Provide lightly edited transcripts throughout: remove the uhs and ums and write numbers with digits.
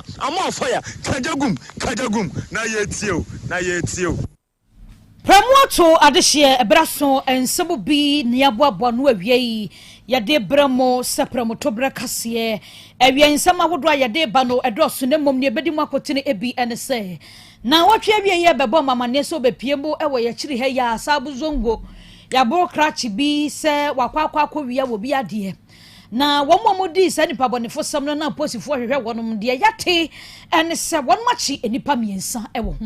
fire, ama wo fire, ka gya gum, ka gya gum, na yɛtie o, na yɛtie o. Prɛmo ato adehyeɛ ɛberɛ aso nsɛm bi na yɛaboaboa ano awia yi yɛde brɛ mo sɛ prɛmotoberɛ kaseɛ. Awia nsɛm ahodoɔ a yɛde ba no ɛdɔɔso na mmom nea ɛbɛdi mu akotene ebi ne sɛ naawɔtwe awie yɛ bɛbɔ mo amanneɛ sɛ wɔbɛpie mu wɔ yɛakyiri ha yi a Saabu Zongo yɛaboro krakye bi sɛ wakɔ akɔ akɔwia wɔ bi adeɛ. Na wɔn a wɔdii saa nnipa bɔnefosɛm no na aposifoɔ hwehwɛ wɔnom. Deɛ yɛate ne sɛ wɔnom akye nnipa mmiɛnsa wɔ ho.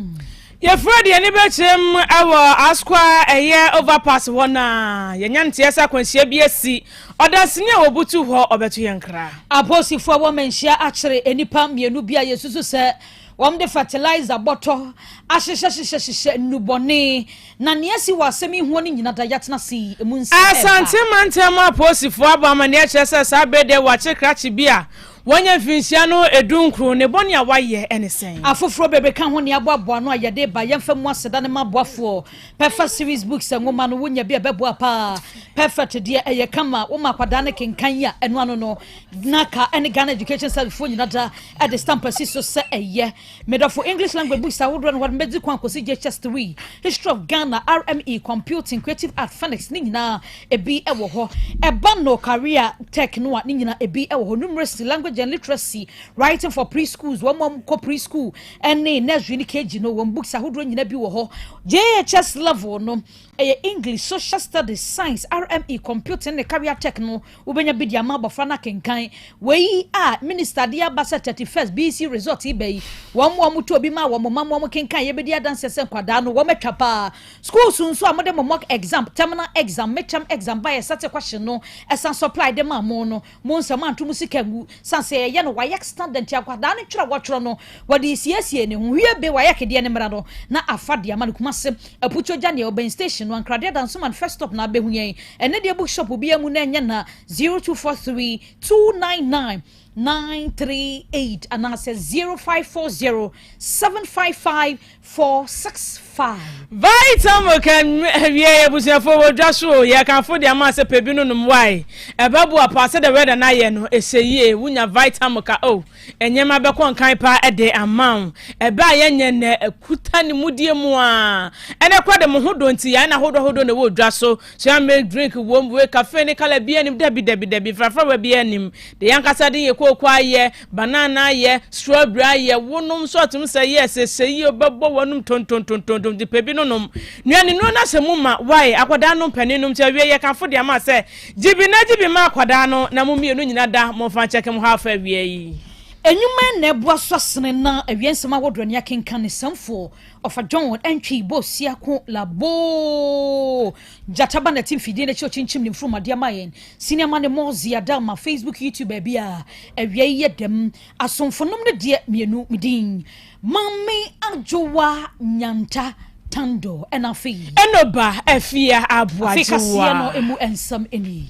Yɛfiri deɛ ani bɛkyerɛm wɔ Asukwa ɛyɛ overpass hɔ no a, yɛnya nteɛ sɛ akwanhyia bi asi. Ɔdanseni a ɔbutu hɔ ɔbɛto yɛn nkra. Aposifoɔ a wɔ Manhyia akyere nnipa mmienu bi a yɛsusu sɛ wɔde fertilizer bɔtɔ ahyehyɛhyehyɛhyehyɛ nnubɔne, na nea asi wɔ asɛm yi ho no nyina da yɛatena ase yi emu nsɛm reba. Asante mantam apolisifoɔ abɔ amanneɛ kyerɛ sɛ saa bere deɛ wɔakye krakye bi a wanya mfinhyia no edunkron, ne bɔne a wayɛ ne sɛn? Afoforɔ bebree ka ho nea aboaboa ano a yɛde reba. Yɛmfa mu aseda no ma aboafoɔ. Perfect Series Books nwoma no, wonya bi a ɛbɛboa paa. Perfect deɛ ɛyɛ kama, woma akwadaa no kenkan yi a, ɛno ano no, NaCA ne Ghana Education Service foɔ nyina da de stamp asi so sɛ ɛyɛ. Me dɔfo, English language books ahodoɔ no hɔ no bɛdzi kwan kɔsi JHS 3, History of Ghana, RME, Computing, Creative Art, Phonics ne nyinaa ebi wɔ hɔ. Ɛba no Career Tech no a ne nyinaa ebi wɔ hɔ. Numeracy, Language and Literacy, Writing for Pre-schools, wɔn a wɔkɔ pre-school ne nursery ne KG no wɔn books ahodoɔ nyinaa bi wɔ hɔ. JHS level no ɛyɛ English, Social Studies, Science, RME, Computing ne Career Tech no wobɛnya bi de ama abɔfra no akenkan. Wei a Minister de aba sɛ 31st BEC result yi ba yi, wɔn a wɔtɔ bi ma wɔn mma ma wɔkenkan yɛbɛdi adanseɛ sɛ nkwadaa no wɔatwa paa. Schools nso a mode mo mock exam, terminal exam, midterm exam baeɛ sɛte question no ɛsan supply de maa mo no, mo nsa moanto mo sika angu. Sane sɛ yɛyɛ no WAEC standard nti akwadaa no twerɛ a wɔtwerɛ no wɔde siesie ne ho. Wie be WAEC deɛ no mmra no na afa de ama no. Kumase, Aputuo gya neɛ ɔbɛn station no, Ankradeɛ Dansoman first stop na abɛhu yɛn. Ɛnɛ deɛ bookshop obiara mu na ɛnyɛ na 0243 299 938 anaasɛ 0540 755 465. Vitamilk awiei abusuafoɔ wɔ dwa so o, yɛkamfo de ama sɛ pɛ bi no nom wai, ɛbɛboa paa sɛdeɛ weather no ayɛ no, ɛsɛ yie, wonya Vitamilk a oh, nneɛma bɛkɔ nkan paa de ama wo, ɛbɛ a yɛnyɛ nnɛ, ɛkuta ne mudie mu aa, ɛnɛ koraa de mo ho dɔ nti yɛn ahodoɔ ahodoɔ na ɛwɔ dwa so, soya milk drink wom, wei cafe ne colour biara nim, dabi dabi dabi, mfrafrawa biara nim, deɛ yɛn ankasa de yɛ kooko ayɛ, Banana ayɛ, strawberry ayɛ, wonom nso atum sɛ yes, ɛsɛ yie wobɛbɔ w'anum tontontontontom nti pɛ bi no nom. Nnuane nnuro no ahyɛ mu ma, why? Akwadaa nom panin nom nti awie yɛ kamfo de ama sɛ gye bi na gye bi ma akwadaa no na mo mmienu nyina da momfa nkyɛke mo half awia yi. Nnwuma na ɛboa so asene na awia nsɛm ahodoɔ ne akenkan ne sɛmfoɔ ɔfa John Antwi Bosiako Laboo Gyata ba nɛte mfidie no akyi ɔkyinkyim ne mfurum adeɛ ma yɛn sini ama ne Mozzy Adama Facebook YouTube baabi a awia yi yɛ dɛm asomfo nom no deɛ mienu me din Maame Adwowa Nyanta Tando ɛna afei Enoba Afia Afei kaseɛ no Aboagyewa. emu nsɛm nie.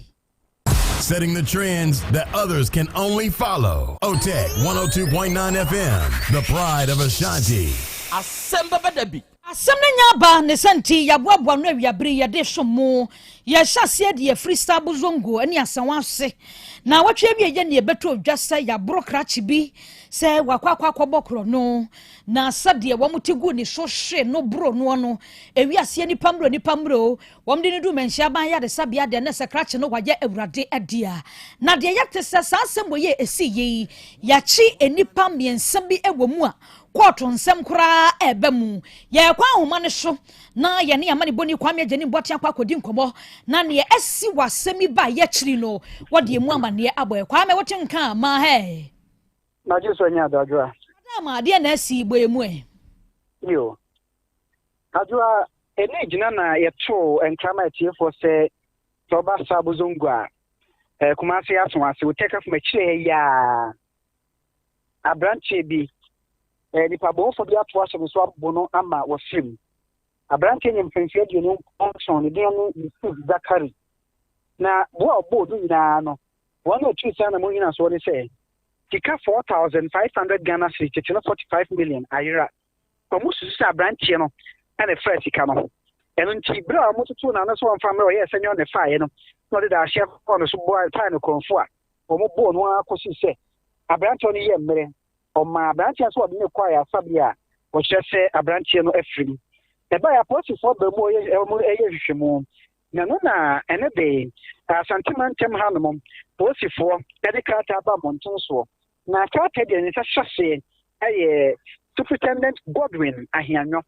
Setting the trends that others can only follow. OTEC 102.9 FM, the pride of Ashanti. Asɛm bɛba da bi. Asɛm no nya aba, ne saa nti yɛaboaboa ano awiabere yi yɛde resom mo. Yɛhyɛ aseɛ de afiri Sabo Zongo ne Asawa ase. Naawɔtwe awieɛ ne yɛbɛtɔ dwa sɛ yɛaboro krakye bi sɛ wakɔ akɔ akɔbɔ korɔno, na sɛdeɛ wɔn te guu ne so hwe no boro noɔ no, ewiaseɛ nipa mmerɛ nipa mmerɛ o, wɔn de no duu Manhyia Aban Ayaresabea deɛ na sɛ krakye no wayɛ Awurade dea. Na deɛ yɛte sɛ saa asɛm wei a ɛsii yi, yɛakye nnipa mmiɛnsa bi wɔ mu a Kɔɔto nsɛm koraa reba mu. Yɛrekɔ ahoma no so na yɛne amanebɔni Kwame Agyenim Boateng akɔ akɔdi nkɔmmɔ na nea asi wɔ asɛm yi baeɛ akyiri no, wɔde emu amanneɛ abɔ yɛn. Kwame, wote nka a, ma hɛ. Magye so anya adwoa. Madam, adeɛ na asi bɔ emu ɛ. Yo. Adwoa, ɛne gyina na yɛtoo nkra ma atiefoɔ sɛ sɛ ɔba Sabo Zongo a, eh, Kumase aso ase, wotɛka fam akyire ha yi a. Aberanteɛ bi, eh, nipa bɔnfoɔ bi ato ahyɛ ne so abo no ama wafiri mu. Aberanteɛ nya mfɛnfeɛ 27, ne din ne Yusuf Zakari. Na bo a ɔbɔɔ no nyinaa no, wɔn a ɛtiri saa na mo nyinasoɔ ne sɛ, sika 4,500 Ghana cedis, tete no 45 million, ayera. Wɔn susu sɛ aberanteɛ no na ɛfaa sika no. Ɛno nti, berɛ a wɔtotoo n'ano sɛ ɔmfa mmerɛ ɔyɛɛ sɛ nyɛ ɔna ɛfaeɛ no, na ɔde daaseɛ kɔɔ no so boae pae no korɔmfo a wɔbɔɔ no ara kɔsii sɛ aberanteɛ no yɛɛ mmerɛ. Ɔmaa aberanteɛ nso ɔde no kɔ ayaresabea a wɔkyerɛ sɛ aberanteɛ no afiri mu. Ɛbaeɛ apolisifoɔ baa mu a wɔyɛ nhwehwɛmu. Na ɛno na ɛne de Asante mantam hanom polisifoɔ de krataa ba mmɔnten soɔ. Na krataa deɛ ne nsa hyɛ aseɛ yɛ Superintendent Godwin Ahianyɔ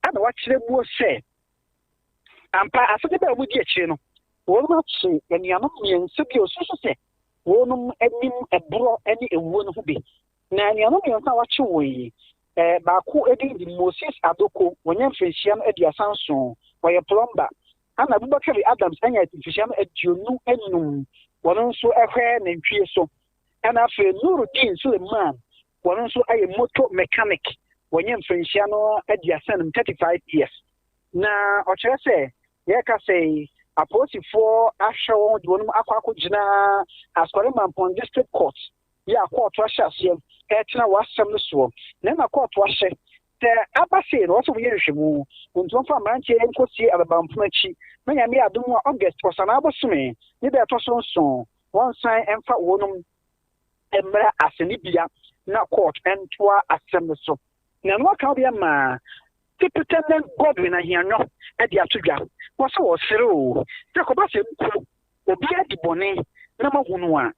a na wakyerɛ muo sɛ ampa asɛde bɛ a wɔdi akyire no wɔnom akye anuanom mmiɛnsa bi a wɔsusu sɛ wɔnom anim ɛborɔ ne ewuo no ho bi. Na anuanom mmiɛnsa a wɔakye wɔn yi, eh, baako din de Moses Adoko, wɔnyɛ mfirinhyia no 37, wɔyɛ plumber. Ana Abubakari Adams anya mfirinhyia no 25, wɔn nso hwɛ nantwie so. Ɛna afei Nurudeen Suleiman, wɔn nso yɛ motor mechanic, wɔnyɛ mfirinhyia no 35, 35 years. Na ɔkyerɛ sɛ yɛreka sɛ yi, apolisifoɔ ahwɛ wɔn de wɔn akɔ akɔgyina Asukari Mampong District Court yi a kɔɔto ahyɛ aseɛ ɛretena wɔ asɛm no soɔ. Na ɛna kɔɔto ahyɛ sɛ aba sei no, wɔsɛ wɔyɛ nhwehwɛmu nti wɔmfa mmeranteɛ yi nkɔsie ababampono akyi na Nyame yɛ adom a August Ɔsanaa bosome ne da ɛtɔ so nson wɔnsan mfa wɔnom mmra asɛnnibea na kɔɔto ntoa asɛm no so. Na ɛno aka obi ama Superintendent Godwin Ahianyɔ de ato dwa. Wɔ sɛ wɔsrɛ o, sɛ kɔba sɛ mpo obi adi bɔne na moahu no a,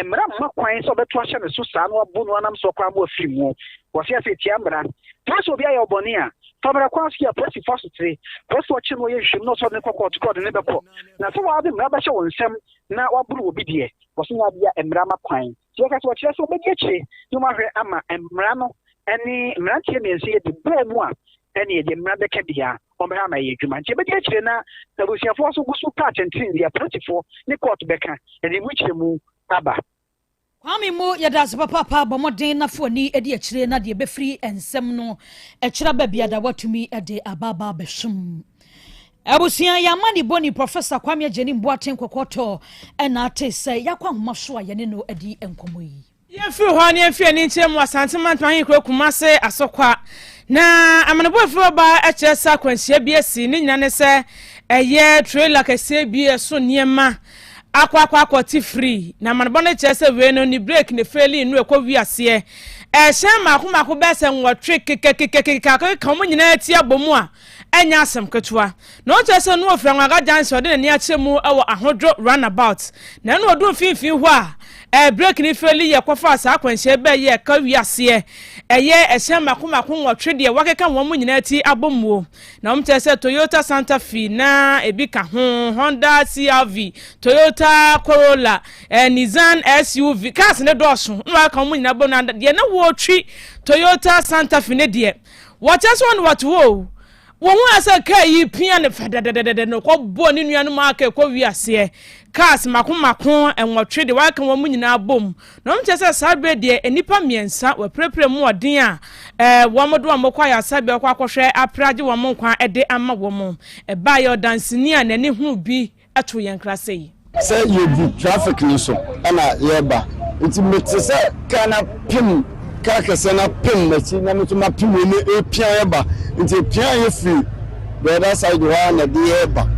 mmara mma kwan sɛ ɔbɛto ahyɛ ne so saa na wabo no anam so koraa ma wafiri mu. Wɔse asɛ etia mmara. Sɛ sɛ obi ayɛ wo bɔne a, fa mmara kwan so yɛ apolisifo asotire. Polisi ɔkye no ɔyɛ nhwehwɛmu na ɔsɛ ɔde no kɔ kɔɔto koraa ɔde no bɛkɔ. Na sɛ wɔde mmara bɛhyɛ wo nsam na waboro obi deɛ, wɔse nyɛ adeɛ a mmara ma kwan. Nti wɔka sɛ wɔkyerɛ sɛ wɔbɛdi akyire na wɔahwɛ ama mmara no ne mmeranteɛ mmiɛnsa yi adi bɔɔ mu a ɛneɛ deɛ mmara bɛka biara wɔbɛhwɛ ama ɛyɛ adwuma. Nti ɛbɛdi akyire na abusuafoɔ nso gu so pɛ atɛntene deɛ apolisifoɔ ne kɔɔto bɛka ɛde mu nkyerɛmu aba. Kwame Mo yɛda ase papaapa bɔ mmɔden na fa w'ani di akyire na deɛ ɛbɛfiri nsɛm no akyiri aba biada woatumi de aba aba abɛsom abusua. Yɛn amanebɔni Professor Kwame Agyenim Boateng Kɔkɔɔtɔ na ate sɛ yɛakɔ ahoma so a yɛne no adi nkɔmmɔ yi. Yɛmfiri hɔ na yɛmfiri ani nkyerɛ mu Asante Mantam Ahenkuro Kumase Asokwa. Na amanebɔ a ɛfiri hɔ ba kyerɛ sɛ akwanhyia bi asi. Ne nyinaa ne sɛ ɛyɛ trailer kɛseɛ bi ɛso nneɛma akɔ akɔ akɔ te firi. Na amanebɔ no kyerɛ sɛ wei no ne brake ne failing no ɛkɔ wi aseɛ. Ɛhyɛn mmaako mmaako bɛyɛ sɛ nwɔtwe kekakekakeka keka wɔn nyinaa ti abɔ mu a ɛnyɛ asɛm ketewa. Na ɔkyerɛ sɛ no ofiri Anwaga Junction ɔde n'ani akyerɛ mu wɔ Ahodwo Runabout. Na ɛna ɔduu mfimfini hɔ a ɛɛ brake no feli yɛ kɔfaa saa akwanhyia yi bɛɛ yɛ ɛka wiaseɛ. Ɛyɛ ɛhyɛn mako mako nwɔtwe deɛ wakeka wɔn mu nyinaa ti abɔ muo. Na wɔn kyerɛ sɛ Toyota Santa Fe na ebi ka ho, Honda CRV, Toyota Corolla, ɛɛ Nissan SUV, cars no dɔɔso na wakeka wɔn nyinaa bɔ mu. Na deɛ na wɔretwi Toyota Santa Fe no deɛ wɔkyerɛ sɛ wɔn wɔte hɔ o. Wɔhuu sɛ kaa yi pia no fɛdɛdɛdɛdɛ na ɔkɔbɔɔ ne nuanom a aka ɛkɔ wiaseɛ. Cars mako mako nwɔtwe de wɔaka wɔn nyinaa bom. Na wɔn kyerɛ sɛ saa berɛ deɛ nnipa mmiɛnsa wɔapirapira mu ɔden a eh, wɔn de wɔn kɔ ayaresabea kɔ akɔhwɛ apira agye wɔn nkwa de ama wɔn. Ɛbaeɛ ɔdanseni a n'ani hunu bi to yɛn kra sei. Sɛ yɛgu traffic no so na yɛreba nti mete sɛ car no apem car kɛseɛ no apem m'akyi na me nso mapem wei no ɛrepia yɛba nti ɛpia yɛ firi the other side hɔ ara na ɛde yɛreba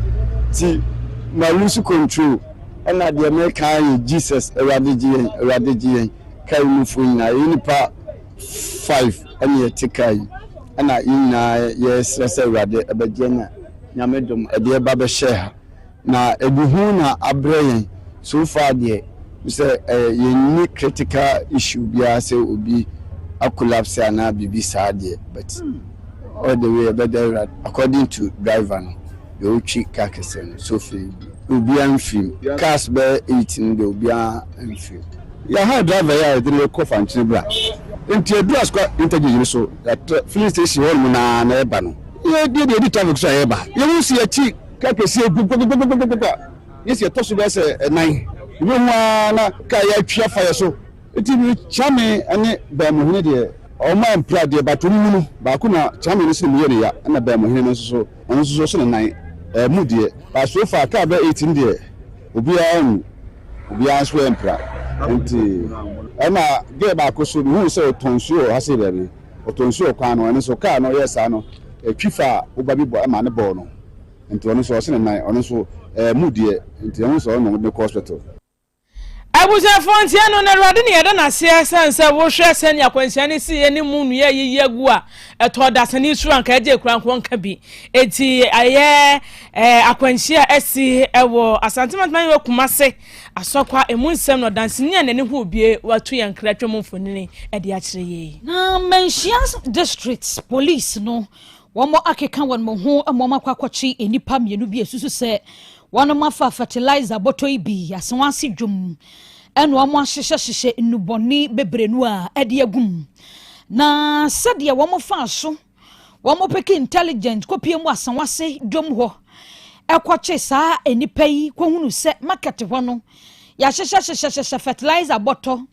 nti ma lose control ɛna deɛ meka ara yɛ Jesus Awurade gye yɛn Awurade gye yɛn car yi mufoɔ nyinaa yɛyɛ nipa five ɛna yɛte car yi ɛna yɛn nyinaa yɛresrɛ sɛ Awurade ɛbɛgye yɛn na Nyame dom ɛde ɛba bɛhyɛɛ ha na ɛde hu na abrɛ yɛn so far deɛ sɛ yɛnni critical issue biara sɛ obi a collapse anaa biribi saa deɛ but all the way ɛbɛda Awurade according to driver no deɛ ɔtwi car kɛseɛ no so far obiara mfiri mu cars bɛyɛ 8 no deɛ obiara mfiri mu. Yɛahaa driver yi a yɛde no rekɔ Fankyene bra nti yɛduru Asukwa interchange no so filling station hɔnom no ara na yɛba no. Yɛ deɛ yɛdi traffic so a yɛba. Yɛhu sɛ yɛkyi kaa kɛseɛ gu gbagbagbagbagba. Yɛ sɛ yɛtɔ so bɛyɛ sɛ ɛnan. Yɛbɛhu ara na kaa yi atwi afa yɛ so. Nti me Kyame ne Bɛɛmohene deɛ wɔn ampira deɛ but wɔn mu no baako na Kyame no sene mu yɛ no ya ɛna Bɛɛmohene no nso so ɔno nso so ɔso ne nan ɛmu deɛ but so far kaa bɛyɛ 18 deɛ obiara anwu obiara nso ampira nti ɛna girl baako so mehuu sɛ ɔtɔn nsuo wɔ ha sei baabi. Ɔtɔ nsu wɔ kwan no, ɛno nso kaa no yɛɛ saa no, ɛtwi faa wo ba bi bɔ ɛma no bɔɔ no, nti ɔno nso ɔse ne nan, ɔno nso ɛɛ mu deɛ, nti ɛho sɛ ɔno na wɔde no kɔ hospital. Abusuafoɔ ntia no na Awurade ne yɛda no aseɛ sane sɛ wohwɛ sɛnea akwanhyia no siiɛ ne mu nnua ayiyi agu a ɛtɔɔ dasani soro anka agye kura nko nka bi enti ayɛ eh, akwanhyia a asi ɛwɔ Asante Mantam wɔ Kumase Asɔkwa emu nsɛm na ɔdanseni a n'ani ho bie watu yɛn kra twam mfonini de akyerɛ yei. Na Manhyia District Police no wɔn akeka wɔn ho ma wɔn akɔ akɔkye nnipa mmienu bi a esusu sɛ wɔn afa fertilizer bɔtɔ yi bi Asawase dwom ɛna wɔn ahyehyɛhyehyɛ nnubɔne bebree no a ɛde agu mu. Na sɛdeɛ wɔn faa so wɔn peke intelligent kɔpie mu Asawase dwom hɔ ɛkɔkye saa nnipa yi kɔhunu sɛ market hɔ no yɛahyehyɛhyehyɛhyehyɛ fertilizer bɔtɔ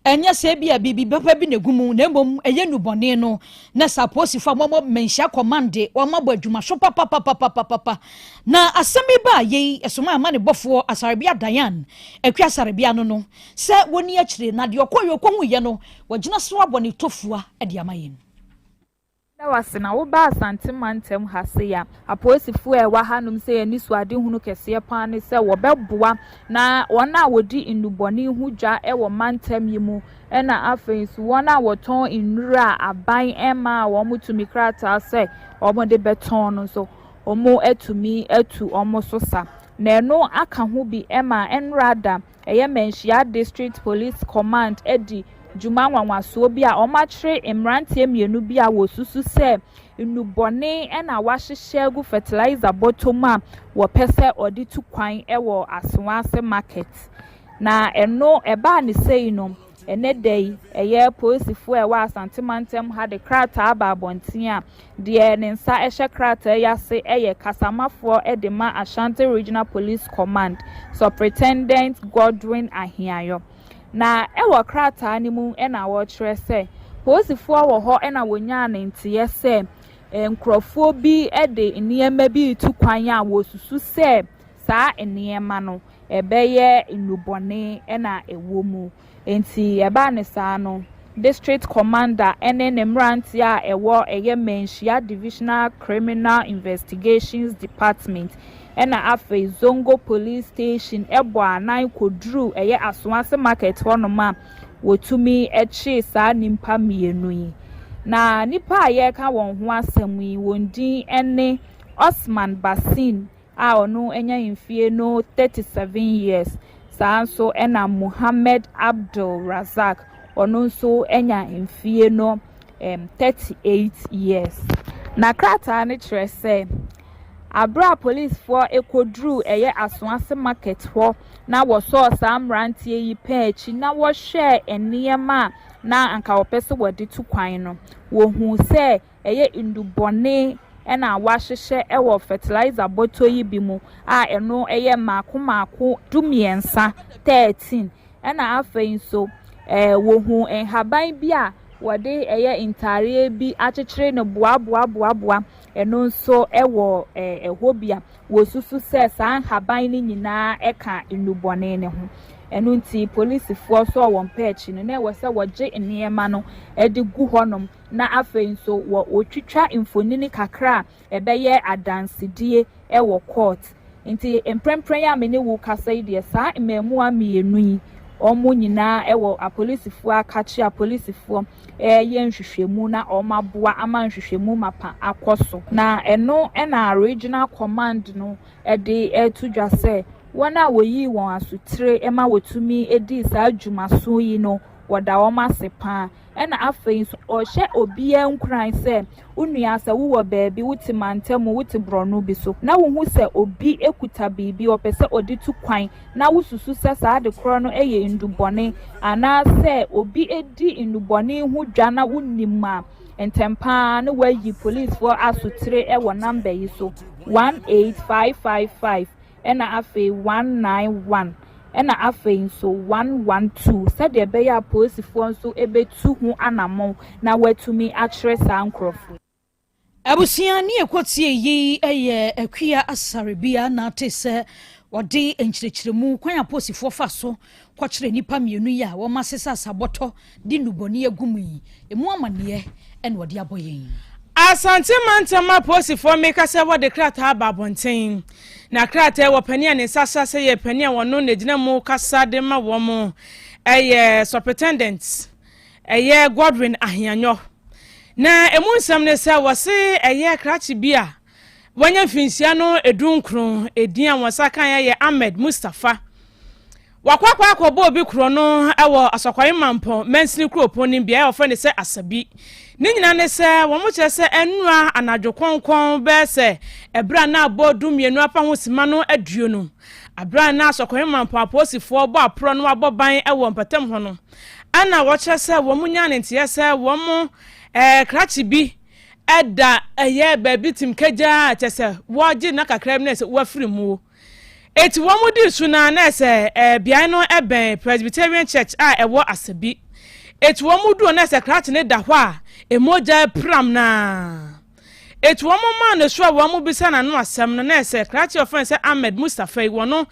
ɛnyɛ sɛ ebi a biribi papa bi na egu mu na mmom ɛyɛ nnubɔne no na sɛ apolisifoɔ a wɔwɔ Manhyia Command wɔn abɔ adwuma so papapapapapa na asɛm yi baa yei ɛsoma ama ne bɔfoɔ Asarebea Diane Akua Asarebea no no sɛ wɔni akyire na deɛ ɔkɔ yɛ ɔkɔhu yɛ no wɔgyina so abɔ ne tofua de ama yɛn. Da wase na woba Asante mantam ha sei a, apolisifoɔ a ɛwɔ hanom sɛ yɛn anisoadehunu kɛseɛ paa ne sɛ wɔbɛboa na wɔn a wɔdi nnubɔne ho dwa wɔ mantam yi mu, ɛna afei nso wɔn a wɔtɔn nnuro a aban mmaa wɔn tumi krataa sɛ wɔde bɛtɔn no nso, wɔatumi atu wɔn so sa. Na ɛno aka ho bi ma nnora da ɛyɛ Manhyia District Police Command adi dwuma nwanwasoɔ bi a wɔakyere mmeranteɛ mmienu bi a wɔsusu sɛ nnubɔne na wɔahyehyɛ agu fertilizer bɔtɔ mu a wɔpɛ sɛ wɔde tu kwan wɔ Asawase market. Na ɛno ɛbaa ne sei no, ɛnɛ da yi ɛyɛ polisifoɔ a ɛwɔ Asante mantam ha de krataa aba abɔnten a deɛ ne nsa hyɛ krataa yi ase yɛ kasamafoɔ de ma Ashanti Regional Police Command, Superintendent Godwin Ahiayo. Na ɛwɔ krataa no mu na wɔrekyerɛ sɛ polisifoɔ wɔ hɔ na wɔnyaa ne nteɛ sɛ nkurɔfoɔ bi de nneɛma bi retu kwan a wɔsusu sɛ saa nneɛma no ɛbɛyɛ nnubɔne na ɛwɔ mu. Nti ɛbaa ne saa no, district commander ne ne mmeranteɛ a ɛwɔ ɛyɛ Manhyia Divisional Criminal Investigations Department ɛna afei Zongo Police Station ɛbɔ anan kɔduru ɛyɛ Asawase market hɔnom a wɔtumi kyee saa nnipa mmienu yi. Na nnipa a yɛreka wɔn ho asɛm yi, wɔn din ne Osman Basin a ɔno anya mfie no 37 years. Saa nso ɛna Muhammad Abdul Razak, ɔno nso anya mfie no 38 years. Na krataa no kyerɛ sɛ abere a polisifoɔ kɔduru ɛyɛ Asawase market hɔ na wɔsɔɔ saa mmeranteɛ yi pɛn akyi na wɔhwɛɛ nneɛma a na anka wɔpɛ sɛ wɔde tu kwan no, wɔhuu sɛ ɛyɛ nnubɔne ɛna wɔahyehyɛ ɛwɔ fertilizer bɔtɔ yi bi mu a ɛno ɛyɛ mmaako mmaako 13, 13. Ɛna afei nso wɔhuu nhaban bi a wɔde ɛyɛ ntaareɛ bi akyekyere no boaboaboaboa, ɛno nso ɛwɔ ɛhɔ bi a wɔsusu sɛ saa nhaban no nyinaa ɛka nnubɔne ne ho. Ɛno nti polisifoɔ nso a wɔn pɛ akyi no na ɛwɔ sɛ wɔgye nneɛma no ɛde gu hɔnom na afei nso wɔ wɔtwitwa mfonini kakra a ɛbɛyɛ adansedie ɛwɔ court. Nti mprempren a me ne wo kasa yi deɛ, saa mmaamua mmienu yi wɔn nyinaa ɛwɔ apolisifoɔ akakye apolisifoɔ ɛreyɛ nhwehwɛmu na wɔn aboa ama nhwehwɛmu mapa akɔ so. Na ɛno ɛna regional command no ɛde ɛreto dwa sɛ wɔn a wɔyii wɔn asotire ma wɔtumi dii saa dwumaso yi no, wɔda wɔn ase paa. Ɛna afei nso ɔhyɛ obiara nkuran sɛ wo nua, sɛ wowɔ baabi, wote mantam, wote borɔno bi so na wohu sɛ obi kuta biribi ɔpɛ sɛ ɔde tu kwan na wosusu sɛ saa ade korɔ no yɛ nnubɔne anaasɛ obi di nnubɔne ho dwa na wonim a, ntɛm paa na wayi polisifoɔ asotire wɔ number yi so, 18555, ɛna afei 191, ɛna afei nso 112, sɛdeɛ ɛbɛyɛ a polisifoɔ nso bɛtu ho anammɔn na wɔatumi akyerɛ saa nkurɔfoɔ. Abusua ne ɛkɔtie yi yɛ Akua Asarebea na ate sɛ wɔde nkyerɛkyerɛmu kwan a apolisifoɔ fa so kɔkyerɛ nnipa mmienu yi a wɔn asesa asabɔtɔ de nnubɔne agu mu yi emu amanneɛ ɛna wɔde abɔ yɛn. Asante mantam apolisifoɔ meka sɛ wɔde krataa aba abɔnten. Na krataa yi wɔ panin a ne nsa ahyɛ ase yɛ panin a wɔno na egyina mu kasa de ma wɔn ɛyɛ Superintendent ɛyɛ Godwin Ahianyɔ. Na emu nsɛm ne sɛ wɔse ɛyɛ krakye bi a wanya mfinhyia no edunkron, edin a wɔn nsa kaeɛ yɛ Ahmed Mustapha. Wakɔ akɔ akɔbɔ obi korɔno wɔ Asɔkwae Mampɔn mansini kuropɔn no beae a wɔfrɛ no sɛ Asabi. Ne nyinaa ne sɛ wɔkyerɛ sɛ ɛnnora anadwo kɔnkɔn bɛyɛ sɛ ɛberɛ a na abɔ dummienu apa ho sima no aduonu, aberɛ a na Asɔkwae Mampɔn apolisifoɔ bɔ aporɔ no abɔ ban wɔ mpɔtam hɔ no, ɛna wɔkyerɛ sɛ wɔn nyaa ne nteɛ sɛ wɔn krakye bi da ɛyɛ baabi tim kagyaa kyɛ sɛ wɔgye nna kakra bi na sɛ wafiri muo. Enti wɔdii so no ara na ɛsɛ beae no bɛn Presbyterian Church a ɛwɔ Asabi. Enti wɔduu hɔ na ɛsɛ krakye no da hɔ a mogya repiram no ara. Enti wɔmaa no so a wɔbisa n'ano asɛm no na ɛsɛ krakye a wɔfrɛ no sɛ Ahmed Mustafa yi wɔno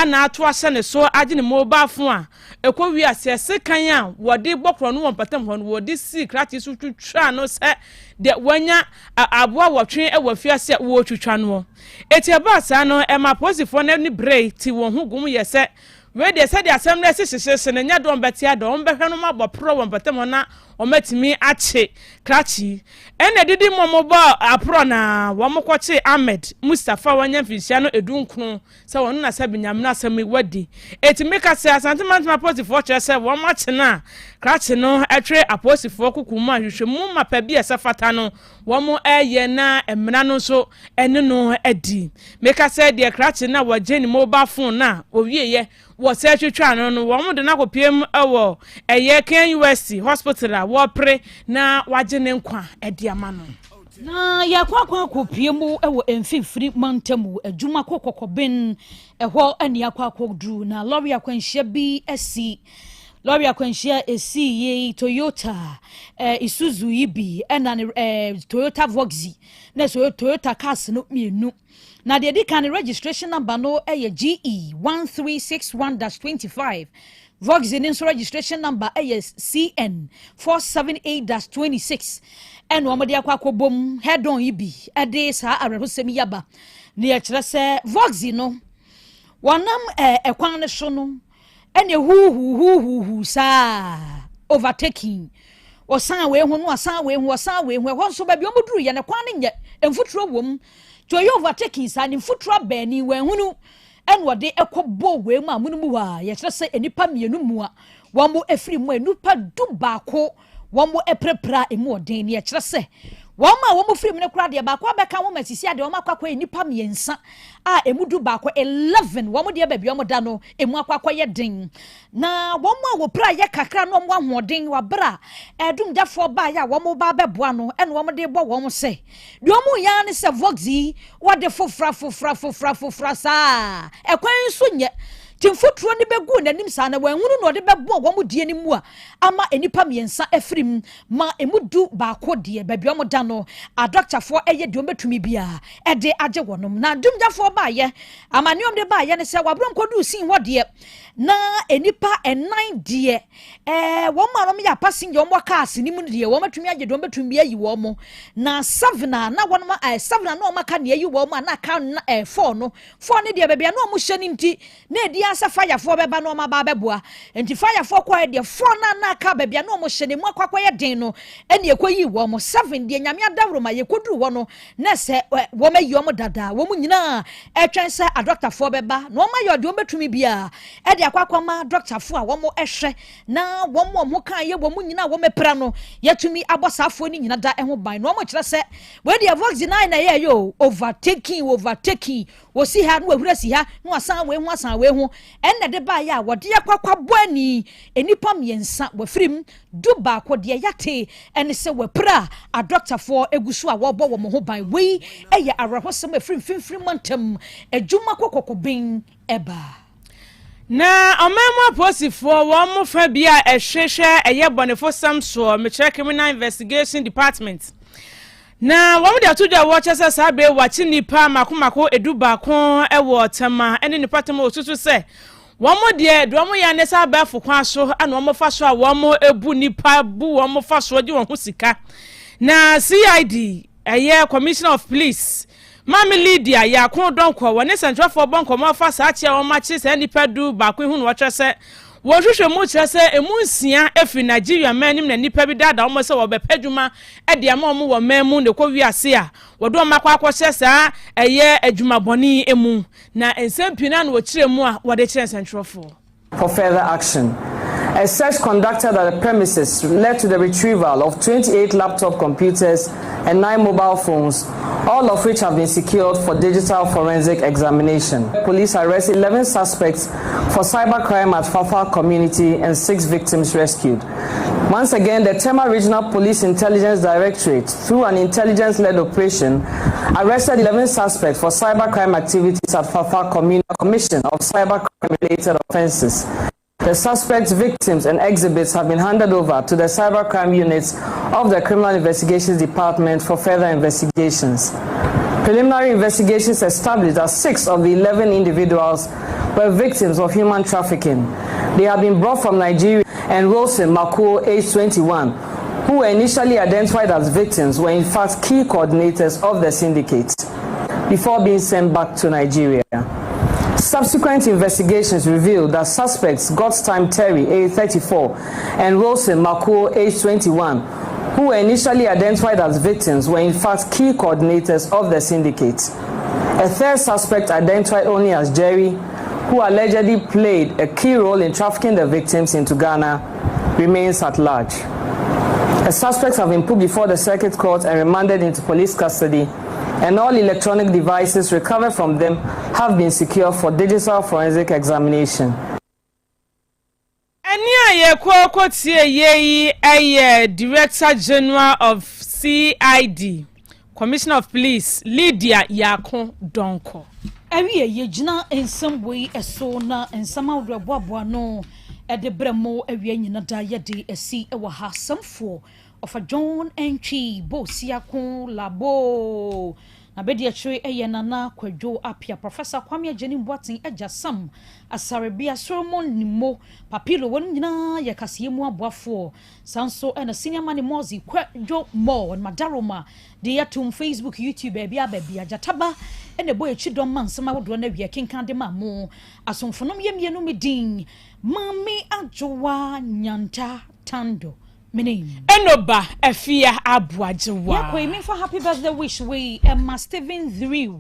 na ato ahyɛ ne so agye ne mobile phone a ɛkɔwie aseɛ sekan a wɔde bɔ korɔno wɔ mpɔtam hɔ no wɔde sii krakye so twitwaa no sɛ deɛ wanya aboa wɔtwe wɔ afiase a wɔretwitwa noɔ. Enti ɛbaa saa no, ɛmaa apolisifoɔ no ani beree, tee wɔn ho gum yɛɛ sɛ, Wei deɛ, sɛdeɛ asɛm no asi hyehyeehye no, ɛnyɛ dɔn bɛte adɔ, wɔbɛhwɛ no abɔ porɔ wɔ mpɔtam hɔ na wɔatumi akye krakye yi. Ɛnna adidi mu a wɔbɔɔ aporɔ no ara, wɔkɔkyee Ahmed Mustafa a wanya mfinhyia no edunkron sɛ ɔno na sɛbe Nyame no asɛm yi wadi. Enti meka sɛ, Asante Mantam apolisifoɔ kyerɛ sɛ wɔakye no a krakye no twere apolisifoɔ koko mu a nhwehwɛmu mapa bi a ɛsɛ fata no wɔreyɛ na mmara no nso ne no adi. Meka sɛ deɛ krakye no a wɔgye ne mobile phone no a wɔwieɛ wɔsɛ twitwaa no no wɔn de no akɔpiem wɔ ɛyɛ KNUST hospital a wɔrepere na wɔagye ne nkwa de ama no. Na yɛakɔ akɔ akɔpie mu wɔ mfimfini mantam adwuma kɔ kɔkɔben ɛhɔ ne akɔ akɔduru na lɔre akwanhyia bi asi. Lɔre akwanhyia a esii yi, Toyota eh, Isuzu yi bi ɛna ne eh, Toyota Voxy na so Toyota cars no mmienu. Na deɛ edi kan ne registration number no yɛ GE 1361-25. Voxy ne nso registration number yɛ CN 478-26. Ɛna wɔn de akɔ akɔbom head on yi bi ɛde saa awerɛhosɛm yi aba. Ne yɛkyerɛ sɛ Voxy no wɔnam ɛkwan eh, no so no Ɛna huuhuuhuuhuu saa overtaking. Ɔsan wei ho no asan wei ho ɔsan wei ho ɛhɔ nso baabi wɔn duru yɛ no kwan no nyɛ mfuturo wɔ nti ɔyɛ overtaking saa ne mfuturo abɛn wɔn ehunu ɛna ɔde ɛkɔ bɔ wei mu a mu no mu hɔ a yɛkyerɛ sɛ nnipa mmienu mu a wɔn efiri mu a nnipa 11 Wɔapirapira a emu ɔden, nea ɛkyerɛ sɛ wɔn a wɔfiri mu no koraa deɛ baako abɛka wɔn asisi adeɛ wɔn akɔ akɔyɛ nnipa mmiɛnsa a emu 11, 11, wɔn deɛ baabi wɔn da no emu akɔ akɔyɛ den. Na wɔn a wɔpira yɛ kakra na wɔn ahoɔden wɔ abere a ɛdumgyafoɔ baeɛ a wɔn ba abɛboa no ɛna wɔn de bɔ wɔn sɛ deɛ wɔn yɛ ara ne sɛ vox yi wɔde fofra fofra fofra fofra saa ɛkwan nso nyɛ nti mfuturo no bɛgu n'anim saa na wɔanhunu na ɔde bɛbɔ wɔn die no mu a ama nnipa mmiɛnsa afiri mu ma emu 11 deɛ baabi a wɔda no adɔktafoɔ yɛ deɛ wɔbɛtumi biara de agye wɔnom. Na dumgyafoɔ baeɛ, amanneɛ wɔde baeɛ ne sɛ wɔaberɛ nkɔduu sin hɔ deɛ na nnipa nnan deɛ ɛɛ wɔn a wɔyɛ apasinja wɔn wɔ cars no mu no deɛ wɔn atumi agye deɛ wɔbɛtumi bi ayi wɔn na seven a na wɔn ɛɛ seven a na wɔn aka nea ayi wɔn a na aka ɛɛ four no four no deɛ baabi a na wɔn hyɛ no nti Na edi ara sɛ fayafoɔ bɛba na wɔn aba abɛboa. Enti fayafoɔ kɔɛ deɛ four no a na aka baabi a na wɔn hyɛ no emu akɔ akɔyɛ den no ɛna ɛkɔyii wɔn. Seven deɛ Nyame adaworoma yɛkɔduru hɔ no na sɛ wɔn ayi wɔn dada. Wɔn nyinaa ɛretwɛn sɛ adɔktafoɔ bɛba na wɔn ayɛ deɛ wɔn bɛtumi biara ɛde akɔ akɔma dɔktafoɔ a wɔn ɛhwɛ na wɔn wɔn ho kan yɛ wɔn nyinaa wɔn apira no yɛtumi abɔ saa afoɔ no nyina da ho ban. Na wɔn kyerɛ sɛ wei deɛ vox nine na ɛyɛ yɛ o overtaking overtaking Wɔsi ha na wɔahuri asi ha na wɔasan wei ho asan wei ho. Ɛnna ɛde baeɛ a wɔde akɔ akɔabɔ ani nnipa mmiɛnsa wɔafiri mu, 11 deɛ yɛate ne sɛ wɔapira a adɔktafoɔ gu so a wɔrebɔ wɔn ho ban. Wei yɛ awerɛhosɛm a ɛfiri Mfimfini Mantam adwuma kɔ Kɔkɔben ba. Na ɔman mu apolisifoɔ wɔn mo fa bi a ɛhwehwɛ ɛyɛ bɔnefosɛm soɔ, mekyerɛ Criminal Investigation Department, Na wɔde ato dwa a wɔkyerɛ sɛ saa bere wɔakye nnipa mako mako 11 wɔ Tema ne ne mpɔtam a wɔsusu sɛ wɔn deɛ deɛ wɔyɛ ne sɛ abɛɛfo kwan so na wɔfa so a wɔbu nnipa bu wɔn fa soɔ gye wɔn ho sika. Na CID. Ɛyɛ Commissioner of Police, Maame Lydia Yaako Donkor, wɔne sɛnkyerɛwfoɔ bɔ nkɔmmɔ afa saa kye a wɔakye saa nnipa du baako yi ho na wɔkyerɛ sɛ wɔn nhwehwɛmu kyerɛ sɛ emu nsia firi Nigeria man no mu na nnipa bi daadaa wɔn sɛ wɔbɛpɛ adwuma de ama wɔn wɔ man mu na ɛkɔ wiase a wɔde wɔn akɔ akɔhyɛ saa ɛyɛ adwuma bɔne yi mu na nsɛm pii no ara na wɔkyerɛ mu a wɔde kyerɛ nsɛnkyerɛwfoɔ. For further action. A search conducted at the premises led to the retrieval of 28 laptop computers and 9 mobile phones, all of which have been secured for digital forensic examination. Police arrested 11 suspects for cybercrime at Fafa community and 6 victims rescued. Once again, the Tema Regional Police Intelligence Directorate, through an intelligence-led operation, arrested 11 suspects for cybercrime activities at Fafa Community Commission of Cybercrime-related Offences. The suspects, victims, and exhibits have been handed over to the cybercrime units of the Criminal Investigations Department for further investigations. Preliminary investigations established that 6 of the 11 individuals were victims of human trafficking. They have been brought from Nigeria and Wilson Makuo, age 21, who were initially identified as victims, were in fact key coordinators of the syndicate before being sent back to Nigeria. Subsequent investigations revealed that suspects Godstime Terry, age 34, and Wilson Makuo, age 21, who were initially identified as victims, were in fact key coordinators of the syndicate. A third suspect, identified only as Jerry, who allegedly played a key role in trafficking the victims into Ghana, remains at large. The suspects have been put before the circuit court and remanded into police custody, and all electronic devices recovered from them have been secured for digital forensic examination. Ɛnne a yɛkɔ kɔtie yɛ yi yɛ Director General of CID, Commissioner of Police Lydia Yaako Donkor. Awiei, yɛgyina nsɛm wei so na nsɛm ahodoɔ ɛboaboa ano de brɛ mo awia nyina da yɛde asi wɔ ha. Asɛmfoɔ Ɔfa John Antwi Bosiako Labo na bɛdi akyire yɛ Nana Kwadwo Appiah, Professor Kwame Agyenim Boateng, Agya Sam Asarebea, Solomon Nimmo, Papilo, wɔnom nyinaa yɛ kaseɛ mu aboafoɔ. Saa nso na Senior Money Mozzy, Kwadwo Moore, Madaroma de yɛatom Facebook, YouTube, baabiara baabiara. Gyataba na ɛbɔ yɛn kyidɔm ma nsɛm ahodoɔ no awie kenkan de ma mo. Asomfonom yɛ mmienu me din Maame Adwoa Nyanta Tando. Me name. Enoba Afia Aboagyewa. Yɛkɔ yi memfa happy birthday wish wei ɛma Stephen Dhriw.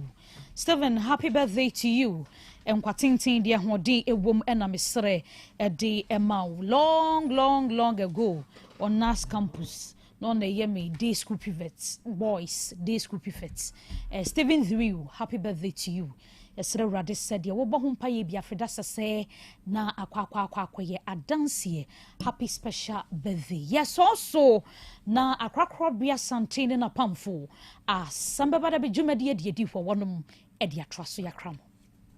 Stephen happy birthday to you. Nkwa tenten deɛ ahoɔden ɛwom ɛna mesrɛ ɛde ɛma wo. Long long long ago on NAS campus na ɔna ɛyɛ me day school prefect boys day school prefect. Eh, Stephen Dhriw happy birthday to you. Yɛsrɛ Awurade sɛ deɛ wobɔ ho mpaeɛ bi afeda sɛsɛɛ na akɔ akɔ akɔ akɔyɛ adanseɛ. Happy special birthday. Yɛsɔɔ so na akorakorabea santen ne n'apamfo asɛm bɛba da bi dwumadie de adi hɔ wɔnom de atoa so yɛakra mo.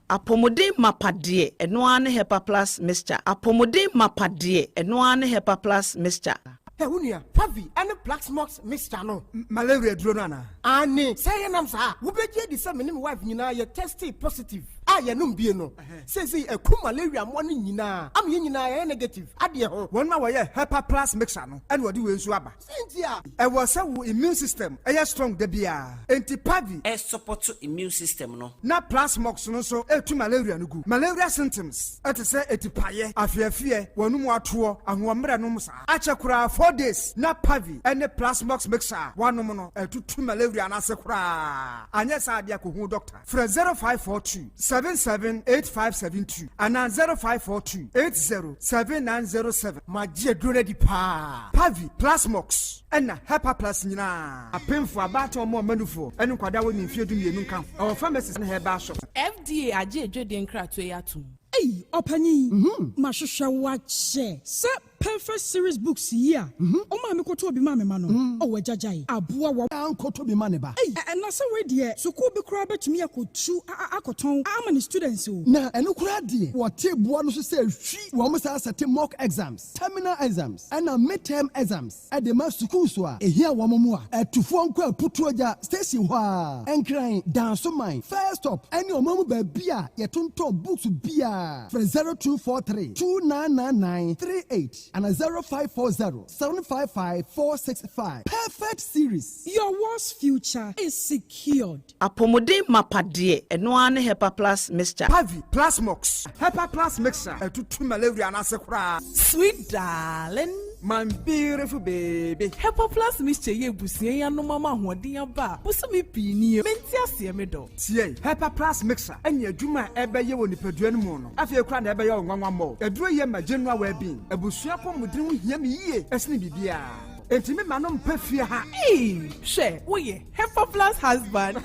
Apɔmuden mapa deɛ, ɛno ara ne Hepa Plus Mixture. Apɔmuden mapa deɛ, ɛno ara ne Hepa Plus Mixture. Hɛ wo nua, Pavi ne Plaxmox mixture no. Malaria aduro no anaa? Aane, sɛ ɛyɛ nam saa a, wobɛgye adi sɛ me ne me wife nyinaa yɛ testee positive a yɛnom bie no. Seesei aku malaria mmoa no nyinaa ama yɛn nyinaa yɛayɛ negative adeɛ ho. Wɔn a wɔyɛ Hepa Plus mixture no na wɔde wei nso aba. Sɛn nti a? Ɛwɔ sɛ wo immune system yɛ strong da biara, enti Pavi. Ɛsupɔto immune system no. Na Plasmox no nso tu malaria no gu. Malaria symptoms te sɛ atipaeɛ, afeafeɛ, w'anum atoɔ, ahoɔmmerɛ nom saa. Akyɛ koraa 4 days na Pavi ne Plasmox mixture a woanom no atutu malaria no ase koraa. Anyɛ saa deɛ kɔhu doctor. Frɛ 0542 77 8572 anaa 0542 80 7907. Magye aduro no adi paa. Pavi, Plasmox, ɛna Hepaplus nyinaa. Apemfoɔ, abaatan, wɔn a wɔma nufoɔ, ne nkwadaa a wɔnni mfeɛ dumienu nka ho. Ɛwɔ pharmacies ne herbal shops. FDA agye adwadie nkratoɔ yi atom. Ei ɔpanyin, mahwehwɛ wo akyɛ. Sɛ Perfect series books yi a wo maame kɔtɔɔ bi maa me ma no, oh agya gyae, aboa wa. Ankɔtɔ bi ma ne ba. Ei na sɛ wei deɛ sukuu bi koraa bɛtumi akɔtu akɔtɔn ama ne students o. Na ɛno koraa deɛ wɔte boa no so sɛ hwi wɔn saa sɛte mock exams, terminal exams ɛna mid term exams de ma sukuus a ɛhia wɔn mmoa. Atufoɔ nkɔ Aputuogya station hɔ ara, Nkran, Dansoman, First Stop ɛne ɔman mu baabi a yɛtontɔn books biara. Frɛ 0243 2999 38. Ana 0540 755 465. Perfect Series. Your world's future is secured. Apɔmuden mapa deɛ, ɛno ara ne Hepa Plus Mixture. Pavi, Plasmox, Hepa Plus Mixture, ɛtutu malaria no ase koraa. Sweet darling. My beautiful baby. Hepa Plus Mixture yi abusua yi anom ama ahoɔden aba a bosome pii nie. Mente aseɛ me dɔ. Tie, Hepa Plus Mixture ɛne adwuma a ɛbɛyɛ wɔ nipadua no mu no, afei koraa na ɛbɛyɛ wo nwanwa mmɔ. Aduro yi ma general well-being. Abusua apɔmuden ho hia me yie ɛsene biribiara. Enti me ma no mpa fie ha. Ee, hwɛ, woyɛ Hepa Plus husband.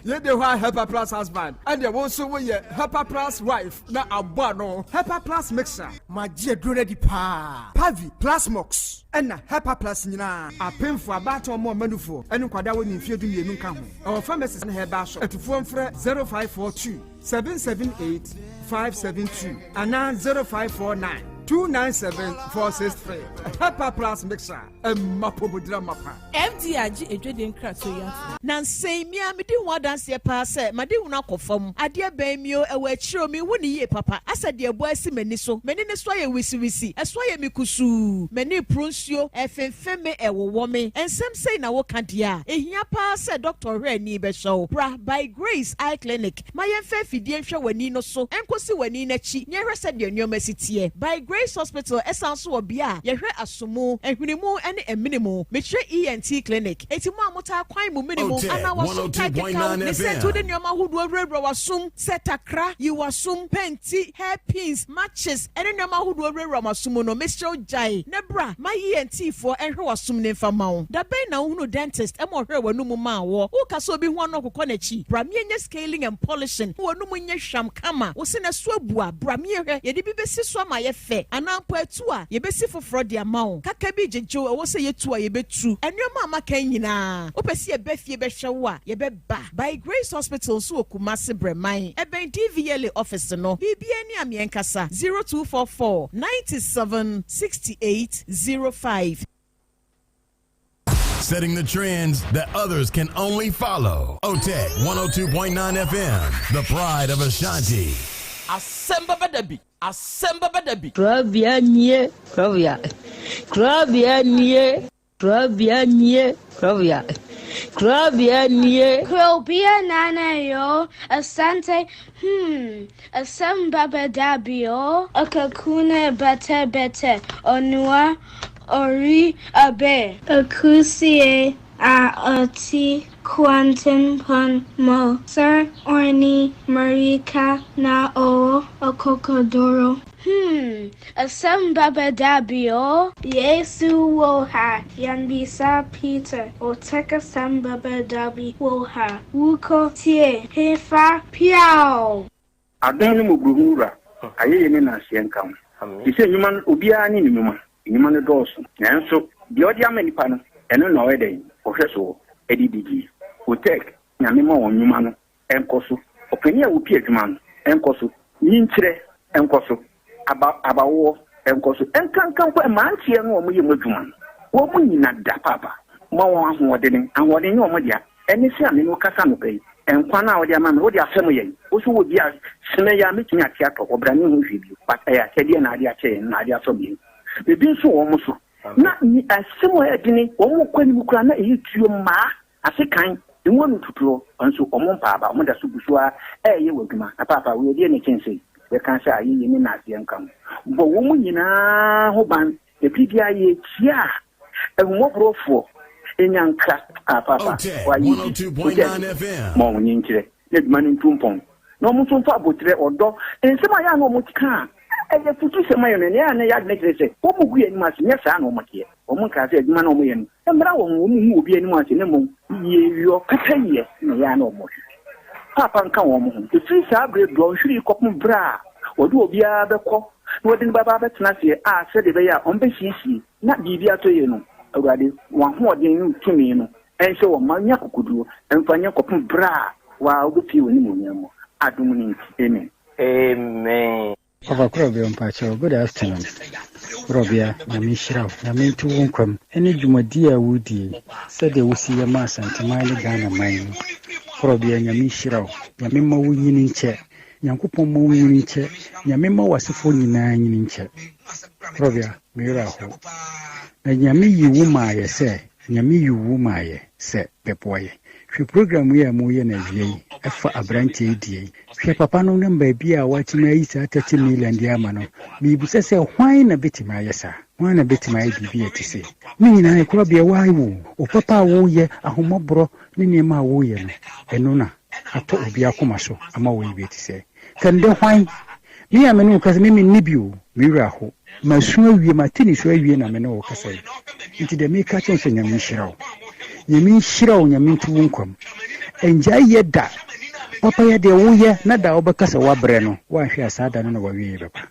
Yɛde hɔ a Hepa Plus husband, ɛdeɛ wo nso woyɛ Hepa Plus wife na abɔ ano. Hepa Plus Mixture. Magye aduro no adi paa. Pavi, Plasmox, ɛna Hepa Plus nyinaa. Apemfo, abaatan, ɔmo ɔmanufoɔ, ɛne nkwadaa wɔ ne mfeɛ 12 nka ho. Ɛwɔ pharmacies ne herbal shop. Atufoɔ mfrɛ 0542 778 572 anaa 0549 297 463. Hepa Plus Mixture, ɛmma pomodira mapa. FDA agye adwadie nkratoɔ yi ato. Nansa yi, me ara medi ho adanseɛ paa sɛ m'adehunu akɔ fam. Adeɛ bɛn mi o, ɛwɔ akyire o, menhu no yie papa. Asɛ deɛ ɛbɔ asi m'ani so. M'ani no so ayɛ wisiwisi, ɛso ayɛ me kusuu, m'ani reporo nsuo, ɛrefemfem me, ɛrewowɔ me. Nsɛm sei na woka deɛ a, ɛhia paa sɛ dɔkta ɔhwɛ ani bɛhwɛ wo. Bra By Grace Eye Clinic ma yɛmfa afidie nhwɛ w'ani no so nkɔsi w'ani no akyi na yɛhwɛ sɛdeɛ nneɛma si teɛ. By Grace Hospital san nso wɔ bea a yɛhwɛ asomu, ahwene ne amene mu. Mekyerɛ ENT Clinic. Enti mo a motaa kwan mo mene mu Otec anaa w'asom taa keka wo 102.9 ne sɛ nti FM. wode nneɛma ahodoɔ wurawura w'asom sɛ takra, yi w'asom, pɛnti, hair pins, matches, ne nneɛma ahodoɔ wurawura mo asom mu no, mesrɛ wo gyae na bra ma ENT foɔ nhwɛ w'asom no mfa mma wo. Da bɛn na wohunuu dentist ma ɔhwɛɛ w'anomu maa woɔ? Woka sɛ obi ho ano ɔkokɔ n'akyi? Bra meɛnyɛ scaling and polishing ma w'anomu nyɛ hwam kama. Wo se n'aso abu a, bra meɛhwɛ, yɛde bi bɛsi so ama ayɛ fɛ anaa mpo atu a, yɛbɛsi foforɔ de ama wo. Kaka bi gyegye wo, ɛwɔ sɛ yɛtu a, yɛbɛtu. Nnoɔma a maka yi nyinaa, wopɛ sɛ yɛba fie bɛhwɛ wo a, yɛbɛba. By Grace Hospital nso wɔ Kumasi Brɛman, ɛbɛn DVLA office no. Biribiara ni a meɛnkasa, 0244 97 68 05. Setting the trends that others can only follow. OTEC 102.9 FM, the pride of Ashanti. Asɛm bɛba da bi, asɛm bɛba da bi. Korabea nie, korabea, korabea nie, korabea nie, korabea, korabea nie. Krobea nana yo, Asante, hmm, asem baba dabi o. Akakuna bete bete, onua ori abe. Akusie a ɔte kwantempɔn mu. Sir Orni Marika na ɔwɔ akokoduro. Hmm, asɛm bɛba da bi o. Yesu wɔ ha, yɛmmisa Peter, Otec asɛm bɛba da bi wɔ ha, wokɔ tie hefa piaw! Adom ne mmɔborɔhunu Wura, ayɛyie ne nnanseɛ nka wo. Te sɛ nnwuma no, obiara ne ne nnwuma. Nnwuma no dɔɔso, nanso deɛ ɔde ama nnipa no, ɛno na ɔyɛ dɛn? Ɔhwɛ soɔ de didie. Otec, Nyame ma wɔn nnwuma no nkɔ so. Ɔpanin a ɔpi adwuma no nkɔ so. Nyinkyerɛ nkɔ so. Aba, abawoɔ nkɔ so. Nkanka mpo mmeranteɛ no a wɔyɛ mu adwuma no, wɔn nyina da paapa. Ma wɔn ahoɔdene. Ahoɔden nyɛ wɔn dea. Ɛne sɛ a me ne wo kasa anɔpa yi, nkwa no a wode ama me, wode afɛm yɛn. Wo nso wɔ bi a, sene yɛ a mɛtumi ate atɔ hɔ, bra menhu hwee bio. But ɛyɛ akyɛdeɛ na ade akyɛ yɛn, na ade afɛm yɛn. Biribi nso wɔ wɔn so. Na asɛm a ɛyɛ dene, wɔn kɔ anim koraa na ɛyɛ tuo mmaa, asekan, emu ano tutuo, nso wɔn mpa aba, wɔn da so gu so ara ɛreyɛ wɔ adwuma. Na paapa, wei ɛdeɛ na ɛkyɛn sei? Yɛka sɛ ayɛyie ne naaseɛ nka ho. Bɔ wɔn nyinaa ho ban. Ɛbere biara yɛkyia ahummɔborɔfoɔ, nya nkra a paapa OTEC wayɛ bi, wogya 102.9 bi FM. ma wɔn nyinkyerɛ na adwuma no ntu mpɔn. Na wɔn nso mfa aboterɛ, ɔdɔ, nsɛm a ɛyɛ a na wɔka a ɛyɛ afutusɛm ma yɛn no, ɛnna ɛyɛ a na ɛyɛ adwene kyerɛ sɛ wɔgu yɛn anim ase. Nyɛ saa na wɔteɛ. Wɔnkaa sɛ adwuma no a wɔyɛ no mmra wɔn ho, wɔnhu obi anim ase, na mmom yieyɔ, pɛpɛyɛ na ɛyɛ a na wɔhwehwɛ. Paapa nka wɔn ho. Ɛfiri saa berɛ dɔnhwere yi kɔpem berɛ a wɔde obiara bɛkɔ na wɔde no bɛba abɛtena aseɛ a sɛdeɛ ɛbɛyɛ a wɔbɛsiesie na biribi atɔ yie no, Awurade, w'ahoɔden ne wo tumi no nhyɛ wɔn ma wɔnya akokoduo mfa nyɛ kɔpem berɛ a wo ara wobɛpue w'animuonyam mu. Adom no nti, amen. Amen. Ɔfa Korɔbea mpakyɛw good afternoon Korɔbea Nyame nhyira wo Nyame nto wo nkwa mu ɛne dwumadie a wodie yi sɛdeɛ wosi yɛ ma Asanteman ne Ghana man yi Korɔbea Nyame nhyira wo Nyame mma wo nyini nkyɛ. Nyankopɔn mma wo nyini nkyɛ. Nyame mma w'asefoɔ nyinaa nyini nkyɛ. Korɔbea, me werɛ ahow. Na Nyame yi wo maayɛ sɛ, Nyame yi wo maayɛ sɛ bɛboa yɛ. Hwɛ program yi a moreyɛ no awia yi, ɛfa abranteɛ yi deɛ yi. Hwɛ papa no ne baabi a watumi ayi saa 30 million de ama no. Merebisa sɛ hwan na bɛtumi ayɛ saa? Hwan na bɛtumi ayɛ biribi a ɛte sei? Ne nyinaa korɔbea woayɛ o, wo papa a woreyɛ, ahummɔborɔ ne nneɛma a woreyɛ no, ɛno na atɔ obi akoma so ama woayɛ bi a ɛte sɛɛ. Ka ndɛ hwan? Me a me ne wo kasa, me menni bi o, me werɛ aho. Masu awie, mate nisuo awie na me ne wo kasa yi. Nti deɛ meka kyerɛ wo sɛ Nyame nhyira wo. Nyame nhyira wo, Nyame nto wo nkwa mu. Ɛngyae yɛ da. Papa yɛ deɛ woyɛ na da a wobɛka sɛ woabrɛ no, woanhwɛ a saa da no na w'awieɛ bɛba.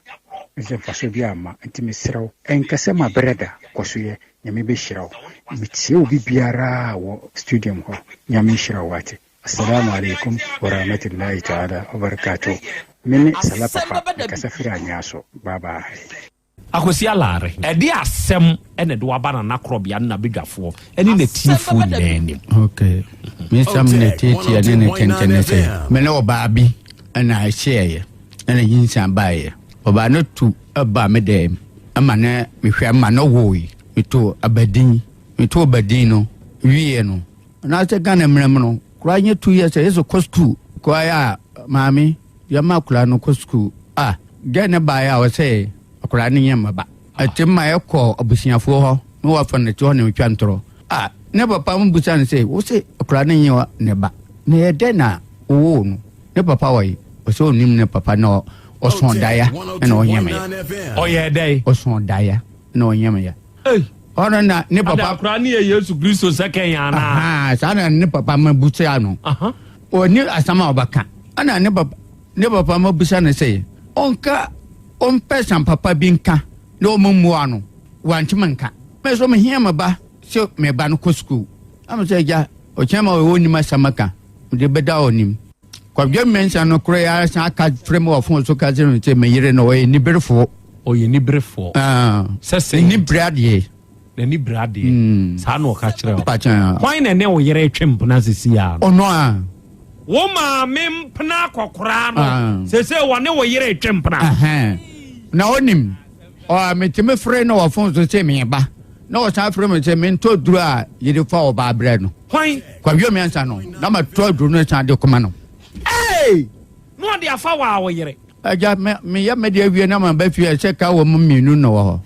Ɛsɛ mfasoɔ biara mma. Nti mesrɛ wo, ɛnka sɛ mabrɛ da, kɔ so yɛ. Nyame bɛhyira wo. Metie obi biara wɔ studium hɔ. Nyame nhyira wo wate. Assalamu alaikum warahmatullahi ta'ala wabarakatuh. Me ne Salah Papa, mekasa firi Anwea so. Bye bye. Akwasi Alare, ɛde asɛm na ɛde waba Nana Korɔbea ne n'abadwafoɔ ne n'atiefoɔ nyinaa anim. Ok, me nsɛm ne tietie ne ne tenten ne sɛ, me ne ɔbaa bi na ɛhyeɛeɛ ɛna nyinsa baeɛ. Ɔbaa no tu baa me dɛm ma ne mehwɛ ma no woe. Meto abadin, meto abadin no wieɛ no, Anaasɛ Ghana mmara mu no, koraa nyɛ 2 years a yɛsɛ kɔ sukuu. Koraa yɛ a maame yɛma akwadaa no kɔ sukuu a gɛɛ ne baeɛ a ɔsɛ akwadaa no nyɛ mmaba. Ɛte ma yɛkɔ abusuafoɔ hɔ na wafa no te hɔ na ɔtwa ntorɔ. A ne papa mo bisa no sɛ wose akwadaa no nyɛ ne ba na ɛyɛ dɛn na wowoo no? Ne papa wɔ he? Ɔsɛ ɔnim ne papa na ɔsɔn daeɛ na ɔnyɛmeɛ. Ɔyɛɛ dɛn? Ɔsɔn daeɛ na ɔnyɛmeɛ. Ei! Ɔno na ne papa. Ada akora ne yɛ Yesu Kristo sɛ kɛn anaa? Saa na ne papa ma busa no. Ɔni asɛm a ɔbɛka. Ɛna ne papa ne papa ma busa no sɛ ɔnka ɔmpɛ sam papa bi nka na ɔmo mmua no. Wantumi nka. Me so mehia me ba sɛ me ba no kɔ sukuu. Na me sɛ agya ɔkyɛn ma ɔwɔ nim asɛm ka mede bɛda ɔnim. Kwadwo Mensah no koro yi ara san ka frɛ me wɔ fon so ka kyerɛ me sɛ me yere no ɔyɛ niberefoɔ. Ɔyɛ niberefoɔ. Ah, Sɛ sɛ n'ani bere adeɛ. N'ani bere adeɛ. Mm. Saa na ɔka kyerɛ wo. Mpakyɛ. Hwan na ɛne wo yere retwe mpena sisi a no? Ɔno a. Wo maame mpena akɔkoraa no. Ah. Sese wɔne wo yere retwe mpena. Ɛhɛn. Na ɔnim. Ɔ metumi frɛ no wɔ fon so sɛ meba. Na ɔsan frɛ me sɛ mentɔ duro a yɛde fa ɔbaa brɛ no. Hwan? Kwadwo Mensah no. Na matɔ aduro no san de kɔma no. Hey! Na ɔde afa wɔ a wo yere. Agya, me meyɛ me de awie na maba fie a sɛ ka wɔ mu mmienu na wɔ hɔ.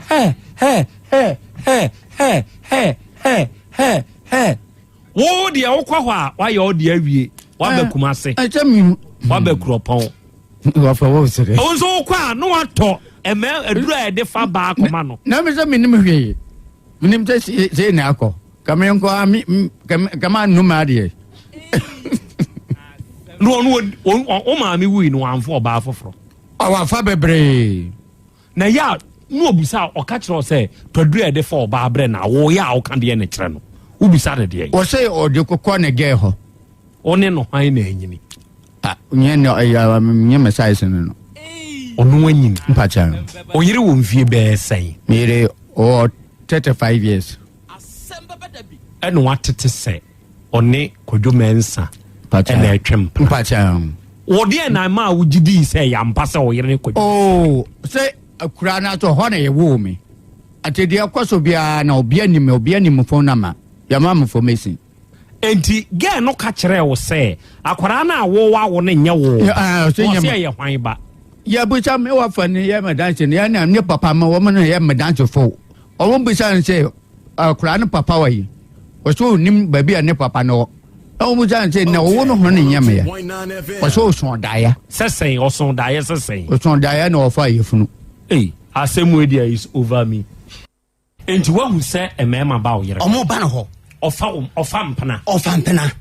Hɛ hɛ hɛ hɛ hɛ hɛ hɛ hɛ hɛ. Wo deɛ wokɔ hɔ a wayɛ wo deɛ awie waba Kumase. Ɛsɛ mi. Waba Kuropɔn. Wafa wo sere. Wo nso wokɔ a na watɔ ɛmɛ aduru a yɛde fa baa kɔma no. Na mi sɛ mi nim hwee. Mi nim sɛ sei na akɔ. Kame nkɔ a mi kame anum adeɛ. Na ɔno wo maame wui no wamfa ɔbaa foforɔ. Ɔwafa bebree. Na ɛyɛ a na ɔbisa a, ɔka kyerɛ wo sɛ, Twaduro a yɛde fa ɔbaa berɛ na woyɛ a woka deɛ na kyerɛ no. Wobisa no deɛn? Ɔse ɔde kɔkɔ ne gɛɛ hɔ. Wo ne no hwan na anyini? Ah, nyɛ ne ɛyɛ nyɛ me size no no. Ɔno anyini. Mpakyɛ. Wo yere wɔ mfie bɛyɛ sɛn? Me yere ɔwɔ 35 years. Ɛna watete sɛ ɔne Kwadwo Mensah ɛna ɛtwe mpena. Mpakyɛ. Wɔ deɛ na ɛma a wogye dii sɛ ɛyɛ ampa sɛ ɔyere ne Kwadwo? Oo, sɛ akura no ato hɔ na yɛwoo me. Ate deɛ ɛkɔ so biara na obi anim obi anim phone number yɛma me information. Enti girl no ka kyerɛɛ wo sɛ akwadaa no a wowawo no nyɛ wo ba? Ɔse ɛyɛ hwan ba? Yɛbusa me wɔfa no yɛ me danse no yɛ ne papa ma wɔn no yɛ me dansefo. Wɔn bisa no sɛ akwadaa no papa wɔ yi? Ɔsɛ onim baabi a ne papa no wɔ. Na wɔn bisa no sɛ na ɔwo no ho ne nyɛ me ya? Ɔsɛ ɔsɔn daeɛ. Sɛ sɛn ɔsɔn daeɛ sɛ sɛn? Ɔsɔn daeɛ na ɔfa yɛfunu. Ei asɛm wei deɛ is over me. Enti woahu sɛ mmarima ba wo yere hɔ? Ɔmo ba no hɔ. Ɔfa wo ɔfa mpena. Ɔfa mpena.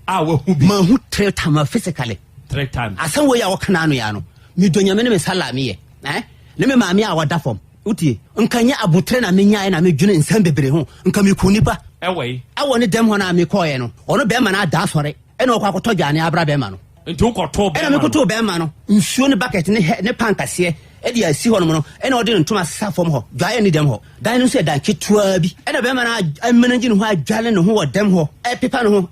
A wahu bi. Mahu three times physically. Three times. Asɛm wei a wɔka n'ano ya no, medɔ Nyame ne me sala meyɛ. Eh? Ne me maame a ɔda fam. Wotie? Nka nyɛ aboterɛ na menyaeɛ na medwene nsɛm bebree ho. Nka meku nipa. Ɛwɔ yi. Ɛwɔ ne dɛm hɔ no a mekɔɔeɛ no, ɔno bɛrima no ada asɔre ɛna ɔkɔ akɔtɔ dwane abra bɛrima no. Nti wokɔtoo bɛrima no? Ɛna mekɔtoo bɛrima no nsuo ne bucket ne hɛ ne pan kɛseɛ. de asi hɔnom no, ɛna ɔde ne ntoma sesa fam hɔ. Dwaeɛ nni dɛm hɔ. Dan no nso yɛ dan ketewa bi. Ɛna bɛrima no amanagye ne ho adwale ne ho wɔ dɛm hɔ, ɛpepa ne ho,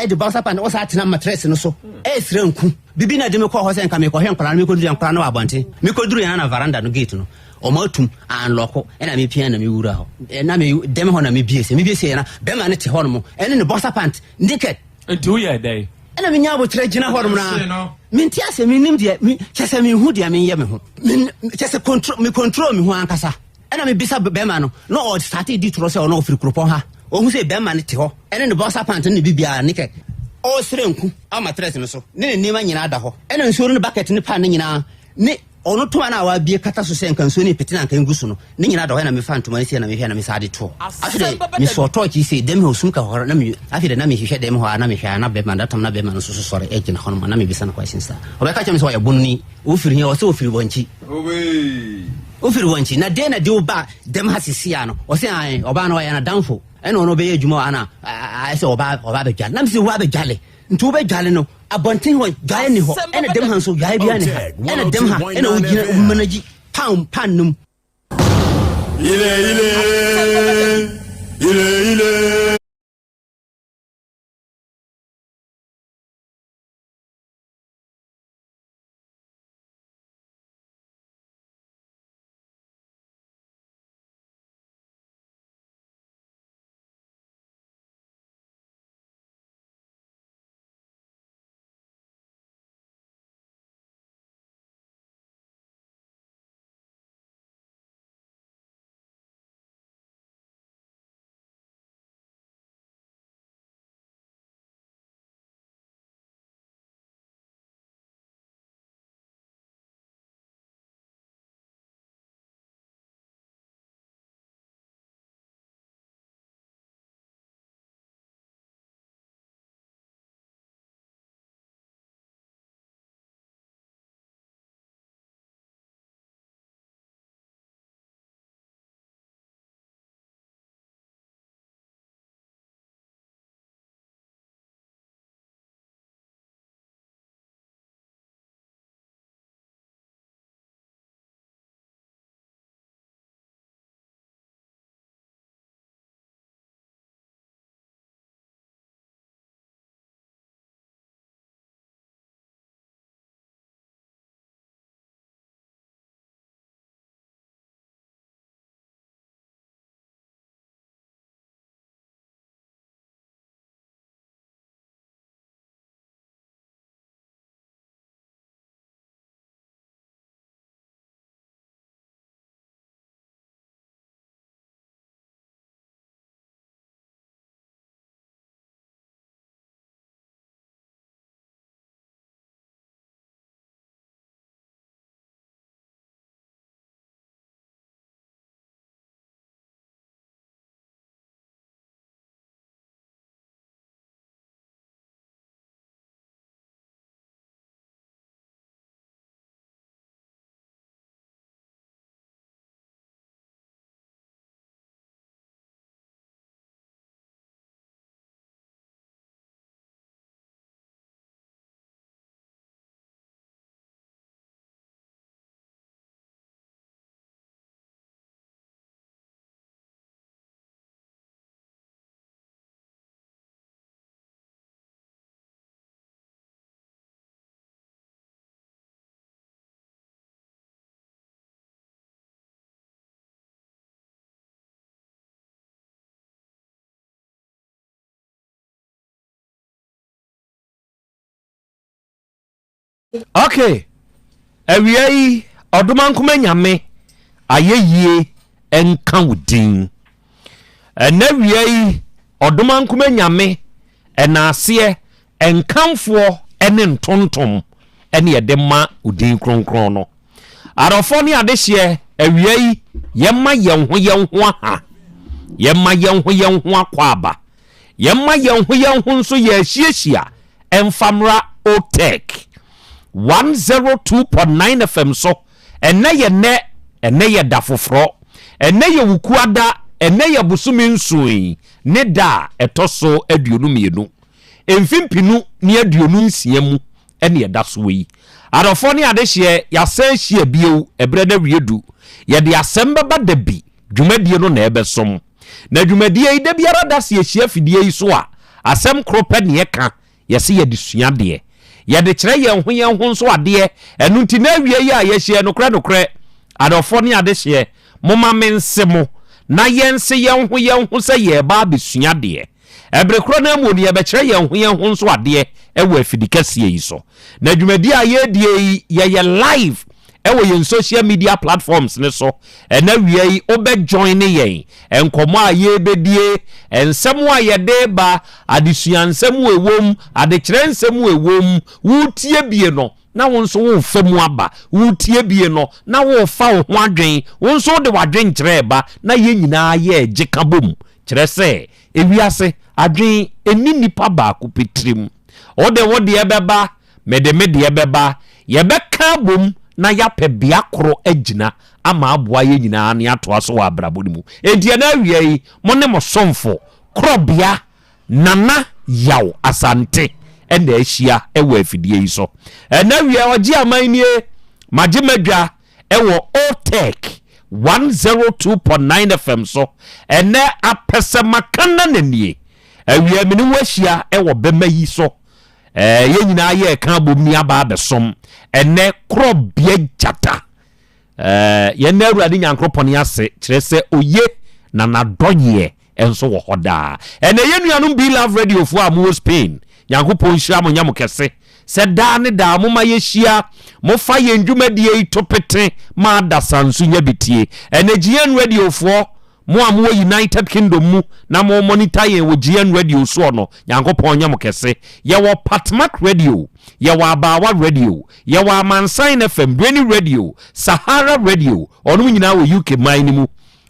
de boxer pant, ɔsan atena matress no so, ɛresrɛ nku. Biribi na ɛde me kɔɔ hɔ sɛ nka mekɔhwɛ nkwadaa no, mekɔduru yɛ nkwadaa no wɔ abɔnten. Mekɔduru yɛn na veranda no gate no, wɔn atum, anlɔko, ɛna mepia na mewura hɔ. Na me dɛm hɔ na mebie sɛ, mebie sɛ na bɛrima no te hɔ nom, ɛne ne boxer pant, naked. Nti woyɛɛ dɛn? Ɛna menya aboterɛ gyina hɔ nom na mente aseɛ, mennim deɛ, kyɛ sɛ menhu deɛ menyɛ me ho. Kyɛ sɛ control, me control me ho ankasa. Ɛna mebisa bɛrima no, na ɔstate di torɔ sɛ ɔno ɔfiri kuropɔn ha. Ɔhu sɛ bɛrima no te hɔ, ɛne ne boxer pant ne ne biribiara, naked. Ɔresrɛ nku wɔ matress no so, ne ne nneɛma nyinaa da hɔ. Ɛna nsuo no ne bucket ne pan no nyinaa, ne ɔno toma no a wabue kata so sɛ nka nsuo no repete na anka ngu so no, ne nyinaa da hɔ. Ɛna mefa ntoma no sei na mehwɛ na mesan de toɔ. Afei deɛ mesɔɔ torch yi sei, dɛm hɔ sum ka hɔ na me, afei deɛ na mehwehwɛ dɛm hɔ a na mehwɛ a na bɛrima, that time na bɛrima no nso so sɔre gyina hɔ nom a na mebisa no questions a ɔbɛka kyerɛ me sɛ ɔyɛ bononi, ɔfiri he, ɔsɛ ɔfiri Wankyi. Wofiri wɔn akyi, na deɛ na de wo ba dɛm ha sisi ano? Ɔse ae, ɔbaa no ɔyɛ n'adamfo, ɛna ɔno ɔbɛyɛ adwuma wɔ ha na ayɛ sɛ ɔba ɔba abɛdwale. Na mese wo abɛdwale, nti wobɛdwale no abɔnten hɔ dwaeɛ ni hɔ, ɛna dɛm ha nso dwaeɛ biara ni ha, ɛna dɛm ha ɛna wogyina womanagyi pan pan no mu. Ile ile ile ile. Okay, awia yi ɔdomankoma nyame ayɛyie nka wo din. Ɛnɛ awia yi ɔdomankoma nyame ɛnaaseɛ nkamfoɔ ne ntontom ɛne ɛde ma wo din kronkron no. Adɔfoɔ ne adehyeɛ awia yi yɛma yɛn ho yɛn ho aha, yɛma yɛn ho yɛn ho akɔ aba. Yɛmma yɛn ho yɛn ho nso yɛahyiahyia mfa mmra OTEC 102.9 FM so. Ɛnnɛ yɛ nnɛ, ɛnnɛ yɛ da foforɔ. Ɛnnɛ yɛ Wukuada, ɛnnɛ yɛ bosome nson yi ne da a ɛtɔ so 22, mfe mpenu ne 26 mu. ɛne ɛda soɔ yi. Adɔfoɔ ne adehyeɛ, yɛasan ahyia bio, ɛberɛ no awie du. Yɛde asɛm bɛba da bi, dwumadie no na ɛbɛsom. Na dwumadie yi, da biara da sɛ yɛhyia afidie yi so a, asɛm koro pɛ ne yɛka, yɛse yɛde sua adeɛ. Yɛde kyerɛ yɛn ho yɛn ho nso adeɛ. Ɛno nti na awie yi a yɛahyia yi, nokorɛ nokorɛ, adɔfoɔ ne adehyeɛ, momma mense mo, na yɛnse yɛn ho yɛn ho sɛ yɛreba abɛsua adeɛ. Ɛbere korɔ no ara mu no, yɛbɛkyerɛ yɛn ho yɛn ho nso adeɛ wɔ afidikɛseɛ yi so. Na dwumadie a yɛredie yi, yɛyɛ live wɔ yɛn social media platforms no so. Ɛna awia yi, wobɛ joine yɛn. Nkɔmmɔ a yɛrebɛdie, nsɛm a yɛde reba, adesua nsɛm a ɛwɔ mu, adekyerɛ nsɛm a ɛwɔ mu, woretie bie no, na wo nso worefa mu aba. Woretie bie no, na worefa wo ho adwen. Wo nso wode w'adwenkyerɛ reba, na yɛn nyinaa yɛregye ka bom. Kyerɛ sɛ, ewiase adwen nni nipa baako pɛ tirim. Wode wo deɛ bɛba, mede me deɛ bɛba, yɛbɛka abom na yɛapɛ bea koro agyina ama aboa yɛn nyinaa na yɛatoa so wɔ abrabɔ no mu. Enti ɛnnɛ awia yi, mo ne mo somfo, Korɔbea Nana Yaw Asante na ahyia wɔ afidie yi so. Ɛnnɛ awia yi, ɔgye aman nie, magye m'adwa wɔ Otec 102.9 FM so. Ɛnnɛ apɛsɛmakana nie. Awia me ne wo ahyia wɔ bɛma yi so. Ɛɛ yɛn nyinaa yɛ ɛka abom ni aba abɛsom. Ɛnnɛ korɔbea gyata. Ɛɛ yɛn na Awurade Nyankoropɔn ase kyerɛ sɛ oye na n'adɔyeɛ nso wɔ hɔ daa. Ɛnɛ yɛn nuanom Be Love Radio foɔ a mowɔ Spain, Nyankopɔn nhyira mo nyɛ mo kɛse sɛ daa ne daa moma yɛhyia, mofa yɛn dwumadie yi to pete ma adasa nso nya bi tie. Ɛnɛ GN Radio foɔ, mo a mowɔ United Kingdom mu na mo monitor yɛn wɔ GN Radio soɔ no, Nyankopɔn nyɛ mo kɛse. Yɛwɔ Patmak Radio, yɛwɔ Abaawa Radio, yɛwɔ Amansan FM, Brainy Radio, Sahara Radio, ɔnom nyinaa wɔ UK man no mu.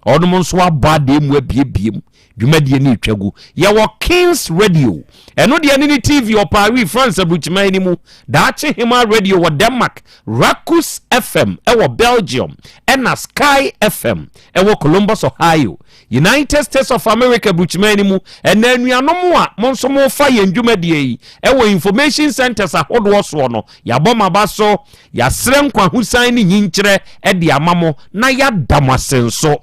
Ɔnom nso abɔ adeɛ mu abiebie mu. Dwumadie no retwa gu. Yɛwɔ Kings Radio. Ɛno deɛ ne ne TV wɔ Paris, France aburukyiman no mu. Daakye Hemaa Radio wɔ Denmark. Rakus FM wɔ Belgium. Ɛna Sky FM wɔ Columbus, Ohio, United States of America aburukyiman no mu. Ɛna anuanom a mo nso mofa yɛn dwumadie yi wɔ information centers ahodoɔ soɔ no, yɛabɔ mo aba so. Yɛasrɛ nkwahosan ne nyinkyerɛ de ama mo na yɛada mo ase nso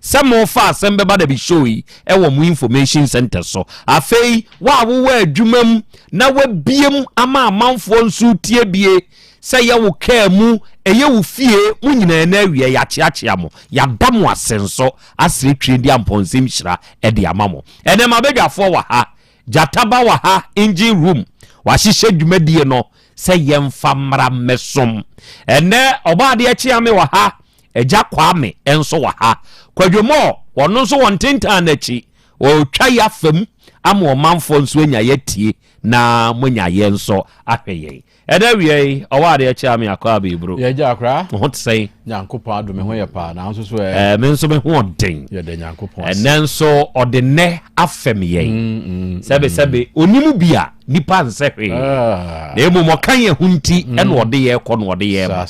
sɛ mofa asɛm bɛba da bi show yi wɔ mo information center so. Afei, wo a wowɔ adwuma mu na wabie mu ama amanfoɔ nso tie bie, sɛ yɛ wo kaa mu, ɛyɛ wo fie, mo nyinaa na awia yɛakyeakyea mo, yɛada mo ase nso asrɛ twie di ampɔnsɛm hyira de ama mo. Ɛnɛ mabadwafoɔ wɔ ha, Gyata ba wɔ ha, engine room, wahyehyɛ dwumadie no sɛ yɛmfa mmra mmɛsom. Ɛnnɛ Ɔbɔadeɛ Kyeame wɔ ha, Agya Kwame nso wɔ ha. Kwadwo Moore, ɔno nso wɔ ntentan no akyi, ɔretwa yɛ afa mu ama ɔmanfoɔ nso anya yɛ atie na moanya yɛ nso ahwɛ yɛn. Ɛnɛ awia yi, Ɔbɔadeɛ Kyeame akɔ abɛɛburo. Yɛ agya akora. Wo ho te sɛn? Nyankopɔn adom, me ho yɛ paa, na wo nso so ɛ? Ɛɛ, me nso me ho ɔden. Yɛda Nyankopɔn ase. Ɛnɛ nso ɔde nnɛ afɛm yɛn. Sɛbe sɛbe, ɔnim bi a. Nipa nsɛ hwee, na mmom ɔka yɛn ho nti ɛna ɔde yɛn kɔ na ɔde yɛn ba.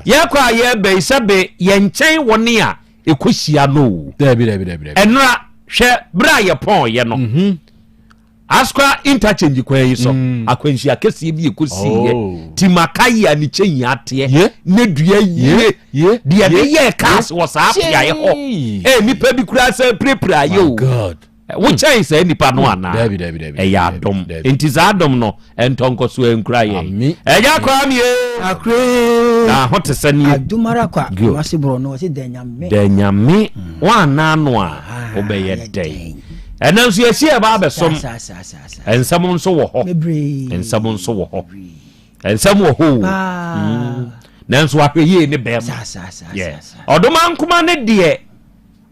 Yɛkɔ a yɛba yi sɛbe yɛn nkyɛn wɔne a ɛkɔhyia no o. Ɛnora hwɛ berɛ a yɛpɔn yɛ no. Mhm. Asukwa interchange kwan yi so mm. akwanhyia kɛseɛ bi ɛkɔsiiɛ oh. timaka yi a ne kyɛnyi ateɛ ne dua yie deɛ de yɛɛ cars wɔ saa beaeɛ hɔ. Ɛ nipa bi koraa sɛ pirapira yɛ o. Wokyɛn saa nipa no anaa? Ɛyɛ adom. Nti saa adom no, ɛntɔ nkɔso ɛnkura yɛn. Ɛgya Kwame Akure. Na ho te sɛ nie. Adom ara kwa. Kumasi borɔ no ɔse dɛ nyame. Dɛ nyame. Woanna ano a wobɛyɛ dɛn? Ɛnɛ nso yɛsi ɛba abɛsom. Nsɛm nso wɔ hɔ. Nsɛm nso wɔ hɔ. Nsɛm wɔ hɔ o. Nanso ahwɛ yie ne bɛrima. Ɔdomankoma ne deɛ.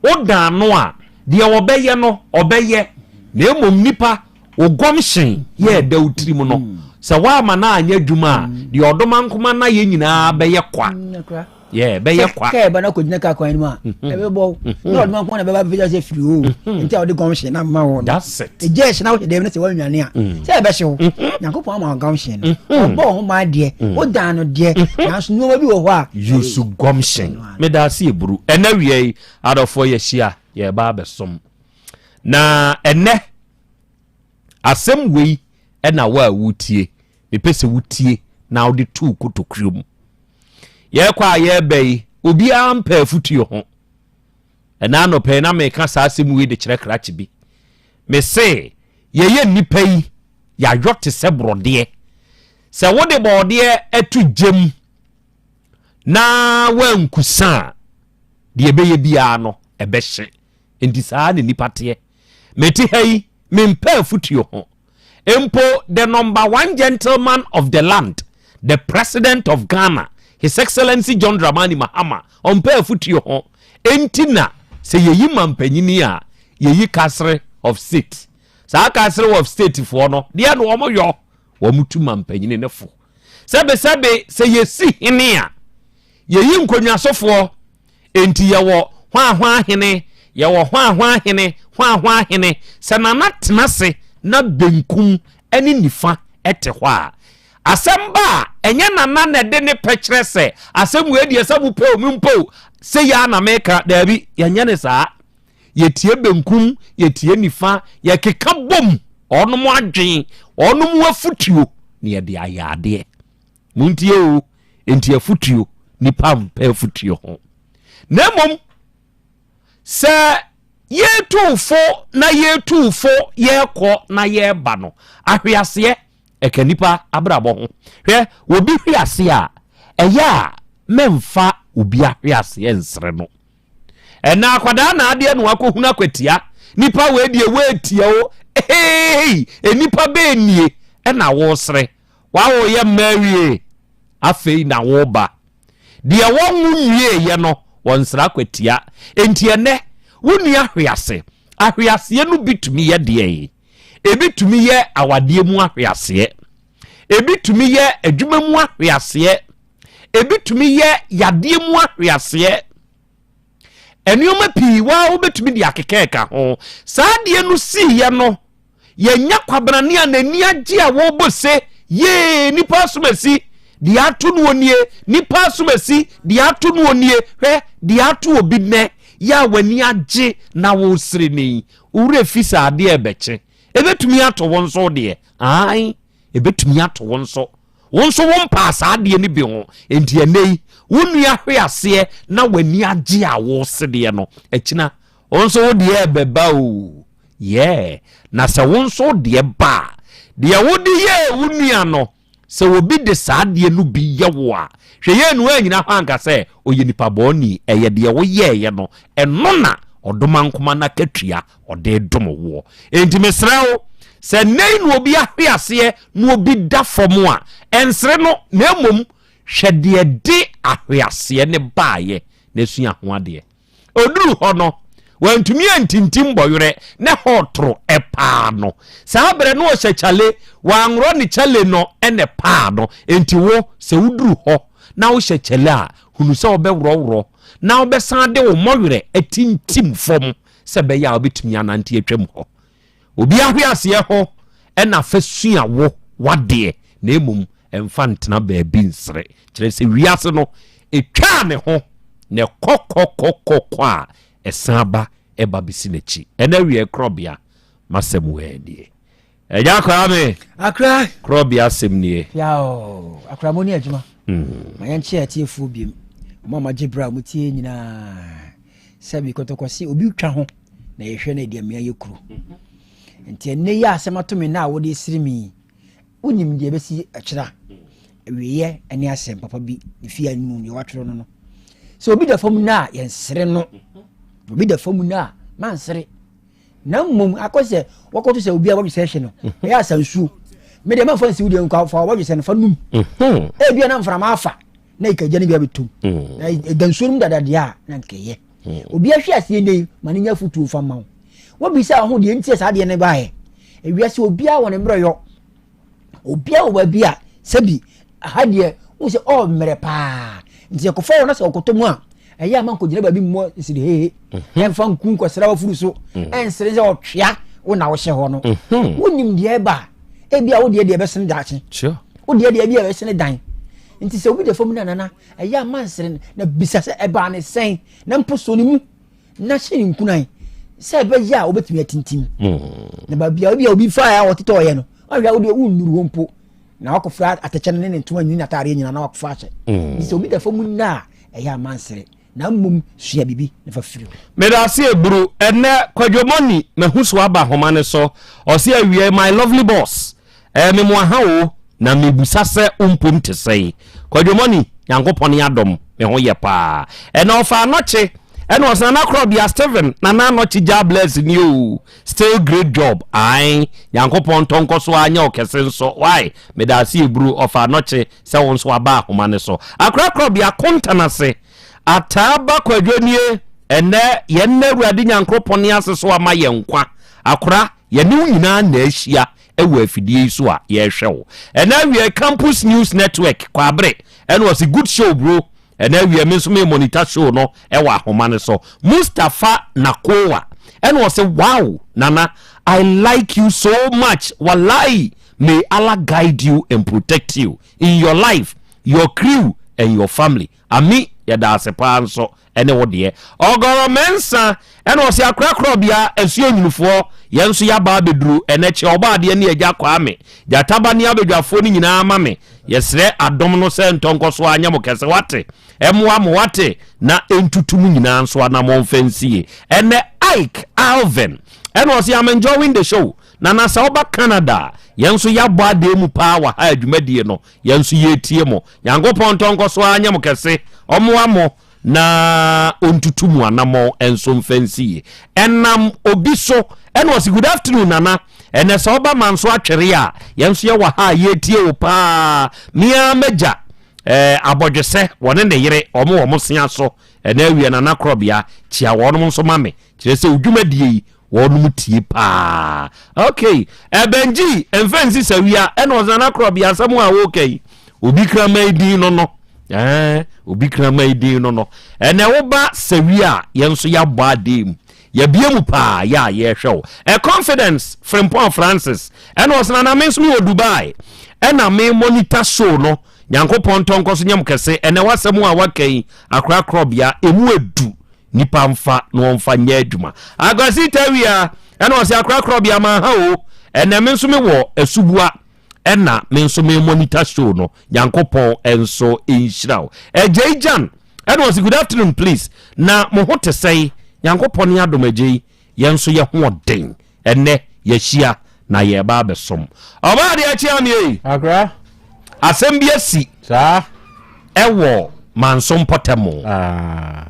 Wodan no a, deɛ ɔbɛyɛ no, ɔbɛyɛ, na mmom nipa, wo gɔmhyen yɛ ɛda wo tirim no, sɛ woama no anyɛ adwuma a, deɛ ɔdomankoma no ayɛ nyinaa bɛyɛ kwa. Yeah, ɛbɛyɛ kwa. Sɛ kaa ɛba na kɔgyina kaa kwan no mu a, ɛbɛbɔ wo. Na ɔdomankoma na ɛbɛba bɛfiri sɛ firi o. Nti a wɔde gɔmhyen no ama wo no. That's it. Ɛgya ɛhye na wohyɛ dɛm no sɛ woanwane a, sɛ ɛbɛhye wo. Nyankopɔn ama wo gɔmhyen no. Ɔbɔ wo ho ban deɛ, wodan no deɛ, nanso nneɛma bi wɔ hɔ a. Use gɔmhyen. Meda ase eburu. Ɛnɛ awia yi, adɔfoɔ yɛahyia, yɛreba abɛsom. Na ɛnɛ, asɛm wei ɛna wo a wotie, Mepɛ sɛ wotie na wode to wo kotokuo mu. Yɛrekɔ a yɛreba yi, obiara mpɛ afutuo ho. Ɛna anɔpa yi na meka saa asɛm wei de kyerɛ krakye bi. Mese yɛyɛ nnipa yi, yɛayɔ te sɛ borɔdeɛ. Sɛ wode bɔɔdeɛ to gyam na woankusa a, deɛ ɛbɛyɛ biara no, ɛbɛhye. Enti saa na nnipa teɛ. Mete ha yi, mempɛ afutuo ho. Mpo the number one gentleman of the land, the president of Ghana, His Excellency John Dramani Mahama, ɔmpɛ afutuo ho. Enti na sɛ yɛyi mampanyini a, yɛyi Council of State. Saa Council of State foɔ no, deɛ na wɔn yɔ, wɔn tu mampanyini no fo. Sɛbesɛbe sɛ yɛsi hene a, yɛyi nkonnwasofoɔ. Enti yɛwɔ hwanhwan hene, yɛwɔ hwanhwan hene, hwanhwan hene. Sɛ Nana tena ase na benkum ne nifa te hɔ a, asɛm ba a, ɛnyɛ Nana na ɛde ne pɛ kyerɛ sɛ asɛm wei deɛ sɛ mopɛ o, mempɛ o, sei ara na meka. Daabi, yɛnyɛ no saa. Yɛtie benkum, yɛtie nifa, yɛkeka bom wɔnom adwen, wɔnom afutuo na yɛde ayɛ adeɛ. Montie o, enti afutuo, nipa mpɛ afutuo ho. Na mmom, sɛ yɛtu fo na yɛtu fo yɛkɔ na yɛba no, ahweaseɛ ɛka nipa abrabɔ ho. Hwɛ, obi hwe ase a, ɛyɛ a mɛmfa obi ahweaseɛ nsere no. Ɛna akwadaa na adeɛ na wakɔhunu akwatia. Nipa wei deɛ woatia o, hey, nipa bɛɛ nie ɛna wosere. W'awo yɛ mma awie, afei na woreba. Deɛ wɔnwo nwieeɛ no, wɔnsra kwatia. Enti ɛnnɛ, wo nua ahwease. Ahweaseɛ no bi tumi yɛ deɛn? Ebi tumi yɛ awadeɛ mu ahweaseɛ. Ebi tumi yɛ adwuma mu ahweaseɛ. Ebi tumi yɛ yadeɛ mu ahweaseɛ. Nneɛma pii waa wobɛtumi de akekɛɛka ho. Saa adeɛ no siiɛ no, Yɛanya kwabrane a n'ani agye a wɔrebɔ se, Yee, nipa asomasi, deɛ ato noɔ nie, nipa asomasi, deɛ ato noɔ nie, hwɛ, deɛ ato obi nnɛ, yɛ a w'ani agye na woresere no yi, wo werɛ fi sɛ adeɛ rebɛkye. Ɛbɛtumi ato wo nso deɛ? Aane, ɛbɛtumi ato wo nso. Wo nso wompaa saa adeɛ no bi ho. Enti ɛnnɛ yi, wo nua hwe aseɛ na w'ani agye a woresedeɛ no, akyina, wo nso wo deɛ rebɛba o. Yeah, na sɛ wo nso wo deɛ ba a, deɛ wode yɛɛ wo nua no, sɛ obi de saa adeɛ no bi yɛ wo a, hwɛ yɛ no annyina hɔ anka sɛ ɔyɛ nipa bɔne, ɛyɛ deɛ woyɛeɛ no, ɛno na ɔdomankoma no akatua ɔde redom woɔ. Enti mesrɛ wo, sɛ nnɛ yi na obi ahwe aseɛ na obi da fam a, ɛnsere no, na mmom hwɛ deɛ ɛde ahweaseɛ no baeɛ na sua ho adeɛ. Ɔduruu hɔ no, wantumi antintim bɔwerɛ na ɛhɔ toro paa no. Saa berɛ no ɔhyɛ kyale, wanworɔ ne kyale no na ɛpaa no. Enti wo, sɛ woduru hɔ na wohyɛ kyale a, hunu sɛ wobɛworɔworɔ na wobɛsan de wo mmɔwerɛ atintim fam sɛ ɛbɛyɛ a wobɛtumi anante atwam hɔ. Obi ahweaseɛ ho na fa sua wo w'adeɛ na mmom mfa ntena baabi nsere. Kyerɛ sɛ wiase no ɛtwaa ne ho na ɛkɔ kɔ kɔ kɔ kɔ a ɛsan ba ɛba bɛsi n'akyi. Ɛna awieɛ korɔbea m'asɛm wɔ nie. Agya Kwame. Akra. Korɔbea asɛm nie. Fiao. Akra mo ni adwuma. Ma yɛnkyɛ atiefoɔ biem. Mo a magye berɛ a motie nyinaa. Sɛbi kɔtɔkɔse obi twa ho. na yɛhwɛ no ɛde amia yɛ kuro nti ɛnɛ yi asɛm ato me na a wode sere me yi wonim deɛ ɛbɛsi akyira awieɛ ne asɛm papa bi ne fie anim deɛ watwerɛ no no sɛ obi da fam no a yɛnsere no obi da fam no a mansere na mmom akɔ sɛ wɔkɔto sɛ obi a wɔdwesɛ hye no ɛyɛ asansuo medeɛ mamfa nsi wo deɛ nkwa fa wɔdwesɛ no fa num ebia na mframa afa na ikagya no bi abɛtom mm. na ɛda nsuo no mu dada deɛ a na nkɛyɛ mm. obi ahwe aseɛ nnɛ yi ma no nya afotuo fa ma wo wobisa ho deɛ nti saa deɛ no baeɛ ewiase obiara wɔ ne mmerɛyɔ obiara wɔ baabi a sɛbi aha deɛ wo sɛ ɔ mmerɛ paa nti ɛkɔfa wɔ no sɛ ɔkɔtɔ mu a ɛyɛ ama nkɔgyina baabi mmɔ nsiri hehe mhm. ɛmfa nku nkɔsra wafuru so mhm. ɛnsere sɛ ɔtwea wo na wohyɛ hɔ no mhm. wonim deɛ ɛba ebi a wodeɛ deɛ ɛbɛsene daakye wodeɛ deɛ ebi a ɛbɛsene dan Nti sɛ obi da fam na nana ɛyɛ a mansere no na bisa sɛ ɛbaa ne sɛn na mpo sɔ ne mu na hyɛ ne nkuran sɛ ɛbɛyɛ a wobɛtumi atintim hmm. na baabi a obi a obi fa a ɔtetɔɔyɛ no ɔhwɛ a wodeɛ wonnuru hɔ mpo. Na wakɔfra atɛkyɛ no ne ne ntoma ne n'ataadeɛ nyinaa na wakɔfa ahyɛ. Nti sɛ obi da fam nna a, ɛyɛ amansere. Na mmom sua biribi na fa firi hɔ. Medase Eburu, ɛnɛ Kwadwo Money mahu so aba ahoma no so, ɔse awiei my lovely boss, ɛɛ me mo aha o, na me busa sɛ wo mpom te sɛn? Kwadwo Money, Nyankopɔn adom me ho yɛ paa. Ɛnɛ ɔfa anɔkye ɛna ɔse Nana Korɔbea Steven Nana Anɔkye Jah bless ni o, still great job, ae Nyankopɔn ntɔ nkɔ so ara nyɛ wo kɛse nso, why? Medase Eburu, ɔfa anɔkye sɛ wo nso aba ahoma no so. Akora Korɔbea Kontanase Ataa ba Kwadwo nie, ɛnnɛ yɛn nna Awurade Nyankoropɔn ase so ama yɛn nkwa. Akora, yɛne wo nyinaa na ahyia wɔ afidie yi so a yɛrehwɛ wo. Ɛnnɛ awia Campus News Network, Kwaabere, ɛna ɔse good show bro. Ɛnnɛ awia me nso me monitor show no wɔ ahoma no so. Mustafa Nakowa, ɛna ɔse wow Nana, I like you so much, walai, may Allah guide you and protect you in your life, your crew and your family. Ami yɛda ase paa nso ɛne wo deɛ. Ɔgɔrɔ Mɛnsa ɛna ɔse akora korɔbea asuo nwunufoɔ yɛn nso yaba abɛduru ɛnɛ kyɛ ɔbɔ adeɛ ne agya Kwame Gyataba ne abadwafoɔ no nyinaa ma me yɛsrɛ adom no sɛ ntɔ nkɔso ara nyɛ mo kɛse wate ɛmoa mo wate na ɛntutu mo nyinaa nso anamɔn mfa nsie ɛnɛ Ike Alvin ɛna ɔse I'm enjoying the show Nana sɛ woba Canada a yɛn nso yɛabɔ adeɛ mu paa wɔ ha adwumadie no Yɛn nso yɛretie mo. Nyankopɔn ntɔ nkɔ so ara nyɛ mo kɛse, ɔmmoa mo na ɔntutu mo anammɔn nso mfa nsi yie. Ɛnam obi so ɛna ɔse good afternoon Nana, ɛnɛ sɛ woba Manso Atwere a, yɛn nso yɛwɔ ha a yɛretie wo paa. Me ara m'agya eh, abɔdwesɛ, wɔne ne yere, wɔn wɔ mo sea so ɛnɛ awia Nana Korɔbea, kyia wɔnom nso ma me. Kyerɛ sɛ wo dwumadie yi, wɔnom tie paa ok ɛbɛngyi mfa nsi sawia ɛna ɔsena no akorɔ bia asɛm a woka yi obi kraman din no no ɛɛ obi kraman din no no ɛnɛ woba sawia a yɛn nso yɛabɔ adeɛ mu yɛbie mu paa yɛ a yɛhwɛ wo ɛ confidence frimpɔn francis ɛna ɔsena na me nso mewɔ dubai ɛna me monitor show no nyankopɔn ntɔnkɔ so nyam kɛse ɛnɛ wasɛm a waka yi akora korɔbea ɛmu edu Nipa nfa na wɔnfa nyɛ adwuma. Akwasi Tawia ɛna ɔsɛ akorakorɔ bia ma ha o. Ɛnɛ me nso me wɔ asubua ɛna me nso me monitor show no. Nyankopɔn nso nhyira wo. Agyei Jan ɛna ɔsɛ good afternoon please. Na mo ho te sɛe? Nyankopɔn ne adom Agyei yɛn nso yɛ ho ɔden. Ɛnnɛ yɛahyia na yɛreba abɛsom. Ɔbaa adeɛ akye ame ei. Akra. Asɛm bi asi. Saa. Ɛwɔ Manso mpɔtam. Ah.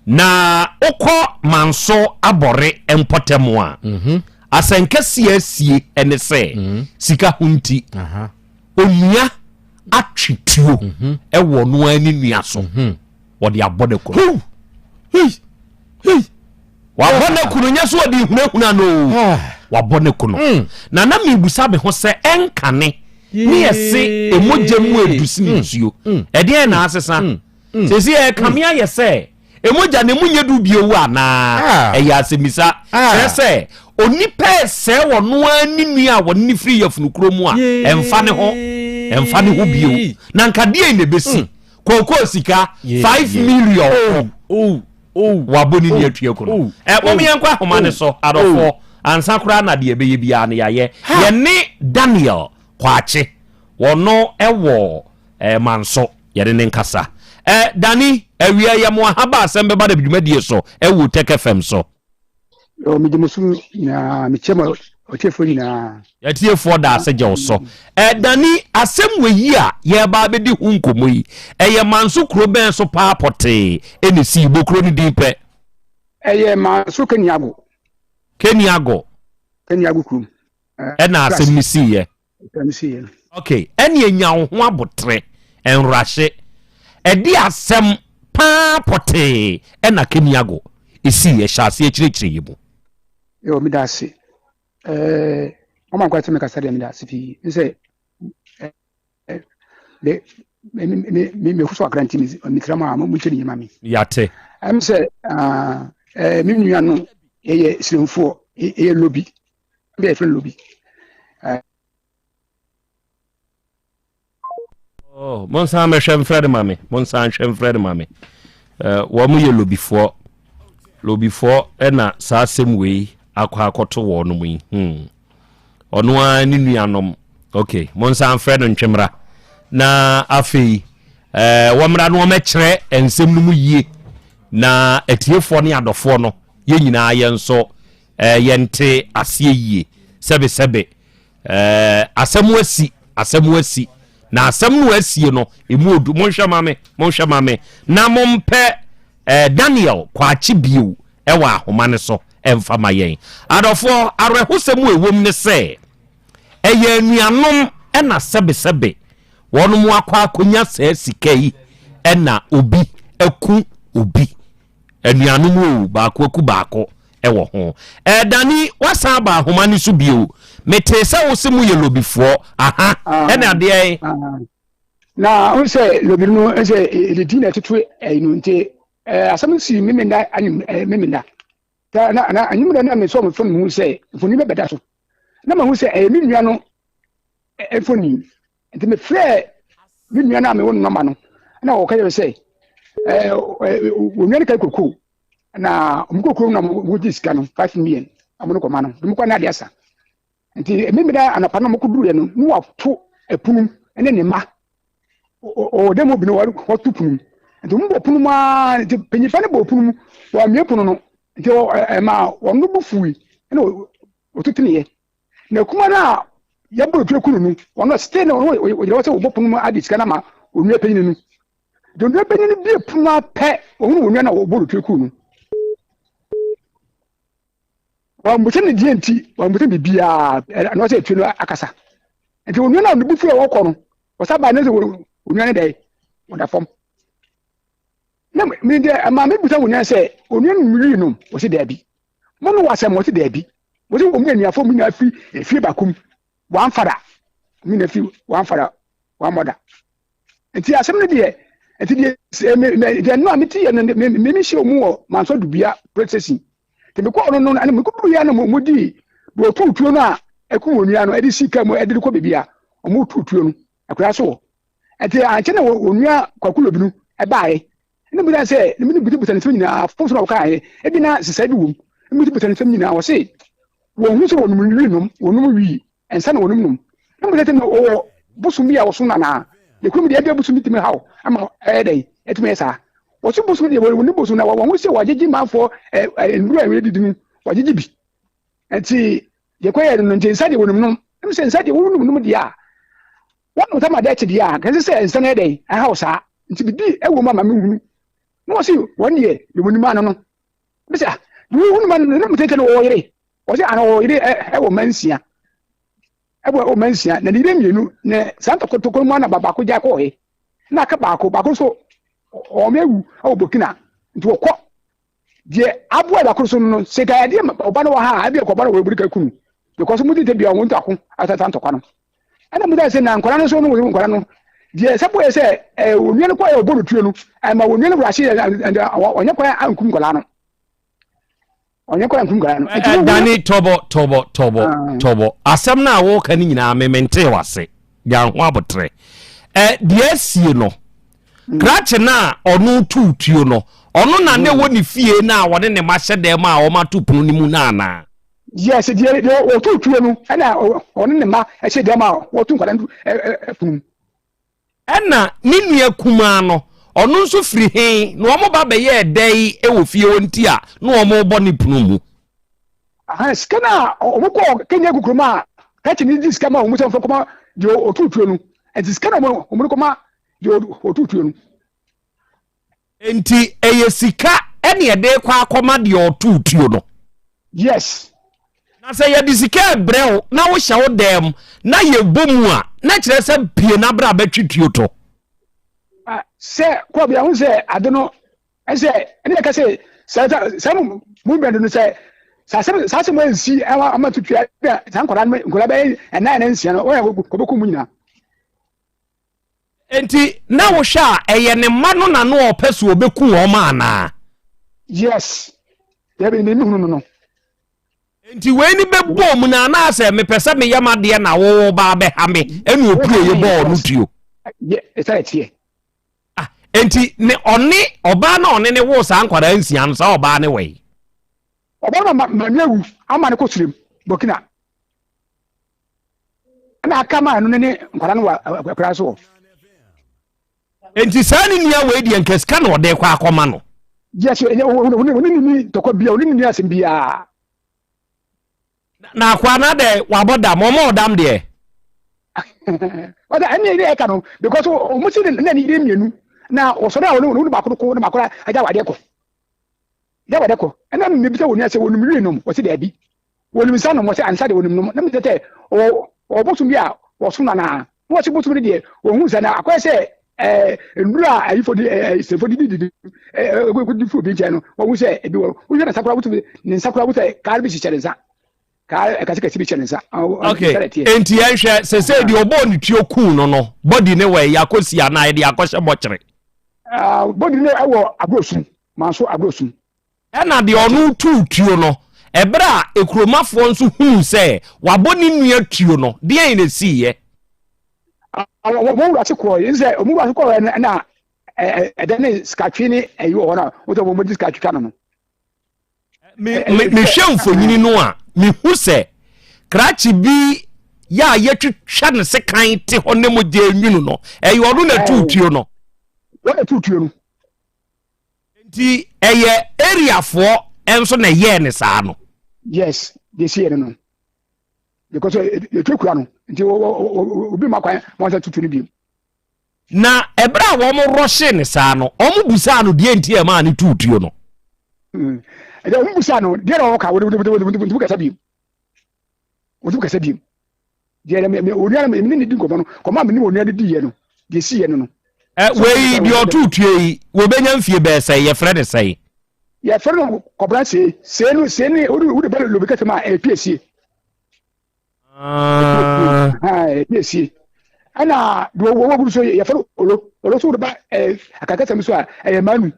Na wokɔ Manso abɔre mpɔtam a. Mhm. Asɛnkɛseɛ asie ɛne sɛ. Mhm. Sika ho nti. Aha. Onua atwe tuo. Mhm. Ɛwɔ no ara ne nua so. Mhm. Wɔde abɔ ne kunu. Hei. Hei. Wabɔ ne kunu nyɛ so ɔde hunahuna no wabɔ ne kunu hmm. Na na mebusa me ho sɛ ɛnkane ne yɛse ɛmogya mu edu sene hmm. nsuo hmm. Ɛdeɛn na asesa sɛsi ɛkame ayɛ sɛ ɛmogya ne mu nyɛ du bio anaa ah. Ɛyɛ asɛmmisa ah. Kyerɛ sɛ onipa ɛsɛ wɔno ara ne nua a wɔne ne firi yafunu kuro mu a ɛmfa ne ho ɛmfa ne ho bio na nka deɛ na ɛbɛsi kookoo sika 5 million oh. Oh, Wabɔ ne ni atua ku no. Oh, Ɛ mom oh, yɛnkɔ ahoma no so adɔfoɔ. oh. Ansa koraa na deɛ ɛbɛyɛ biara no yɛayɛ. Yɛne Daniel Kwakye, wɔno wɔ eh, Manso, yɛne ne nkasa. Eh, Dani, awia yɛ mo aha ba asɛm bɛba da dwumadie so ɛwɔ Tech FM so. Yo, mede mo so nyinaa, mekyɛ mo ɔtiefoɔ nyinaa. Atiefoɔ da ase gye wo so. Dani, asɛm wɔ yi a yɛreba abɛdi ho nkɔmmɔ yi, ɛyɛ Manso kuro bɛn so paa pɔtee ɛna ɛsii? Bɔ kuro no din pɛ. Ɛyɛ Manso Keniago. Keniago. Keniago kurom. Ɛna asɛm no siiɛ. Asɛm no siiɛ. Ok, ɛne nya wo ho aboterɛ, ɛnrahye. Ɛde asɛm paa pɔtee ɛna Keniago ɛsii, ɛhyɛ aseɛ kyerɛkyerɛ yɛ mu. Yo, meda ase. Ɛɛ, wɔn akora sɛ mekasa deɛ meda ase pii. N sɛ, me me me me me so akra nti mesrɛ mo a monkyɛ ne yie ma me. Yate. Ɛm sɛ, ɛɛ, me nua no yɛyɛ siremfoɔ, yɛyɛ lobi, bi a yɛfrɛ no lobi. Oh, monsan mɛhwɛ mfrɛ no ma me monsan nhwɛ mfrɛ no ma me uh, wɔn yɛ lobifoɔ lobifoɔ ɛna saa asɛm wei akɔ akɔto wɔn mu yi hmm. Ɔno ara ne nuanom. Ok, monsan mfrɛ no ntwemmra na afei eh, wɔmmra na wɔmmɛkyerɛ nsɛm no mu yie na atiefoɔ ne adɔfoɔ no yɛn nyinaa yɛn nso eh, yɛnte aseɛ yie sɛbesɛbe eh, asɛm asi asɛm asi na asɛm no asie no ɛmu odu monhwɛ ma me monhwɛ ma me na mompɛ eh, Daniel Kwakye bio ɛwɔ ahoma no so ɛmfa ma yɛn adɔfoɔ awerɛhosɛm a ɛwom ne sɛ Ɛyɛ anuanom na sɛbesɛbe wɔnom akɔ akɔnya saa sika yi na obi aku obi. Anuanom o, baako aku baako wɔ ho. Ɛdani, wasan aba ahoma no so bio. Metee sɛ wo se mo yɛ lobifoɔ. Aha, ɛna adeɛ. Na wo sɛ lobi no sɛ ɛdidi na ɛtoto ɛyi no nti asɛm si memenda anyim memenda. Na na anwummerɛ na mesɔ me fon mu sɛ mfoni bɛbɛda so. Na mahu sɛ ɛyɛ me nua no mfoni. Nti mefrɛɛ me nua no a mewɔ no nɔma no na ɔka kyerɛ sɛ wɔn nua no ka koko na wɔn kɔ kurom na wɔgye sika no 5 million wɔn no kɔma no de wɔn kɔ na adeɛ asa. Nti mmemmeda anɔpa no wɔkɔduruiɛ no na wɔato ɛpono ne ne mma ɔwɔ dɛm obi no wɔto pono mu. Nti wɔn bɔ pono mu ara nti mpanyinfoɔ no bɔ pono mu wɔamie pono no nti ɛma wɔn no bo fui ɛna wɔto teneɛ. Na kuma no a yɛbɔ etuo kunu no wɔn site na wɔn wɔgyina hɔ sɛ wɔbɔ pono mu ade sika no ama onua panyin no. Nti onua panyin no bie pono apɛ wɔn onua na wɔbɔ etuo kunu no. Wɔammisa no deɛ nti, wɔammisa no biribiara, ɛna ɔsɛ etuo no akasa. Nti onua no a ne bo fui a ɔkɔ no, ɔsa baa ne sɛ onua no dɛn, ɔda fam. Na me deɛ ɛmaa me bisa onua no sɛ, onua no wii nom? Ɔsi daabi. Mo no wɔ asɛm? Ɔsi daabi. Wɔsi wɔn mu anuafoɔ mu nyinaa fi efie baako mu, one father, wɔn nyinaa fi one father, one mother. Nti asɛm no deɛ, nti deɛ sɛ me me deɛ no a mete yɛ no me me me hyɛ mu wɔ Manso Dubia police station. Nti mekɔɔ no no ɛna mekɔduru yɛ no mo di deɛ ɔtu tuo no a ɛkum onua no ɛde si kaa mu ɛde kɔ baabi a wɔn tu tuo no akura so wɔ. Nti ankyɛ na onua Kwaku Lobinu ɛbaeɛ. Ɛna mbisa sɛ ne mene busabusa ne nsɛm nyinaa fom so na wɔkaeɛ ebi na sesae bi wom. Mbusabusa ne nsɛm nyinaa wɔse wɔn hu sɛ wɔnom wii nom wɔnom wii Nsa na wɔnom nom. Na mo sɛ na ɔwɔ bosom bi a wɔsom no anaa? Ne kurom deɛ ebia bosom bi tumi haw ama ɛyɛ dɛn ɛtumi yɛ saa. Wɔso bosom deɛ wɔn bosom na wɔn ho sɛ wɔagyegye manfoɔ nnuro a wɔdidi no wɔagyegye bi. Nti deɛ kɔyɛ no nti nsa deɛ wɔnom nom. Ɛmu sɛ nsa deɛ wɔnom nom deɛ a wɔnom nsa ma deɛ ɛte deɛ a kɛse sɛ nsa no yɛ dɛn ɛhaw saa. Nti bibi ɛwɔ mu ama me hunu. Na wɔsi wɔn deɛ deɛ wɔnim ano no. Bisa deɛ wɔhunu ma no na mo tete no wɔyere. Ɔsɛ ana ɔwɔ yere ɛwɔ mma nsia ɛwɔ ɛwɔ mma nsia na ne yere mmienu na saa ntɔkɔtɔkɔ mu ana baako gya kɔɔɛ na aka baako baako nso ɔmo ewu ɛwɔ Burkina nti wɔkɔ deɛ aboa baako so no sɛ ka adeɛ ɔba no wɔ ha a ebi ɛkɔ ɔba no wɔ eburi ka kunu because mo tete bia wɔn ntɔko asasa ntɔkwa no ɛna mo sɛ na nkwadaa no nso no wɔ nkwadaa no deɛ sɛ bɔyɛ sɛ ɛɛ onua no kɔ yɛ ɔbɔ no tuo no ɛma onua no wura ase ɛɛ ɔnyɛ kwan ankum nkwadaa no. Ɔnyɛ kwan nkum nkwadaa no. Nti wo Dani tɔbɔ tɔbɔ tɔbɔ ah. tɔbɔ asɛm no a wɔka no nyinaa me mentee wase gya ho abotrɛ ɛ deɛ asie no mm. krakye no a ɔno tu tuo no ɔno na ne mm. wɔ ne fie no a wɔne ne ma hyɛ dɛm a wɔma pono no mu no anaa. Yes deɛ deɛ wɔtu tuo no ɛna ɔne ne ma hyɛ dɛm a wɔtu nkwadaa no pono mu. Ɛnna ne nua kumaa no, ɔno nso firi he, na wɔn ba bɛyɛɛ dɛn wɔ fie hɔ nti a na wɔrebɔ ne pono mu? Aha, sika no a wɔkɔɔ Kenya kukurom a krakye no de sika ma wɔn sɛ wɔmfa kɔma deɛ ɔtoo tuo no, nti sika na wɔn de kɔma deɛ ɔtoo tuo no. Enti ɛyɛ sika ɛne ɛde rekɔ akɔma deɛ ɔtoo tuo no. Yes. Na sɛ yɛde sika ɛbrɛ wo na wohyɛ wo dan mu na yɛbɔ mu a, na kyerɛ sɛ pie na bra bɛtwe tuo to. Ah, sɛ kɔ bia ho sɛ ade no ɛsɛ ɛne ɛka sɛ sɛ sɛ mo mo bɛn no sɛ sɛ asɛm saa asɛm ansi ɛma ama tutua saa nkwadaa no nkwadaa bɛyɛ ɛnan ɛnan nsia no wɔyɛ kɔbɛkɔ mu nyinaa. Enti na wohwɛ a ɛyɛ ne mma no na na ɔpɛ so ɔbɛku wɔn anaa? Yes. Dabi ne mehunu no no. Enti wei ne bɛbɔɔ mu no anaasɛ mepɛ sɛ meyɛ m'adeɛ na wo ba abɛha me ɛna ɔpueeɛ bɔɔ no tuo? Yɛ ɛsɛ ɛteɛ. Ah, enti ne ɔne ɔbaa na ɔne ne woo saa nkwadaa nsia no saa ɔbaa ne wɔ yi? Ɔbaa no ma maame awu ama no kɔ sirem Burkina. Ɛna aka maa no ne nkwadaa no wɔ akura so. Nti saa ne nua wei deɛ nka sika na ɔde kɔ akɔma no. Yes, ɛnyɛ wɔne ne ni tɔkɔ bia, wɔne ne ni asɛm biara. Na akoa no adɛ wabɔ dam, ɔma ɔdam deɛ. Ɔsɛ ɛne ɛne ɛka no because wɔn si ne ne yere mmienu na wɔsɔre a wɔne wɔn baako no ko na baako agya wadeɛ kɔ. Agya wadeɛ kɔ ɛna mmebisa wɔn nua sɛ wɔnum wie nom wɔsi daabi. Wɔnim nsa nom? Wɔse ansa deɛ wɔnim nom. Na mesɛ sɛ ɔwɔ bosom bi a wɔsom no anaa? Na wɔse bosom no deɛ wɔhu nsa na akɔyɛ sɛ ɛɛ nnuro a ayifo de ɛɛ sefo de didi ɛɛ di firi obi nkyɛn no wɔhu sɛ ebi wɔ wohwɛ ne nsa koraa wotumi ne nsa koraa wosɛ kaa bi hyehyɛ ne nsa kaa ɛkɛse kɛse bi hyɛ ne nsa. Okay, enti yɛnhwɛ sese deɛ ɔbɔɔ ne tuo kuu no no bɔdi ne wɔ ɛyɛ akɔsi anaa yɛde akɔhyɛ bɔkyere. Bɔdi no ɛwɔ agorɔsum manso agorɔsum. Ɛnna deɛ ɔno tuu tuo no, ɛberɛ a ekuromafoɔ nso hunuu sɛ wabɔ ne nua tuo no, deɛn na ɛsiiɛ? Wɔn wura se kɔɔ, sɛ wɔn wura se kɔɔ no na ɛdɛ ne sikatwe ne ɛyi wɔ hɔ no a, wɔn sɛ wɔn de sika twitwa no no. Mehwɛ mfonini no a, mehu sɛ krakye bi yɛ a yɛtwitwa ne sekan te hɔ ne mogya enwunu no, ɛyɛ ɔno na ɛtuu tuo no. Wɔn na ɛtuu tuo no. Nti ɛyɛ areafoɔ nso na ɛyɛɛ ne saa no. Yes, deɛ ɛsi yɛ no no. Because yɛtu kura no, nti obi ma kwan ma wɔn sɛ tutu no bio. Na ɛberɛ a wɔn rɔhye ne saa no, wɔn busaa no deɛ nti a ɛmaa ne tuu tuo no. Ɛdeɛ wɔn busaa no deɛ na wɔka wɔde kasa bio. Wɔde kasa bio. Deɛ na me onua no me ne ne di nkɔmɔ no, kɔmɔ a me ne onua no di yɛ no, deɛ esi yɛ no no. Ɛ wei deɛ ɔto tue yi, wɔbɛnya mfie bɛɛ sɛn, yɛfrɛ ne sɛn? Yɛfrɛ no Kɔbena See. See no, see ne, wode wode ba lobi kɛtɛm a, ɛyɛ piesie. Ah. Ɛyɛ piesie. Ɛna deɛ wɔwɔ guru so yɛfrɛ no olo. Olo so wode ba ɛɛ akakɛsɛm so a, ɛyɛ manu.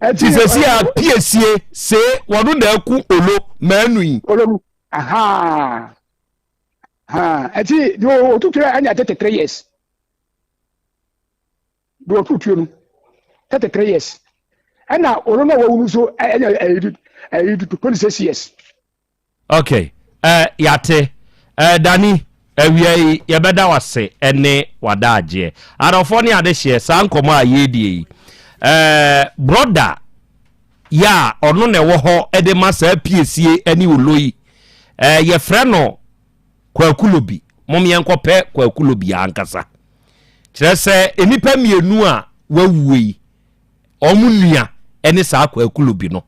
Nti sɛsi a piesie see wɔno na aku olo manu yi. Olo no ɛti deɛ ɔtutuo ɛnya 33 years deɛ ɔtutuo no 33 years ɛna olo no a wawu no nso ɛnya ɛyi 26 years. Ok eh, yɛate. Eh, Danny, awia yi yɛbɛda wo ase ne w'adaagyeɛ. Adɔfoɔ ne adehyeɛ, saa nkɔmmɔ a yɛredie yi, eh, brɔda yɛ a ɔno na ɛwɔ hɔ de ma saa piesie ne olo yi, eh, yɛfrɛ no Kwaku Lobi. Mom yɛnkɔpɛ Kwaku Lobi ankasa. Kyerɛ sɛ nnipa mmienu a wɔawuo yi, wɔn nua ne saa Kwaku Lobi no.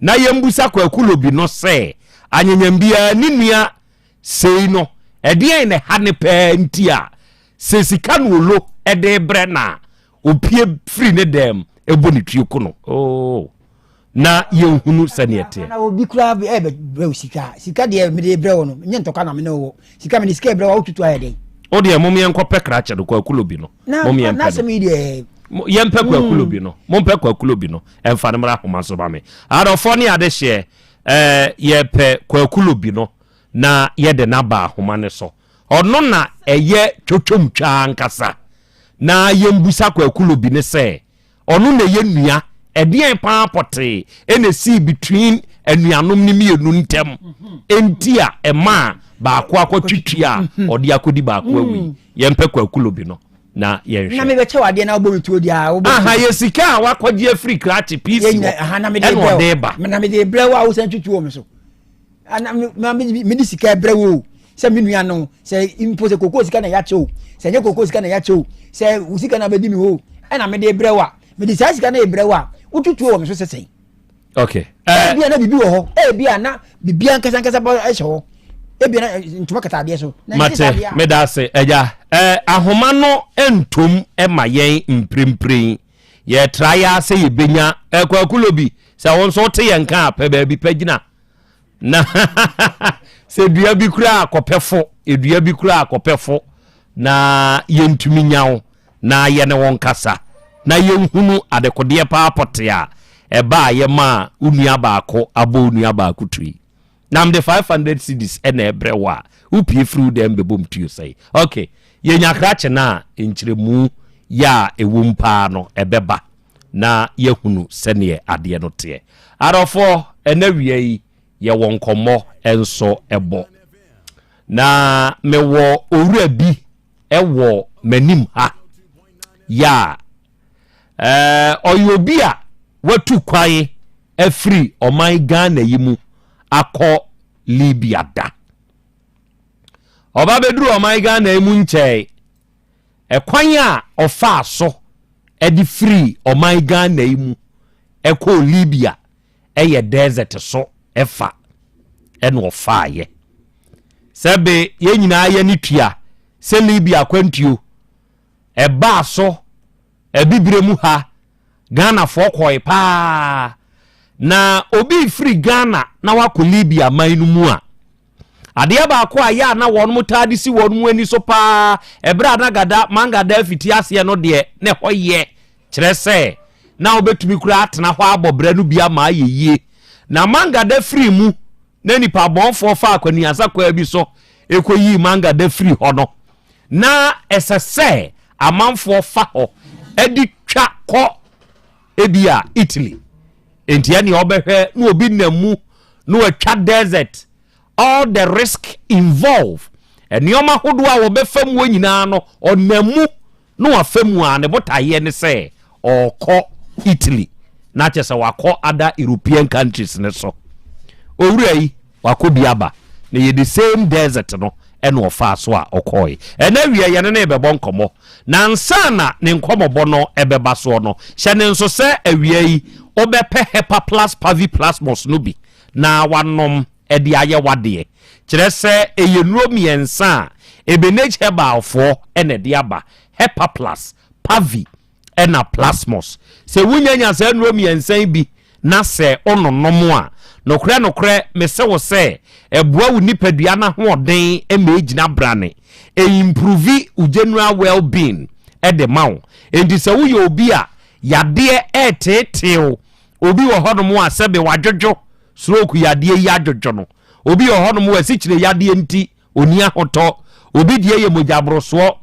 Na yɛmbusa Kwaku Lobi no sɛ, anyanyam biara ne nua sei no, ɛdeɛn na ɛha ne pɛɛ nti a sɛ sika na olo de brɛ no a, opie firi ne dɛm bɔ ne tuo ku no. Oh. Na yɛnhunu sɛdeɛ ɛteɛ. Na obi koraa ɛbɛbrɛ wo sika. Sika deɛ mede brɛ wo no, nyɛ ntɔkwa na me ne wo wɔ. Sika mede sika brɛ wo a wotutu ayɛ dɛn? O deɛ mom yɛnkɔpɛ krakye no Kwaku Lobi no. Mom yɛmpɛ no. N'asɛm yi deɛ. Yɛmpɛ Kwaku Lobi no. Mompɛ Kwaku Lobi no. Ɛmfa no mmra ahoma so ma me. Adɔfoɔ ne adehyeɛ, ɛɛ yɛpɛ Kwaku Lobi no na yɛde no aba ahoma no so. Ɔno na ɛyɛ twotwom twa ankasa. Na yɛmbusa Kwaku Lobi no sɛ Ɔno na ɛyɛ nua. Ɛdeɛn paa pɔtee na ɛsii between anuanom no mmienu ntam enti a ɛmaa baako akɔtwitwi a ɔde akɔdi baako awu yi? Yɛmpɛ Kwaku Lobi no na yɛnhwɛ. Na mebɛkyɛ wo adeɛ na wobɔ me tuo deɛ a wobɔ Aha yɛ sika a wakɔgye afiri krakye PC hɔ ɛna ɔde ba. Na mede brɛ wo a wosan twitwi wɔ me so. Ana ma mede sika brɛ wo o sɛ me nua no sɛ mpo sɛ koko sika na yɛakyɛ o sɛ nyɛ koko sika na yɛakyɛ o sɛ wo sika na bɛdi me hɔ o ɛna mede brɛ wo a mede saa sika no brɛ wo a wotutuo wɔ me so sɛ sɛn. Okay. Ebi a na biribi wɔ hɔ ebi a na biribi ankasa ankasa bɔ ɛhyɛ hɔ ebi a na ntoma kata adeɛ so. Mate meda ase agya eh, ahoma no ntom ma yɛn mprempren yɛtra yɛ sɛ yɛbɛnya eh, Kwaku Lobi sɛ wo nso wote yɛn ka a pɛ baabi pɛ gyina na sɛ dua bi koraa kɔpɛfo dua bi koraa kɔpɛfo na yɛntumi nya wo na yɛne wo nkasa na yɛnhunu adekodeɛ paa pɔte a ɛba a yɛmaa wo nua baako abɔ wo nua baako tui na mede 500 cedis ɛna ɛbrɛ wo a wopie firi wo dɛm bɛbɔ m tuo sɛe ok yɛnya krakye no a nkyerɛmu yɛ a ɛwom paa no ɛbɛba na yɛahunu sɛdeɛ adeɛ no teɛ. Adɔfoɔ, ɛnɛ awia yi, yɛwɔ nkɔmmɔ nso bɔ. Na mewɔ owura bi wɔ m'anim ha yɛ a ɛɛ ɔyɛ obi a watu kwan afiri ɔman Ghana yi mu akɔ Libya da. Ɔba bɛduru ɔman Ghana yi mu nkyɛe. Ɛkwan a ɔfaa so de firii ɔman Ghana yi mu kɔɔ Libya yɛ desert so fa ɛna ɔfaeɛ. Sɛbe yɛn nyinaa yɛ ne tua sɛ Libya akwantuo ɛbaa so abibire mu ha Ghanafoɔ kɔe paa na obi firi Ghana na wakɔ Libya man no mu a Adeɛ baako a ɛyɛ a na wɔn taa de si wɔn ani so paa ɛberɛ a na Gada Mangada afiti aseɛ no deɛ na ɛhɔ yɛ kyerɛ sɛ na wobɛtumi koraa atena hɔ abɔ berɛ no bi ama ayɛ yie. Na Mangada firi mu na nipa bɔnfoɔ fa akwanuasa kwaa bi so ɛkɔyii Mangada firi hɔ no na ɛsɛ sɛ amanfoɔ fa hɔ de twa kɔ ebia Italy. Enti ɛnea ɔbɛhwɛ na obi nam mu na watwa desert, all the risk involved, nneɛma ahodoɔ a wɔbɛfa mu nyinaa no, ɔnam mu na wafa mu a ne botaeɛ ne sɛ ɔrekɔ Italy na kyɛ sɛ wakɔ other European countries ne so. Owura yi Wakɔ bi aba, na ɛyɛ the same desert no ɛna ɔfaa so a ɔkɔɔe. Ɛnɛ awia yɛne no rebɛbɔ nkɔmmɔ. Na ansa na ne nkɔmmɔbɔ no ɛbɛba soɔ no, hyɛ no nso sɛ awia yi wobɛpɛ Hepa Plus Pavi Plasmos no bi na wanom de ayɛ w'adeɛ. Kyerɛ sɛ ɛyɛ nnuro mmiɛnsa a Ebenage Herbal foɔ na ɛde aba, Hepa Plus, Pavi ɛna Plasmos. Sɛ wonya nya saa nnuro mmiɛnsa yi bi na sɛ wononom a, nokorɛ nokorɛ mese wo sɛ, ɛboa wo nipadua no ahoɔden ma ɛgyina brane, ɛimprovi wo general well being de ma wo. Enti sɛ woyɛ obi a yadeɛ ɛreteetee wo, obi wɔ hɔnom a sɛbe wadwodwo, stroke yadeɛ yi adwodwo no, obi wɔ hɔnom a asikyire yadeɛ nti Ɔnni ahotɔ. Obi deɛ yɛ mogyaborosoɔ.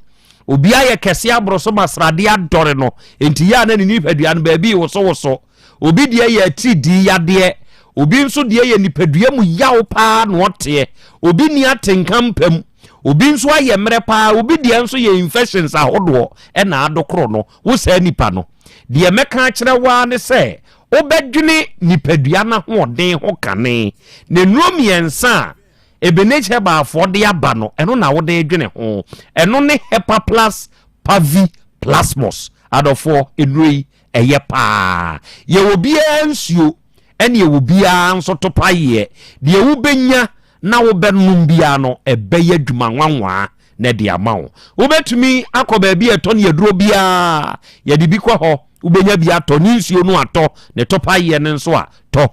Obi ayɛ kɛse aboro so ma sradeɛ adɔre no, enti yɛ a na ne nipadua no baabi rewosowoso. Obi deɛ yɛ atiridii yadeɛ. Obi nso deɛ yɛ nipadua mu yaw paa na ɔteɛ. Obi nni atenka mpa mu. Obi nso ayɛ mmerɛ paa. Obi deɛ nso yɛ infections ahodoɔ na adokoro no. Wo saa nipa no, deɛ mɛka akyerɛ wo ara ne sɛ wobɛdwene nipadua no ahoɔden ho kane. Na nnuro mmiɛnsa a Ebenezer Herbal-foɔ de aba no, ɛno na wode redwene ho. Ɛno ne Hepaplus Pavi Plasmos. Adɔfoɔ, nnuro yi, ɛyɛ paa. Yɛwɔ biara nsuo, ɛne yɛwɔ biara nso topayeɛ. Deɛ wobɛnya na wobɛnom biara no, ɛbɛyɛ adwuma nwanwaa na ɛde ama wo. Wobɛtumi akɔ baabi a ɛtɔ ne aduro biara, yɛde bi kɔ hɔ, wobɛnya bi atɔ, ne nsuo no atɔ, ne topayeɛ no nso a, tɔ.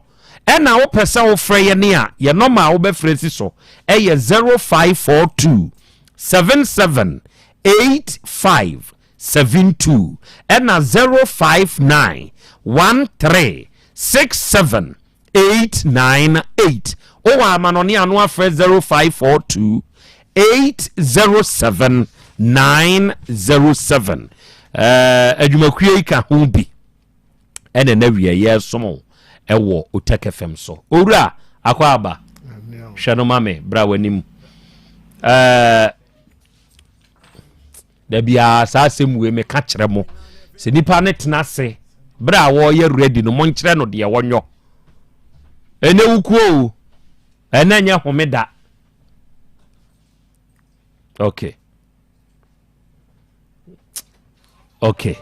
Ɛna wopɛ sɛ wofrɛ yɛn a, yɛn nɔma a wobɛfrɛ si so yɛ 0542 77 85 72 ɛna 059 13 67 898. Wowɔ amanɔne a no afrɛ 0542 807 907. Ɛɛ adwumakuo yi ka ho bi. ɛna na wia yɛresom wo ɛwɔ Otek FM so. Owura akɔ aba hwɛ no ma me bra w'anim. Ɛɛ da biara saa asɛm wei meka kyerɛ mo sɛ nipa ne tena ase berɛ a wɔreyɛ ready no monkyerɛ no deɛ wɔnyɔ. Ɛnɛ wukuo o ɛnɛ nyɛ homeda. Okay. Okay.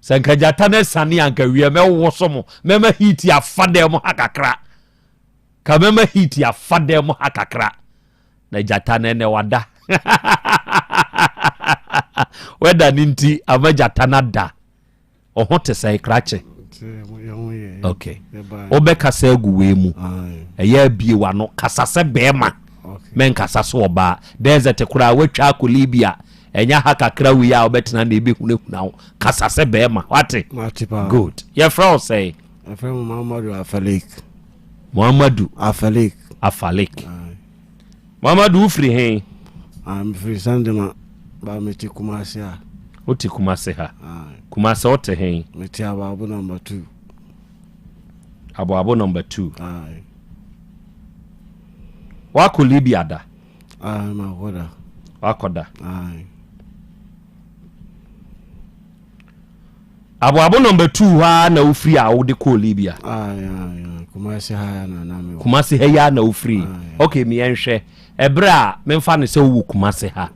Sɛ nka gyata no asiane a nka wie mɛwoso mo mɛma heat afa dɛm mu ha kakra ka mɛma heat afa dɛm mu ha kakra na gyata no ɛnɛ wada wɛda no nti ama gyata no ada Ɔho te sɛn krakye? Ok. Wobɛkasa agu wei mu. Ɛyɛ abie w'ano. Kasa sɛ bɛrima. Mɛnkasa sɛ ɔbaa. Desert koraa woatwa akɔ Libya. Ɛnyɛ ha kakra wei a wobɛtena na ɛbɛhunahuna wo. Kasa sɛ bɛrima. Wate? Good. Yɛfrɛ wo sɛn? Yɛfrɛ me Muhammadu Afalik. Muhammadu. Afalik. Afalik. Muhammadu wofiri he? Ah, mefiri Sandema, ba mete Kumase ha. Wote Kumase ha? Kumase wote he? Mete Aboabo number 2. Aboabo number 2. Wakɔ Libya da? Ah, makɔda. Wakɔda. Aboabo number 2 hɔ ara na wofiri a wode kɔɔ Libya. Kumasi ha na na mewɔ. Kumasi ha yi ara na wofiri. Ok, meyɛnhwɛ. Ɛberɛ a memfa no sɛ wowɔ Kumasi ha,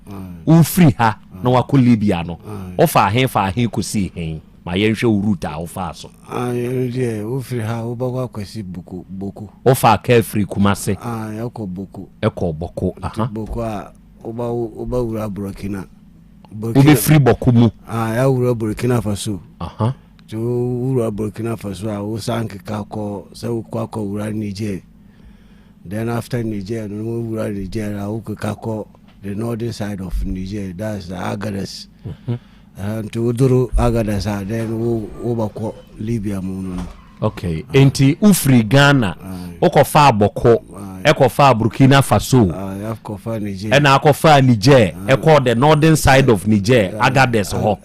wofiri ha na wakɔ Libya no, wofaa he faa he kɔsii he? Ma yɛnhwɛ wo route a wofaa so. Ɛno deɛ wofiri ha wobɛkɔ akɔsi Boko. Boko. Wofaa kaa firi Kumasi. Ɛkɔ Boko. Ɛkɔ Boko. Nti Boko a wobɛwura Burkina. Wobɛfiri Bɔko mu. Awura Burkina Faso. Nti wowura Burkina Faso a wosan keka kɔ sɛ wokɔ akɔwura Niger. Then after Niger no wowura Niger a wokeka kɔ the northern side of Niger, that's the Agadez. Nti woduru Agadez a then wobɛkɔ Libya mu no. Okay, nti wofiri Ghana wokɔfaa Bɔko, ɛkɔfaa Burkina Faso, ɛna akɔfaa Niger, ɛkɔɔ the northern side of Niger, Agadez hɔ,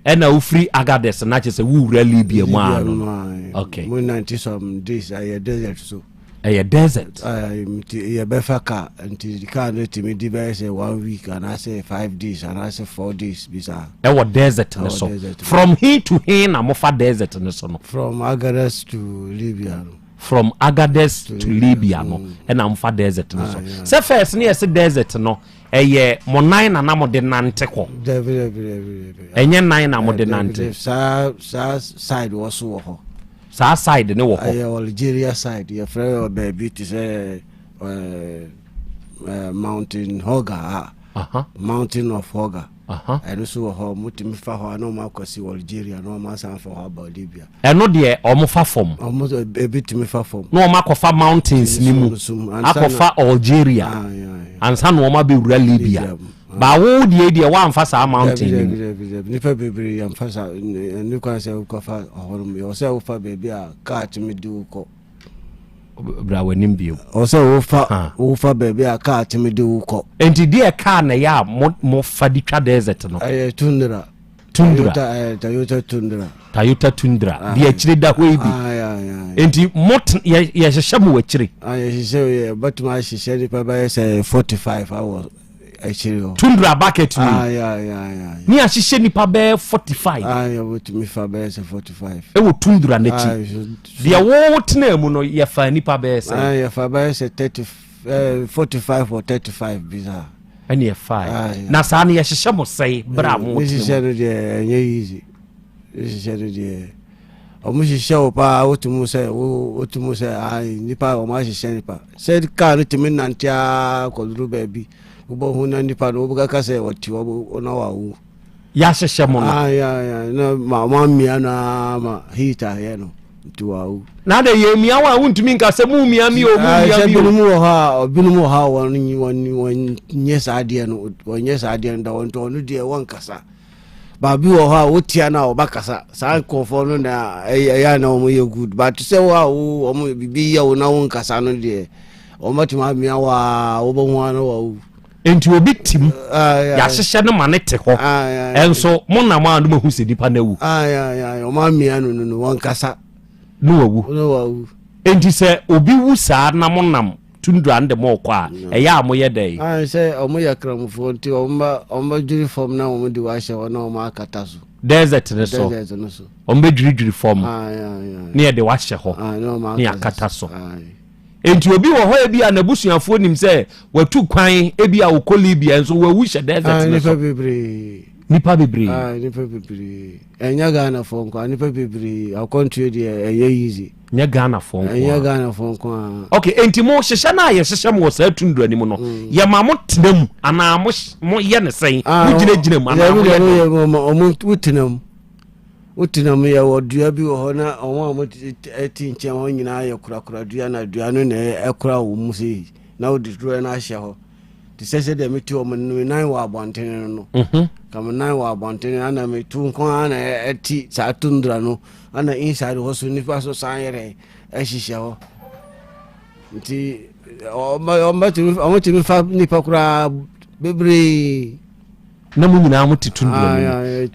ɛna wofiri Agadez na kyerɛ sɛ wowura Libya mu a no. Okay. Mo nante some days ɛyɛ desert so. Ɛyɛ desert. Nti yɛbɛfa car, nti car no tumi di bɛyɛ sɛ one week anaasɛ 5 days anaasɛ 4 days bi saa. Ɛwɔ desert ne so. From he to he na mofa desert ne so no? From Agadez to Libya no. From Agadez to Libya no ɛna mofa desert ne so. Sɛ first ne yɛsɛ desert no ɛyɛ mo nan na na mo de nante kɔ? Dabi, dabi, dabi, dabi. Ɛnyɛ nan na mo de nante? Saa side wɔ so wɔ hɔ. Saa side ne wɔ hɔ. Ɛyɛ Algeria side, yɛfrɛ wɔ baabi te sɛ Mountain Hoggar a, Mountain of Hoggar. Ɛno so wɔ hɔ, motumi fa hɔ a na ɔmo akɔsi Algeria na ɔmo asan fa hɔ aba Libya. Ɛno deɛ ɔmo fa fam? Ɔmo ebi tumi fa fam. Na ɔmo akɔfa mountains ni mu akɔfa Algeria ansa na ɔmo abɛwura Libya. Baawo deɛ wamfa saa mountain ni mu. Nipa bebree yɛmfa saa ɛne kwan sɛ wokɔfa hɔ nom, yɛwɔ sɛ wofa baabi a kaa tumi de wo kɔ. Bra w'anim bio. Ɔwɔ sɛ wofa baabi a kaa tumi de wo kɔ. Nti deɛ kaa na ɛyɛ a mo fa de twa desert no? Ɛyɛ Tundra. Tundra. Toyota Tundra. Toyota Tundra. Deɛ akyire da hɔ yi bi. Nti mo yɛhyehyɛ mo akyire? Yɛhyehyɛ, yɛbɛtumi ahyehyɛ nipa bɛyɛ sɛ 45 awɔ akyire hɔ. Tundra bucket mu. Ne ahyehyɛ nipa bɛyɛ 45. Yɛbɛtumi fa bɛyɛ sɛ 45. Ɛwɔ Tundra n'akyi. Deɛ wo tena mu no yɛfa nipa bɛyɛ sɛ? Yɛfa bɛyɛ sɛ 30, 45 or 35 bi saa. Ɛne ɛfa na saa no yɛhyehyɛ mo sɛe berɛ a mo tena mu? Hyehyɛ no deɛ ɛnyɛ easy. Hyehyɛ no deɛ ɔmo hyehyɛ wo paa, wotumu sɛ wotumu sɛ nipa ɔmo ahyehyɛ nipa sɛ kaa no tumi nante aa kɔduru baabi, wobɛhu na nipa no wobɛkaka sɛ ɔte hɔ na wawu. Yɛahyehyɛ mo no na ma amia no ama heat ayɛ no nti wawu. Na de yɛmia wo a wontumi nka sɛ mumia mi o, mumia mi o. Binom wɔ hɔ a binom wɔ hɔ a wɔnyɛ saa adeɛ no, wɔnyɛ saa adeɛ no da wɔn nti ɔno deɛ wɔnkasa. Baabi wɔ hɔ a wotia no a wɔbɛkasa. Saa nkurɔfoɔ no na ɛyɛ na wɔn yɛ good, but sɛ wo a wo wɔn biribi yɛ wo na wo nkasa no deɛ, wɔn bɛtumi amia wo a wobɛhu ano wawu. Nti obi tim yɛahyehyɛ no ma ne te hɔ, ɛnso mo nam a no mahu sɛ nipa no awu. Wɔn amia no wɔn kasa. No wawu. No wawu. Nti sɛ obi wu saa na mo nam tundra no de mo kɔ a, ɛyɛ a moyɛ dɛn? Sɛ ɔmo yɛ kramofoɔ nti ɔmo bɛ dwiri fam na ɔmo de wahyɛ hɔ na ɔmo akata so. Desert ne so. Desert no so. Ɔmo bɛ dwiridwiri fam ne yɛde wahyɛ hɔ ne yɛakata so. Nti obi wɔ hɔ ebi a n'abusuafoɔ nim sɛ watu kwan ebi a okɔ Libya nso wawu hyɛ desert ne so. Nipa bebree. Nipa bebree. Nipa bebree. Ɛnyɛ Ghanafoɔ nko a, nipa bebree. Akwantuo deɛ ɛnyɛ easy. Nyɛ Ghanafoɔ nko a. Ɛnyɛ Ghanafoɔ nko a. Okay, nti mo hyehyɛ no a yɛhyehyɛ mo wɔ saa tundra no mu no, yɛma mo tena mu anaa mo mo yɛ ne sɛn? Mo gyinagyina mu anaa mo yɛ dɛn? Ɔmo wotena mu. Wotena mu, yɛwɔ dua bi wɔ hɔ na ɔmo a mo te nkyɛn hɔ nyinaa yɛ korakora dua, na dua no na ɛkora wɔn mu sei na wode dua no ahyɛ hɔ. Te sɛ sɛdeɛ mete hɔ, me nan wɔ abɔntene no, ka me nan wɔ abɔntene ana metu nko ara na ɛte saa tundra no ana inside hɔ so nipa so san yɛrɛ ɛhyehyɛ hɔ, nti ɔmɛtumi fa nipa koraa bebree. Na mo nyinaa mo te tundra no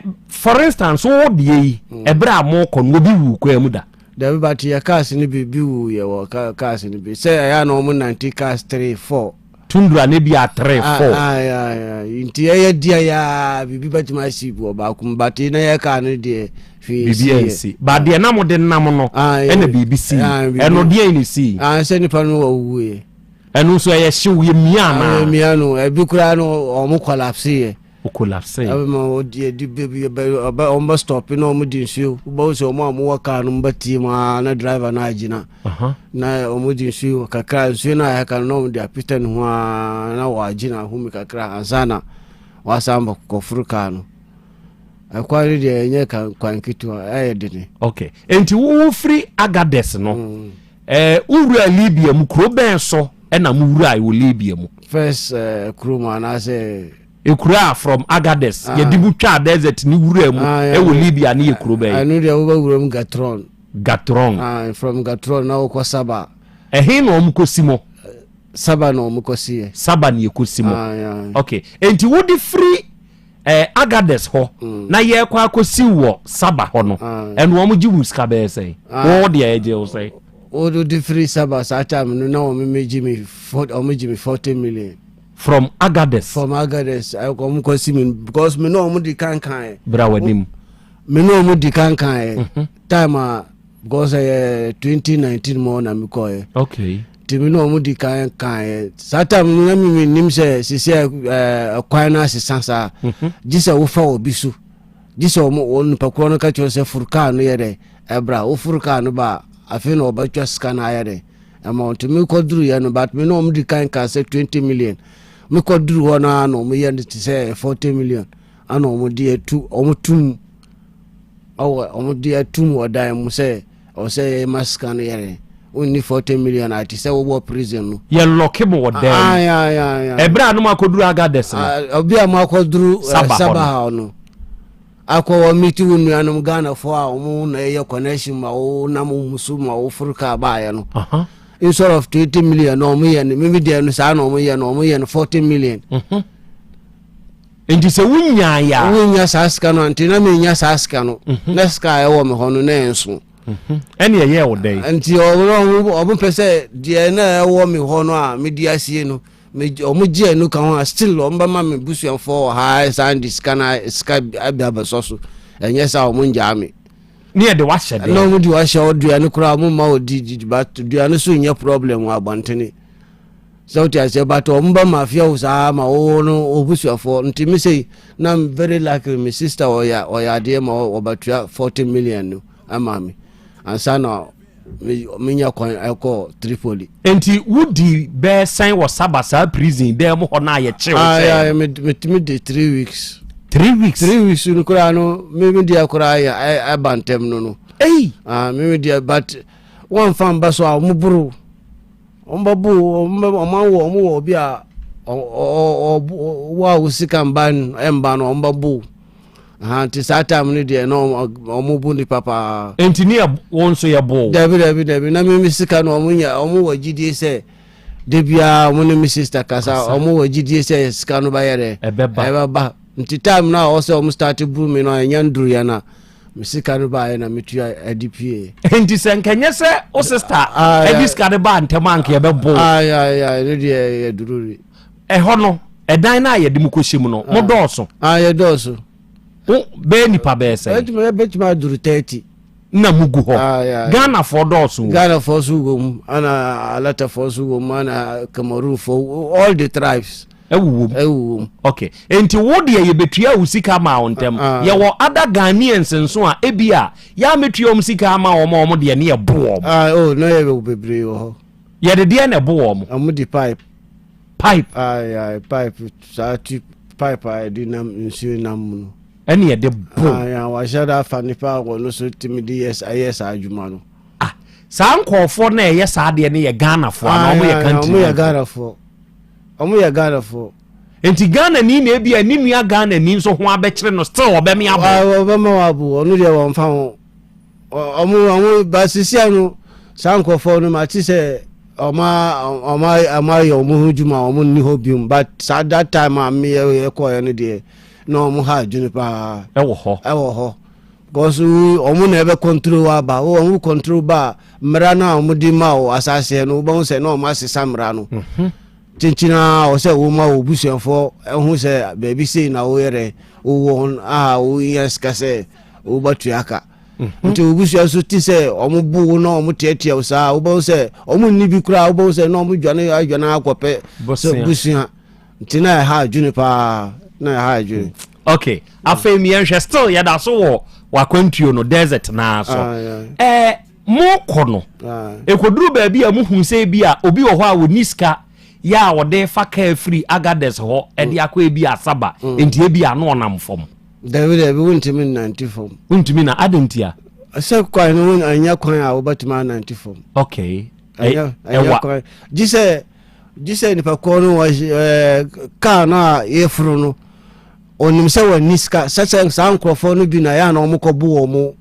mu. For instance, wo deɛ yi, ɛberɛ a mokɔ no, obi wu kwan mu da? Dabi, but yɛ cars no bi bi wu, yɛ wɔ cars no bi sɛ ɛyɛ na ɔmo nante cars 3, 4. Tundra ne bi a 3 4. Nti ɛyɛ deɛ ya biribi bɛtumi asi wɔ baako mu but na yɛ kaa no deɛ hwee biribi ansi ba deɛ na mode nam no ɛna biribi sii ɛno deɛ ne sii sɛ nipa no wɔwuiɛ ɛno nso ɛyɛ hyew yɛ mia anaa mia no ɛbi koraa no ɔmo collapse yɛ o collapse ɛbɛma ɔdi ɛdi bɛbi ɔbɛ ɔmo bɛ stop na ɔmo di nsuo wobɛhu sɛ ɔmo a ɔmo wɔ kaa no ɔmo bɛtie mu aa na driver no agyina na ɔmo di nsuo kakra nsuo no a ɛka no na ɔmo de apita ne ho aa na wɔagyina ahome kakra ansa na wasan kɔforo kaa no. Ɛkwan no deɛ ɛnyɛ kwan ketewa, ɛyɛ dene. Okay, nti wo firi Agadez no, mm. eh, wowura Libya mu, kuro bɛn so ɛna mo wura wɔ Libya mu? First eh, kuro mu anaasɛ ekura from Agadez ah. yɛde mu twa desert ne wura mu ah, ɛwɔ Libya ne yɛ kuro bɛn? Ɛno deɛ wobɛwura mu Gatron. Gatron. Ah, from Gatron na wokɔ Saba. Ɛhe na wɔn kɔsi mo? Saba na wɔn kɔsi yɛ. Saba na yɛkɔsi mo. Ah, okay, nti wode firi eh, Agades hɔ mm. na yɛkɔ akɔsiw wɔ Saba hɔ no ah. ɛno wɔn gye wo sika bɛyɛ sɛn ah. wɔn deɛ ɛgye wo sɛn. Wɔde de firi Saba saa time no na wɔn mi gye mi wɔn gye mi 40 million. From Agades. From Agades wɔn kɔ si mi because mi na wɔn di kankan yɛ. Bra wɔ anim. Mi na wɔn di kankan yɛ mhm. time a. Because ɛyɛ 2019 mu na mekɔɛ. Okay. Nti me ne wɔn di kan kaeɛ. Saa time no na me nim sɛ sisi ɛkwan no asesa saa. Mhm. Gye sɛ wofa obi so. Gye sɛ wɔn wɔn nipa korɔ no ka kyerɛ sɛ foro kaa no yɛ dɛ ɛbra. Woforo kaa no ba a afei na wɔbɛtwa sika no ayɛ dɛ ɛma wɔn. Nti mekɔduru yɛ no but me ne wɔn di kan kaa sɛ 20 million. Mekɔduru hɔ no ara na wɔn yɛ no te sɛ 40 million. Ana wɔn de atu wɔn tum. Ɔwɔ wɔn de atum wɔ dan mu sɛ ɔwɔ sɛ yɛma sika no yɛrɛ wonni 40 million a te sɛ wowɔ prison no. Yɛ lɔke mo wɔ dan mu. Ɛberɛ a no mo akɔduru Agadez no. Obi a mo akɔduru eh, Saba hɔ no. Akɔ wɔ meet wo nuanom Ghanafoɔ a wɔn na ɛyɛ connection ma wo nam wo so ma wo foro kaa baayɛ no. Instead of 20 million na wɔn yɛ no mimi deɛ no saa na wɔn yɛ no wɔn yɛ no 40 million. Mm -hmm. Nti sɛ wonyaeɛ a. Wonnya saa sika no a, nti na mennya saa sika no. Mhm. Na sika a ɛwɔ me hɔ no na ɛnso. Mhm. Ɛne ɛyɛɛ wo dɛn? Nti ɔmo pɛ sɛ deɛ na ɛwɔ me hɔ no a mede asie no, ɔmo gye ɛno ka ho a still ɔmo bɛma me busuafoɔ wɔ ha san de sika na sika abi abɛsɔ so. Ɛnyɛ saa ɔmo ngyaa me. Ne yɛde wahyɛ dɛn? Na ɔmo de wahyɛ ɔdua no koraa ɔmo mma ɔdi but dua no so nyɛ problem wɔ abɔntene. Sɛ wote aseɛ but ɔmo ba mafia wo saa ma wo no obusuafoɔ nti me sei na I'm very lucky me sister ɔyɛ ɔyɛ adeɛ ma ɔbɛtua 40 million no ama me ansa na menya kwan ɛkɔ Tripoli. Nti wodi bɛɛ sɛn wɔ Saba saa prison dɛm mu hɔ no a yɛkye wo sɛ? Metumi de 3 weeks. 3 weeks? 3 weeks no koraa no me me deɛ koraa yɛ ɛba ntɛm no no. Ei! Ah, me me deɛ but wɔmfa mba so a wɔn boro. Wɔn bɛbo wɔn bɛ wɔn awɔ wɔn wɔ obi a ɔ ɔ ɔ wo a wo sika mba mba no wɔn bɛbo ha nti saa time no deɛ na wɔn bo nipa paa. Nti ne yɛ wɔn nso yɛ bo. Dabi dabi dabi na mi mi sika no wɔn nya wɔn wɔ gyidie sɛ de biara wɔn ne mi sista kasa wɔn wɔ gyidie sɛ sika no bɛyɛ dɛ ɛbɛba ɛbɛba nti time no a wɔsɛ wɔn start buru mi no ɛnya nduru yɛn na. Me sika no baeɛ na metua ɛde pie. Nti sɛ nka nyɛ sɛ wo sista ɛde sika no baa ntɛm a nka yɛbɛbo. Ɛno deɛ yɛdururi. Ɛhɔ no ɛdan no a yɛde mu kɔhyɛ mu no mo dɔɔso. Yɛdɔɔso. Wo bɛyɛ nipa bɛyɛ sɛn? Bɛtumi aduru 30. Na mu gu hɔ. Ghanafoɔ dɔɔso. Ghanafoɔ so wɔ mu ana Alatafoɔ so wɔ mu ana Cameroonfoɔ all the tribes. Ɛwowɔ mu. Ɛwowɔ mu. Okay. Nti wo deɛ yɛbɛtua wo sika ma wo ntɛm. Uh, Yɛwɔ other Ghanaians nso a ebi a yɛamɛtua wɔn sika ama wɔn a wɔn deɛ ne yɛbo wɔn. Ah, oh, na yɛwɔ bebree wɔ hɔ. Yɛde deɛ na ɛbo wɔn. Wɔn de pipe. Pipe. Ayi ayi pipe saa ti pipe a yɛde nam nsuo nam mu no. Ɛne yɛde bo. Ayi wahyɛ da afa nipa a wɔn nso tumi de yɛ ayɛ saa adwuma no. Ah, saa nkɔɔfoɔ na ɛyɛ saa adeɛ no yɛ Ghanafoɔ anaa wɔn yɛ country. Wɔn yɛ Ghanafoɔ. Ɔmo yɛ Ghana foɔ. Nti Ghana ni na ebi a ne nua Ghana ni nso ho abɛkyere no still ɔbɛme abo. Ah, ɔbɛma wɔ abo ɔno deɛ wɔn fa ho. Ɔmo ɔmo ba sisi ano saa nkorɔfoɔ no ma ti sɛ ɔmo ɔmo ɔmo ayɛ ɔmo ho dwuma ɔmo nni hɔ biom but saa that time a me yɛ kɔɛ no deɛ na ɔmo ha adwene paa. Ɛwɔ hɔ. Ɛwɔ hɔ. Because ɔmo na ɛbɛ control aba ɔmo control ba mmara no a ɔmo de ma wɔ asaseɛ no wobɛhu sɛ na ɔmo asesa mmara no. Mhm. Kyenkyen ara wɔ sɛ woma wo busuafoɔ hu sɛ baabi sei na woyɛ dɛ wowɔ a wonya sika sɛ wobɛtua ka. Mhm. Nti wo busua nso te sɛ wɔn bo wo na wɔn teatea wo saa wobɛhu sɛ wɔn nni bi koraa wobɛhu sɛ na wɔn dwane adwane akɔpɛ sɛ busua nti na ɛha adwene paa na ɛha adwene. Okay afei mmiɛnhwɛ still yɛda so wɔ wakwantuo no desert naa so ah, ɛɛ. Eh, Morekɔ no, ɛkɔduruu baabi a mohuu sɛ ebia obi wɔ hɔ a ɔnni sika yɛ a ɔde fa kaa firi Agadez hɔ de akɔ ebia Asaba, enti ebia na ɔnam fam. Dabi, dabi, wontumi nnante fam. Wontumi na, adɛn ntia? Sɛ kwan no ɛnyɛ kwan a wobɛtumi anante fam. Okay. Ɛnyɛ ɛnyɛ kwan. Gye sɛ gye sɛ nipa kɔɔ no wɔ ɛɛ kaa no a yɛforo no, ɔnim sɛ wɔnni sika sɛ sɛ saa nkurɔfoɔ no bi na yɛ a na wɔkɔbo wɔn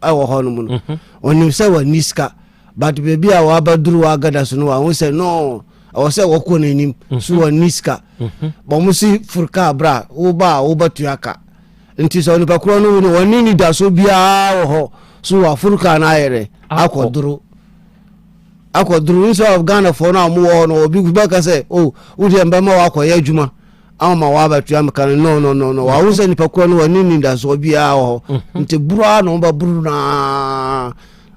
ɛwɔ hɔ nom no mhm. ɔnim sɛ wɔnni sika but baabi a wɔabɛduru wɔ agada so no wɔahu sɛ no ɛwɔ sɛ wɔkɔ n'anim mhm. so wɔnni sika mhm. wɔn si foro kaa bra woba a wobɛtua ka nti sɛ onipa korɔ no no wɔne nidaso biara wɔ hɔ so wɔaforo kaa no ayɛ dɛ akɔdoro akɔdoro nso Ghanafoɔ no a wɔwɔ hɔ no obi bɛka sɛ o oh, wodeɛ mbɛma wakɔyɛ adwuma ama wabɛtua me ka no no no no no wahu sɛ nipa korɔ no wɔne nidasoɔ biara wɔ hɔ mhm. nti buru a na wɔbɛburu naa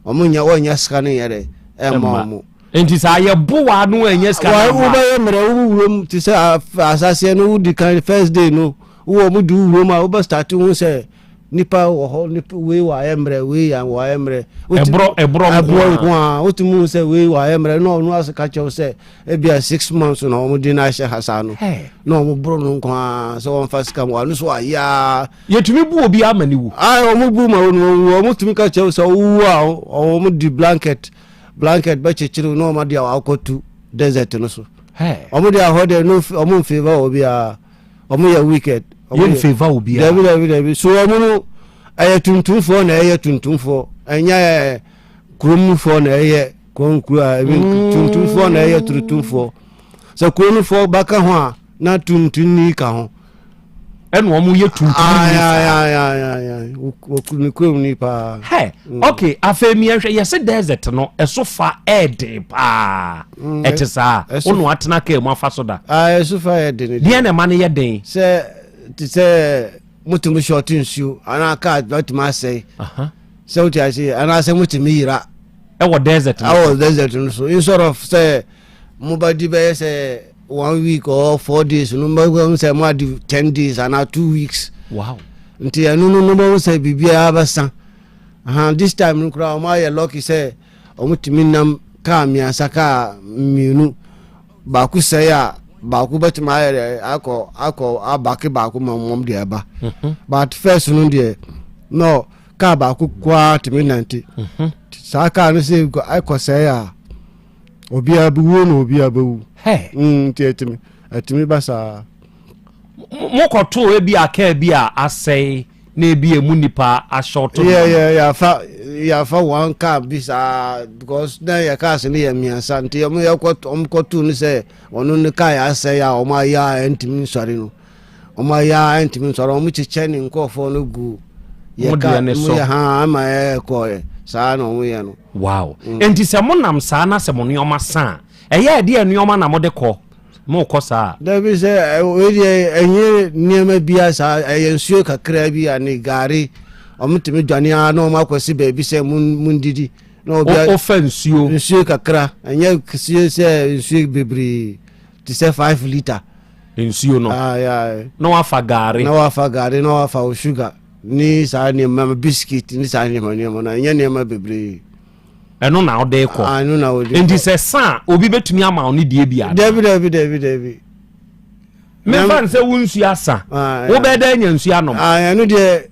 wɔn nyɛ wɔnyɛ sika no yɛ dɛ ɛmma wɔn. nti sɛ ayɛ bo wa no ɛnyɛ sika na ma. wobɛyɛ mmerɛ wo wurom te sɛ asaseɛ no wodi kan first day no wowɔ mu di wurom a wobɛ start ho sɛ Nipa wɔ hɔ, nipa wei wɔ ayɛ mmerɛ, wei yɛ wɔ ayɛ mmerɛ. Ɛborɔ ɛborɔ nko ɛborɔ nko a wotumi hu sɛ wei wɔ ayɛ mmerɛ na ɔno ase ka kyɛw sɛ ebia six months na wɔn de no ahyɛ ha saa no na wɔn boro no nko a sɛ wɔn fa sika mu ɔno so ayɛ a. Yɛtumi bu obi ama ne wu. Ayi wɔn bu ma wɔn wu wɔn tumi ka kyɛw sɛ owu a wɔn di blanket blanket bɛkyekyere na wɔn de akɔtu desert no so. Wɔn de ahɔ deɛ no wɔn nfeva wɔ biara. Wɔn yɛ wicked. Yɛn favour obiara. Dabi dabi dabi so wɔn no ɛyɛ tuntumfoɔ na ɛyɛ tuntumfoɔ ɛnyɛ kuromfoɔ na ɛyɛ kurom a ebi mm. tuntumfoɔ na ɛyɛ tuntumfoɔ sɛ kuromfoɔ baka ho a na tuntumni ka ho. Ɛna wɔn yɛ tuntum ni saa. Ne kurom ni paa. Hɛ mm. ok afei mi ɛhwɛ yɛsɛ desert no ɛso fa ɛɛden paa. Mm, ɛte saa wo na watena kaa mu afa so da ɛso fa yɛ den deɛ na ɛma no yɛ den sɛ te sɛ motumi shɔte nsuo anaa kaa bɛtumi asɛe sɛ wote ase anaasɛ motumi yera ɛwɔ desert no ɛwɔ desert no so instead of sɛ mobɛdi bɛyɛ sɛ one week or four days no mobɛhu sɛ moadi 10 days anaa 2 weeks. Wow. Nti ɛno no no mobɛhu sɛ biribiara bɛsa. This time no koraa ɔmo ayɛ lucky sɛ Wɔtumi nam kaa mmiɛnsa kaa mmienu baako sɛe a baako bɛtumi ayɛ dɛ akɔ akɔ abake baako ma wɔn de aba mhm. but first no deɛ no kaa baako koraa tumi nante mhm. saa kaa no sɛ ɛkɔ sɛe a obiara bɛwuo na obiara bɛwu mm, nti ɛtumi ɛtumi ba saa. Mokɔtoo ebi a kaa bi a asɛe na ebi emu nipa ahyɔto. Yɛ yɛ yɛafa yɛafa one car bi saa because na yɛ cars no yɛ mmiɛnsa nti wɔn yɛ kɔ wɔn kɔtoo no sɛ ɔno ne car yɛ asɛe a wɔn ayɛ a ɛntumi nsɔre no wɔn ayɛ a ɛntumi nsɔre wɔn kyekyɛ ne nkurɔfoɔ no gu yɛ car mu yɛ ha ama yɛ kɔɛ saa na wɔn yɛ no. Wow mm. Nti sɛ mo nam saa na sɛ mo nneɛma sa a ɛyɛ ɛdeɛ nneɛma na mo de kɔ. Mokɔ saa a. Dabi sɛ wei deɛ ɛnyɛ nneɛma bia saa ɛyɛ nsuo kakra bi a ne gari wɔn tumi dwane ara na wɔn akɔsi baabi sɛ mun didi na obi ofa nsuo nsuo kakra ɛnyɛ kɛseɛ sɛ nsuo bebree te sɛ 5 litre nsuo no ah, yeah. Na wafa gari na wafa gari na wafa o sugar ne saa nneɛma biscuit ne saa nneɛma nneɛma na ɛnyɛ nneɛma bebree. Ɛno na wode kɔ. Ah, ɛno na wode kɔ. Nti sɛ sa a obi bɛtumi ama wo ne deɛ bi ana? Dabi dabi dabi dabi. Memfa no sɛ wo nsuo asa. Ah, wobɛyɛ dɛ anya nsuo anom. Ah, ɛno deɛ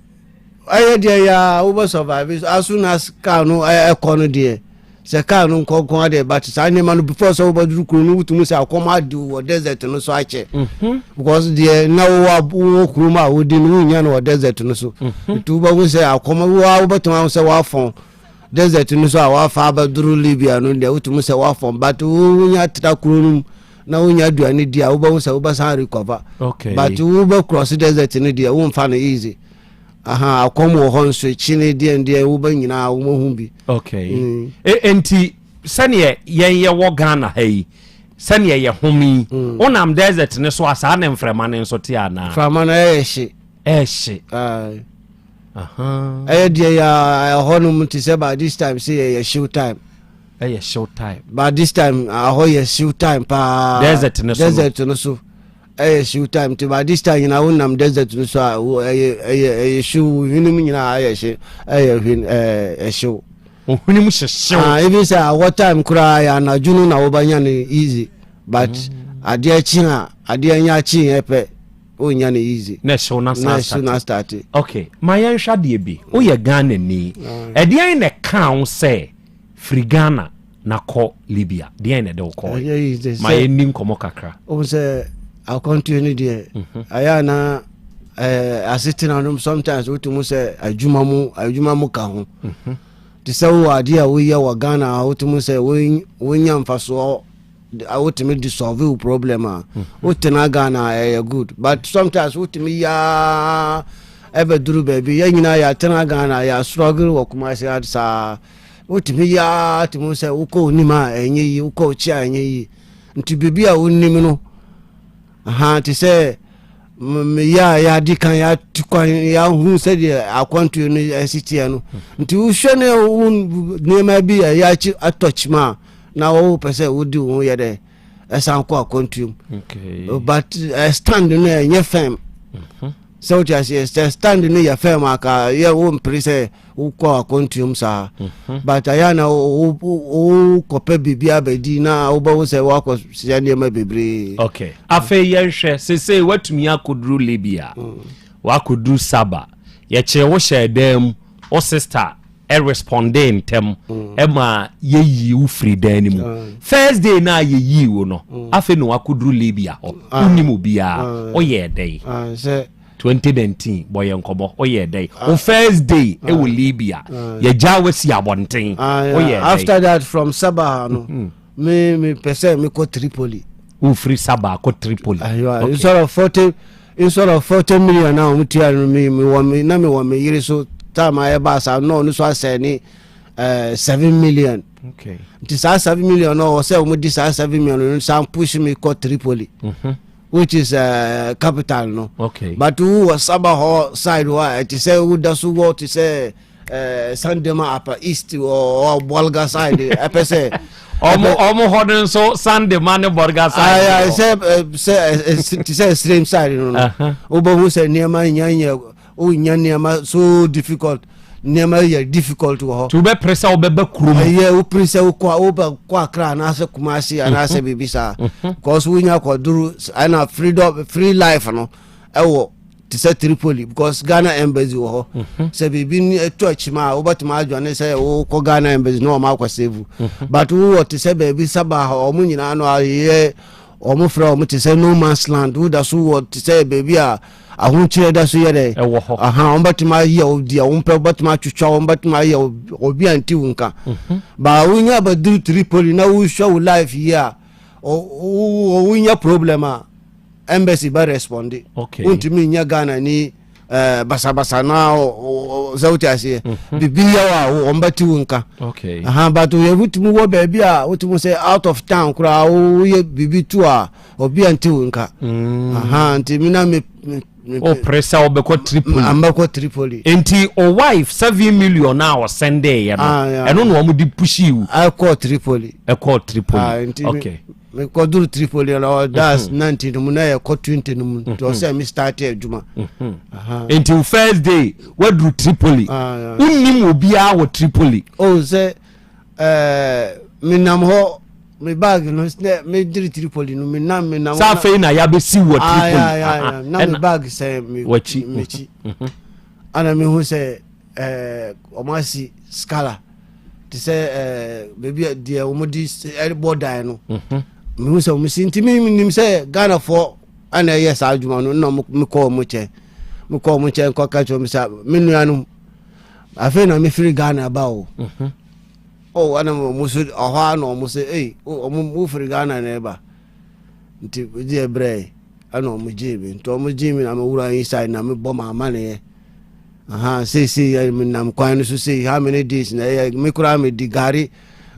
ɛyɛ deɛ yɛ a wobɛ survive as soon as car no ɛkɔ no deɛ sɛ car no nkɔnkɔn adeɛ but saa nneɛma no before sɛ wobɛduru kuro no wotumi sɛ akɔm ade wɔ desert no so akyɛ mhm. because deɛ na wowɔ wowɔ kurom a wodi no wonya no wɔ desert no so mhm. nti wobɛhu sɛ akɔm woa wobɛtumi ahu sɛ woafɔn Desert no so a wafa abɛduru Libya no deɛ wotumi sɛ wafɔm but wonya tra kuro no mu na wonya aduane di a wobɛhu sɛ wobɛsan recover. Okay. But wobɛ cross desert no deɛ womfa no easy. Aha, akɔm wɔ hɔ nso kyene deɛ deɛ wobɛ nyinaa wobɛhu bi. Okay. Mm. E, enti sɛneɛ yɛn yɛwɔ Ghana ha yi. Sɛnea yɛ home yi, mm. wonam desert ne so a saa ne mframa no nso te anaa? Mframa no ɛyɛ hye. Ɛhye. Ɛyɛ deɛ yɛ ɛhɔ nom te sɛ by this time sɛ yɛyɛ hyew time. Ɛyɛ hyew time. By this time ahɔ yɛ hyew time paa. Desert no so. Desert no so. Ɛyɛ hyew time nti by this time nyinaa wonam desert no so a ɛyɛ ɛyɛ ɛyɛ hyew hwenem nyinaa ɛyɛ hye ɛyɛ hwen ɛɛ ɛhyew. Ohwenem hyehyew. Ah even sɛ awɔ time koraa yɛ anadwo no na wobɛnya no easy but mm. adeɛ kye a adeɛ nya kye yɛ pɛ wonya no easy. Na ɛhyew na san start. Na start. Okay ma yɛnhwɛ adeɛ bi woyɛ Ghana ni ɛdeɛn na ɛkaa wo sɛ firi Ghana na kɔ Libya deɛn na ɛde wo kɔɔ ma yɛnni nkɔmmɔ kakra. Wohu sɛ akwantuo no deɛ mhm. ayɛ ana eh, asetena no sometimes wotumi sɛ adwuma mu adwuma mu ka ho mhm. te sɛ wowɔ adeɛ a woyɛ wɔ Ghana a wotumi sɛ wonya mfasoɔ wotumi de solve wo problem a mhm. wotena Ghana ɛyɛ good but sometimes wotumi yaa ɛbɛduru baabi yɛn nyinaa yɛatena Ghana yɛastruggle wɔ Kumasi saa Wotumi yɛ ara tumi hu sɛ wokɔ onim a ɛnyɛ yie, wokɔ okyi a ɛnyɛ yie. Nti biribi a wonim no, aha te sɛ meyɛ a yɛadi kan yɛatu kwan yɛahu sɛdeɛ akwantuo no ɛsi teɛ no. Nti wohwɛ ne wo nneɛma bi a yɛakyi atɔ kyima a na wopɛ sɛ wodi wo ho yɛ dɛ ɛsan kɔ akwantuo mu. But uh, stand no ɛnyɛ fam. Mhm. Sɛ wote aseɛ sɛ stand no yɛ fam aka yɛ wo mpere sɛ wokɔ akwantuom saa mhm. but ayɛ na wokɔpɛ biribi abɛdi na wobɛhu sɛ woakɔsua nneɛma bebree. Okay afei yɛnhwɛ sesei woatumi akɔduru Libya mm. woakɔduru Saba yɛkyerɛ wo hyɛɛ dan mu wo sister ɛrespondee ntɛm mm. ɛma yɛyii wo firi dan no mu mm. first day na yɛyii wo no afei na wakɔduru Libya hɔ ah. wonim obiara ah. woyɛɛ dɛn 2019 bɔ yɛn nkɔmmɔ woyɛɛ dɛn ah. wo first day ah. ɛwɔ Libya ah. yɛgyaa wasi abɔnten woyɛɛ dɛn after that from Sabah no mm-hmm. me me pɛ sɛ mekɔ Tripoli wofiri Sabah kɔ Tripoli okay. instead of 40 instead of 40 million a wɔn tua no me me wɔ me na me wɔ me yere so time a yɛba saa na ɔno so asɛ ne eh, 7 million okay. nti saa 7 million no ɔwɔ sɛ wɔn di saa 7 million no san push me kɔ Tripoli. Mm -hmm. which is uh, capital no okay. but wo wɔ saba hɔ side hɔ a ɛte sɛ woda so wɔ te sɛ uh, sandema upper east or bolga side ɛpɛ sɛ ɔmo ɔmo hɔ no nso sandema ne bolga side ayi sɛ sɛ te sɛ srem side no no wobɛhu sɛ nneɛma nyanya Wonya nneɛma so difficult nneɛma yɛ difficult wɔ hɔ. Nti wobɛpere sɛ wobɛba kurom. Ɛyɛ wopere sɛ wokɔ wobɛkɔ Accra anaasɛ Kumasi anaasɛ mhm. biribi saa. Mhm. Because wonya kɔduru ɛna freedom free life no ɛwɔ te sɛ Tripoli because Ghana embassy wɔ hɔ. Mhm. Sɛ biribi ni ɛtɔ akyima a wobɛtumi adwane sɛ wokɔ Ghana embassy na wɔn akɔ save. But wowɔ te sɛ baabi Sabah wɔn nyinaa no ayɛ wɔn frɛ wɔn te sɛ no man's land woda so wɔ te sɛ baabi a Ahokyerɛ da so yɛ dɛ. Ɛwɔ hɔ. Aha, wɔn bɛtumi ayɛ wo deɛ wɔn pɛ, wɔbɛtumi atwitwa wɔn, bɛtumi ayɛ obi a nti wo nka. Mhm. Ba wonya abɛduru Tripoli na wohwɛ wo life yie a, wonya problem a, embassy bɛ responde. Okay. Wontumi nyɛ Ghana ni eh, basabasa na sɛ wote aseɛ. Mhm. Bibi yɛ wo a wɔn bɛte wo nka. Okay. Aha, but wotumi wɔ baabi a wotumi sɛ out of town koraa woyɛ biribi tu a obi a nti wo nka mm. aha nti mi na mi. o pere sɛ wobɛkɔ Tripoli ambɛkɔ Tripoli nti o wife seven million a ɔsɛnde yɛ no ah, ɛno na wɔn de pushi wo ɛkɔ Tripoli ɛkɔ Tripoli ah, nti okay mekɔduru Tripoli no that's mhm. 19 mu na yɛkɔ 20 no mu nti mhm. ɔsɛ me start adwuma mhm. nti wo first day waduru Tripoli ah, wonnim obiara wɔ Tripoli oh sɛ Ɛɛ menam hɔ me bag no sɛ mediri Tripoli no menam menam. Sɛ afei na yabɛsi wɔ Tripoli. Na me bag sɛ me wakyi m'akyi. Mhm. Ana mehu sɛ ɛɛ wɔn asi skala te sɛ ɛɛ baabi a deɛ wɔn de ɛbɔ dan no. Mhm. Mehu sɛ wɔn si nti mi nim sɛ Ghanafoɔ ɛna ɛyɛ saa adwuma no na mekɔ wɔn nkyɛn mekɔ wɔn nkyɛn kɔ ka kyerɛ wɔn sɛ me nuanom. Afei na mefiri Ghana ba o. Mhm. Oh, ɛna wɔn so ɔhɔ a na wɔn sɛ ei wɔn wofiri Ghana na ɛba. Nti gye ɛbrɛ ɛna wɔn gyee me nti wɔn gyee me na me wura inside na me bɔ ma amaneɛ. Aha seesei yɛ me nam kwan no so sei how many days na ɛyɛ me koraa me di gari.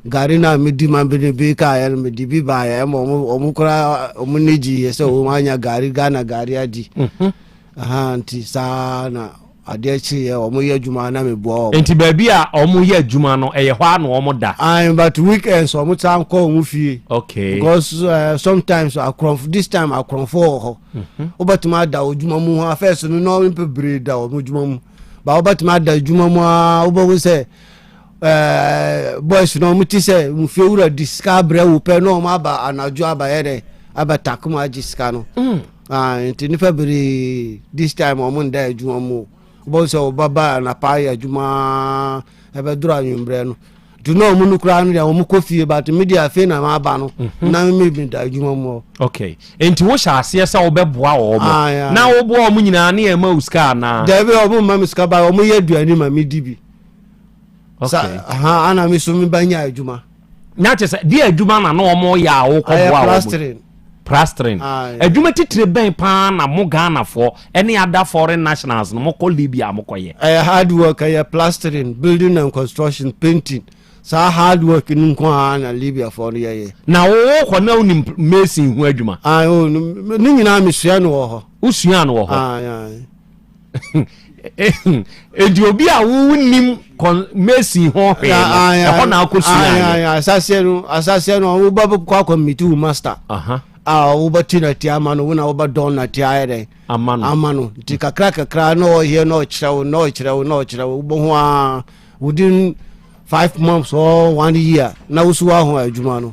Gari no a medi ma mede bi kaeɛ no mede bi baeɛ ɛma ɔmo ɔmo koraa ɔmo ne gyeeɛ sɛ ɔmo anya gari Ghana gari adi. Mhm. Aha nti saa na adeɛ kyeeɛ ɔmo yɛ adwuma na meboa ɔmo. Nti baabi a ɔmo yɛ adwuma no ɛyɛ hɔ a na ɔmo da? Ayi but weekends ɔmo san kɔ ɔmo fie. Okay. Because uh, sometimes akorɔmfo this time akorɔmfo wɔ hɔ. Mhm. Wobɛtumi ada adwuma mu hɔ afɛs no na ɔmo bebree da ɔmo adwuma mu. Ba wobɛtumi ada adwuma mu aa wobɛhu sɛ ɛɛ boys no wɔn ti sɛ nfie wura di sika abrɛ wo pɛ na wɔn aba anadwo aba yɛ dɛ aba takum agye sika no mm. ah, nti nipa bebree this time wɔn nda adwuma mu wɔn sɛ wɔba ba anapa ayɛ adwuma ɛbɛdoro anwumbrɛ no nti na wɔn no koraa no deɛ wɔn kɔ fie but mi deɛ afei na ma aba no mhm. na mi mi da adwuma mu. okay nti wohyɛ aseɛ sɛ wobɛboa wɔn ah, na woboa wɔn nyinaa ne yɛn ma wo sika anaa. dabi wɔn mma mi sika ba wɔn yɛ aduane ma mi di bi. okay ha ana mi so mi ba nya adwuma. na kyerɛ sɛ deɛ adwuma na na wɔn yɛ a wɔkɔ boa wɔn plastering plastering adwuma titire bɛn paa na mo Ghanafoɔ ɛne ada foreign nationals no mokɔ Libya a mokɔ yɛ. Ɛyɛ hard work ɛyɛ plastering building and construction painting saa hard work no nko ara na Libyafoɔ no yɛyɛ. Na wo kɔ na wonim mason ho adwuma. Ah, oh, ne nyinaa mesua no wɔ hɔ. Wosua no wɔ hɔ. Enti obi a wonnim mason ho hwee no, ɛhɔ na akɔsua. Asaseɛ no, asaseɛ no, wobɛkɔ akɔ meet wo master. A wobɛte nɛte ama no, wo na wobɛdɔn nɛte ayɛ dɛn? Ama no. Ama no. Nti kakra kakra na ɔyɛ na ɔkyerɛ wo, na ɔkyerɛ wo, na ɔkyerɛ wo. Wobɛhu a within 5 months or one year na wosi waho adwuma no.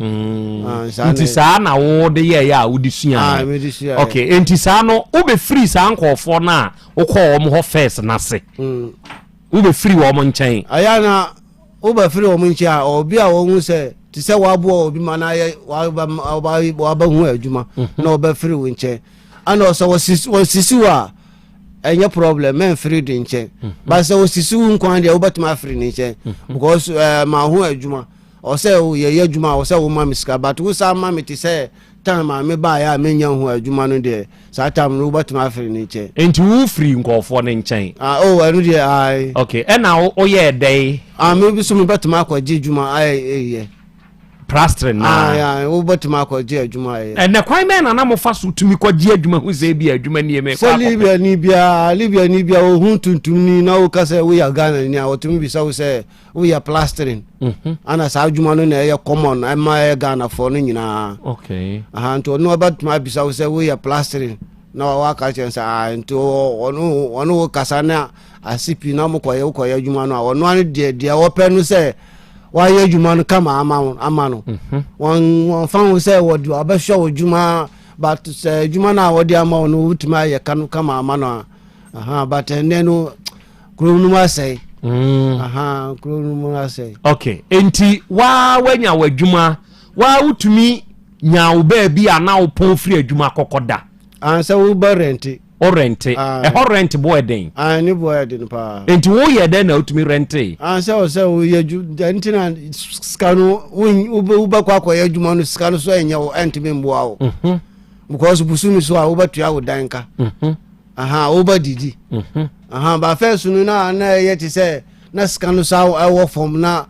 Ah, nti saa na wode yɛɛyɛ a wode suaeɛ? Ah, okay nti saa no wobɛfiri saa nkɔɔfoɔ no a wokɔɔ wɔn hɔ first no ase mm. wobɛfiri wɔn nkyɛn? Ɛyɛ na wobɛfiri wɔn nkyɛn a obi a wɔhu sɛ te sɛ waboa obi ma no ayɛ wabɛhu adwuma mhm. na wɔbɛfiri wo nkyɛn Ana ɔsɛ wɔsisi wo a ɛnyɛ problem mɛmfiri de nkyɛn mhm. but sɛ wɔsisi wo nkwan deɛ wobɛtumi afiri ne nkyɛn mhm. because uh, ma ho adwuma ɔsɛ yɛyɛ adwuma a ɔsɛ woma me sika but wo saa ma me te sɛ time a mebaeɛ a menya ho adwuma no deɛ saa time no wobɛtumi afiri ne nkyɛn. Nti wofiri nkɔɔfoɔ no nkyɛn? Ah, oh, ɛno deɛ ae. Okay, ɛna woyɛɛ dɛn? Ah, me bi so mebɛtumi akɔgye adwuma ayɛ. Plastering naa. Ae ae wobɛtumi akɔgye adwuma ayɛ. Ɛnɛ kwan bɛn na na mofa so tumi kɔgye adwuma hu sɛ ebi adwuma nie mekɔ akɔpɛ? Sɛ Libya ni biara Libya ni biara ohun tuntum ni na woka sɛ woyɛ Ghana ni a wɔtumi bisa wo sɛ woyɛ plastering. Mhm. Ana saa adwuma no na ɛyɛ common ɛma ɛyɛ Ghanafoɔ no nyinaa. Okay. Aha nti ɔno ɔbɛtumi abisa wo sɛ woyɛ plastering na waka kyerɛ sɛ ah nti ɔno ɔno wo kasa na ase pii na mokɔyɛ wokɔyɛ adwuma no a ɔno ano deɛ deɛ wɔpɛ no sɛ wayɛ adwuma no kama ama wo ama no mhm. wɔn wɔnfa ho sɛ wɔde ɔbɛhwɛ wo adwuma but sɛ adwuma no a wɔde ama wo no wotumi ayɛ ka no kama ama no a aha but ɛnɛ no kuro no mu asɛe mm. aha kuro no mu asɛe. Okay nti waa wanya w'adwuma waa wotumi nya wo baabi a na wopɔn firi adwuma kɔkɔ da. Ansa wobɛ rɛnte. Wo rɛnte. Ɛhɔ rɛnt bo ɛden? Ae ne bo yɛ den paa. Nti wo yɛ dɛn na wotumi rɛnte? Ansa wɔ sɛ woyɛ adwu nti na sika no wobɛkɔ akɔyɛ adwuma no sika no so ɛnyɛ wo ɛntumi mmoa wo. Mhm. Because busumi so a wobɛtua wo dan ka. Mhm. Aha wobɛdidi. Mhm. Aha ba first no na na ɛyɛ te sɛ na sika no so ɛwɔ fam na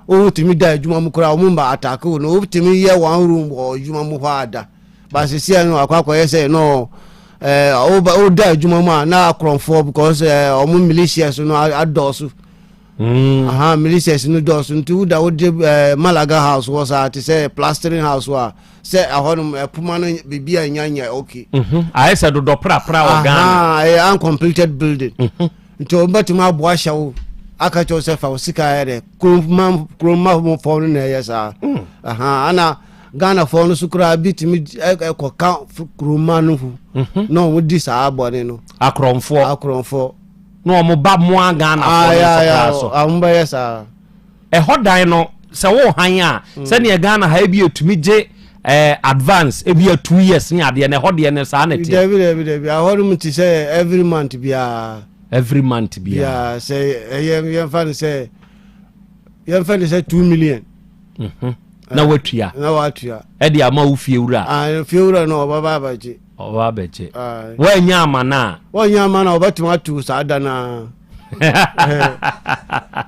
wotumi da adwuma mu koraa wɔn mba atake wo no wotumi yɛ one room wɔ adwuma mu hɔ ada. But sesia no akɔ akɔyɛ sɛ no eh, woda adwuma mu a na akorɔmfoɔ because eh, ɔmo militias no adɔɔso mm. aha militias no dɔɔso nti woda wode eh, Malaga house wɔ saa te sɛ plastering house a sɛ ɛhɔnom ɛpoma no biribi a nya nya okay mhm. ayɛ sɛ dodɔ prapra wɔ Ghana ɛyɛ uncompleted building mhm. nti wɔbɛtumi aboa ahyɛ wo aka kyerɛ wo sɛ fa wo sika yɛ dɛ kuroma kuroma fɔ no na ɛyɛ saa mm. aha ana Ghanafoɔ no so koraa bi tumi kɔka kuroma no ho mhm. na wɔn di saa bɔne no. Akorɔmfoɔ. Akorɔmfoɔ. Na wɔn ba moa Ghanafoɔ no nso koraa so. Wɔn bɛyɛ saa. Ɛhɔ dan no sɛ wo han a mm. sɛdeɛ Ghana ha ebi etumi gye eh, advance ebi a 2 years ne adeɛ na ɛhɔ deɛ no saa na ɛteɛ. Dabi dabi dabi ahɔ nom ti sɛ every month biara. Every month biara. Biara sɛ ɛyɛ yɛnfa no sɛ yɛnfa no sɛ 2 million. Mhm. na watua na watua ɛde ama wo fiewura ah, fiewura no ɔbɛba abɛgye ɔbɛba abɛgye woanya ama no a woanya ama no a ɔbɛtumi ato saa da no a.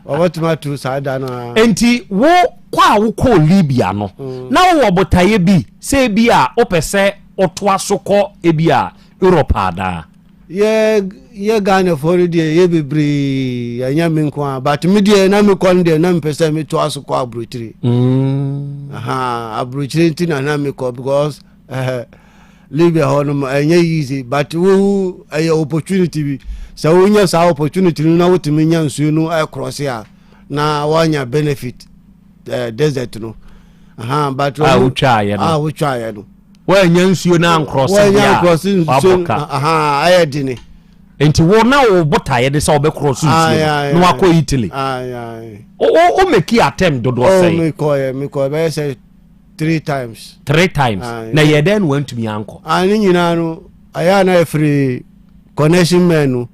Wɔbɛtumi ato saa da no a. Nti wo kɔ a wokɔɔ Libya no, na wowɔ botaeɛ bi sɛ ebi a wopɛ sɛ wotoa so kɔ ebi a Europe anaa? Yɛ yɛ Ghanafoɔ no deɛ yɛ bebree ɛnyɛ me nko a but me deɛ na mekɔ no deɛ na mepɛ sɛ metoa so kɔ aburokyire. Aha aburokyire nti na na mekɔ because eh, Libya hɔ nom ɛnyɛ easy but wo ɛyɛ opportunity bi sɛ wonya saa opportunity no na wotumi nya nsuo no ɛkrɔse a na woanya benefit eh, desert no aha but a wotwaeɛ no a wotwaeɛ no woanya nsuo no ankrɔse deɛ a wabɔ ka aha ɛyɛ dene nti wo na wo botaeɛ de sɛ wobɛkrɔse nsuo no na wakɔ Italy wo meki attempt dodoɔ sɛn oh, mekɔɛ mekɔɛ bɛyɛ sɛ three times. three times ah, na yɛ dɛn na wantumi ankɔ. ah ne nyinaa no ɛyɛ a na ɛfiri connection men no.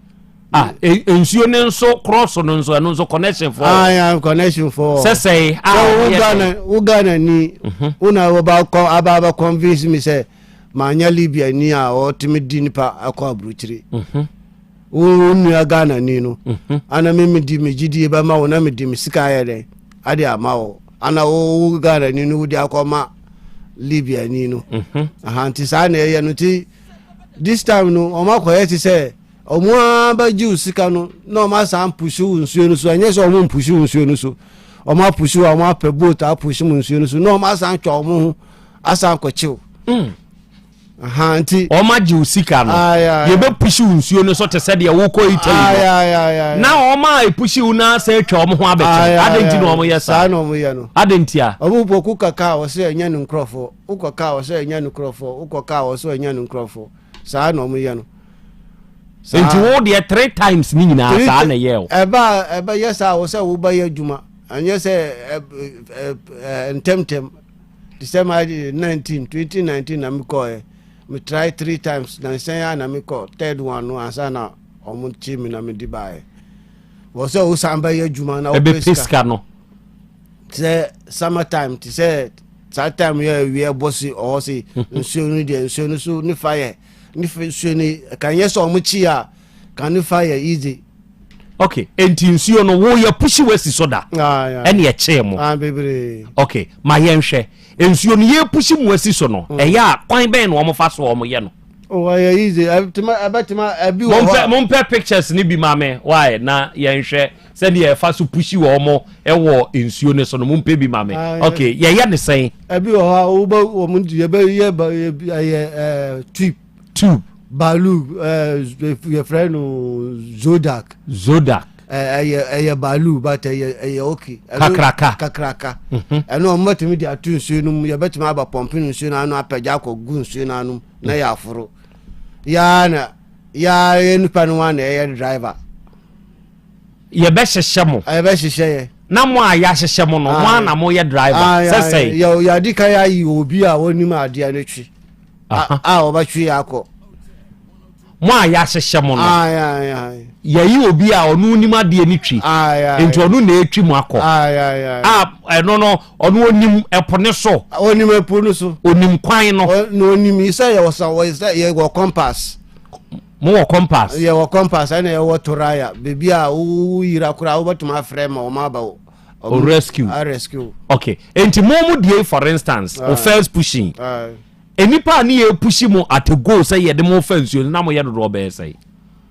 ah e, nsuo ne nso cross no nso ɛno nso connection fɔ. ah ya connection fɔ. sɛsɛɛ a ah, wo Ghana wo Ghana ni mhm. wo na wɔba kɔ aba aba convince mi sɛ maa nya Libya ni a ɔtumi di nipa akɔ aburukyiri. Mhm. Wo nua Ghana ni no mhm. ana me medi me gyidie bɛma wo na mede me sika ayɛ dɛn ade ama wo ana wo Ghana ni no wode akɔma Libya ni no mhm. aha nti saa na ɛyɛ no nti this time no ɔmo akɔyɛ te sɛ ɔmo ara bɛgye wo sika no na ɔmo asan pusi wo nsuo no so ɛnyɛ sɛ ɔmo mpusi wo nsuo no so ɔmo apusi wo ɔmo apɛ boat apusi mo nsuo no so na ɔmo asan twa ɔmo ho asan kɔkyew. Mm. nti wɔn agye wo sika no yɛbɛ pusi wo nsuo no so te sɛ deɛ wokɔ Italy no na wɔn a epusi wo na sɛ atwa wɔn ho abɛkyɛ adi nti na wɔn yɛ saa na wɔn yɛ no adi nti a wɔn bɔ kuka kaa wɔ sɛ ɛnyɛ no nkorɔfoɔ wokɔ kaa wɔ sɛ ɛnyɛ no nkorɔfoɔ wokɔ kaa wɔ sɛ ɛnyɛ no nkorɔfoɔ saa na wɔn yɛ no. Nti wo deɛ three times ni nyinaa saa na ɛyɛ o. Ɛba ɛbɛ yɛ saa wɔ sɛ wobɛyɛ adwuma ɛnyɛ sɛ ɛ ɛ ntɛmntɛm. December 19, 2019 na mekɔɛ. Me try three times na nsɛn a na mekɔ third one no ansa na ɔmo kye me na mede baeɛ. Wɔ sɛ wosan bɛyɛ adwuma na wopɛ sika no. Te sɛ summer time te sɛ saa time yɛ awia bɔ se ɔhɔ se nsuo no deɛ nsuo no so ne fa yɛ ne fa nsuo no ka nyɛ sɛ ɔmo kye a ka ne fa yɛ easy. Ok enti nsuo no wo yɛ pushi wasi so da ɛne ɛkyee mo ok ma yɛnhwɛ nsuo no yɛ pushi mu asi so no mm. ɛyɛ a kwan bɛn na wɔn fa so wɔn yɛ no. Oh, ɛyɛ easy ɛbɛtuma ɛbi wɔ hɔ. Mompɛ pictures ni bi ma me why na yɛnhwɛ sɛdeɛ ɛfa so pushi wɔn ɛwɔ nsuo no so no mompɛ bi ma me ok yɛyɛ ne sɛn. Ɛbi wɔ hɔ a wobɛ wɔn yɛbɛ yɛ ɛyɛ ɛɛ tube. Tube. Balu ɛɛ yɛfrɛ no Zodak. Zodak. Ɛyɛ ɛyɛ balu but ɛyɛ ɛyɛ okay. Kakraka. Kakraka. Mhm. Ɛno wɔn bɛtumi de ato nsuo no mu yɛbɛtumi aba pɔmpe no nsuo no ano apɛgya akɔ gu nsuo no ano na yɛ aforo. Yaa na yaa yɛ nipa no wa na ɛyɛ driver. Yɛbɛhyehyɛ mo. Yɛbɛhyehyɛ yɛ. Na mo a yɛahyehyɛ mo no mo a na mo yɛ driver sɛsɛn. Yɛ yɛadi kan ayi obi a wɔnim adeɛ no twi. a wɔbɛtwe yɛ akɔ. Mo a yɛahyehyɛ mo no, yɛyi obi a ɔno onim adeɛ no twi, nti ɔno na ɛtwi mo akɔ. A ɛno no, ɔno onim ɛpo ne so. Onim ɛpo no so. Onim kwan no. Na onim sɛ yɛwɔ sɛ yɛwɔ compass. Mo wɔ compass. Yɛwɔ compass ɛna yɛwɔ toraya beebi a woyira koraa wobɛtumi afrɛ ma wɔn aba wo. O rescue. A rescue. Okay. Enti mo mo die for instance, o first pushing. Nnipa a ne yɛ pushi mo at a go sɛ yɛde mo fa nsuo no na mo yɛ dodoɔ bɛyɛ sɛn?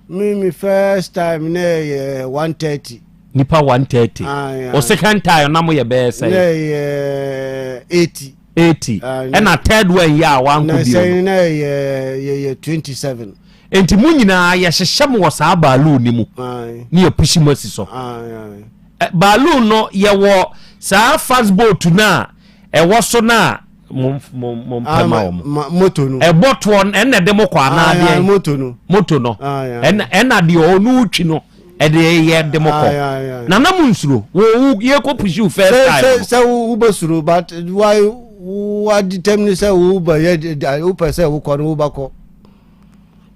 Me me first time na yɛ 130. Nipa 130. O second time na mo yɛ bɛyɛ sɛn? Na yɛ 80. 80. Ɛna third one yɛ a wankɔ bio. Na sɛn na yɛ yɛ 27. Enti mo nyinaa yɛhyehyɛ mo wɔ saa baaluu no mu ne yɛ pushi mo asi so. Baaluu no yɛwɔ saa fast boat no a ɛwɔ so no a mo mo mo mpɛ ma wɔn. Moto no. Ɛbɔ toɔ ɛna ɛde mo kɔ anaa deɛ. Moto no. Moto no. Ɛna ɛna deɛ ɔno twi no ɛde yɛ de mo kɔ. Na na mo nsuro wo wo yɛ kɔ pushi wo first time. Sɛ sɛ wo bɛ suro but wa wa determine sɛ wo bɛ yɛ wo pɛ sɛ wo kɔ no wo bɛ kɔ.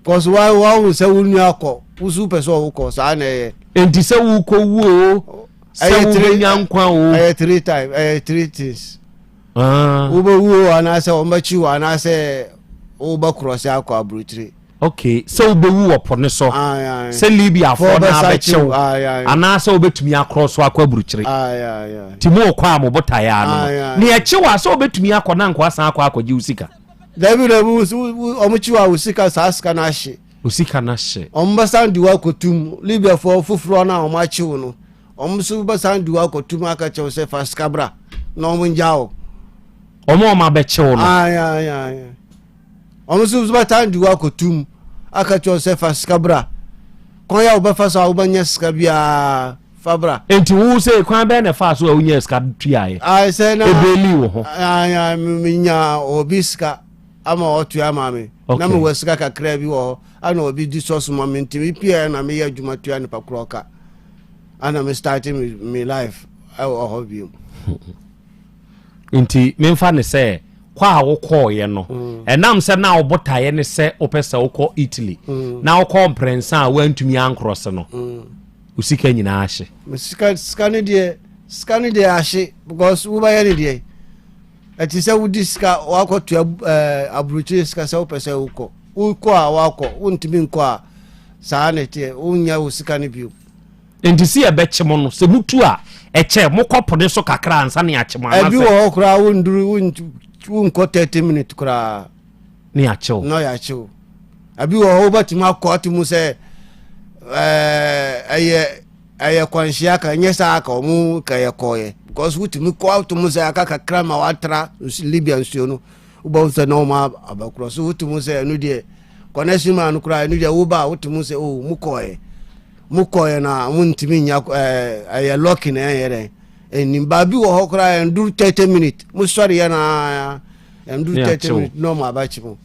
Cause wa wa wo sɛ wo nua kɔ wo so pɛ sɛ ɔwo kɔ saa na ɛyɛ. Enti sɛ wo kɔ wu o sɛ wo bɛ nya nkwa o. Ɛyɛ three time ɛyɛ three things. Ah. Wo bɛ wu o anaasɛ wɔn bɛ kyi o anaasɛ wo bɛ korɔse akɔ aburokyire. Ok, sɛ wobɛwu wɔ po no so, sɛ Libiafoɔ no abɛkye wo, anaasɛ wobɛtumi akorɔ so akɔ aburukyire. Nti morekɔ a mo botaeɛ ara no no. Nea ɛkye wo a, sɛ wobɛtumi akɔ na nkoa san akɔ akɔgye wo sika. Dabi dabi, wɔn kye wo a wo sika saa sika no ahye. Wo sika no ahye. Wɔn bɛsan de wo akɔtum, Libiafoɔ foforɔ no a wɔn akye wo no, wɔn nso bɛsan de wo akɔtum aka kyerɛ wo sɛ fa sika bra na wɔn ngya wo. Wɔn a wɔn abɛkye wo no. Ae ae ae. Wɔn nso bɛtan de wo akɔto mu aka kyerɛ wo sɛ fa sika bra. Kwan a wobɛfa so a wobɛnya sika biara fa bra. Enti wo sɛ kwan bɛn na ɛfaa so a wonyaa sika tuaeɛ? Ae sɛ na Ebeeli wo ho. Ae ae menya obi sika ama ɔtua ama me. Okay. Na mewɔ sika kakra bi wɔ hɔ ana obi di sɔs ma me nti mepiaeɛ na meyɛ adwuma tua nipa korɔ ka. Ana me start me, me life ɛwɔ hɔ bio. Nti memfa no sɛ kɔ a wokɔɔeɛ no, mm. ɛnam sɛ na wo botaeɛ ne sɛ wopɛ sɛ wokɔ Italy mm. na wokɔ mprɛnsa a woantumi ankorɔse no, mm. wo sika nyinaa ahye. Sika sika no deɛ sika no deɛ ahye because wobɛyɛ ne deɛ ɛte sɛ wodi sika wakɔtua ɛɛ eh, aburokyire sika sɛ wopɛ sɛ wokɔ wokɔ a wakɔ wontumi nkɔ a saa na ɛteɛ wonya wo sika no bio. Enti se yɛbɛkye mo no, sɛ motu a, ɛkyɛ, mokɔ po no so kakra ansa na yɛakye mo, anaasɛ. Ebi wɔ hɔ koraa wonduru, wonkɔ 30 minutes koraa. Na yɛakye wo. Na yɛakye wo. Ebi wɔ hɔ wobɛtumi akɔ ato mu sɛ ɛyɛ ɛyɛ kwanhyia ka nyɛ saa ka ɔmo ka yɛ kɔɔyɛ because wotumi kɔ ato mu sɛ aka kakra ma watra Libya nsuo no wobɛhu sɛ na ɔmo abɛkorɔ so wotumi sɛ ɛno deɛ connection man no koraa ɛno deɛ woba a wotumi sɛ oh mo kɔɔyɛ mo kɔɛ na mo ntumi nya ɛɛ ɛyɛ lɔki na ɛyɛ dɛ ɛnim baabi wɔ hɔ koraa ɛnduru 30 minutes mo sɔre yɛ na ɛnduru 30 minutes na ɔmo abakyi mo.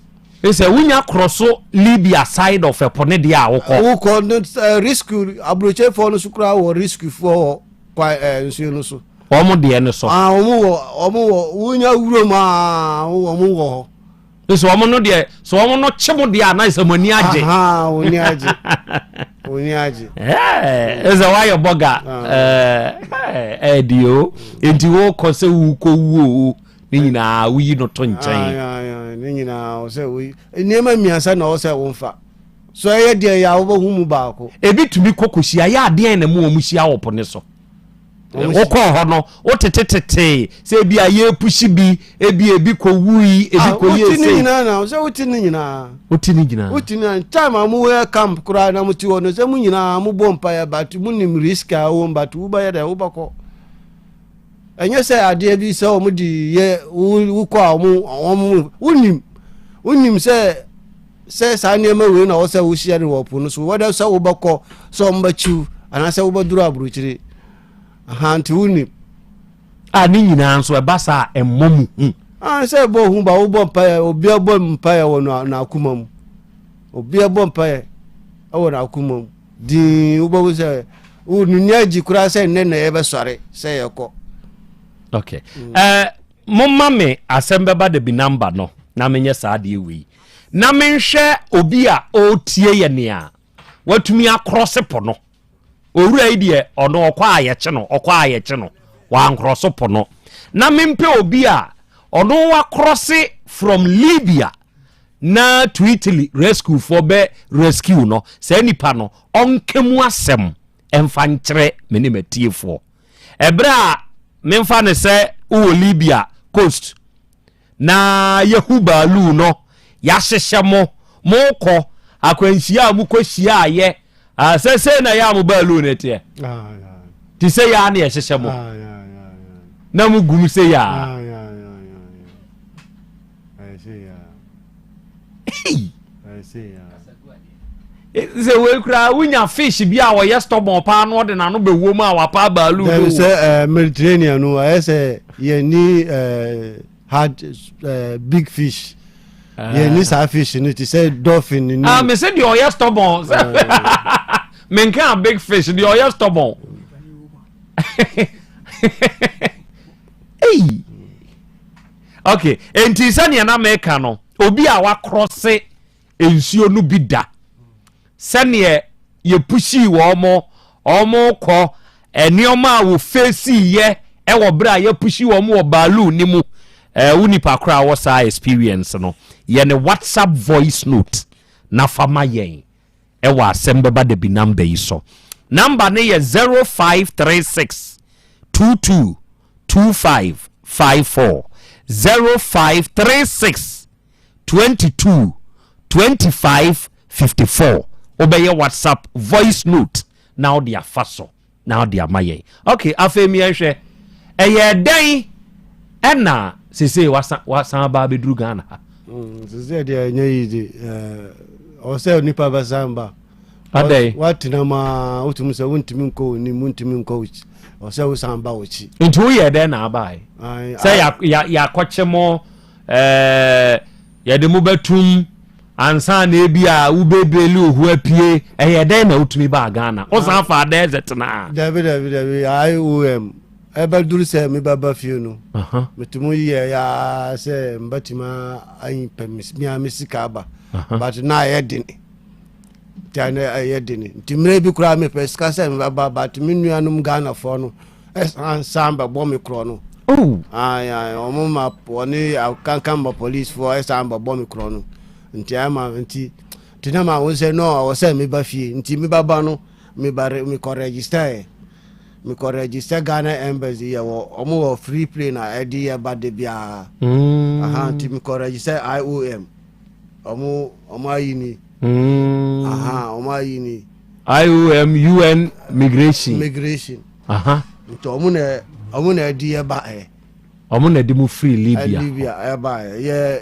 Sɛ wonya korɔ so Libya side of ɛpo ne deɛ a wokɔ. Wokɔ no eh, rescue aburokyefoɔ no so koraa wɔ rescue foɔ wɔ kwa ɛɛ eh, nsuo no so. Wɔn deɛ no so. Ah wɔn wɔ wɔn wɔ wonya wuram aa wɔn wɔ hɔ. Sɛ wɔn no deɛ sɛ wɔn no kye mo deɛ a na sɛ mo ani agye. Wɔn ani agye wɔn ani agye. Ɛɛ sɛ wayɛ bɔga ɛɛ ɛdi o nti wokɔ sɛ wokɔ wuo o ne nyinaa woyi no to nkyɛn. Ne nyinaa sɛ woyi nneɛma mmiɛnsa na ɔsɛ wɔnfa so ɛyɛ deɛ yɛ a wobɛhu mu baako. Ebi tumi kɔ kɔhyia yɛ adeɛ na mu wɔn hyia wɔ po ne so. Wokɔɔ hɔ no, wotetetete sɛ ebi a yɛrepusi bi, ebi ebi kɔwui, ebi ah, kɔyɛ sei. Wote ne nyinaa na sɛ wote ne nyinaa. Wote ne nyinaa. Wote ne nyinaa. Time a mowɔ camp koraa na mote hɔ no sɛ mo nyinaa mobɔ mpaeɛ but monim risk a wɔ mu but wobɛyɛ dɛ wobɛkɔ. Ɛnyɛ sɛ adeɛ bi sɛ wɔn de yɛ wokɔ a wɔn wɔn wonim wonim sɛ sɛ saa nneɛma wei na ɔsɛ wohyia no wɔ po no so wɔdɛ sɛ wobɛkɔ sɛ wɔbɛkyiw anaasɛ wobɛduru aburokyire aha nti wonim. A ne nyinaa nso ɛba saa a ɛmmɔ mu hu. Ah, sɛ ɛbɔ hu ba wobɔ mpaeɛ obiara bɔ mpaeɛ wɔ n'akoma mu obiara bɔ mpaeɛ wɔ n'akoma mu dinn wobɛhu sɛ wo ne agyi koraa sɛ nnɛ na yɛbɛsɔre sɛ yɛkɔ. Okay. Mm. Uh, Momma me asɛm bɛba da bi number no na menyɛ saa adeɛ wei na menhwɛ obi a ɔretie yɛ nea watumi akorɔse po no. Owura yi deɛ ɔno ɔkɔ a yɛkye no, ɔkɔ a yɛkye no, wankorɔso po no. Na mempɛ obi a ɔno wakorɔse from Libya na to Italy rescue foɔ bɛ rescue no, saa nipa no ɔnka mu asɛm ɛmfa nkyerɛ me ne matiefoɔ. Ɛberɛ a memfa no sɛ wowɔ Libya coast na yɛhu baaluu no, yɛahyehyɛ mo, mokɔ akwanhyia a mokɔ hyiaayɛ, sɛ sei na yɛ a mo baaluu no teɛ, te sɛ yɛ a na yɛhyehyɛ mo na mogum sɛ yɛ a. Sɛ wei koraa wonya fish bi a ɔyɛ stubborn paa na ɔde n'ano bɛwɔ mu a wapa baalu no. Sɛ eh, Mediterranean no ɛyɛ sɛ yɛni eh, hard eh, big fish ah. yɛni saa fish no te sɛ dolphin ni. Ah, me sɛ deɛ ɔyɛ stubborn ah. menka big fish deɛ ɔyɛ stubborn. Hey. Okay, enti sɛnea na meka no, obi a wakrɔse nsuo no bi da, sɛdeɛ yɛpushii wɔn mo, wɔn kɔ, nneɛma a wɔfeesii yɛ ɛwɔ berɛ a yɛpushi wɔn wɔ baaluu no mu, wo nipa koraa wɔ saa experience no, yɛ ne WhatsApp voice note. na fa ma yɛn ɛwɔ asɛm bɛba da bi number yi so. Number no yɛ 0536 22 25 54 0536 22 25 54. Wobɛyɛ WhatsApp voice note na wode afa so na wode ama yɛn. Ok, afei miɛnhwɛ ɛyɛ dɛn ɛna sesei wasan wasan aba abɛduru Ghana ha? Sesei deɛ ɛnyɛ yi de ɔwɔ sɛ nipa bɛsan ba. Adɛn? Watena mu a wotumi sɛ wontumi nkɔ w'anim, wontumi nkɔ w'akyi, ɔwɔ sɛ wosan ba w'akyi. Nti woyɛ dɛn na abae? Sɛ yɛakɔkye mo ɛɛ yɛde mo bɛtum ansa na ebi a wobɛbeli ohu apue, ɛyɛ dɛn na wotumi baa Ghana? Wosan fa desert na? Dabi dabi dabi, IOM ɛbɛduru sɛ mebɛba fie no, metumi yɛ ya sɛ mbɛtumi ayi pɛ mea me sika aba, but na ayɛ den, nti na ɛyɛ den, nti mmerɛ bi koraa mepɛ sika sɛ mebɛba, but me nuanom Ghanafoɔ no ɛsan san bɛbɔ me korɔ no. Oh. Ɔmo ma wɔne akankan ma policefoɔ ɛsan bɛbɔ me korɔ no, nti ama nti nti na ma wo sɛ no ɔwɔ sɛ meba fie, nti mebaba no meba mekɔ register ɛ mekɔ register Ghana Embassy, yɛwɔ ɔmo wɔ free plane a ɛde yɛ ba de biara. Aha, nti mekɔ register IOM, ɔmo ayi ni. Aha, ɔmo ayi ni. IOM, UN migration. Migration. Nti ɔmo na ɛde yɛ ba ɛ. Ɔmo na ɛde mu firi Libya. Libya ɛba ɛ,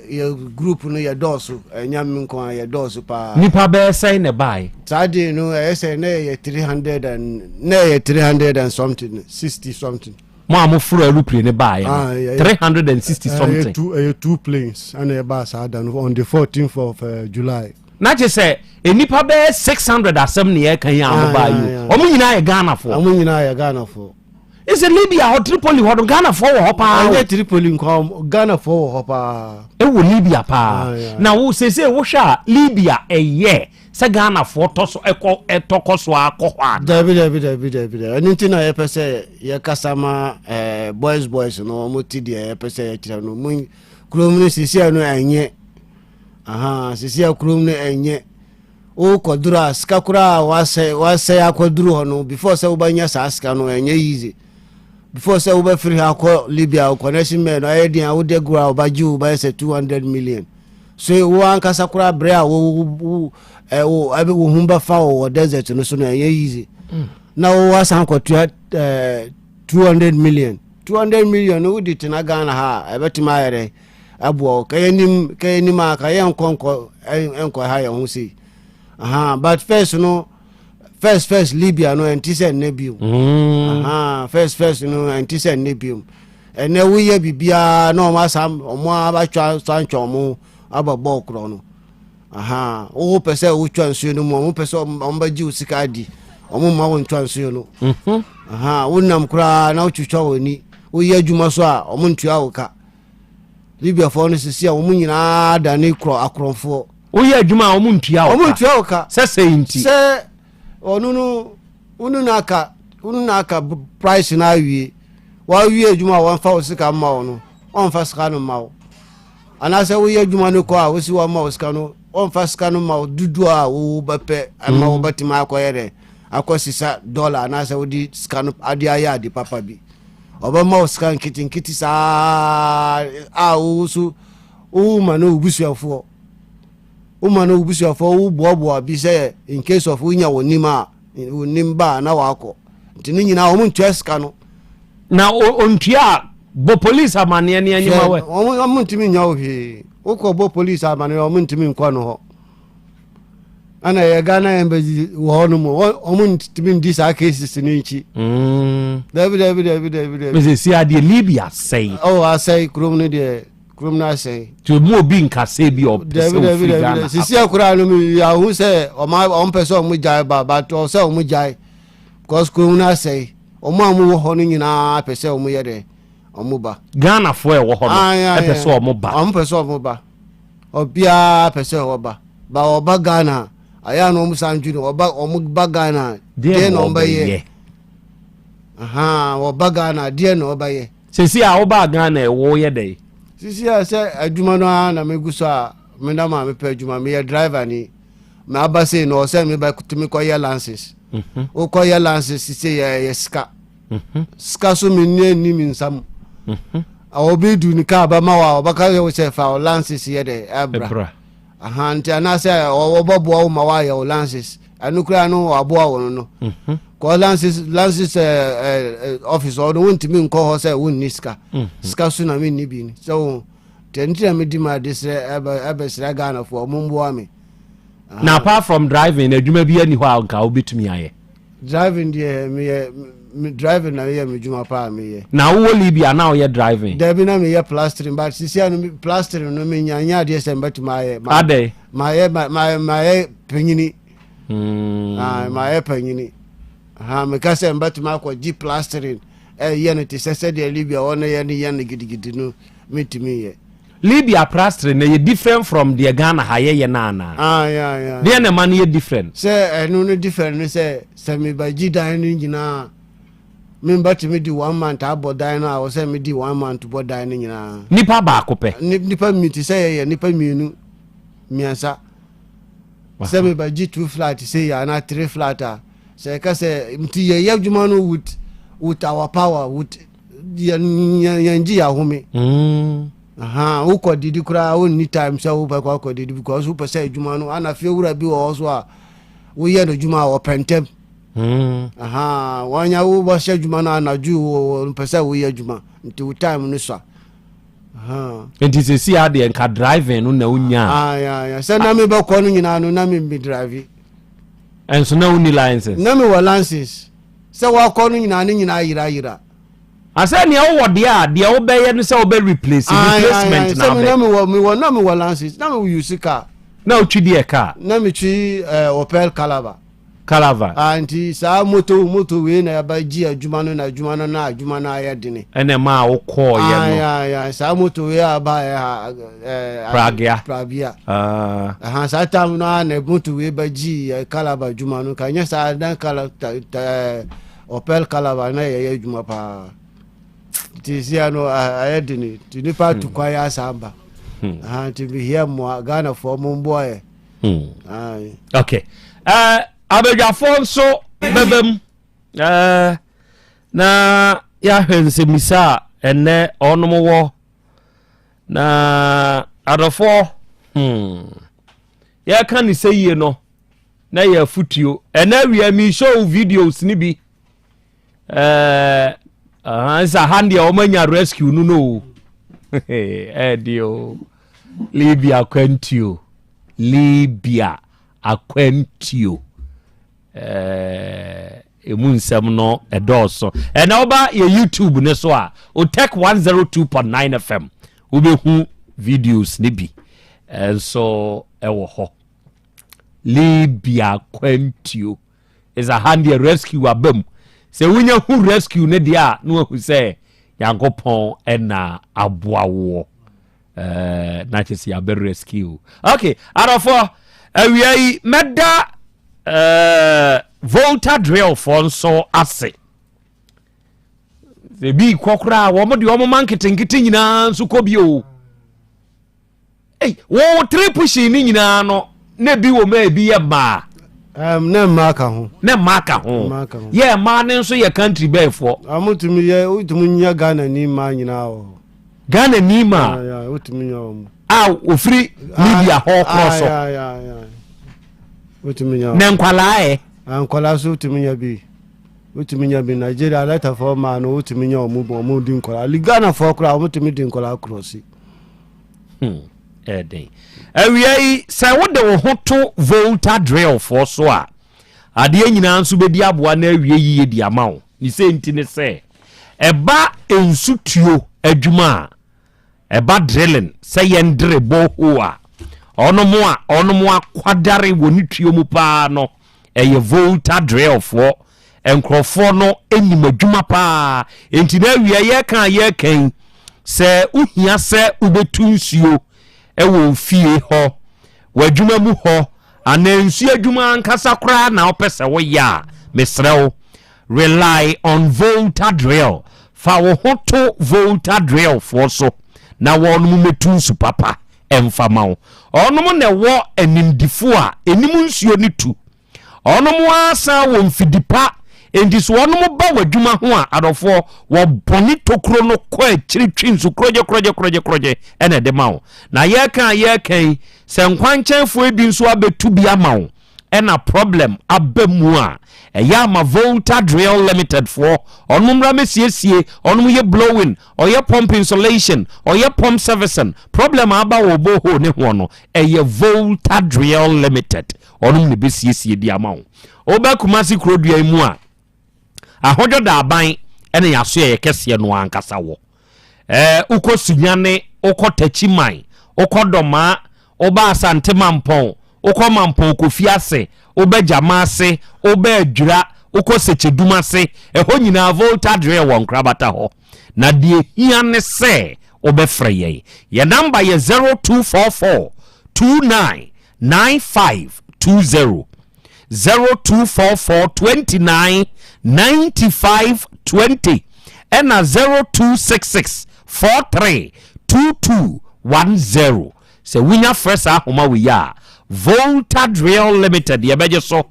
yɛ group no yɛ dɔɔso, ɛnya mi nko a, yɛ dɔɔso paa. Nipa bɛyɛ sɛn na ɛbae? Saa de no ɛyɛ sɛ na yɛ 300 and na yɛ 300 and something, 60 something. Mo a mo foro aeroplane ne baeɛ no, 360 something. Ɛyɛ two planes ɛna ɛbaa saa da no on the 14th of July. Na kye sɛ nnipa bɛyɛ 600 asɛm ne yɛka yi a mo baa yi o, ɔmo nyinaa yɛ Ghanafoɔ. Ɔmo nyinaa yɛ Ghanafoɔ. Ɛsɛ Libya hɔ, Tripoli hɔ no, Ghanafoɔ wɔ hɔ paa. Ɛnyɛ Tripoli nko, Ghanafoɔ wɔ hɔ paa. Ɛwɔ Libya paa. Na wo sese wohwɛ a, Libya ɛyɛ sɛ Ghanafoɔ tɔ so ɛkɔ ɛtɔ kɔ so akɔ hɔ ana? Dabi dabi dabi dabi dabi, ɛno nti na yɛpɛ sɛ yɛkasa ma ɛɛ boys no, wɔn ti deɛ yɛpɛ sɛ yɛkyerɛ no mo kurom no sisi no ɛnyɛ aha sisi a kurom no ɛnyɛ wokɔduru a sika koraa wasɛe wasɛe akɔduru hɔ no, before sɛ wobɛnya saa sika no ɛnyɛ easy. Before sɛ wobɛfiri ha akɔ Libya, wo connection man no ayɛ den a wode goro a wobɛgye wo bɛyɛ sɛ 200 million, so wo ankasa koraa berɛ a wo wo wo wo ho bɛfa wo wɔ desert no so no ɛnyɛ easy. Na wo asan kɔtua 200 million, 200 million no wode tena Ghana ha a ɛbɛtumi ayɛ dɛ aboa wo kɛyɛ nim kɛyɛ nim a kɛyɛ nkɔ nkɔ nkɔ ha yɛn ho sei aha. But first no, first Libya no ɛnti sɛ nnɛ bio. Aha, first no ɛnti sɛ nnɛ bio. Ɛnɛ woyɛ biribiara na ɔmo asa ɔmo abatwa santwa ɔmo abɛbɔ korɔ no. Aha, wo pɛ sɛ wotwa nsuo no mu, ɔmo pɛ sɛ ɔmo bɛgye wo sika adi, ɔmo mma wo ntwa nsuo no. Aha, wonam koraa na wotwitwa w'ani, woyɛ adwuma so a ɔmo ntua wo ka. Libyafoɔ no sisi a wɔn nyinaa dane korɔ akorɔmfoɔ. Woyɛ adwuma a wɔn ntua wo ka. Wɔn ntua wo ka. Sɛ sɛ nti. Sɛ ɔno no wonu na aka wonu na aka price na awie wawie adwuma a wɔmfa wo sika mma wo no, wɔmfa sika no mma wo, anaasɛ woyɛ adwuma no kɔ a wosi wɔmma wo sika no, wɔmfa sika no mma wo dodoɔ a wobɛpɛ ama wobɛtumi akɔyɛ dɛ akɔ sisa dɔla anaasɛ wode sika no ade ayɛ ade papa bi. Ɔbɛma wo sika nketenkete saa a wo so woma no wo busuafoɔ, woma no wo busuafoɔ, woboaboa bi sɛ in case of wonya wo nim a wo nim ba a na wakɔ, nti ne nyinaa wɔn ntua sika no. Na ontua a, bɔ police amaneɛ ne anyima wɛ. Wɔn ntumi nya wo hwee, wokɔ bɔ police amaneɛ wɔn ntumi nkɔ no hɔ. Ɛna yɛ Ghana embassy wɔ hɔ nom, wɔn ntumi ndi saa cases no nkyi. Dabi dabi dabi dabi dabi. Mese si adeɛ Libya asɛe. Oh, asɛe kurom no deɛ, kurom no asɛe. Tí o mu obi nkasa bi ɔpɛ sɛ ofiri Ghana. Sisi akora no mi ahu sɛ ɔmo ɔmo pɛ sɛ ɔmo gyae ba, but ɔsɛ ɔmo gyae because kurom no asɛe. Ɔmo a ɔmo wɔ hɔ no nyinaa pɛ sɛ ɔmo yɛ dɛ ɔmo ba. Ghanafoɔ a ɛwɔ hɔ no ɛpɛ sɛ ɔmo ba. Ɔmo pɛ sɛ ɔmo ba. Obiara pɛ sɛ ɔba ba, ɔba Ghana ayɛ a na ɔmo san dwene ɔba, ɔmo ba Ghana deɛ na ɔmo bɛyɛ, ɔba Ghana deɛ na ɔbɛyɛ. Sisi a ɔba Ghana ɛwɔ yɛ dɛ. Sisi a sɛ adwuma no ara na megu so a menam a mepɛ adwuma, meyɛ driver ni. Maba sei no ɔsɛ mebɛtumi kɔyɛ lances. Wokɔyɛ lances sei ɛyɛ sika. Sika so menni anni me nsa mu. Obi du ne kaa bɛma wo a ɔbɛka sɛ wo sɛ fa wo lances yɛ dɛ ɛbra. Aha nti anaasɛ wɔbɛboa wo ma woayɛ wo lances. Ɛno koraa no wɔaboa wo no no. Kɔ lances lances ɛɛ office hɔ no wontumi nkɔ hɔ sɛ wonni sika. Sika so na menni bi sɛ wo nti ɛno nti na medi ma de srɛ ɛbɛ ɛbɛsrɛ Ghanafoɔ ɔmo mboa me. Na apart from driving, adwuma bi ani hɔ a nka wobɛtumi ayɛ? Driving deɛ meyɛ me driving na meyɛ me dwuma paa meyɛ. Na wowɔ Libya na woyɛ driving? Dabi na meyɛ plastering but sisi ano plastering no menya nyɛ adeɛ sɛ mbɛtumi ayɛ. Adɛn? Mayɛ mayɛ panyini. Ah, mayɛ panyini. Ha meka sɛ mbɛtumi akɔgye plastering ɛyɛ no te sɛ sɛdeɛ Libya hɔ no yɛ no yɛ no gidigidi no mentumi nyɛ. Libya plastering no yɛ different from deɛ Ghana ha yɛyɛ no anaa? Ah, yeah, yeah. Deɛ na ɛma no yɛ different? Sɛ ɛno no different no sɛ sɛ mebɛgye dan no nyinaa membɛtumi di one month abɔ dan no a wɔ sɛ medi one month bɔ dan no nyinaa. Nipa baako pɛ? Nipa mmienu te sɛ yɛyɛ nipa mmienu mmiɛnsa. Sɛ mebɛgye two flat sɛ yɛ anaa three flat a sɛ ɛka sɛ nti yɛyɛ adwuma no with with our power with yɛn gye yɛn ahome. Mm. Wokɔ didi koraa wonni time sɛ wobɛkɔ akɔ didi because wopɛ sɛ adwuma no ana fie wura bi wɔ hɔ so a woyɛ no adwuma a ɔpɛ ntɛm. Mm. Wanya wobɛhyɛ adwuma no anadwo mpɛ sɛ woyɛ adwuma nti wo time no sua. Nti sɛsi adeɛ nka driving no na wonya. Sɛ na mebɛkɔ no nyinaa no na me drive. Ɛnso na wonni license? Na mewɔ license. Sɛ wakɔ no nyinaa ne nyinaa yerayera. Asɛ nea wowɔ deɛ a deɛ wobɛyɛ no sɛ wobɛ replace replacement na wobɛ. Na mewɔ mewɔ na mewɔ license na mewɔ use car. Na wotwi deɛ car. Na metwi ɛɛ Opel Calava. Calava. Ah nti saa moto moto wei na yaba gye adwuma no na adwuma no na adwuma no ayɛ dene. Ɛna ɛma a wokɔɔ yɛ no. Ayi ayi saa moto wei a ba yɛ ha ɛɛ. Pragea. Pragea. Ah. Aha saa time no a na moto wei ba gye yɛ Calava adwuma no ka nyɛ saa na kala ta ta ɛɛ. Opel Calabar na yɛyɛ adwuma paa nti sia no ayɛ dene nti nipa atu hmm. kwan yɛ asa aba hmm. nti mehia mmoa ghanafoɔ mo mboa yɛ hmm. ok uh, abadwafoɔ nso bɛba mu uh, na yɛahwɛ nsɛmmisa a ɛnnɛ ɔnom wɔ na adɔfoɔ hmm. yɛka ne sɛ yie no na yɛ afutuo ɛna awia mi show videos ni bi ɛɛ nsa ha deɛ wɔn anya rescue no no ɛɛde o Libya akwantuo Libya akwantuo ɛɛ emu nsɛm no ɛdɔɔso ɛna ɔba yɛ YouTube ne so a Otec 102.9 FM wobɛhu videos ne bi nso ɛwɔ hɔ. Libya kwantuo is a hand deɛ rescue aba mu sɛ wonya hu rescue no deɛ a na wahu sɛ nyankopɔn ɛna aboa woɔ eh, na kyɛ sɛ yɛabɛ rescue ok adɔfoɔ awia yi mɛda eh, volta drillfoɔ nso ase sɛ bi kɔ koraa wɔn deɛ wɔn ma nketenkete nyinaa nso kɔ bi o Ei, wo three pushing ne nyinaa no, na ebi wɔ mu a ebi yɛ mmaa. Um, na mmaa ka ho. Na mmaa ka ho. Mmaa ka ho. Yɛ mmaa ne nso yɛ country bɛɛfoɔ. Wɔn tumi yɛ, wotumi nya Ghana ni mmaa nyinaa wɔ hɔ. Ghana ni mmaa. Ya, ya, wotumi nya wɔn. A ofiri Libya hɔ korɔ so. Ya, ya, ya. Wotumi nya. Na nkwalaa ɛ. Nkwalaa so wotumi nya bi. Wotumi nya bi Nigeria alɛtafoɔ mmaa no wotumi nya wɔn wɔn di nkwalaa. Ghanafoɔ koraa wɔn tumi di nkwalaa korɔ si. Hmm, ɛden. Awia yi, sɛ wode wo ho to Volta Drillfoɔ so a, adeɛ nyinaa nso bɛdi aboa na awie yiye di ama wo. Ne sɛ nti ne sɛ, ɛba nsutuo adwuma a, ɛba drilling, sɛ yɛn dere borehole a, ɔnom a ɔnom akwadare wɔ ne tuo mu paa no, ɛyɛ Volta Drillfoɔ. Nkurɔfoɔ no nim adwuma paa. Enti na awia yɛreka a yɛreka yi, sɛ wohia sɛ wobɛtu nsuo wɔ ofie hɔ, w'adwuma mu hɔ, anaa nsuo adwuma ankasa koraa na wopɛ sɛ woyɛ a, mesrɛ wo, rely on Volta Drill. Fa wo ho to Volta Drill foɔ so na wɔn mmɛtu nsu papa. mfa ma wo. Ɔnom na ɛwɔ animdifo a ɛnim nsuo no tu. Ɔnom ara san wɔ mfidi pa, enti so ɔnom ba w'adwuma ho a, adɔfoɔ, wɔbɔne tokuro no kɔ akyiri twe nsu korɔgye korɔgye korɔgye korɔgye ɛna ɛde ma wo. Na yɛreka a yɛreka yi, sɛ nkwankyɛnfoɔ bi nso abɛtu bi ama wo, ɛna problem aba mu a, ɛyɛ ama Volta Drill Limited foɔ, ɔnom mmra mɛsiesie, ɔnom yɛ blowing, ɔyɛ pump insulation, ɔyɛ pump servicing, problem aba wɔ borehole ne hoɔ no, ɛyɛ Volta Drill Limited, ɔnom na ɛbɛsiesie de ama wo. Woba Kumasi kurodua yi mu a, Ahodwo Daaban ɛna yɛaso yɛyɛ kɛseɛ no ankasa wɔ. Ɛɛ wokɔ Sunyane, wokɔ Takyiman, wokɔ Dɔmaa, woba Asante Mampɔn, wokɔ Mampɔn Kofi ase, woba Gyama ase, woba Adwira, wokɔ Sekyedum ase, ɛhɔ nyinaa Volta Drill wɔ nkorabata hɔ. Na deɛ hia ne sɛ wobɛfrɛ yɛn. Yɛn namba yɛ 0244 29 9520. 0244 29 95 20 ɛna 0266 43 22 10. Sɛ wonya frɛ saa ahoma wei a, Volta Drill Limited yɛbɛgye so,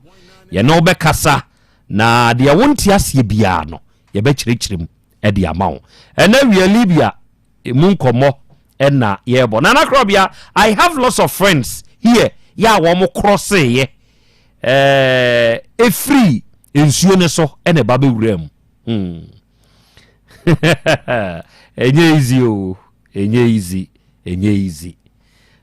yɛne wo bɛkasa na deɛ wonte aseɛ biara no yɛbɛkyerɛkyerɛ mu de ama wo. Ɛnɛ wia Libya Emu nkɔmmɔ na yɛrebɔ. Nana Korɔbea, I have lots of friends here yɛ a wɔn krɔseeɛ ɛɛ efiri nsuo no so ɛna ɛba bɛwura mu. Hmm. Ɛnyɛ easy o, ɛnyɛ easy, ɛnyɛ easy.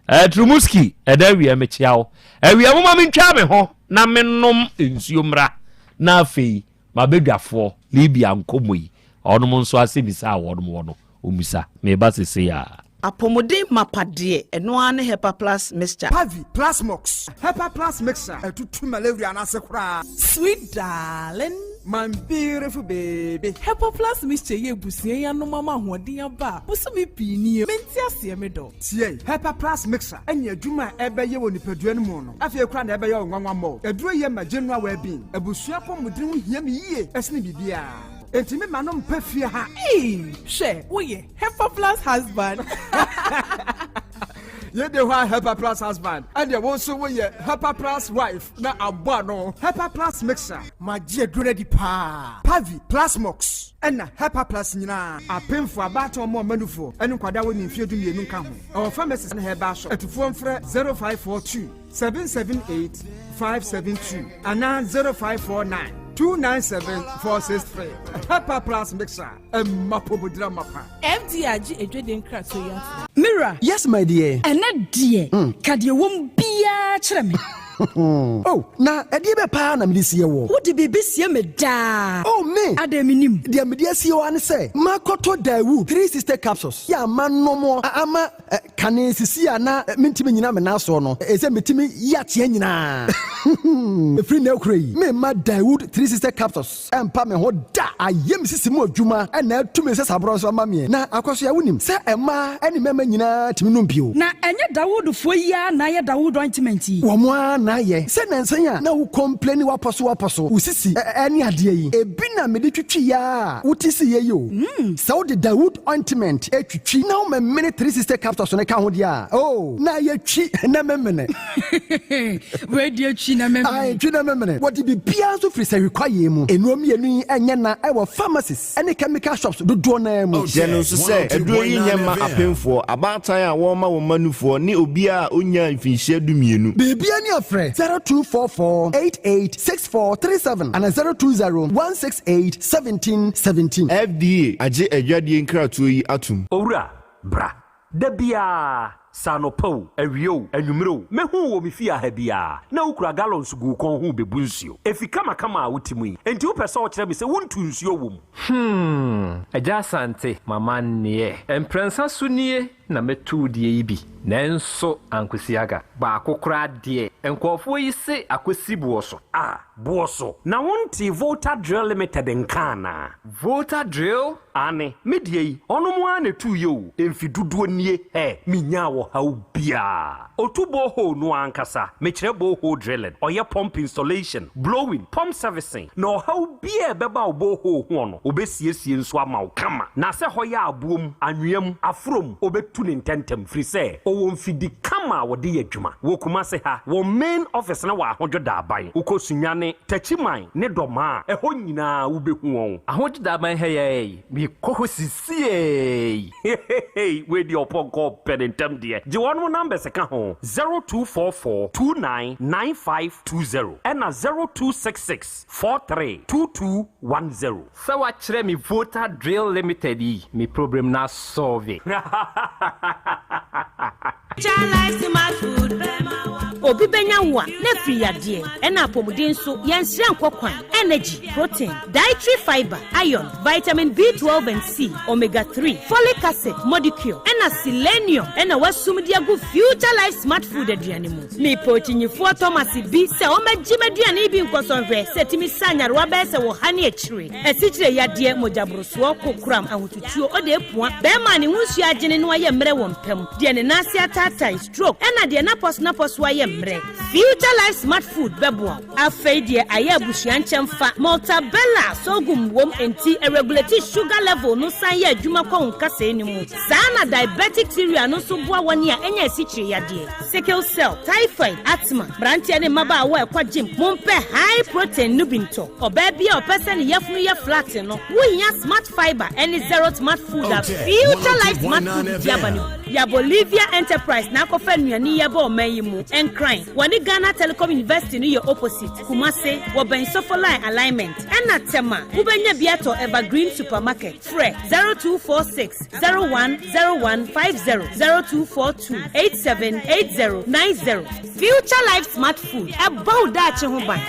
Ɛɛ Trumuski, ɛda awia mekyia wo. Awia mo ma mentwa me ho na menom nsuo mmra na afei M'abadwafoɔ, Libya nkɔmmɔ yi, wɔnom nso asɛmmisa a wɔnom wɔ no, wɔmmisa. Mereba sesei ara. Apɔmuden mapa deɛ, ɛno ara ne Hepa Plus Mixture. Pavi, Plasmox, Hepa Plus Mixture, ɛtutu malaria no ase koraa. Sweet darling. My beautiful baby. Hepa Plus Mixture yɛ abusua yi anom ama ahoɔden aba a bosome pii nie. Mente aseɛ me dɔ. Tie, Hepa Plus Mixture ne adwuma a ɛbɛyɛ wɔ nipadua no mu no, afei koraa na ɛbɛyɛ wo nwanwa mmɔ. Aduro yɛ ma general well-being. Abusua apɔmuden ho hia me yie sene biribiara. Enti me ma no mpa fie ha. Eii hwɛ woyɛ Hepa plus husband. Yei de hɔ a Hepa plus husband ɛdeɛ wo nso woyɛ Hepa plus wife na abɔ ano. Hepa plus mixer. Magye aduro no adi paa. Pavi, Plasmox ɛna Hepa plus nyinaa. Apemfoɔ, abaatan ɔmo ɔma nufoɔ ɛne nkwadaa a wɔnni mfeɛ 12 nka ho. Ɛwɔ pharmacies ne herbal shop. Atufoɔ mfrɛ 0542 778 572 anaa 0549 297 463. Hepa Plus Mixer, ɛma pomodira mapa. FDA agye adwadie nkratoɔ yi atom. Me wura. Yes my dear. Ɛnɛ deɛ, ka deɛ ɛwɔ mu biara kyerɛ me. Oh, na ɛdeɛ bɛ paa na mede sie woɔ? Wode biribi sie me daa. Oh, me! Adɛn mennim? Deɛ mede asie wo ara ne sɛ, makɔtɔ Daewoo 360 capsules yɛ a manom ama Kane sisi a na mentumi nnyina me nan soɔ no, ɛsɛ metumi yi ateɛ nyinaa. Ɛfiri nnɛ rekora yi, meremma Daewoo 360 capsules mpa me ho da. Ayɛ me sisi mu adwuma na atu me nsasaborɔ nso ama meɛ. Na Akwasoa, wonim sɛ mmaa ne mmarima nyinaa tumi nom bio. Na ɛnyɛ Dawoodfoɔ yi ara na ayɛ Dawood ointment yi? Wɔn ara na ayɛ. Sɛ nnansa yi a na wo complaini wapɔso wapɔso, wo sisi ne adeɛ yi, ebi na mede twitwiiɛ ara a wote siiɛ yi o. Sɛ wode Dawood ointment twitwi na womemene 360 capsules no ka ho deɛ a, oh, na ayɛ twi na memene. Wei deɛ twi na memene. Ae, twi na memene. Wɔde biribiara nso firi sahwi kwaeɛ mu. Nnuro mmienu yi nyɛ na ɛwɔ pharmacies ne chemical shops dodoɔ no ara mu. Hyɛ no nso sɛ, aduro yi nyɛ mma apemfoɔ, abaatan a wɔrema wɔn mma nufoɔ, ne obiara a ɔnnyaa mfinhyia dumienu. Biribiara ni a frɛ 0244 88 6437 anaa 020 168 17 17. FDA agye adwadie nkratoɔ yi atom. Owura, bra. Da biara, sɛ anɔpa o, awia o, anwummere o, mehu wo wɔ me fie ha biara, na wokura gallons gu wo kɔn ho rebebu nsuo. Efi kamakama a wote mu yi, enti wopɛ sɛ wokyerɛ me sɛ wontu nsuo wɔ mu? Hmm, Agya Asante, m'amanneɛ. Mprɛnsa so nie na mɛtu wo deɛ yi bi, nanso ankosi aga. Baako koraa deɛ, nkurɔfoɔ yi se akɔsi boɔ so. Ah, boɔ so. Na wontee Volta Drill Limited nka anaa? Volta Drill? Aane, me deɛ yi, ɔnom ara na ɛtuiɛ o, mfe dodoɔ nie, hɛ, menyaa wɔ. ɔhaw biara. Ɔtu borehole no ankasa, mekyerɛ borehole drilling, ɔyɛ pump installation, blowing, pump servicing, na ɔhaw biara a ɛbɛba wo borehole ho no, ɔbɛsiesie nso ama wo kama. Na sɛ hɔ yɛ aboɔ mu, anwea mu, aforɔ mu, ɔbɛtu no ntɛntɛm firi sɛ ɔwɔ mfidi kama a wɔde yɛ adwuma. Wɔ Kumase ha, wɔn main office no wɔ Ahodwo Daaban. Wokɔ Sunyani, Takyiman ne Dɔmaa a, ɛhɔ nyinaa wobɛhu wɔn. Ahodwo Daaban ha yi ara yi, mekɔ hɔ sisiei. Hehehe wei deɛ ɔpɔnkɔ pɛ ne ntɛm deɛ. Gye wɔnom numbers ka ho, 0244 29 9520 ɛna 0266 43 2210. Sɛ wakyerɛ me Volta Drill Limited yi, me problem no asɔlve. Obi bɛnya wo a, na afiri yadeɛ, ɛna apɔmuden nso, yɛnsrɛ nkɔ kwan, energy, protein, dietary fibre, iron, vitamin B12 and C, omega 3, folic acid, modicure, ɛna selenium ɛna wasum de agu Future Life Smart Food aduane mu. Mepɛ okyinyifoɔ Thomas bi sɛ ɔmmɛgye m'aduane yi bi nkɔsɔ nhwɛ sɛ ɛtumi sa nyarewa bɛyɛ sɛ wɔ ha ne akyire, asikyire yadeɛ, mogyaborosoɔ, kokoram, ahotutuo, ɔde apua, bɛrima a ne ho nsuo agyene na wayɛ mmerɛ wɔ mpa mu, deɛ ne nan ase ataatae, stroke, ɛna deɛ n'apɔso-napɔso ayɛ mmerɛ. Future Life Smart Food bɛboa wo. Afei deɛ ayɛ abusua nkyɛmfa, Maltabella sorghum wom enti ɛregulate sugar level no san yɛ adwuma kɔ wo nkasɛɛ no mu. Saa na diabetic cereal no nso boa wɔn a anya asikyire yadeɛ, sickle cell, typhoid, asthma, mmeranteɛ ne mmabaawa a ɛkɔ gym, mompɛ high protein no bi ntɔ. Ɔbaa bi a ɔpɛ sɛ ne yafunu yɛ flat no, wohia Smart Fiber ne Zero Smart Food a Future Life Smart Food di aba no bi. Ya Bolivia Enterprise na akɔfa nnuane yi aba ɔman yi mu. Nkran, wɔne Ghana Telecom University no yɛ opposite. Kumase, wɔbɛn Sofo Line Alignment. Ɛna Tema, wobɛnya bi atɔ Evergreen Supermarket. Frɛ 0246 010150, 0242 878090. Future Life Smart Food, ɛbɔ wo daakye ho ban.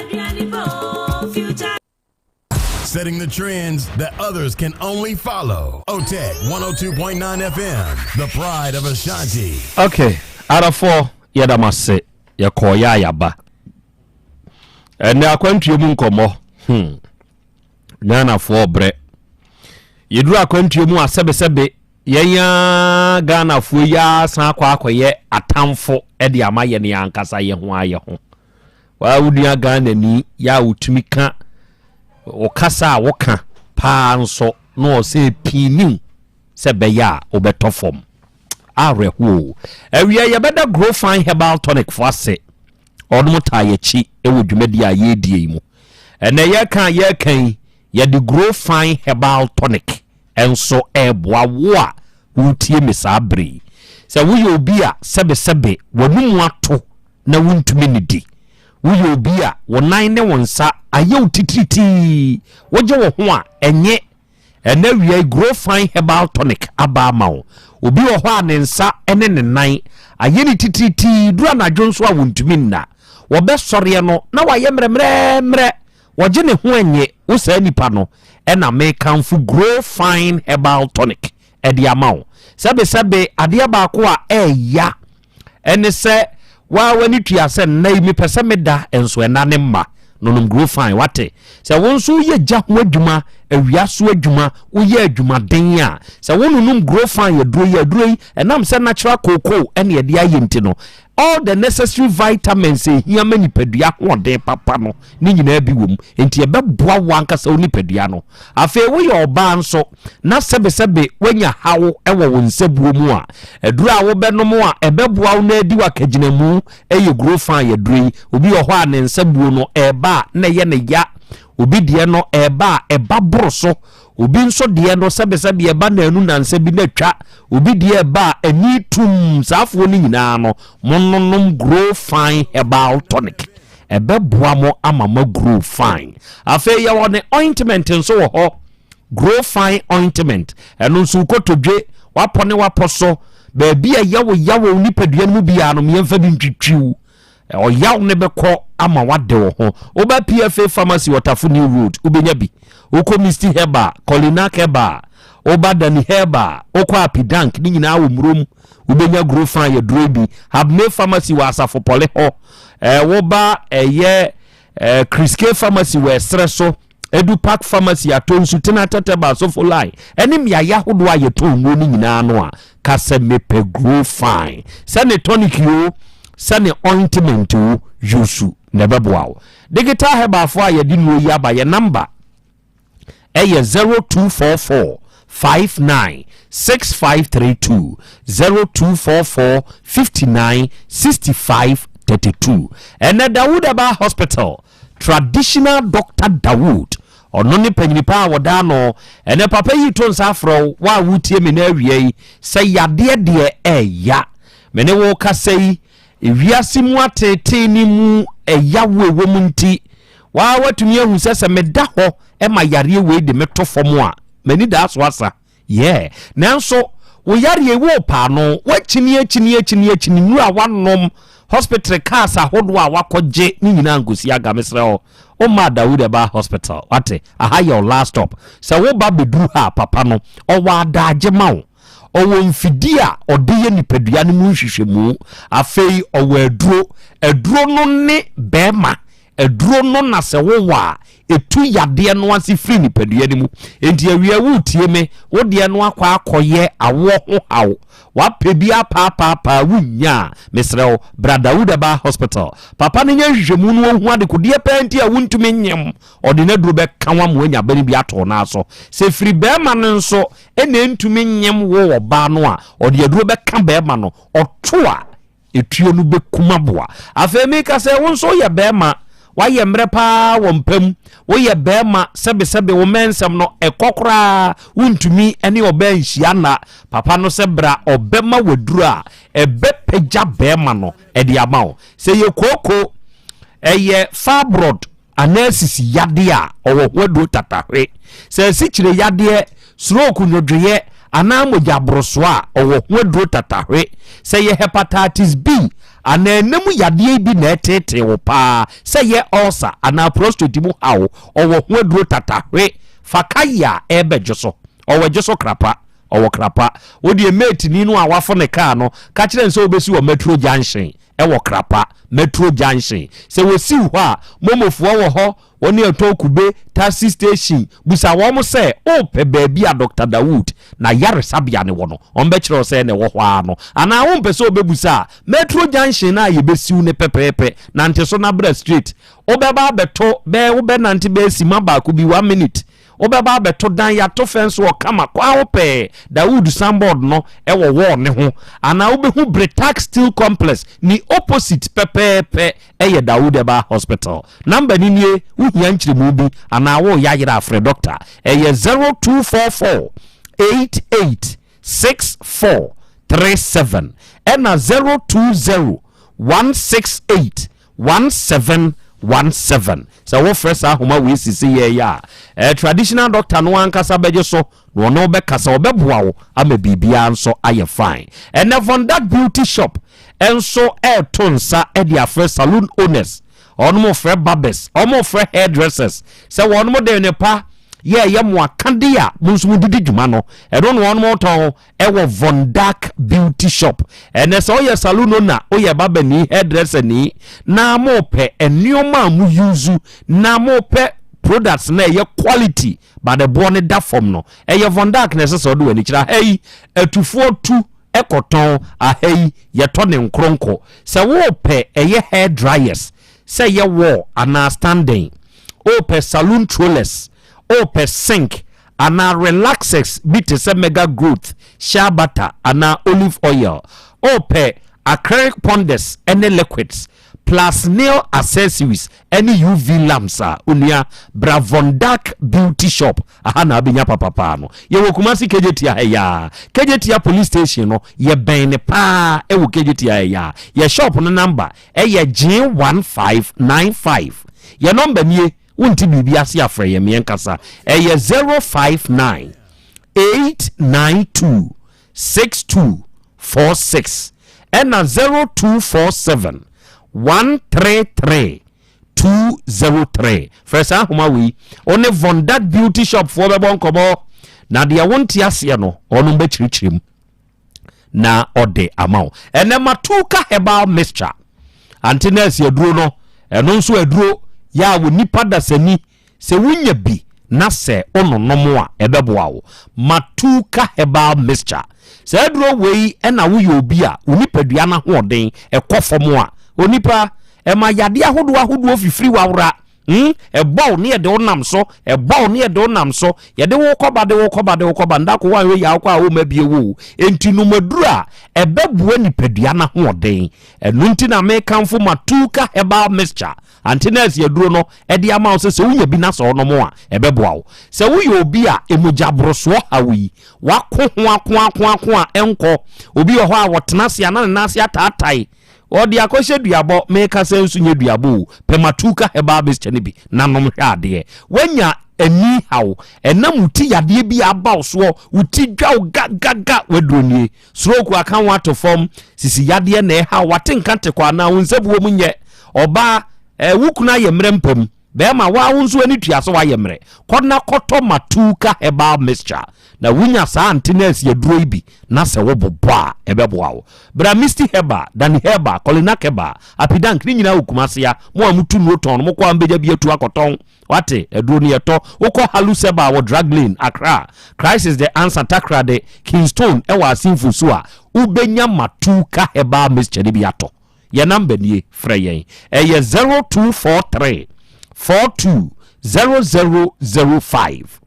Setting the trends that others can only follow. OTEC 102.9 FM, the pride of Ashanti. Okay, arafoɔ yɛda mo ase yɛkɔɔ yɛ a yɛaba ɛnɛ akwantuo mu nkɔmmɔ hmm. Ghanafoɔ brɛ yɛduru akwantuo mu a sɛbesɛbe yɛn a Ghanafoɔ yi ara san akɔ akɔyɛ atamfo de ama yɛn ankasa yɛn ho ayɛ ho. Waa wo nua Ghanani yɛ a wotumi ka wo kasa a woka paa nso na ɔsɛ piiniw sɛ bɛyɛ a wobɛtɔ fam. Awerɛhoɔ. Awia yɛbɛda Grow Fine Herbal Tonic fo ase. Ɔnom taa yɛkyi wɔ dwumadi a yɛredie yi mu. Ɛnɛ yɛka a yɛreka yi, yɛde Grow Fine Herbal Tonic nso reboa wo a woretie me saa bere yi. Sɛ woyɛ obi a sɛbesɛbe w'anomu ato na wontumi nnidi, woyɛ obi a wo nan ne wo nsa ayɛ wo titiritii, wogye wo ho a ɛnye. Ɛnɛ awia yi Grow Fine Herbal Tonic aba ama wo. Obi wɔ hɔ a ne nsa ne ne nan ayɛ ne titiritii, duru anadwo nso a wontumi nna. Wɔbɛsɔreɛ no na wayɛ mmerɛmmerɛmmerɛ. Wɔgye ne ho ɛnye wo saa nipa no ɛna mekamfo Grow Fine Herbal Tonic ɛde ama wo. Sɛbesɛbe adeɛ baako a ɛɛya ɛne sɛ waa w'ani tua sɛ nnɛ yi mepɛ sɛ meda nso ɛna ne mma nonom Grow Fine wate. Sɛ wo nso woyɛ gya ho adwuma, awia so adwuma, woyɛ adwumaden a, sɛ wononom Grow Fine aduro yi, aduro yi ɛnam sɛ natural cocoa ɛne ɛde ayɛ nti no, all the necessary vitamins ehia ma nipadua ahoɔden papa no ne nyinaa bi wɔ mu. Nti ɛbɛboa wo ankasa wo nipadua no. Afei woyɛ ɔbaa nso na sɛbesɛbe woanya haw wɔ wo nsabuo mu a, aduro a wobɛnom a ɛbɛboa wo na adi w'akagyinamu yɛ Grow Fine aduro yi. Obi wɔ hɔ a ne nsabuo no ɛreba a na ɛyɛ ne ya. Obi deɛ no ɛreba a ɛba boro so. Obi nso deɛ no sɛbesɛbe ɛba naanu nansa bi na atwa. Obi deɛ ɛba a ani tum. Saa afoɔ no nyinaa no, mononom Grow Fine Herbal Tonic. Ɛbɛboa mo ama mo grow fine. Afei yɛwɔ ne ointment nso wɔ hɔ. Grow Fine Ointment. Ɛno nso wokotodwe, wapɔ ne wapɔ so, baabi a ɛyɛ wo ya wɔ wo nipadua no mu biara no, yɛmfa bi ntwitwiw. Ɔyaw no bɛkɔ ama wade wo ho. Woba PFA Pharmacy wɔ Tafo New Road, wobɛnya bi. Wokɔ Misty Herbal, Colinak Herbal, woba Dani Herbal, wokɔ Apidank, ne nyinaa wɔ Murom, wobɛnya Grow Fine aduro bi. Habme Pharmacy wɔ Asafo Pɔle hɔ. Woba ɛyɛ Chris K Pharmacy wɔ Ɛserɛ so, Edu Park Pharmacy, Atonsu, Tena Tɛtɛba, Asofo Line, ɛne mmeaeɛ ahodoɔ a yɛtɔn nnuro no nyinaa no a, Ka sɛ mepɛ Grow Fine. Sɛ ne tonic o, sɛ ne ointment o, use na ɛbɛboa wo. Digital Herbalfoɔ a yɛde nnuro yi aba, yɛ number ɛyɛ 0244 59 6532, 0244 59 65 32. Ɛnɛ Dawood Herbal Hospital, Traditional Doctor Dawood, ɔno ne panyini pa a wɔda ano. Ɛnɛ papa yi to nsa afrɛ wo, wo a wotie me na awia yi, sɛ yadeɛ deɛ ɛɛya. Me ne wo kasa yi, ewiase mu ateetee ne mu ɛyawo ɛwɔ mu nti, waa watumi ahu sɛ sɛ meda hɔ ma yareɛ wei de me to fam a, m'ani daa so asa. Yeah. Nanso, wo yareɛ yi wo paano, woakyini akyini akyini akyini, nnuru a woanom, hospital cars ahodoɔ a woakɔgye ne nyinaa nkosi aga. Mesrɛ wo, wommaa Dawood Herbal Hospital, wate? Aha yɛ wo last stop. Sɛ woba bɛduru ha a, papa no, ɔwɔ adaagye ma wo. Ɔwɔ mfidie a ɔde yɛ nipadua no mu nhwehwɛmu. Afei ɔwɔ aduro. Aduro no ne bɛrima. Aduro no na sɛ wowɔ a, ɛtu yadeɛ no ase firi nipadua no mu. Enti awia woretie me, wo deɛ no akɔ akɔyɛ awoɔ ho haw. Woapɛ bi apaapaapaa wonnya a, mesrɛ wo, bra Dawood Herbal Hospital. Papa no nyɛ nhwehwɛmu na ɔnhu adekodeɛ paa nti a wontumi nyem. Ɔde n'aduro bɛka wo ama woanya ba no bi ato wo nan so. Sɛ ɛfiri barima no nso na ɛntumi nyem wo ɔbaa no a, ɔde aduro bɛka barima no, ɔto a, Etuo no bɛkum aboa. Afei meka sɛ wo nso woyɛ bɛrima, woayɛ mmerɛ paa wɔ mpa mu, woyɛ bɛrima sɛbesɛbe wo mmɛnsɛm no ɛkɔ koraa, wontumi ne ɔbaa nhyia nna. Papa no sɛ bra ɔbɛma waduro a ɛbɛpagya bɛrima no de ama wo. Sɛ yɛ kooko, ɛyɛ fibroid, anaa sisi yadeɛ a, ɔwɔ ho aduro tatahwe. Sɛ asikyire yadeɛ, stroke nnwodwoeɛ, anaa mogya aborosoɔ a, ɔwɔ ho aduro tatahwe. Sɛ yɛ hepatitis B anaa ɛna mu yadeɛ bi na ɛteetee wo paa, sɛ yɛ ulcer anaa prostate mu haw, ɔwɔ ho aduro tatahwe. Fa ka yɛ a ɛrebɛdwo so. Ɔwɔ dwo so krapa. Ɔwɔ krapa. Wo deɛ mate ni no a wafo ne kaa no, ka kyerɛ no sɛ wobɛsi wɔ Metro Junction. wɔ Krapa, Metro Junction. Sɛ wɔsiw hɔ a, Momofoɔ wɔ hɔ, wɔne ɛtɔn kube, taxi station. Busa wɔn sɛ wopɛ baabi a Dɔkta Dawood n'ayaresabea no wɔ no, wɔbɛkyerɛ wo sɛ ɛna ɛwɔ hɔ ara no. Anaa wompɛ sɛ wobɛbusa a, Metro Junction no a yɛbɛsiw no pɛpɛɛpɛ, nante so na bra straight. Wobɛba abɛto bɛɛ, wobɛnante bɛyɛ simma baako bi, one minute, Wobɛba abɛto dan, yɛato fɛnse wɔ kama kwan ho pɛɛ, Dawood signboard no wɔ wall no ho, anaa wobɛhu Britax Steel Complex ne opposite pɛpɛɛpɛ yɛ Dawood Herbal Hospital. Number no nie, wohia nkyerɛmu bi anaa woreyɛ ayerɛ a frɛ doctor, ɛyɛ 0244 88 64 37 ɛna 020 168 1717. Sɛ wofrɛ saa ahoma wei sisi yɛɛ yi a, eh, traditional doctor no ankasa bɛgye so na ɔne wo bɛkasa, ɔbɛboa wo ama biribiara nso ayɛ fine. Ɛnɛ Von Dak Beauty Shop nso ɛreto nsa de afrɛ saloon owners, wɔn frɛ barbers, wɔn frɛ hairdressers sɛ wɔn de nnepa yɛɛyɛ mo akade a mo nso mo didi dwuma no, ɛno na wɔn tɔn ɛwɔ Von Dark Beauty Shop. Ɛnɛ sɛ woyɛ saloon owner, woyɛ barber ni, hairdresser ni, na mopɛ nneɛma a mo use na mopɛ products na ɛyɛ quality but ɛboɔ no da fam no, ɛyɛ Von Dark na ɛsɛ sɛ ɔde w'ani kyerɛ. Aha yi, atufoɔ tu kɔtɔn, aha yi yɛtɔ ne nkronko. Sɛ wopɛ ɛyɛ hair dryers, sɛ ɛyɛ wall anaa standing, wopɛ saloon trollers, wopɛ sink, anaa relaxers bi te sɛ Mega Growth, Shea Butter anaa Olive Oil. Wopɛ acrylic ponders ne liquids, plus nail accessories ne UV lamps a, onua, bra Von Dark Beauty Shop. Aha na wobɛnya papapaa no. Yɛwɔ Kumasi Kejetia ha yi ara. Kejetia Police Station no, yɛbɛn no paa wɔ Kejetia ha yi ara. Yɛ shop no number yɛ G1595. Yɛ number nie. Wonte biribi ase a frɛ yɛn ma yɛnkasa. Ɛyɛ 059 892 6246 ɛna 0247 133 203. Frɛ saa ahoma wei. Wo ne Vondat Beauty Shop foɔ bɛbɔ nkɔmmɔ na deɛ wonte aseɛ no wɔnom bɛkyerɛkyerɛ mu. na ɔde ama wo. Ɛnɛ Matuka herbal mixture ante nurse aduro no, ɛno nso aduro yɛ a wɔ nipa dasani sɛ wonya bi. na sɛ wononom a ɛbɛboa wo. Matuka Herbal Mixture. Saa aduro wei na woyɛ obi a wo nipadua no ahoɔden ɛkɔ fam a, onipa, ɛma yadeɛ ahodoɔ ahodoɔ fifiri w'awora. Hmm, ɛbɔ wo ne yɛde wo nam so, ɛbɔ wo ne yɛde wo nam so, yɛde wo kɔba de wo kɔba de wo kɔba, ndako woanhwɛ yie a wokɔ a womma bio o. Enti nom aduro a ɛbɛboa nipadua no ahoɔden. Ɛno nti na mekamfo Matuka Herbal Mixture. Ante nɛɛse aduro no de ama wo sɛ sɛ wonya bi na sɛ wonom a, ɛbɛboa wo. Sɛ woyɛ obi a mogyaborosoɔ ha wo yi, woako ho ako ako ako a ɛnkɔ. Obi wɔ hɔ a ɔtena ase a na ne nan ase ataatae. Ɔde akɔhyɛ duabɔ, meka sɛ nso nyɛ duabɔ o, pɛ Matuka Herbal Mixture no bi na nom hwɛ adeɛ. Woanya ani haw, ɛnam wo ti yadeɛ bi a aba wo soɔ, wo ti dwa wo ga ga ga, w'aduro nie. Stroke aka wo ato fam, sisi yadeɛ na ɛha wo, wate nka te kɔ anaa wo nsabuo mu nyɛ. Ɔbaa, eh, wo kunu ayɛ mmerɛ mpa mu. Bɛrima, wo ara wo nso ani tua sɛ woayɛ mmerɛ. Kɔ na kɔtɔ Matuka Herbal Mixture na wonya saa anti-nurse aduro yi bi na sɛ wobobɔ a, ɛbɛboa wo. Bra Misty Herbal, Dani Herbal, Kolinak Herbal, Apidank, ne nyinaa wɔ Kumasi ha. Mo a motu nnuro tɔn no, mokɔ a mobɛnya bi atu akɔtɔn. Wate, aduro no yɛtɔ. Wokɔ Halus Herbal wɔ Drug Lane, Accra, Christ is the Answer, Takoradi, Kingstone wɔ Asinfo so a, wobɛnya Matuka Herbal Mixture no bi atɔ. Yɛn number nie, frɛ yɛn. Ɛyɛ 0243 42 0005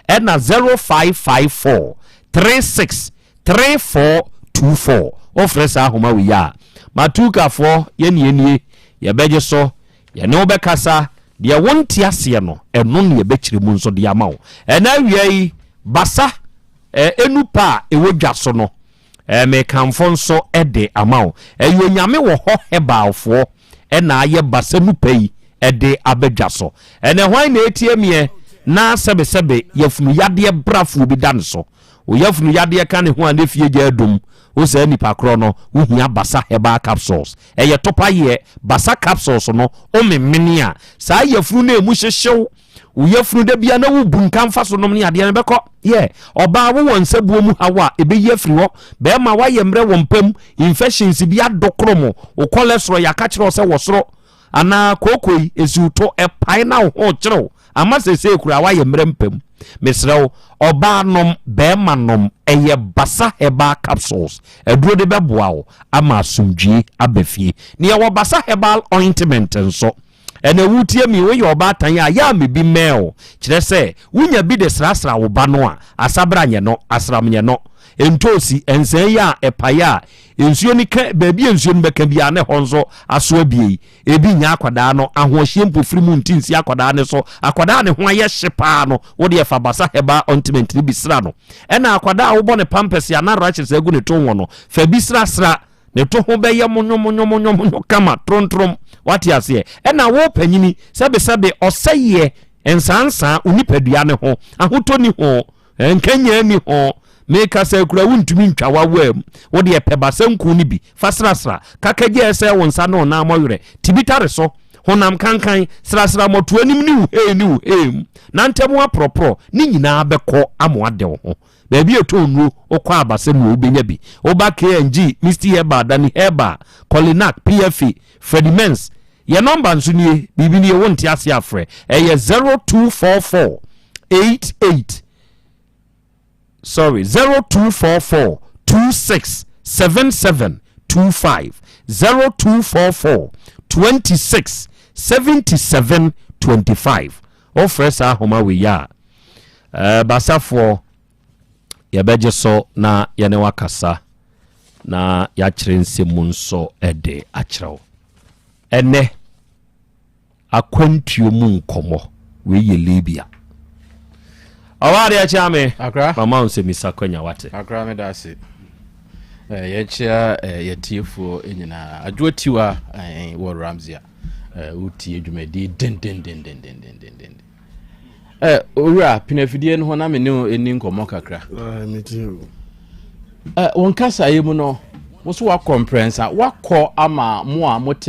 ɛna 0554 36 3424. Wofrɛ saa ahoma wei a, Matukafoɔ yɛne yɛnie, yɛbɛgye so, yɛne wo bɛkasa. Deɛ wonte aseɛ no, ɛno ne yɛbɛkyerɛ mu nso de ama wo. Ɛna awia yi, basa ɛnu pa a ɛwɔ dwa so no, Eh, mekamfo nso de ama wo. Ɛyɛ Onyame wɔ hɔ Hebalfoɔ na ayɛ basa mu pɛ yi de aba dwa so. Ɛnɛ hwan na ɛretie meɛ na sɛbesɛbe yafunu yadeɛ brafoɔ bi da ne so? Wo yafunu yadeɛ ka ne ho a ne fie gya adum. Wo saa nipa korɔ no, wohia Basa Herbal Capsules. Ɛyɛ topayeɛ. Basa Capsules no, womemene a, saa yafunu no a ɛmu hyehyew Wo yafunu da bia na wo bu nka mfa so nom ne adeɛ no bɛkɔ. Yɛ ɔbaa wo wɔ nsabuo mu haw a ɛbɛyi afiri hɔ. Bɛrima woayɛ mmerɛ wɔ mpa mu, infections bi adokoro mo, wo cholesterol yɛaka kyerɛ wo sɛ wɔ soro anaa kooko yi ɛsi wo to ɛpae na wo ho kyere wo ama seesei koraa woayɛ mmerɛ mpa mu. Mesrɛ wo ɔbaa nom, bɛrima nom, ɛyɛ Basa Herbal Capsules aduro de bɛboa wo ama asomdwie aba fie. Na yɛwɔ Basa Herbal Ointment nso. Ɛnɛ woretie me yi, woyɛ ɔbaatan a, yɛ a me bi mmɛn wo. Kyerɛ sɛ, wonya bi de srasra wo ba no a, asabra nyɛ no, asram nyɛ no. Ntoosi, nsɛn yi a ɛpae a nsuo no ka, baabi a nsuo no bɛka biara na ɛhɔ nso aso abue yi, ebi nyɛ akwadaa no, ahoɔhyeɛ mpofiri mu nti nsi akwadaa no so. Akwadaa a ne ho ayɛ hye paa no, wo deɛ fa Basa Herbal Ointment no bi sra no. Ɛna akwadaa a wobɔ no pampɛse anaa rashes agu ne to ho no, fa bi srasra. Ne to ho bɛyɛ monyomonyomonyomonyo kama trontrom. Wate aseɛ? Ɛna wo panyini, sɛbesɛbe, ɔsɛeɛ nsansaa wo nipadua no ho, ahotɔ ni ho, nkanyaa ni ho. Meka sɛ kura wontumi ntwa w'awaa mu. Wo deɛ pɛ basanku no bi, fa srasra, kakagya ɛsɛ wo nsa ne wo nan mɔwerɛ, tibi tare so, honam kankan, srasra mmɔtoa anim ne wo hee ne wo hee mu, na ntɛm aprɔprɔ, ne nyinaa bɛkɔ ama wade wo ho. Baabi a ɛtɔn nnuro, wokɔ Abasɛm wɔ wobɛnya bi. Woba KNG, Misty Herbal, Danny Herbal, Kolinak, PFA, Freddie Mens. Yɛn nɔmba nso nie, biribi nie wonte aseɛ a frɛ. Ɛyɛ 0244 88 sorry 0244 26 77 25 0244 26 77 25. Wofrɛ saa ahoma wei a, Eh, Basafoɔ, yɛbɛgye so na yɛne wakasa na yɛakyerɛ nsɛm mu nso de akyerɛ wo. Ɛnɛ, akwantuo mu nkɔmmɔ, wei yɛ Libya. Ɔwɔ adeɛ kyea me. Akra. Mama wo nsɛmisa kwanya wate. Akra meda ase. Eh, yɛnkyea eh, yɛtiefoɔ nyinaa. Adwoa tiwa eh, wɔ Ramsey a eh, wotie dwumadi dendendendendendenden. Eh, owura, pene afidie no ho na me ne wo ɛni nkɔmmɔ kakra. Eh, wo nkasaeɛ mu no, wo so wakɔ mprɛnsa, wakɔ ama mo a mote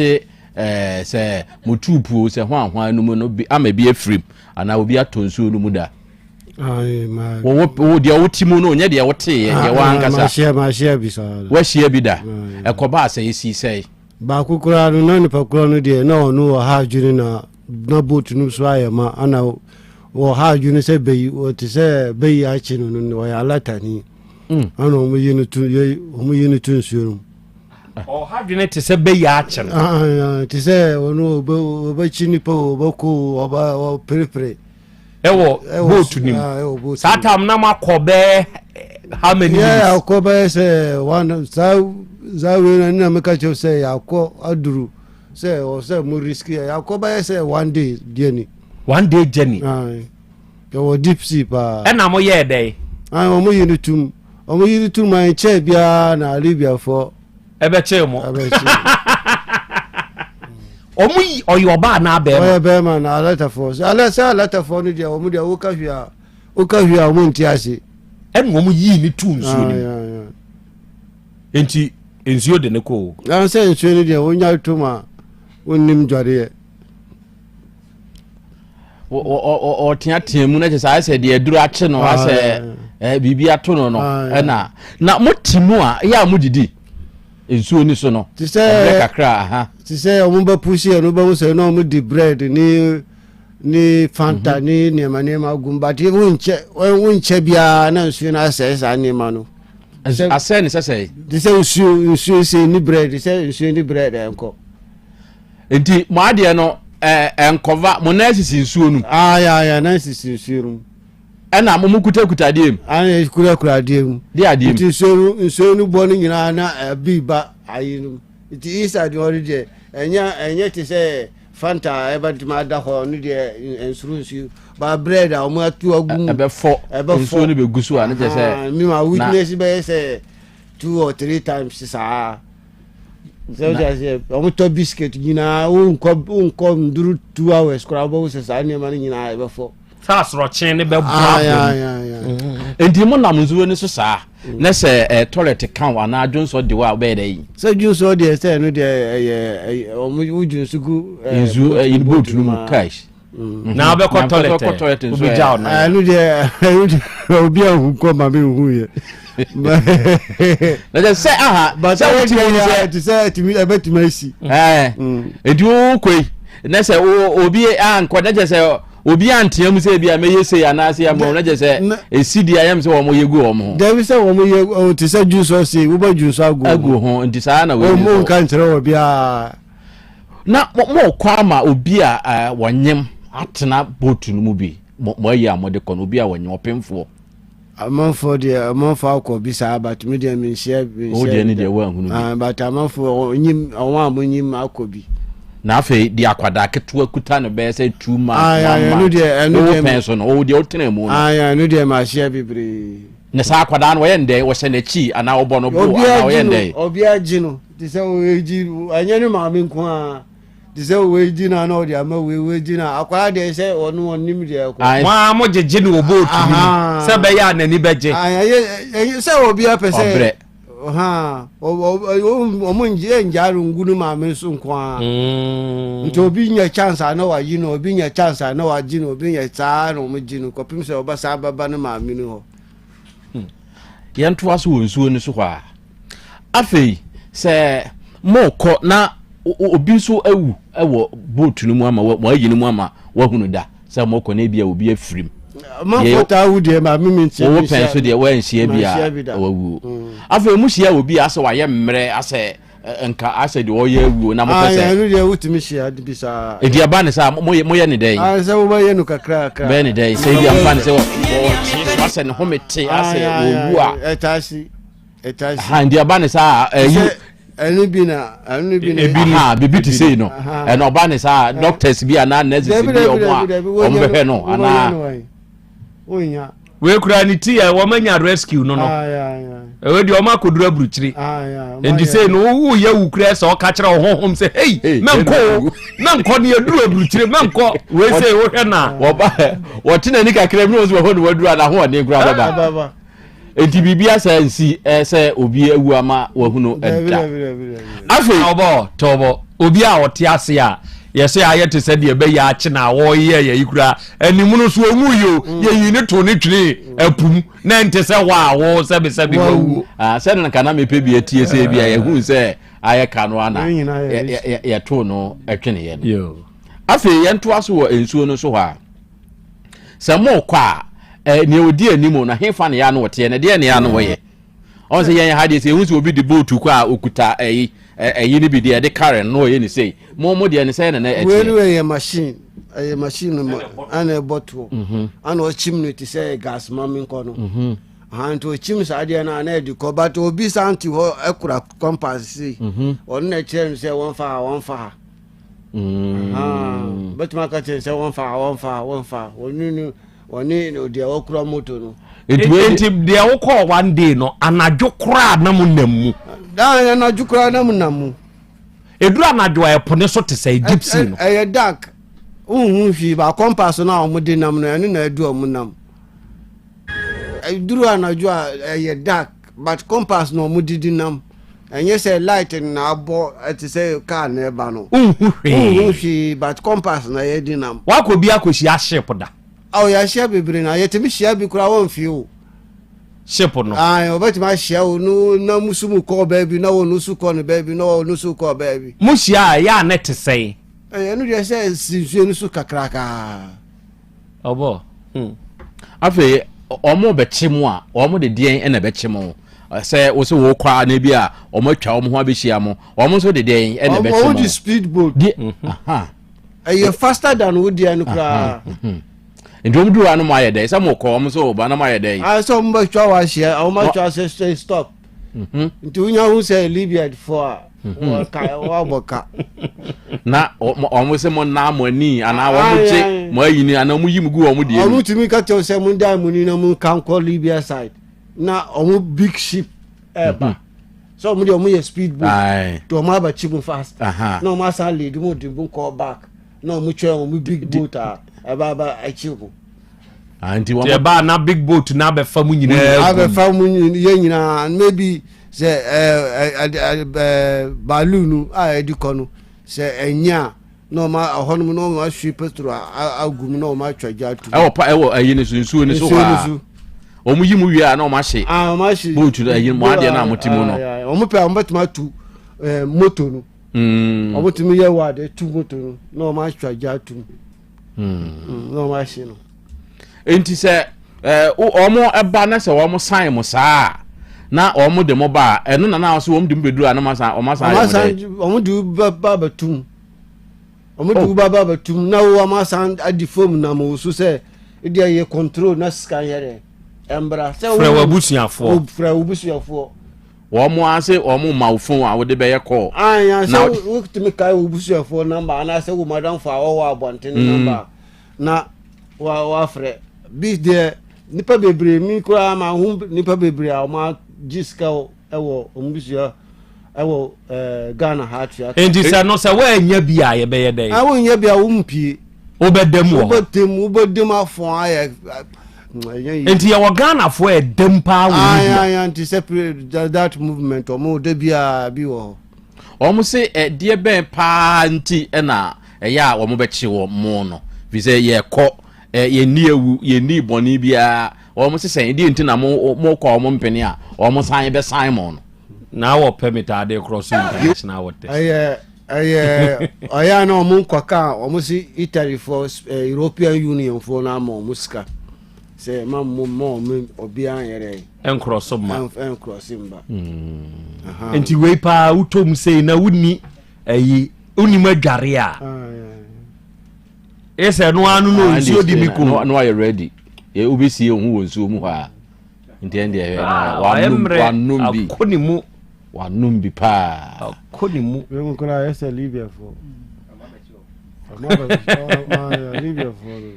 eh, sɛ mo tuupuo sɛ ho ahoa no mu no bi, ama bi afirim anaa obi atɔ nsuo no mu da. Wo deɛ wote mu no nyɛ deɛ woteeɛ, deɛ wankasa. Wahyia bi da. Ɛkɔbaa sɛ ɛsii sɛe. Baako koraa no na nipa korɔ no deɛ na ɔno wɔ ha adwene na na boat no so ayɛ ma ana Wɔ ha adwene sɛ bɛyi wɔte sɛ bɛyi akye no no wɔyɛ alatani. Mm. Ɛna wɔn yi no to yɛ wɔn yi no to nsuo no mu. Ɔha adwene te sɛ bɛyi akye no. Ah, ah, ah, te sɛ ɔno ɔbɛkyi nipa ɔbɛko ɔba ɔperepere. Ɛwɔ boat nim. Saa tam na mo akɔ bɛɛ how many minutes? Yɛ akɔ bɛyɛ sɛ one saa saa wei na nna meka kyerɛ sɛ yɛakɔ aduru sɛ ɔsɛ mo risk yɛ yɛakɔ bɛyɛ sɛ one day journey. One day journey. Yɛwɔ deep sea paa. Ɛna mo yɛɛ dɛn? Ayi wɔn yi no tum wɔn yi no tum a nkyɛn biara na Libiafoɔ. Ɛbɛkyee mo. Ɛbɛkyee. Wɔn yi ɔyɛ ɔbaa anaa bɛrima? Ɔyɛ bɛrima na alatafoɔ sɛ alɛ sɛ alatafoɔ no deɛ wɔn deɛ woka hwee a woka hwee a wɔn nti ase. Ɛna wɔn yii ne tu nsuo no mu. Nti nsuo de ne kɔ o. Na sɛ nsuo no deɛ wonya tom a wonnim dwareɛ. Ɔteatea mu na kyɛ sɛ ayɛ sɛ deɛ aduru akye no asɛ biribi ato no no ɛna na mote mu a ɛyɛ a modidi nsuo ni so no ɛbrɛ kakra aha. Te sɛ wɔn bɛ pusi yɛ no bɛhu sɛ na wɔn di bread ne ne fanta mhm. ne nneɛma nneɛma gum but wonkyɛ wonkyɛ biara na nsuo no asɛe saa nneɛma no. Asɛe ne sɛsɛe. Te sɛ nsuo nsuo sɛ ni bread sɛ nsuo ni bread ɛnkɔ. Nti mo adeɛ no ɛnkɔva mo nan sisi nsuo no mu. Aya nan sisi nsuo no mu. Ɛna mo mo kutakuta adeɛ mu. Ana kurakura adeɛ mu. De adeɛ mu. Nti nsuo no nsuo no bɔ no nyinaa na ɛbi ba ayi no mu. Nti isa deɛ ɔno deɛ ɛnyɛ ɛnyɛ te sɛ fanta a ɛbɛtumi ada hɔ no deɛ nsoro nsuo ba bread a wɔn ato agu mu. Ɛbɛfɔ nsuo no bɛgu so a ne kyɛ sɛ. Mi ma witness bɛyɛ sɛ two or three times saa. Sɛ wode aseɛ wɔtɔ biscuit nyinaa wonkɔ wonkɔ nduru two hours koraa wobɛhu sɛ saa nneɛma no nyinaa ɛbɛfɔ. Sɛ asorɔkye ne bɛbɔ abom. Nti mo nam nsuo no so saa na sɛ eh, toilet ka wo anaa dwonsɔ de wo a wobɛyɛ dɛ yi. Sɛ dwonsɔ deɛ sɛ ɛno deɛ ɛyɛ wɔn wo dwonso gu. Nsuo ɛyi boat no mu cash. Mm. na wobɛkɔ toilet wobɛgya wo nan ɛno deɛ ɛno deɛ obi ahu kɔ ma menhu yɛ na kyɛ sɛ aha sɛ wotumi hu sɛ te sɛ ɛtumi ɛbɛtumi asi ɛnti wokɔ yi na sɛ obi ankɔ na kyɛ sɛ obi antea mu sɛ ebi a mɛyɛ sei anaasɛ yɛ na kyɛ sɛ ɛsi deɛ ayɛm sɛ wɔn yɛ gu wɔn ho dabi sɛ wɔn yɛ te sɛ dwunsɔ sei wobɛ dwunsɔ agu agu ho nti saa na wɔn nka nkyerɛ wɔ biara Na morekɔ ama obi a wɔnyem atena boat no mu bi, mo ayi a mode kɔ no, obi a wɔnyem, ɔpemfoɔ. Amanfoɔ deɛ amanfoɔ akɔ bi saa but me deɛ menhyia menhyia. Wo deɛ ne deɛ woanhunu bi. Ah, but amanfoɔ ɔnyim wɔn a monyim akɔ bi. Na afei deɛ akwadaa ketewa kuta no bɛyɛ sɛ two months one month. Ɛno deɛ pɛn so no, wo deɛ wotena mu no. Ah, ɛno deɛ mahyia bebree. Na saa akwadaa no wɔyɛ no dɛn? Wɔhyɛ n'akyi anaa wɔbɔ no bo anaa wɔyɛ no dɛn? Obiara gye no te sɛ wɔgye ɛnyɛ ne maame nko ara te sɛ wɔgye no ana ɔde ama wei wɔgye no akwadaa deɛ sɛ ɔno ɔnim deɛ ɛkɔ. Mo a mo gyegye no wɔ bootu no mu sɛ bɛyɛ a n'ani bɛgye. Sɛ obiara pɛ sɛ ɔbrɛ. Ɔmo ngye ngyaa no ngu no maame so nko ara. Mm. Nti obi nya chance a na wayi no obi nya chance a na wagye no obi nya saa na ɔmo gye no kɔpem sɛ ɔba saa bɛba no maame no hɔ. Hmm. Yɛntoa so wɔ nsuo no so hɔ a. Afei sɛ mokɔ na obi nso awu wɔ boat no mu ama wɔayi no mu ama wahunu da sɛ mokɔ na ebia obi afirim. Amanfoɔ taa wu deɛ ma mimi nkyɛn Wɔwɔ pɛn so deɛ wɔanhyia bi a wawuo. Mm. Afei mo hyia obi asɛ wayɛ mmerɛ asɛ nka asɛ deɛ ɔyɛ awuo na mopɛ sɛ. Ɛno deɛ wotumi hyia bi saa. Edi aba ne saa moyɛ ne dɛn? Sɛ wobɛyɛ no kakra kakra. Bɛyɛ ne dɛn sɛ ebi amfa ne sɛ ɔkye so asɛ ne home te asɛ wɔwu a. Ɛtaa si ɛtaa si. Ha nti aba ne saa ɛyi. Ɛno bi na ɛno bi na. Ebi ni bibi ti sei no ɛna ɔba ne saa doctors bi anaa nurses bi ɔmo a ɔmo bɛhwɛ no anaa. Wei kura ne ti yɛ wɔn anya rescue no no ɛwɔ deɛ wɔn akɔduru aburukyiri nti sei no wowu yɛ wu kura sɛ ɔka kyerɛ ɔhohom sɛ hei mɛnkɔ o mɛnkɔ ne yɛduru aburukyiri mɛnkɔ wei sei wohwɛ na. Wɔba wɔte n'ani kakra bi na wɔn sɛ wɔhɔ ne wɔaduru a n'ahoɔden kura bɛba. Enti biribi asa nsi sɛ obi awu ama wahunu da. Afei ɔbɔ tɔbɔ obi a ɔte ase a yɛsɛ ayɛ te sɛ deɛ ɛbɛyɛ akye na wɔyɛ yɛ yi kura anim no so ɔnwu yi o mm. yɛyi ne to ne twene apum na ɛnte sɛ hɔ a wo sɛbesɛbe wawuo. Ah, sɛ no nka na mepɛ bi atie sɛ bi a yɛhu sɛ ayɛ ka no ana yɛtoo no tweneɛ no. Afei yɛntoa so wɔ nsuo no so hɔ a. Sɛ mokɔ a, eh, nea ɔdi anim no, hefa na ɛyɛ a na ɔteɛ, na ɛdeɛn na ɛyɛ a na ɔyɛ? Ɔn sɛ yɛn ha deɛ sɛ yɛhu sɛ obi de boat kɔ a ɔkuta ɛyi, ɛyi no bi deɛ ɛde kare no na ɔyɛ ne sei. Mo mo deɛ ne sɛn na na ɛteɛ? Wei no ɛyɛ machine, ɛyɛ machine no ma ana ɛbɔ toɔ, mhm. ana ɔkyim no te sɛ gas ma menkɔ no. Mhm. Aha nti ɔkyim saa deɛ no a na ɛde kɔ but obi san te hɔ ɛkura compass sei, mhm. ɔno na ɛkyerɛ no sɛ wɔmfa ha wɔmfa ha. Mm. Bɛtumi aka kyerɛ sɛ wɔmfa ha wɔmfa ha wɔmfa ha wɔne no wɔne deɛ wɔkura moto no. Nti deɛ wokɔɔ one day no anadwo koraa na mo nam mu. Daa anadwo koraa na mo nam mu. Ɛduru anadwo a ɛpo ne so te sɛ deep sea no. Ɛyɛ dark wohu hwee ba compass no a wɔde nam no ɛno na ɛdu wɔn nam. Ɛduru anadwo a ɛyɛ dark but compass na wɔde di nam. Ɛnyɛ sɛ light na abɔ ɛte sɛ car na ɛba no. Wohu hwee. Wohu hwee but compass na yɛde nam. Wakɔ bi akɔhyia ship da. Awo yɛahyia bebree na yɛtumi hyia bi koraa wɔmfie o. Ship no. Ayi ɔbɛtumi ahyia wo no na mo so mu kɔɔ baabi na wɔn nso kɔ no baabi na wɔn nso kɔɔ baabi. Mo hyia a ɛyɛ a ne te sɛn? Ɛyɛ no deɛ sɛ si nsuo no so kakrakaa. Ɔbɔ. Hmm. Afei wɔn bɛkye mo a wɔn de deɛn na ɛbɛkye mo sɛ wɔsɛ wɔkɔ a na ebi a wɔn atwa wɔn ho abɛhyia mo wɔn nso de deɛn na ɛbɛkye mo. Wɔn de speed boat. De mhm. Ɛyɛ faster than wo deɛ no koraa. Mhm. Nti wɔn duru hɔ no mo ayɛ dɛ sɛ mo kɔ wɔn nso ba na mo ayɛ dɛ. Ayɛ sɛ wɔn bɛ twa wɔ ahyia wɔn atwa sɛ sɛ stop. Mhm. Nti wonya ho sɛ Libya fo a mhm. wɔka wɔabɔ ka. Na wɔn sɛ mo nan mo ani anaa wɔn gye mo ayi ni anaa wɔn yi mo gu wɔn deɛ mu. Wɔn tumi ka kyerɛ sɛ mo dan mo ni na mo nka nkɔ Libya side na wɔn big ship ɛɛba. Sɛ wɔn deɛ wɔn yɛ speed boat nti wɔn abɛkye mu fast na wɔn asan lead mu de mu kɔ back na wɔn twɛn wɔn big boat a ɛba aba akyi mu. Ah, nti wɔn ɛba na big boat na abɛfa mu nyinaa abɛfa mu yɛ nyinaa maybe sɛ ɛɛ ɛɛ ɛɛ balloon no a yɛde kɔ no sɛ ɛnyɛ a na ɔma ɛhɔnom na ɔma ahwie petrol agu mu na ɔma atwa gya atum. Ɛwɔ pa ɛwɔ ɛyi ne so nsuo ne so hɔ a wɔn yi mu wie a na wɔn ahye. Ah wɔn ahye. Boat no ɛyi mu adeɛ na wɔn ti mu no. Wɔn pɛ wɔn bɛtumi atu ɛɛ moto no. Mm. Wɔn tumi yɛ wɔ ade tu moto no na wɔn atwa gya atum. Mm. Na wɔn ahye no. Nti sɛ ɛɛ wɔn ɛba na sɛ wɔn san mo saa na wɔn de mo ba a ɛno na na wɔn de mo bɛduru a na wɔn asan wɔn asan ayɛ mo dɛ. Wɔn de ba ba bɛtum. Wɔn de wo ba ba bɛtum na wo wɔn asan adi fam nam wo so sɛ ebi a yɛ control na sika yɛ dɛ ɛmbra. Sɛ frɛ w'abusuafoɔ. Frɛ w'abusuafoɔ. Wɔn ase wɔn ma wo phone a wode bɛyɛ call. Ayi sɛ wotumi kae wo busuafoɔ namba anaasɛ wo madamfo a wɔwɔ abɔnten namba na wa wafrɛ bi deɛ nipa bebree mi koraa ma ho nipa bebree a wɔn agye sika wɔ wɔn busua ɛwɔ ɛɛ Ghana ha atua. Nti sɛ no sɛ wɔanya bi a yɛbɛyɛ dɛ. A wɔnya bi a wɔn mpie. Wobɛda mu wɔ hɔ. Wobɛda mu wobɛda mu afɔn ayɛ. Nti yɛwɔ Ghanafoɔ a ɛdam paa wɔ Libya. Ayi nti sɛ that movement wɔn da biara bi wɔ hɔ. Wɔn se ɛdeɛ bɛn paa nti ɛna ɛyɛ a wɔn bɛkye wɔn mo no fi sɛ yɛkɔ yɛnni awu yɛnni bɔne biara wɔn se sɛn ɛdeɛ nti na mo mo kɔ wɔn mpene a wɔn san bɛsan mo no. Na wɔ permit ade korɔ so international waters. Ɛyɛ ɛyɛ ɔyɛ a na wɔn nkɔka a wɔn si Italy foɔ eh, European Union foɔ no ama wɔn sika sɛ ma mo ma wɔn obiara nyɛ dɛ. Ɛnkorɔ so mma. Ɛnkorɔ so mma. Hmm. Nti wei paa wotɔ mu sei na wonni ɛyi wonim adware a. Ɛsɛ no ano no nsuo di mi ko. Na wayɛ ready. Wobɛsie wo ho wɔ nsuo mu hɔ a. Nti ɛn deɛ hwɛ na wanom bi. Akɔ ne mu. Wanom bi paa. Akɔ ne mu. Wei mu koraa yɛ sɛ Libyafoɔ. Libyafoɔ no.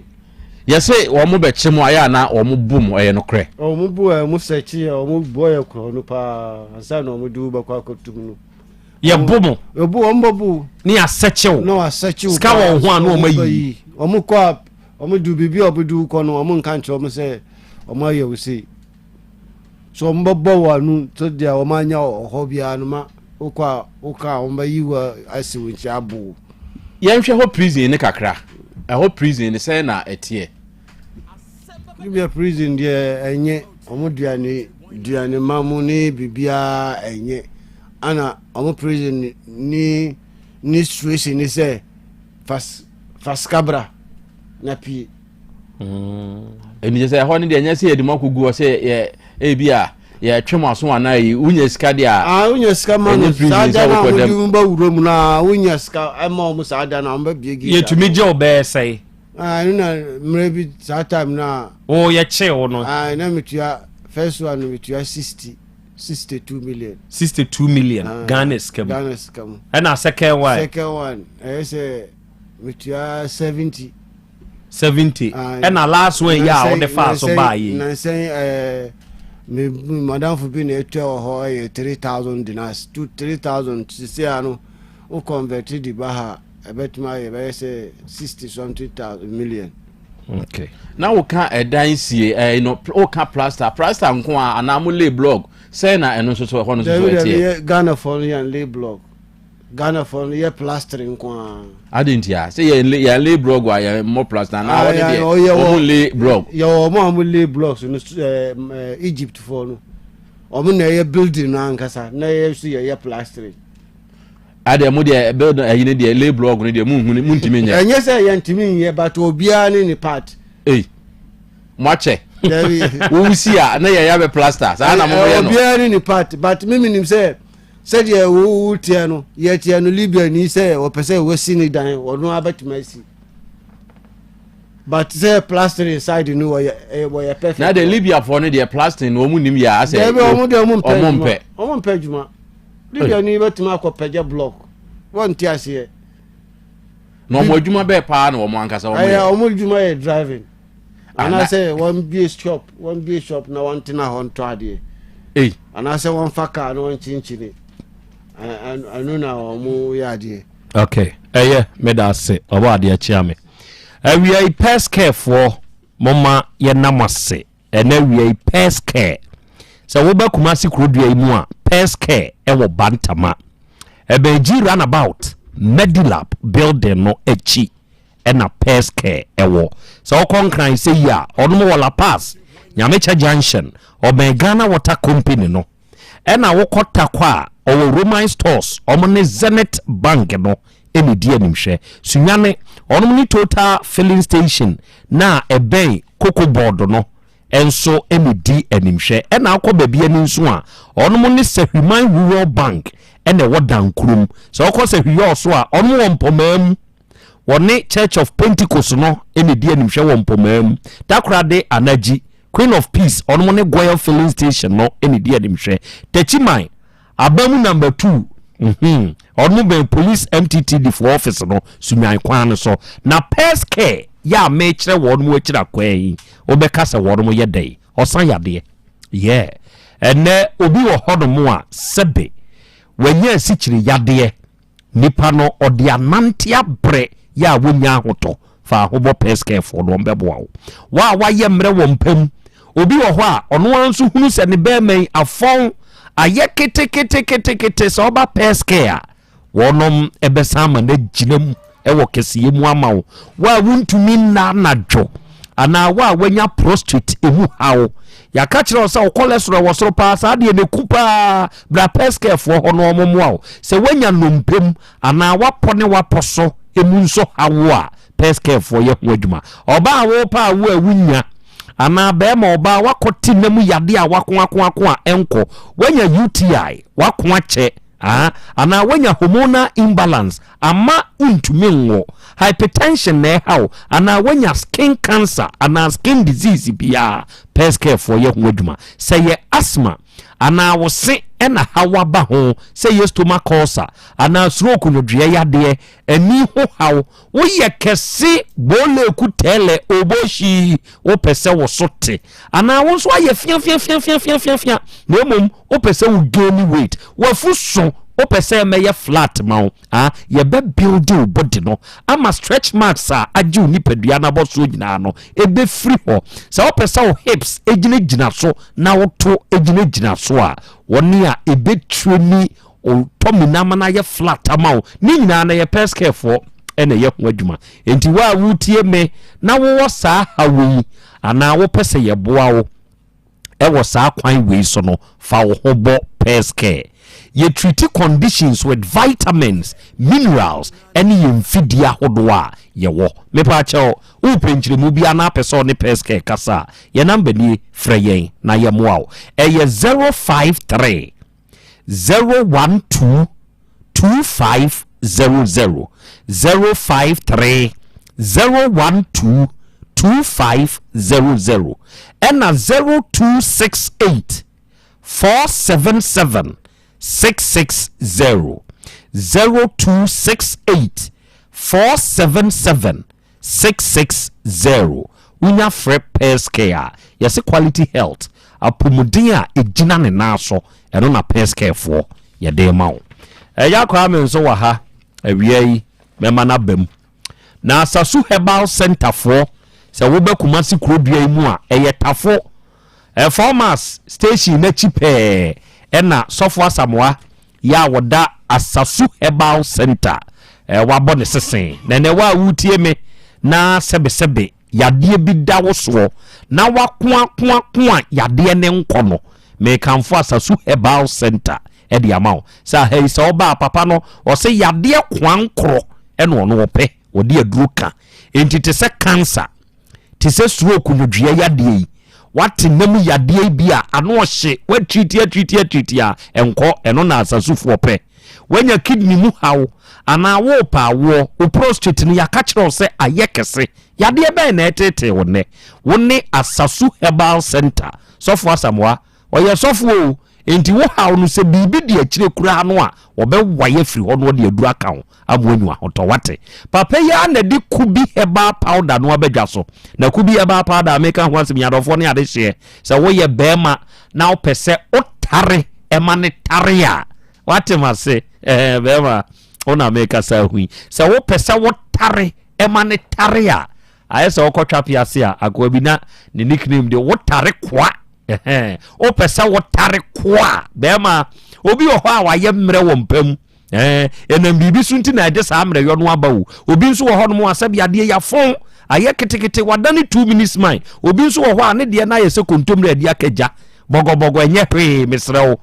Yɛse wɔn bɛkye mo ayɛ ana wɔn bu mo ɛyɛ nokorɛ. Wɔn bu ɛ wɔn sɛkye ɛ wɔn bɔ yɛ korɔ no paa ansa na wɔn de wo bɛkɔ akɔtum no. Yɛbo mo. Yɛbo wɔn bɔ bu. Ne asɛkye wo. Na wasɛkye wo. Sika wɔ ho a na wɔn ayi. Wɔn kɔ a wɔn du biribi a wɔn du kɔ no wɔn nka nkyerɛ wɔn sɛ wɔn ayɛ wo sei. So wɔn bɛbɔ wɔ ano so deɛ wɔn anya wɔ hɔ biara no ma wokɔ a wokɔ a wɔn bɛyi wo asi wo nkyɛn abo wo. Yɛnhwɛ hɔ prison no kakra. Ɛhɔ prison no sɛn na ɛteɛ? Libya prison deɛ ɛnyɛ wɔn duane duane ma mu ne biribiara ɛnyɛ ana wɔn prison ne ne situation ne sɛ fa fa sika bra na pie. Ɛni kyɛ sɛ ɛhɔ no deɛ ɛnyɛ sɛ yɛde mu akɔgu hɔ sɛ yɛ ebi a yɛtwe mu aso anaa yi wonya sika deɛ a. Ah wonya sika ma no saa da na wɔde mu ba wura mu na wonya sika ɛma wɔn saa da na wɔn bɛ bie gate. Yɛtumi gye wo bɛyɛ sɛe. Ah ɛno na mmerɛ bi saa time na. O yɛkye wo no. Ah na metua first one no metua 60 62 million. 62 million ah, Ghana sika mu. Ghana sika mu. Ɛna second one. Second one ɛyɛ sɛ metua 70. 70 ɛna last one yi a wode faa so baa yi. Nansɛn ɛɛ me madamfo bi na etua wɔ hɔ ɛyɛ 3000 dinars two 3000 sisi ano wo convert di ba ha ɛbɛtumi ayɛ bɛyɛ sɛ 60 something thousand million. Okay. Na woka ɛdan sie ɛɛ no woka plaster plaster nko a anaa mo lay block sɛn na ɛno nso so ɛhɔ no nso so ɛteɛ. Dabi dabi Ghana fɔ no yɛn lay block. Ghana fo no yɛ plastering nko ara. Adi nti a sɛ yɛn lay yɛn lay blog a yɛn mmɔ plaster na wɔn deɛ wɔn lay blog. Yɛ wɔn a wɔn lay blocks no ɛɛ eh, Egypt fo no wɔn na ɛyɛ building no ankasa na yɛ nso yɛ yɛ plastering. Adeɛ mo deɛ building ɛyi ne deɛ lay blog no deɛ mo nhu mo ntumi nyɛ. Ɛnyɛ sɛ yɛn ntumi nyɛ but obiara ne ne part. Ei mo akyɛ. Wusi a na yɛ yɛ abɛ plaster saa na mo yɛ no. Obiara ne ne part but mímu nim sɛ. Sɛdeɛ wo teɛ no, yɛteɛ no Libyani sɛ ɔpɛ sɛ wasi ne dan, ɔno ara bɛtumi asi. But sɛ plastering side no wɔyɛ eh, wɔyɛ perfect. Na de Libyafoɔ no deɛ plastering no wɔn nim yɛ asɛ. Dɛbi wɔn deɛ wɔn mpɛ adwuma. Wɔn mpɛ adwuma. Libyani bɛtumi akɔ pɛgya block. Wɔn ti aseɛ. Na wɔn adwuma bɛɛ paa na wɔn ankasa wɔn yɛ. Ɛyɛ wɔn adwuma yɛ driving. Anaasɛ wɔn bie shop wɔn bie shop na wɔn tena hɔ ntɔ adeɛ. Ei. Anaasɛ wɔn fa kaa na wɔn kyinkyini. Ɛno na wɔn yɛ adeɛ. Okay, ɛyɛ meda ase ɔbɔ adeɛ kyea me. Awia yi pɛs care foɔ moma yɛnam ase ɛnɛ awia yi pɛs care sɛ woba Kumasi kurodua yi mu a pɛs care ɛwɔ Bantama ɛbɛn G runabout Medilab building no akyi. ɛna Pairs Care ɛwɔ. Sɛ wokɔ Nkran sɛ yi a, ɔnom wɔ La Paz, Nyamekyɛ Junction, ɔbɛn Ghana Water Company no. Ɛna wokɔ Tarkwa a, ɔwɔ Roman Stores, ɔmo ne Zenith Bank no ɛna ɛdi animhwɛ. Sunyani, ɔnom ne Total Filling Station no a ɛbɛn Cocoa Board no nso ɛna ɛdi animhwɛ. Ɛna wokɔ Baabiani nso a, ɔnom ne Sahwiman Rural Bank ɛna ɛwɔ Dankurom. Sɛ wokɔ Sahwi-Yɔɔso a, ɔnom wɔ Mpɔmaa mu. Wɔne Church of Pentecost no na ɛdi animhwɛ wɔ Mpɔmaa mu. Takoradi Anagye, Queen of Peace, ɔnom ne Goil Filling Station no na ɛdi animhwɛ. Techiman, Abamu Number 2, mhm, ɔnom bɛn Police MTTD foɔ office no, Sunyani kwan no so. Na Pairs Care yɛ a mekyerɛ wɔnom akyiri akwan yi, wobɛka sɛ wɔnom yɛ dɛn? Ɔsa yadeɛ. Yeah. Ɛnnɛ obi wɔ hɔnom a sɛbe wanya asikyire yadeɛ. Nipa no ɔde anante abrɛ yɛ a wonnya ahotɔ fa ahobɔ pɛskɛfoɔ no wɔbɛboa wo. Wo a woayɛ mmerɛ wɔ mpa mu, obi wɔ hɔ a ɔno ara nso hunu sɛ ne bɛrima yi afɔn ayɛ keteketekete sɛ ɔba pɛskɛ a wɔnom ɛbɛsan ama no agyina mu wɔ kɛseyɛ mu ama wo. Wo a wontumi nna anadwo anaa wo a woanya prostate emu haw, yɛaka kyerɛ wo sɛ wo cholesterol wɔ soro paa, saa deɛ no ɛku paa, bra Pescare-foɔ hɔ na wɔn mmoa wo. Sɛ woanya nnompe mu anaa woapɔ ne woapɔ so emu nso haw wo a, Pescare-foɔ yɛ ho adwuma. Ɔbaa a worepɛ awo a wonnya anaa barima ɔbaa woakɔ te nna mu yadeɛ a woako ako ako a ɛnkɔ, woanya UTI, woako akyɛ, ah, anaa woanya hormonal imbalance ama wontumi nwo, hypertension na ɛha wo, anaa woanya skin cancer anaa skin disease biara, Pɛs-Care foɔ yɛ ho adwuma. Sɛ yɛ asthma anaa wo se na haw aba ho, sɛ yɛ stomach ulcer anaa stroke nwodwoeɛ yadeɛ, ani ho haw, woyɛ kɛse booleku tɛɛlɛ obohyi, wopɛ sɛ wo so te, anaa wo nso ayɛ fiafiafiafiafiafia na mmom wopɛ sɛ wo gain weight, wafu so, wopɛ sɛ ɛmɛyɛ flat ma wo a, yɛbɛ build wo body no ama stretch marks a agye wo nipadua no abɔsoɔ nyinaa no ɛbɛfiri hɔ. Sɛ wopɛ sɛ wo hips gyinagyina so na wo to gyinagyina so a, wɔne a ɛbɛtreni wo tummy no ama no ayɛ flat ama wo. Ne nyinaa no yɛ pɛskɛfoɔ ɛna ɛyɛ ho adwuma. Enti wo a wotie me na wowɔ saa haw yi anaa wopɛ sɛ yɛboa wo ɛwɔ saa kwan wei so no, fa wo ho bɔ Pairs Care. Yɛ treati conditions with vitamins, minerals ɛne yɛn mfidie ahodoɔ a yɛwɔ. Mepaakyɛw, wopɛ nkyerɛmu bi anaa pɛ sɛ ɔne Pɛskɛ kasa a, yɛn number nie, frɛ yɛn na yɛmmoa wo. Ɛyɛ 053 012 2500, 053 012 2500, ɛna 0268 477 660, 0268 477 660. Wonya frɛ Pairs Care a, yɛse quality health, apɔmuden a ɛgyina ne nan so, ɛno na Pairs Care foɔ yɛde ma wo. Ɛya Kwame nso wɔ ha awia yi, mɛma no aba mu. Na Asasu Herbal Center foɔ, sɛ woba Kumasi kurodua yi mu a, ɛyɛ Tafo Ɛfɔmas station no akyi pɛɛ ɛna Sɔfo Asamoah yɛ a wɔda Asasu Herbal Center wabɔ ne sese. Na ɛnɛ wo a woretie me na sɛbesɛbe yadeɛ bi da wo soɔ na wakoakoakoa yadeɛ ne nkɔ no, mekamfo Asasu Herbal Center de ama wo. Sɛ aha yi sɛ wobaa papa no ɔse yadeɛ koankorɔ ɛna ɔno ɔpɛ ɔde aduro ka. Enti te sɛ cancer, te sɛ stroke nwodwoeɛ yadeɛ yi, wate nna mu yadeɛ yi bi a ano ɔhye, woatiriti atiriti atiriti a ɛnkɔ, ɛno na asasufoɔ pɛ. Woanya kidney mu haw anaa worepɛ awoɔ, wo prostate no yɛaka kyerɛ wo sɛ ayɛ kɛse, yadeɛ bɛn na ɛreteetee wo nnɛ? Wo ne Asasu Herbal Center, Sɔfo Asamoah, Ɔyɛ sɔfo o, enti wo haw no sɛ biribi di akyire koraa no a, wɔbɛwae afiri hɔ na wɔde aduru aka wo ama woanya ahotɔ. Woate? Papa yi ara na ɛde Kubi Herbal Powder no aba dwa so. Na Kubi Herbal Powder a meka ho asɛm yi, adɔfoɔ ne adehyeɛ, sɛ woyɛ barima na wopɛ sɛ wotare ma no tare a, woate m'ase? Ɛɛ, barima, wo na mekasa ho yi. Sɛ wopɛ sɛ wotare ma no tare a, ayɛ sɛ wokɔtwa pease a, akoa bi na ne nickname de wotare koa. Wopɛ sɛ wotare ko a, bɛrima, obi wɔ hɔ a wayɛ mmerɛ wɔ mpa mu. Ɛnam biribi so nti na ɛde saa mmerɛyɔ no aba o. Obi nso wɔ hɔnom a sɛbi adeɛ yɛafɔn ayɛ ketekete, wadane 2 minutes man. Obi nso wɔ hɔ a ne deɛ no ayɛ sɛ kontomire a ɛde aka gya. Bɔgɔbɔgɔ ɛnyɛ hwee, mesrɛ wo.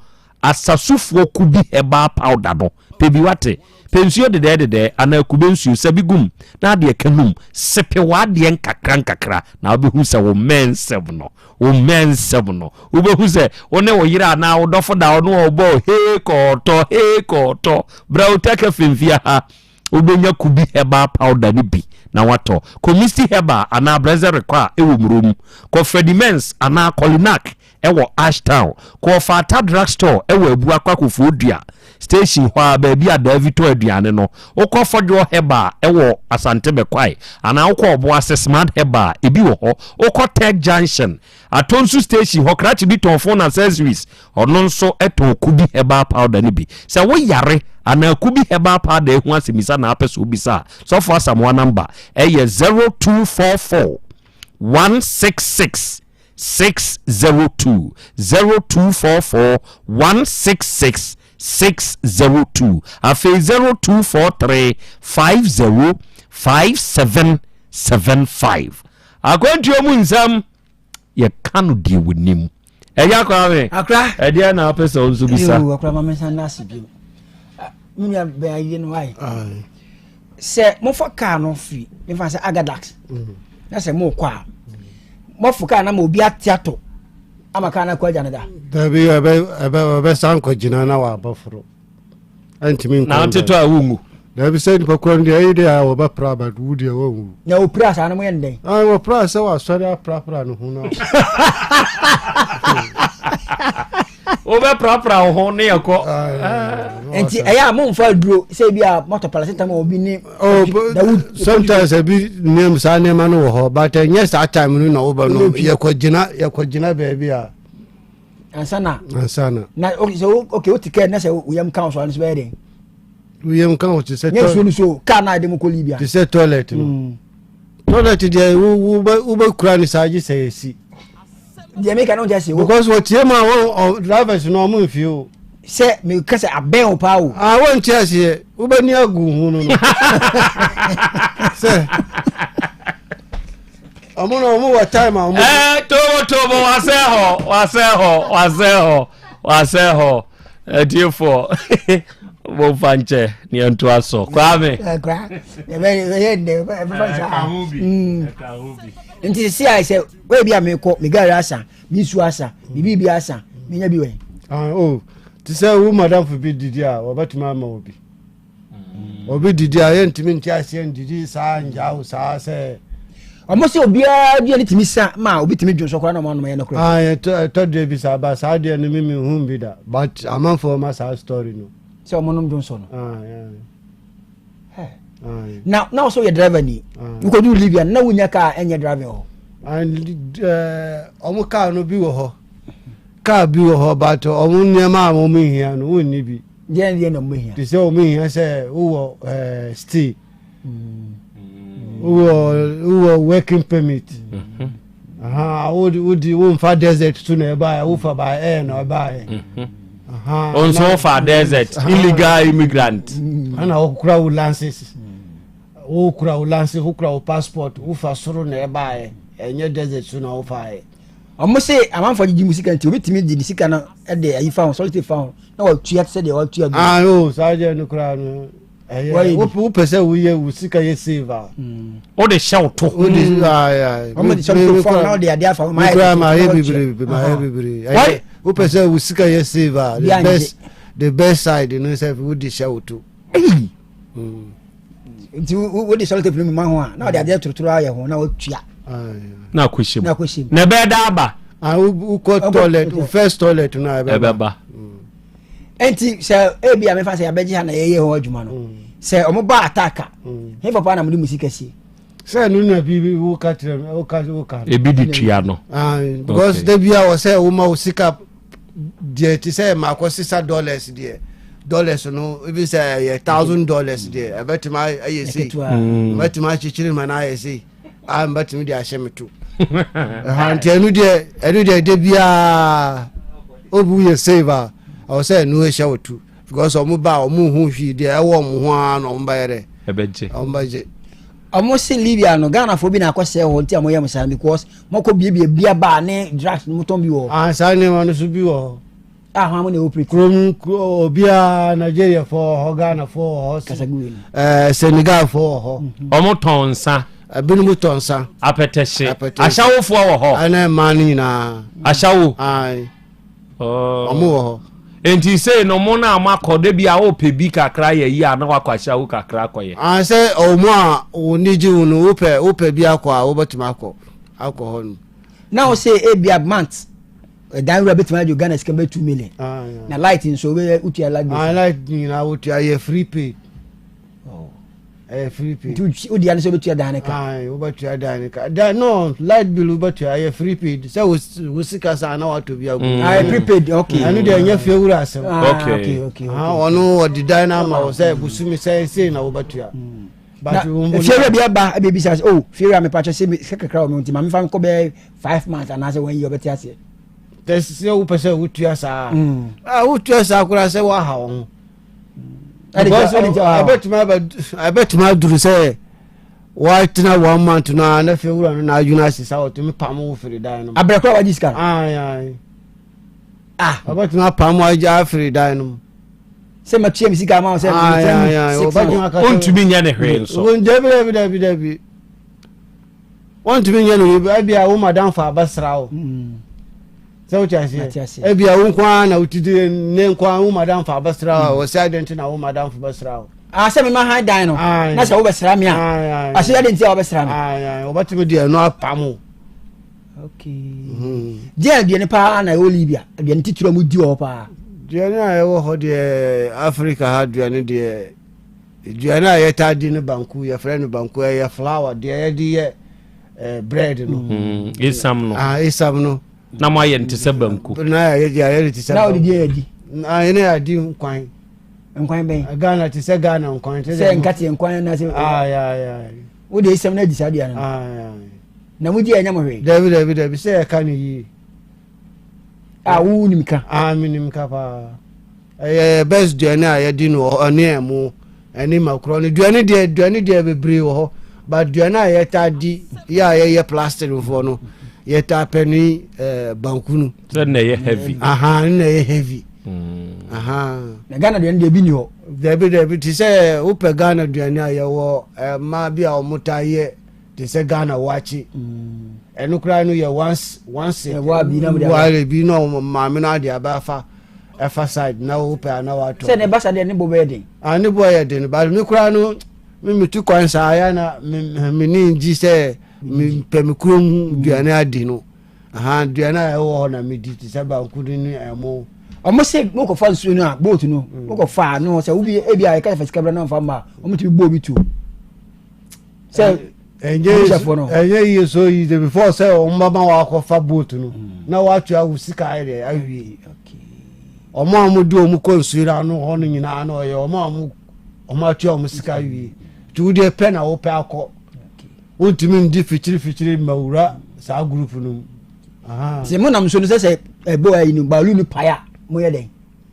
Asasufoɔ kubi herbal powder no, pɛ bi wate. Pɛ nsuo dedɛɛdedɛɛ anaa kube nsuo, sa bi gu mu na adeɛ ka num. Sepe w'adeɛ nkakra nkakra na wobɛhu sɛ wo mmɛnsɛm no, wo mmɛnsɛm no. Wobɛhu sɛ wo ne wo yere anaa wo dɔfo da hɔ na ɔrebɔ hee kɔɔtɔ, hee kɔɔtɔ. Bra Otaka Femfia ha, wobɛnya kubi herbal powder no bi na watɔ. Kɔ Misty Herbal anaa Blessed Rekɔ a ɛwɔ Murom. Kɔ Freddie Mens anaa Kɔlinak ɛwɔ Ashtown. Kɔ Ɔfata Drug Store ɛwɔ Abuakwa Kofoɔdua Station hɔ ara baabi a Daavi tɔ aduane no. Wokɔ Fɔdwoɔ Herbal ɛwɔ Asante Bɛkwae anaa wokɔ Ɔboase Smart Herbal ebi wɔ hɔ. Wokɔ Tech Junction, Atonsu Station hɔ krakye bi tɔn phone accessories ɔno nso tɔn Kubi Herbal Powder no bi. Sɛ wo yare anaa Kubi Herbal Powder ho asɛmisa na apɛ sɛ wobisa a, Sɔfo Asamoah number ɛyɛ 0244 166 602 0244 166 602 afei 0243 50 5775 akwantuo mu nsɛm yɛka no deɛ wɔnim ɛyɛ akora me ɛdeɛ na apɛ sɛ wo nso bisa akora ma mensa no ase bio me nua bɛn ayie no wae sɛ mofa kaa no firi mefa sɛ agadax mm. na sɛ mokɔ a moafo kaa no ma obi ate atɔ ama kaa no akɔ agya no da dabi ɛbɛsan kɔgyina na waba foro ɛntumi nkɔ na wotetɔ a wonwu dabi sɛ nipa kura no deɛ ɛyi deɛ a wɔbɛpra aba wo deɛ wɔnwu na wɔpira saa no moyɛ no dɛn wɔpra sɛ wɔasɔre aprapra no ho no wobɛprapra wo ho ne yɛkɔ nti ɛyɛ a momfa aduro sɛ bi a mɔtɔ paracetamol obi ne oh, sometimes ebi nneɛma saa nneɛma no wɔ hɔ but ɛnyɛ saa time no na wobɛ no yɛkɔgyina yɛkɔgyina baabi a ansana ansana na sɛ okay wote kaa na sɛ woyam ka wo so ano so bɛyɛ dɛn woyam ka wo te sɛ nyɛ nsuo no so kaa na ɛde mu kɔ Libya te sɛ toilet no mm. toilet deɛ wobɛkura no saa gye sɛ ɛsi deɛ meka no nkyɛ se because wɔtie mu a wɔn drivers no ɔmo mfie o sɛ meka sɛ abɛn wo paa o ah wɔnte aseɛ wobɛni agu ho no no sɛ ɔmo na ɔmo wɔ time a ɔmo. ɛɛ tobo tobo wasɛ hɔ wasɛ hɔ wasɛ hɔ wasɛ hɔ. Atiefoɔ, momfa nkyɛ ne yɛntoa so. Kwame. Nti sisi a sɛ wɔyɛ bi a mekɔ me gari asa, me nsuo asa, me biribi asa, menya bi wɛ. Ah, oh, te sɛ wo madamfo bi didi a wɔbɛtumi ama wo bi. Obi didi a yɛntumi nte aseɛ ndidi saa ngya wo saa sɛ. Ɔmo sɛ obiara aduane tumi sa ma obi tumi dwonsɔ koraa na ɔmo anom ɛyɛ nokorɛ. Ah, ɛtɔ deɛ bi saa ba saa deɛ no me me hu bi da but amanfoɔ ma saa story no. Sɛ ɔmo nom dwonsɔ no. Ah, yeah. Na na ɔsɛ ɔyɛ driver ni. Wokɔdu Libya na wonya kaa ɛnyɛ driving hɔ. And ɔmo kaa no bi wɔ hɔ. Kaa bi wɔ hɔ but ɔmo nneɛma a ɔmo hia no wonni bi. Deɛ deɛ na ɔmo hia. Te sɛ ɔmo hia sɛ wowɔ ɛɛ stay. Wowɔ wowɔ working permit. Wodi wodi wonfa desert so na ɛbaeɛ wofa by air na ɛbaeɛ. Nso wofa desert illegal immigrant. Ɛna wokura wo lances. Wokura wo lances wokura wo passport wofa soro na ɛbaeɛ ɛnyɛ desert so na wofaeɛ. Ɔmo se amanfoɔ gyegye mu sika nti obi tumi de ne sika no de ayi fa ho sɔlite fa ho na watua te sɛ deɛ watua bi. Ah o saa deɛ no koraa no ɛyɛ wopɛ sɛ woyɛ wo sika yɛ save a. Wode hyɛ wo to. Wode ayi ɔmo de sɔlite fa ho na ɔde adeɛ afa ho. Mi koraa ma ayɛ bebree ma ayɛ bebree ɛyɛ wopɛ sɛ wo sika yɛ save a the best the best side no sɛ wode hyɛ wo to. Nti wode sɔlite firi mu ma ho a na ɔde adeɛ torotoro ayɛ ho na watua. Na akɔhyɛ mu. Na akɔhyɛ mu. Na ɛbɛyɛ da aba. Ah, wokɔ toilet wo first toilet no a ɛbɛba. Nti sɛ ebi a mefa sɛ yɛabɛgye ha na yɛyɛ ho adwuma no sɛ ɔmo ba ataaka he papa na mode mu sika sie. Sɛ ɛno na bi woka kyerɛ no woka woka. Ebi de tua no. Because da bi a wɔ sɛ woma wo sika deɛ te sɛ maakɔ sisa dollars deɛ dollars no ebi sɛ ɛyɛ $1,000 deɛ ɛbɛtumi ayɛ sei ɛbɛtumi akyekyere ma no ayɛ sei a mbɛtumi de ahyɛ me to ɛha nti ɛno deɛ ɛno deɛ de biara obi yɛ save a ɛwɔ sɛ ɛno ɛhyɛ wo to because ɔmo ba a ɔmo ho hwii deɛ ɛwɔ ɔmo ho ara na ɔmo bɛyɛ dɛ ɛbɛgye ɔmo bɛgye. Ɔmo se Libya no Ghana foɔ bi na akɔ sɛɛ hɔ nti a mo yɛ mo saa because mo kɔ biebie bia bar ne drugs no mo tɔn bi wɔ hɔ. Ah saa nneɛma no so bi wɔ hɔ. Ah hwan mo na operate. Kurom obiara Nigeria foɔ wɔ hɔ Ghana foɔ wɔ hɔ. Kasagu wei no. Ɛɛ Senegal foɔ wɔ hɔ. Ɔmo tɔn nsa. Ebinom tɔn nsa. Apɛtɛhye. Ahyɛwofoɔ wɔ hɔ. Ɛna mmaa no nyinaa. Ahyɛwo. Ayi. Ɔmo wɔ hɔ. Nti sei no mo na mo akɔ de bi a wopɛ bi kakra yɛ yi a na wakɔ ahyɛwo kakra akɔyɛ. Ah sɛ ɔmo a wɔn ni gye wo no wopɛ wopɛ bi akɔ a wobɛtumi akɔ akɔ hɔ no. Na wo sɛ ebi a month ɛdan wura bɛtumi agye Ghana sika bɛ 2 million. Na light nso wobɛyɛ wotua light bill. Ah light nyinaa wotua yɛ free paid. Ɛyɛ free paid. Nti wodi ano sɛ wobɛtua dan ne ka. Ayi wobɛtua dan ne ka. Dan no light bill wobɛtua ɛyɛ free paid sɛ wo sika saa na watɔ bi agu. Ayi prepaid okay. Ɛno deɛ ɛnyɛ fie wura asɛm. Ah, okay okay. Ɔno ɔde dan no ama wo sɛ bosome sɛ sei na wobɛtua. Na fie wura bi aba ɛbɛbisa sɛ oh fie wura mepa kyɛ sɛ sika kakra wɔ me nti ma mefa nkɔ bɛyɛ 5 months anaasɛ one year ɔbɛte aseɛ. Sɛ wopɛ sɛ wotua saa. Ah wotua saa koraa sɛ woaha wo ho. Ɛbɛtumi aduru sɛ wɔatena one month no a na fie wura no na adwene ase sa ɔtumi pam wo firi dan no mu. Abrɛ koraa wagye sika no. Ah. Ɔbɛtumi apam wo agya afiri dan no mu. Sɛ matua me sika ama wo sɛ metena mu 6 months. Wontumi nyɛ ne hwee nso. Dabi dabi dabi dabi. Wontumi nyɛ ne hwee ebia wo madamfo abɛsra wo. Sɛ wote aseɛ ebia wo nko ara na wotidi ne nko ara wo madamfo abɛsra wo wɔsɛ adɛn nti na wo madamfo bɛsra wo. Ah sɛ mema han dan no na sɛ wobɛsra me a ɔsɛ adɛn nti a wobɛsra me. Wɔbɛtumi de ɛno apam wo. Okay. Deɛ aduane paa na ɛwɔ Libya aduane titiri a wɔdi wɔ hɔ paa. Aduane a ɛwɔ hɔ deɛ Africa ha aduane deɛ aduane a yɛtaa di no banku yɛfrɛ no banku ɛyɛ flour deɛ yɛde yɛ bread no. Esam no. Ah esam no. Na mo ayɛ no te sɛ banku. Na yɛ ayɛ no te sɛ banku. Na ɔde di yɛ di. Na yɛ ne adi nkwan. Nkwan bɛn. Ghana te sɛ Ghana nkwan. Sɛ nkateɛ nkwan na sɛ. Ayi ayi ayi. Wo de esam na adi saa aduane no. Ayi ayi. Na mo di a ɛnyɛ mo hwee. Dabi dabi dabi sɛ yɛka no yie. A wo nim ka. Ah mi nim ka paa. Ɛyɛ best duane a yɛdi no wɔ hɔ ɛne ɛmo ɛne makorɔ no duane deɛ duane deɛ bebree wɔ hɔ but duane a yɛtaa di yɛ a yɛyɛ plastic foɔ no yɛtaa pɛ ne banku no. Sɛ na ɛyɛ heavy. Aha na ɛyɛ heavy. Na Ghana aduane deɛ ebi ni hɔ. Dabi dabi te sɛ wopɛ Ghana aduane a yɛwɔ mmaa bi a wɔn taa yɛ te sɛ Ghana wakye. Ɛno koraa no yɛ once once ware bi na wɔn maame no ade aba afa ɛfa side na wopɛ a na watɔ. Sɛ ne ba sa deɛ ne bo bɛyɛ den. Ah ne bo yɛ den but me koraa no me metu kwan saa ya na me me ne ngyi sɛ mepɛ me kurom aduane adi no. Ahaa aduane a ɛwɔ hɔ na medi te sɛ banku no ne ɛmo. Ɔmo se mokɔfa nsuo no a boat no mm. mokɔfa ano sɛ wobi ebi a yɛka fa sika bra na ɔmfa mma a ɔmo tumi bɔ obi tuo sɛ ɛnyɛ yie so yi de before sɛ ɔmo bɛma wakɔfa boat no mm. na watua wo sika ayɛ dɛ awie ɔmo a ɔmo de ɔmo kɔ nsuo no ano hɔ no nyinaa na ɔyɛ ɔmo a ɔmo ɔmo atua ɔmo sika awie nti wo deɛ pɛ na wopɛ akɔ. Wontumi ndi fikyirifikyiri ma wura saa group no mu. Sɛ mo nam so no sɛ sɛ ɛbɔ ayi no baalu no pae a mo yɛ dɛn?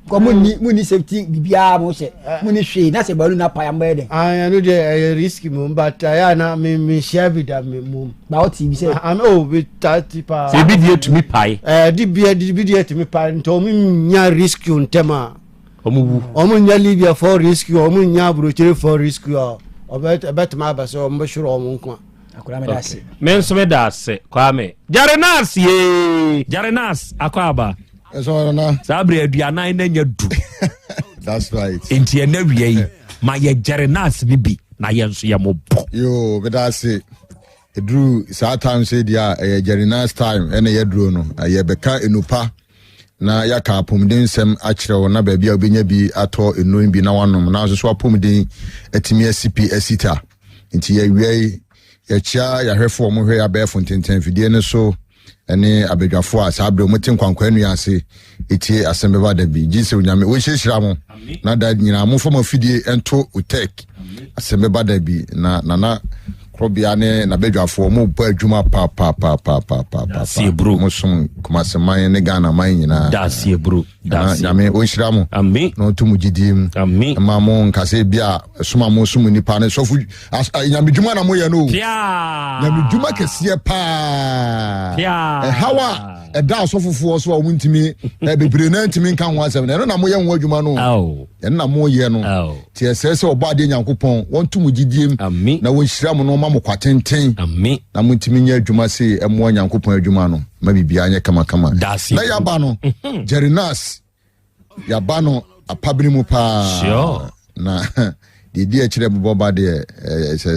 Kɔ mo ni mo ni safety bibiara mo hyɛ mo ni hwee na sɛ baalu no apae a mo bɛyɛ dɛn? Ah ɛno deɛ ɛyɛ risk mu but ɛyɛ a na me me hyia bi da me mu. Ba ɔte bi sɛ. Am oh bi ta ti paa. Sɛ ebi deɛ tumi pae. Ɛɛ di bi di bi deɛ tumi pae nti wɔn nya risk ntɛm a. Wɔn wu. Wɔn nya Libya fɔ rescue, wɔn nya aburokyire fɔ rescue a, ɔbɛ ɛbɛtuma aba sɛ wɔn bɛhwere wɔn nkwa. Akora mi da ase. Me nso me da ase Kwame. Jarenas yee. Jarenas akɔ aba. Ɛsɛ wɔn na. Saa bere aduanan na nya du. That's right. Nti ɛnɛ wia yi ma yɛ Jarenas ni bi na yɛn nso yɛ mo bɔ. Yoo me da ase. Ɛduru saa time sɛ deɛ a ɛyɛ Jeremiah's time ɛna yɛduro no yɛbɛka enupa na yɛaka apɔmuden nsɛm akyerɛ wo na baabi a wobɛnya bi atɔ nnuro bi na wanom na nso so apɔmuden atumi asi pi asi ta nti yɛawia yi yɛkyia yɛahwɛfoɔ a wɔhwɛ abɛɛfo ntenten fidie no so ne abadwafoɔ a saa berɛ wɔte nkwankwa nnua ase ɛtie asɛm bɛba da bi gye sɛ onyame wɔnhyirahyira mo na da nyinaa momfa mo afidie nto otek asɛm bɛba da bi na nana korɔbea ne n'abadwafoɔ mo bɔ adwuma papapapapaapa mo som kumaseman ne ghana man nyinaa na nyame ɔnhyira mo na ɔnto mo gyidie mu ma mo nkasɛ bi a ɛsom a mo som nipa no sɔfo nyame dwuma na moyɛ no nyame dwuma kɛseɛ paa ɛhaw a ɛda asɔfofoɔ so a wɔn ntumi bebree na ntumi nka ho asɛm na ɛno na moyɛ ho adwuma no ɛno na moyɛ no te ɛsɛ sɛ ɔbɔ adeɛ nyankopɔn wɔnto mo gyidie mu na wɔnhyira mo na wɔma mo kwa tenten na montumi nyɛ adwuma sei ɛmmoa nyankopɔn adwuma no ma biribiara nyɛ kamakama na yɛaba no mhm. Jerry Nas yɛaba no apabene mu paa sure. na deɛ di akyirɛ bobɔ ba deɛ sɛ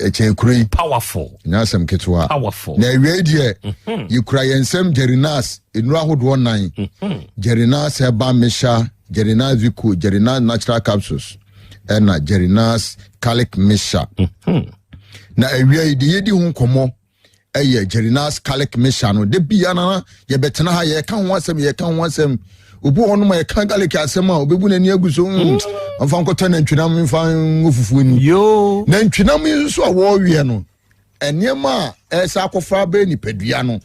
ɛkyɛn kuro yi powerful nyɛ asɛm ketewa powerful na awia yi deɛ mhm. yɛkura yɛn nsɛm Jerry Nas nnuro ahodoɔ nan mhm. Jerry Nas herbal mixture Jerry Nas Vico Jerry Nas natural capsules ɛna Jerry Nas calic mixture mhm. na awia yi deɛ yɛdi ho nkɔmmɔ ɛyɛ Jeremiah's Garlic Mixture no da bia na yɛbɛtena ha yɛka ho asɛm yɛka ho asɛm obi wɔ hɔnom a yɛka garlic asɛm a obebu n'ani agu so mm, ɔmfa nkɔtɔ nantwinam mfa ngo fufuo ni nantwinam yi nso a wɔreweɛ no nneɛma a ɛsɛ akɔfa bɛyɛ nipadua no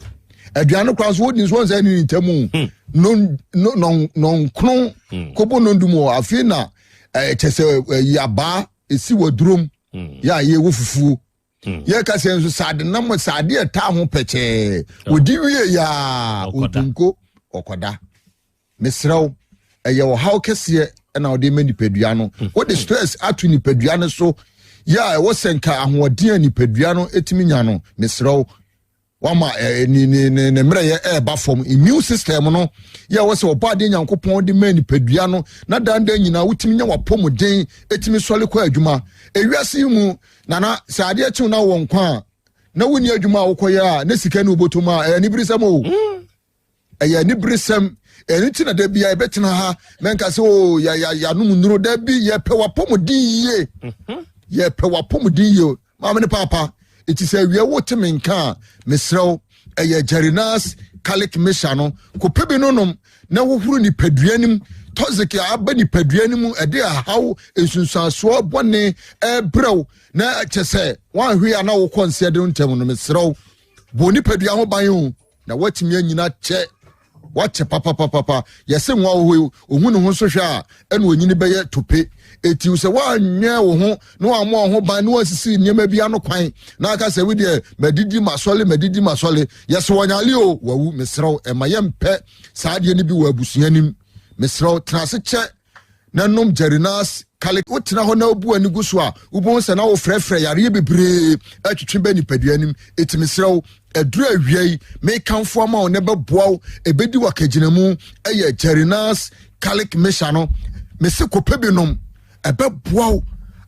aduane no koraa nso wɔdi nso wɔn sɛ ɛne ne ntam hmm. nɔnkron hmm. kobo nɔndum wɔ afei na ɛkyɛ sɛ ɛyi abaa esi wɔ durom hmm. yɛ a yɛwɔ fufuo Hmm. yɛka sɛ nso sɛ nam sɛ ade ɛtaa ho pɛkyɛɛ ɔdi wie yaa ɔtonko ɔkɔda mesrɛ wo ɛyɛ ɔhaw kɛseɛ ɛna ɔde ma nipadua no hmm. wode stress ato nipadua no so yɛ a ɛwɔ sɛ nka ahoɔden a nipadua no ɛtumi nya no mesrɛ wo wama eh, ne ne ne ne mmerɛyɛ ɛreba fam immune system no yɛ wɔ sɛ ɔbɔ adeɛ nyankopɔn de ma nipadua no na dandan nyinaa wotumi nya wapɔmuden etumi sɔre kɔ adwuma ewiase yi mu nana sɛ adeɛ kyew na wɔ nkwa a na wonni adwuma a wokɔyɛ a ne sika ne wobɔtɔ mu a ɛyɛ aniberesɛm o mm. ɛyɛ aniberesɛm ɛno nti na da bia yɛbɛtena ha mɛnka sɛ o oh, yɛanom nnuro da bi yɛpɛ wapɔmuden yie mhm. yɛpɛ wapɔmuden yie maame ne paapa ɛti sɛ awia wote me nka a mesrɛ wo ɛyɛ Jerinas calic mixture no kɔpɛ bi no nom na wohoro nipadua no mu toxic a aba nipadua no mu ɛde ahaw nsunsuansoɔ bɔne ɛbrɛw na kyɛ sɛ woanhwe a na wokɔ nseɛ de ntɛm no mesrɛ wo bɔ nipadua ho ban o na watumi anyina kyɛ wakyɛ papapapapa yɛse nwa wɔ hɔ yi ohun ne ho nso hwɛ a ɛna onyini bɛyɛ tope eti sɛ woanyɛ wo ho na wammɔ wo ho ban na wansisi nneɛma bi ano kwan na aka sɛ wodeɛ madidi masɔle madidi masɔle yɛse wɔnyale o wawu mesrɛ wo ɛma yɛmpɛ saa adeɛ no bi wɔ abusua nim. Mesrɛ wo, tena ase kyɛ na nom Jerinas Kale. Wotena hɔ na wobu ani gu so a, wobɛhu sɛ na wofrɛfrɛ yareɛ bebree atwitwe bɛ nipadua anim. Eti mesrɛ wo, aduru awia yi, mekamfo ama wo na ɛbɛboa wo, ɛbɛdi w'akagyinamu, ɛyɛ Jerinas Kalik Mixture no. Mese kɔpɛ bi nom. Ɛbɛboa wo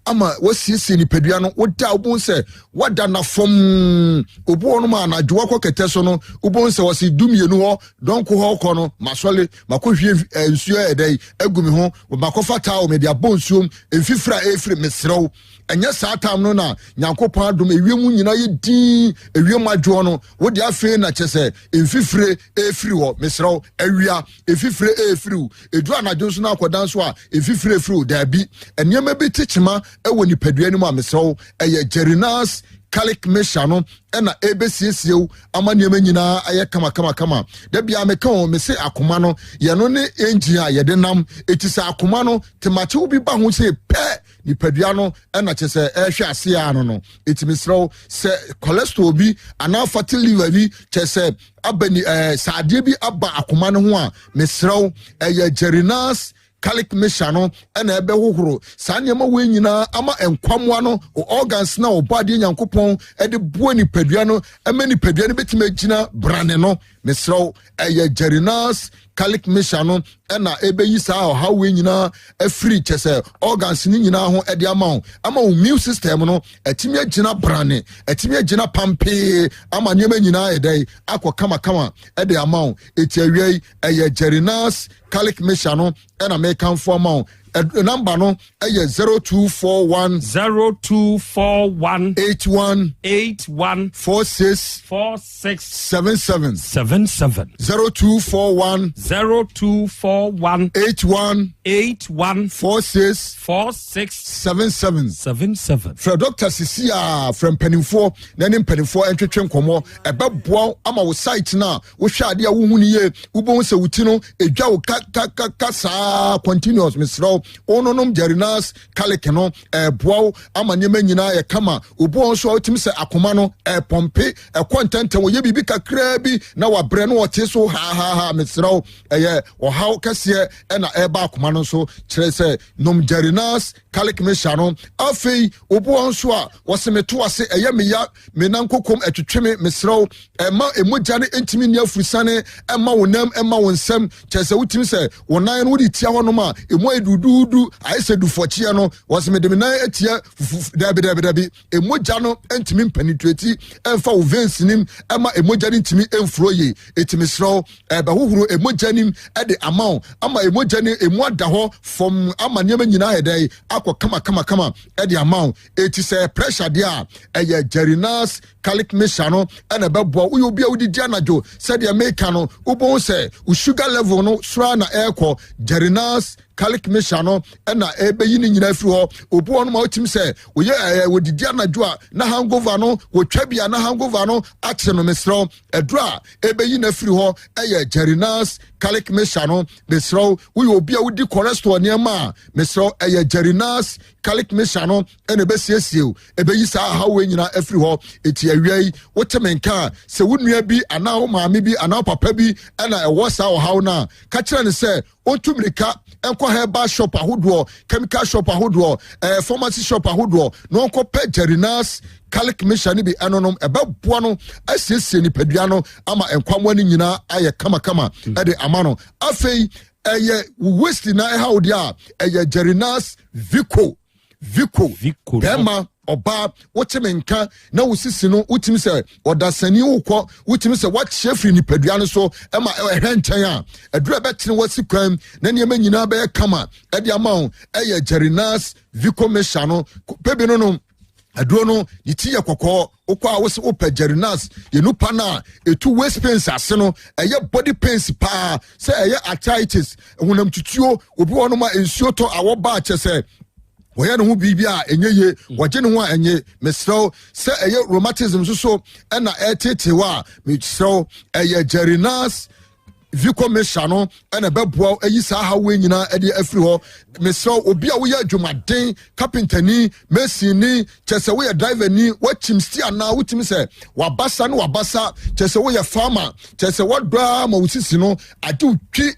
ama wasiesie nipadua no. Woda wobɛhu sɛ wada na fam. Obi wɔ nom a anadwo wakɔ kɛtɛ so no, wobɛhu sɛ wɔsi 12 hɔ dɔnko hɔ kɔ no, masɔle makɔhwie eh, nsuo ɛyɛ dɛ agu me ho, makɔfa towel mede abɔ nsuom, mfifiri a ɛfiri. Mesrɛ wo, ɛnyɛ saa tam no na Nyankopɔn adom ewiem nyinaa yɛ din, ewiem adwoɔ no, wode afei na kyɛ sɛ mfifire ɛfiri hɔ. Mesrɛ wo, awia mfifire ɛfiri wo, ɛduru anadwo nso no akɔda nso a mfifire ɛfiri wo. Daabi, nneɛma bi te kyema ɛwɔ nipadua no mu a, mesrɛ wo, ɛyɛ Jerinas Kalik Mixture no ɛna ɛbɛsiesie wo ama nneɛma nyinaa ayɛ kama kama kama. Da bia meka wɔn, mese akoma no yɛno ne engine a yɛde nam. Eti sɛ akoma no temakyew bi ba ho sɛ pɛ, nipadua no ɛna kyɛ sɛ ɛrehwɛ ase a no. Eti mesrɛ wo, sɛ cholesterol bi anaa fatty liver bi kyɛ sɛ aba ni sɛ adeɛ bi aba akoma no ho a, mesrɛ wo, ɛyɛ Jerinas Kalik Mixture no ɛna ɛbɛhohoro saa nneɛma wei nyinaa ama nkwamoa no, organs na ɔbɔ adeɛ Nyankopɔn ɛde boa nipadua no, ɛma nipadua no bɛtumi agyina brane no. Mesrɛ wo, ɛyɛ Jerinas Kalik Mixture no ɛna ɛbɛyi saa ɔhaw wei nyinaa afiri kyɛ sɛ organs no nyinaa ho ɛde ama wo, ama wo immune system no ɛtumi agyina brane, ɛtumi agyina pampee, ama nneɛma nyinaa yɛ dɛn akɔ kamakama ɛde ama wo. Eti awia yi, ɛyɛ Jerinas Kalik Mixture no ɛna mekamfo ama wo. Number no ɛyɛ 0241 0241 81 81 46 46 77. 77. 0241 0241 81 81 46 46 77. 77. Frɛ Dɔkta sisi a, frɛ mpanimfoɔ na ne mpanimfoɔ ntwetwe nkɔmmɔ. Ɛbɛboa wo ama wo site no a wohwɛ adeɛ a wohu no yie. Wobɛhu sɛ wo ti no ɛdwa wo kakakaka saa continuous. Mesrɛ wo, wononom Jerinas Kalik no, ɛboa wo ama nneɛma nyinaa yɛ kama. Obi wɔ nso a wotumi sɛ akoma no ɛpɔmpe ɛkɔ ntɛntɛn, wɔyɛ biribi kakraa bi na wabrɛ no, wɔte so hahaha. Mesrɛ wo, ɛyɛ ɔhaw kɛseɛ ɛna ɛba akoma no nso, kyerɛ sɛ nom Jerinas Kalik Mixture no. Afei obi wɔ nso a wɔsɛ meto ase ɛyɛ meya, me nan kokom ɛtwetwe me. Mesrɛ wo, ɛma emogya no ntumi nni afurusane, ɛma wo nam, ɛma wo nsɛm, kyerɛ sɛ wotumi sɛ wo nan no wode tia hɔnom a emu ayɛ duduudu, ayɛ sɛ dufɔkyeɛ no. Wɔsɛ mede me nan atia fufu. Dabi dabi dabi, emogya no ntumi mpenetrate ɛmfa wo veins nim, ɛma emogya no ntumi mfuro yie. Eti mesrɛ wo, ɛbɛhohoro emogya nim ɛde ama wo, ama emogya no emu ada hɔ fam, ama nneɛma nyinaa yɛ dɛ akɔ kama kama kama ɛde ama wo. Eti sɛ pressure deɛ a, ɛyɛ Jerinas Kalik Mixture no ɛna ɛbɛboa. Woyɛ obi a wodidi anadwo sɛdeɛ meka no, wobɛhu sɛ wo sugar level no soro na ɛrekɔ. Jerinas Kalik Mixture no ɛna ɛbɛyi ne nyinaa firi hɔ. Obi wɔ no ma wotumi sɛ wɔyɛ wɔdidi anadwo a na hangover no, wɔtwa bi a na hangover no akye no. Mesrɛ, ɛduro a ɛbɛyi no afiri hɔ ɛyɛ Jerinas Kalik Mixture no. Mesrɛ, woyɛ obi a wodi cholesterol nneɛma a, mesrɛ, ɛyɛ Jerinas Kalik Mixture no ɛna ɛbɛsiesie o, ɛbɛyi saa ahaw wei nyinaa afiri hɔ. Eti awia yi, wote me nka a, sɛ wo nua bi anaa wo maame bi anaa wo papa bi ɛna ɛwɔ saa ɔhaw no a, ka kyerɛ no sɛ ɔntu mirika nkɔ herbal shop ahodoɔ, chemical shop ahodoɔ, pharmacy shop ahodoɔ na ɔnkɔ pɛ Jerinas Kalik Mixture no bi ɛnonom. Ɛbɛboa no asiesie nipadua no ama nkwamoa no nyinaa ayɛ kamakama ɛde ama no. Afei ɛyɛ waist na ɛha wo deɛ a, ɛyɛ Jerinas Vico Vico. Vico. Bɛrima, ɔbaa, wote me nka na wo sisi no wotumi sɛ ɔdasani wokɔ, wotumi sɛ wakyerɛ firi nipadua no so ɛma ɛhwɛ nkyɛn a, aduru a ɛbɛtene wasi kwan na nneɛma nyinaa bɛyɛ kama ɛde ama wo, ɛyɛ Jerinas Vico Mixture no. Pɛbi no aduro no ne ti yɛ kɔkɔɔ. Wokɔ a wosɛ wopɛ Jerinas yɛnupa no a ɛtu waist pains ase no, ɛyɛ body pains paa, sɛ ɛyɛ arthritis, honam tutuo. Obi wɔ nom a nsuo tɔ awɔ ba kyɛ sɛ wɔyɛ ne ho biribi a ɛnyɛ yie, wɔgye ne ho a ɛnyɛ. Mesrɛw, sɛ ɛyɛ rheumatism nso so ɛna ɛtetee hɔ a, mesrɛw, ɛyɛ Jerinas Vico Mixture no ɛna ɛbɛboa ayi saa haw wei nyinaa ɛde afiri hɔ. Mesrɛw, obi a woyɛ adwumaden, kapentani, masonni, kyɛ sɛ woyɛ driver ni, wakyim sti anaa wotumi sɛ wabasa ne wabasa, kyɛ sɛ woyɛ farmer, kyɛ sɛ wadɔ a ma wo sisi no ade twi.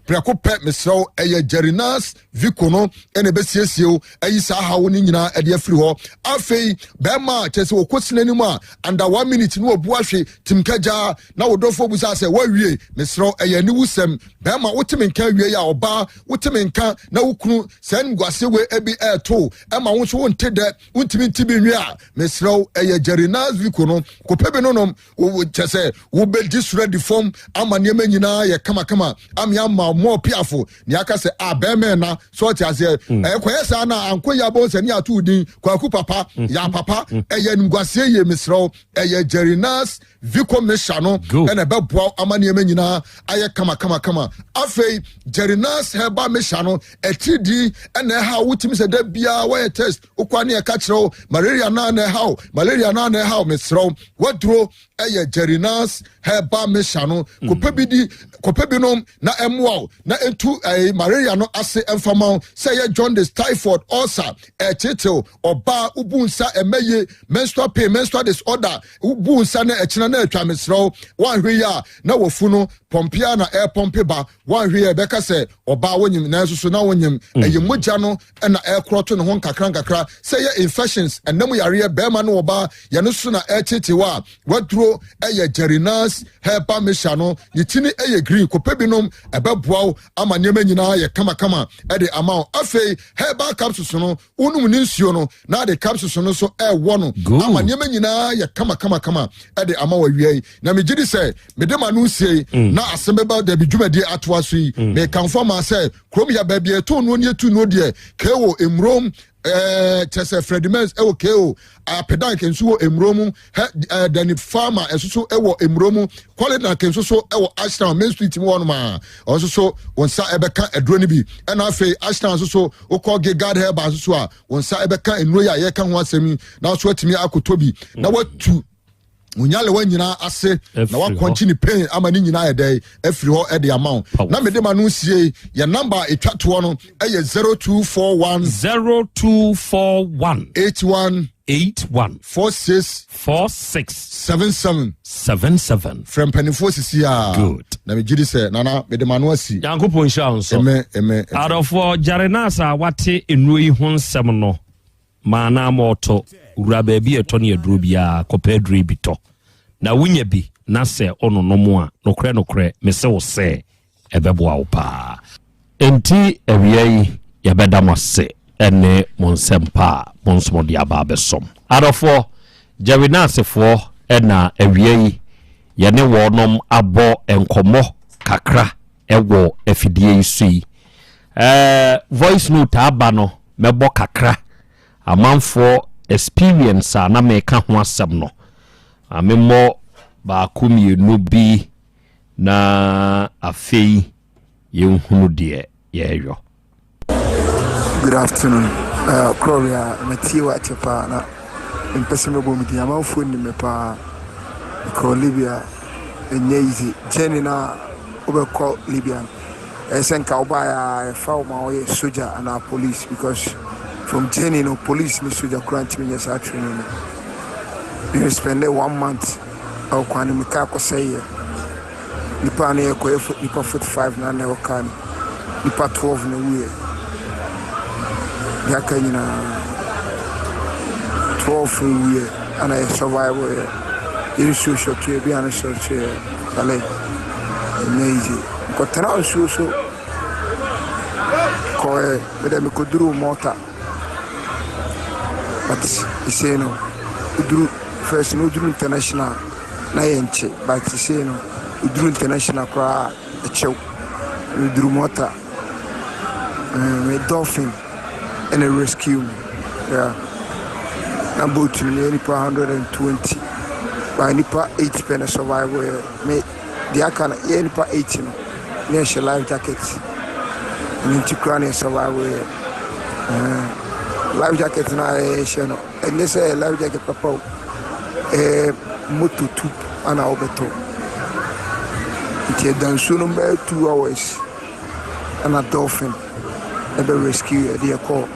Prɛko pɛ, mesrɛ wo, ɛyɛ Jerinas Vico no ɛna ɛbɛsiesie wo ayi saa haw no nyinaa ɛde afiri hɔ. Afei bɛrima a kyerɛ sɛ wɔkɔ sini anim a under one minute no wɔbu ahwe timka gyaa na wo dɔfoɔ bu saa sɛ woawie, mesrɛ wo, ɛyɛ aniwusɛm. Bɛrima wote me nka awie a, ɔbaa wote me nka na wo kunu saa animguaseɛ wei ebi ɛɛto ɛma wo nso wonte dɛ, wontumi nte bi nwie a, mesrɛ wo, ɛyɛ Jerinas Vico no, kɔpɛ bi nonom. Kyɛ sɛ wobɛdi soro adi fam ama nneɛma nyinaa yɛ kamakama ame ama mɔ piafo nea aka sɛ a bɛrima ɛna sɛ ɔte aseɛ. Ɛkɔyɛ saa na ankɔ yi abɔ sɛ ne ato din kwaku papa. Ya papa. Ɛyɛ animguaseɛ yie, mesrɛ wo, ɛyɛ Jerinas Vico Mesha no ɛna ɛbɛboa ama nneɛma nyinaa ayɛ kamakamakama. Afei Jerinas Herbal Mesha no akyiri ɛna ɛha wotumi sɛ da biara wɔyɛ test wokɔ ne ɛka kyerɛ wo malaria naa na ɛha wo, malaria naa na ɛha wo. Mesrɛ wo, waduro ɛyɛ Jerinas Herbal Mixture no. Kɔpɛ bi di, kɔpɛ bi nom na ɛmmoa wo na ɛntu ɛɛ malaria no ase ɛmfama wo. Sɛ ɛyɛ jaundice, typhoid, ulcer, ɛkyetew ɔbaa, wobu nsa ɛmɛye, menstrual pain, menstrual disorder, wobu nsa na ɛkyena na atwa, mesrɛ wo, woanhwɛ yi a na wafu no pɔmpea na ɛrepɔmpe ba. Woanhwɛ yi a ɛbɛka sɛ ɔbaa wonyim, nanso so na wonyim. Ɛyɛ mogya no ɛna ɛkorɔto ne ho nkakra nkakra. Sɛ ɛyɛ infections, ɛnam yareɛ, bɛrima ne ɔbaa yɛno so na ɛretetew a, waduro ɛyɛ Jerinas Herbal Mixture no. Ne ti no ɛyɛ green. Kɔpɛ binom, ɛbɛboa wo ama nneɛma nyinaa yɛ kamakama ɛde ama wo. Afei herbal capsules no, wonom ne nsuo no na de capsules no nso ɛwɔ no ama nneɛma nyinaa yɛ kamakamakama ɛde ama wo. Awia yi na megye di sɛ mede ma no nsie na asɛm bɛba dabi dwumadie atoa so yi. Mekamfo ama sɛ kurom yɛ baabi a ɛtɔn nuo ne ɛtu nuo deɛ keo mmurom, kyɛ sɛ Freddy Mens ɛwɔ keo Apedank nso wɔ mmuro mu hɛ, Dani Farmer nso so ɛwɔ mmuro mu, Qualidank nso so ɛwɔ Ashtown Main Street mu hɔnom a ɔno nso so wɔn nsa ɛbɛka aduro no bi. Ɛna afei Ashtown nso so wokɔ Gigard Herbal nso so a, wɔn nsa ɛbɛka nnuro yi a yɛka ho asɛm yi na nso atumi akotɔ bi na watu onyalewa nyinaa ase na wakɔnkye ne pain ama ne nyinaa yɛ dɛ afiri hɔ ɛde ama wo. Na mede ma no sie yɛ number a ɛtwa toɔ no ɛyɛ 0241 0241 81 81 46 46 77 77. Frɛ mpanimfoɔ sisi a. Good. Na megye di sɛ nana mede ma no asi. Nyankopɔn nhyira wo nso. Ɛmɛ ɛmɛ. Adɔfoɔ, Jarenas a wate nnuro yi ho nsɛm no maa na ama ɔtɔ wura baabi a ɛtɔ ne aduro biara kɔpɛ aduro yi bi tɔ na wonya bi na sɛ ɔnonom a, nokorɛ nokorɛ mese wo sɛ ɛbɛboa wo paa. Enti awia yi yɛbɛda mo ase ne mo nsɛm pa a mo nso mode aba abɛsom. Adɔfoɔ, Jerry Nursefoɔ na awia yi yɛne wɔnom abɔ nkɔmmɔ kakra wɔ afidie yi so yi. Voice note aba no mɛbɔ kakra. Amanfoɔ experience a na meka ho asɛm no, ma memmɔ baako mmienu bi na afei yɛnhunu deɛ yɛreyɔ. Good afternoon. Korɔbea, matie wo akyɛ paa na mempɛ sɛ mɛbɔ me din. Amanfoɔ nim me paa. Mekɔɔ Libya, ɛnyɛ easy. Journey no a wobɛkɔ Libya no, ɛyɛ sɛ nka wobaeɛ a yɛfa wo ma woyɛ soja anaa police because from journey no, police ne soja koraa ntumi nyɛ saa training no. Me spend one month ɛwɔ kwan no mu, kaa kɔsɛeɛ. Nipa a na yɛkɔyɛ nipa 45 na na ɛwɔ kaa no, nipa 12 na wuiɛ. Deɛ aka nyinaa 12 wuiɛ ana yɛ survive yɛ. Yɛ nsuo hyɛtoɛ bi a no hyɛtoɛ bale ɛnyɛ easy. Nkɔtena nsuo so kɔɛ mede mekɔduruu Malta, but ɛsei no woduru first no woduru international na yɛ nkye, but sesei no woduru international koraa ɛkyew. Meduru Malta, me dolphin ɛna rescue me, yeah. Na boat no yɛ nipa 120 but nipa 8 pɛ na survive yɛ. Me deɛ aka no yɛ nipa 8 no na yɛhyɛ life jacket, ɛno nti koraa na yɛ survive yɛ. Life jacket no a yɛhyɛ no, ɛnyɛ sɛ ɛyɛ life jacket papa o, ɛyɛ moto tube ana wobɛtɔ. Nti ɛda nsuo no bɛyɛ 2 hours ɛna dolphin ɛbɛ rescue yɛde yɛkɔ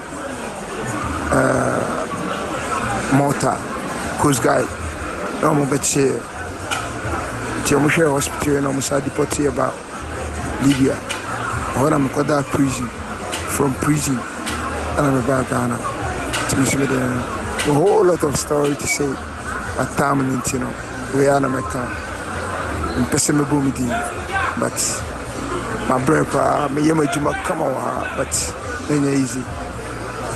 Malta coast guard na wɔn bɛkyeɛ. Nti wɔn hwɛ hospital na wɔn sa deport yɛ ba Libya. Ɛhɔ na mekɔdaa prison. From prison ɛna mebaa Ghana. Nti me nso mede a whole lot of story to say but time no nti no wei ara na mɛka. Mempɛ sɛ mɛbɔ me din but mabrɛ paa. Meyɛ m'adwuma kama wɔ ha but na ɛnyɛ easy.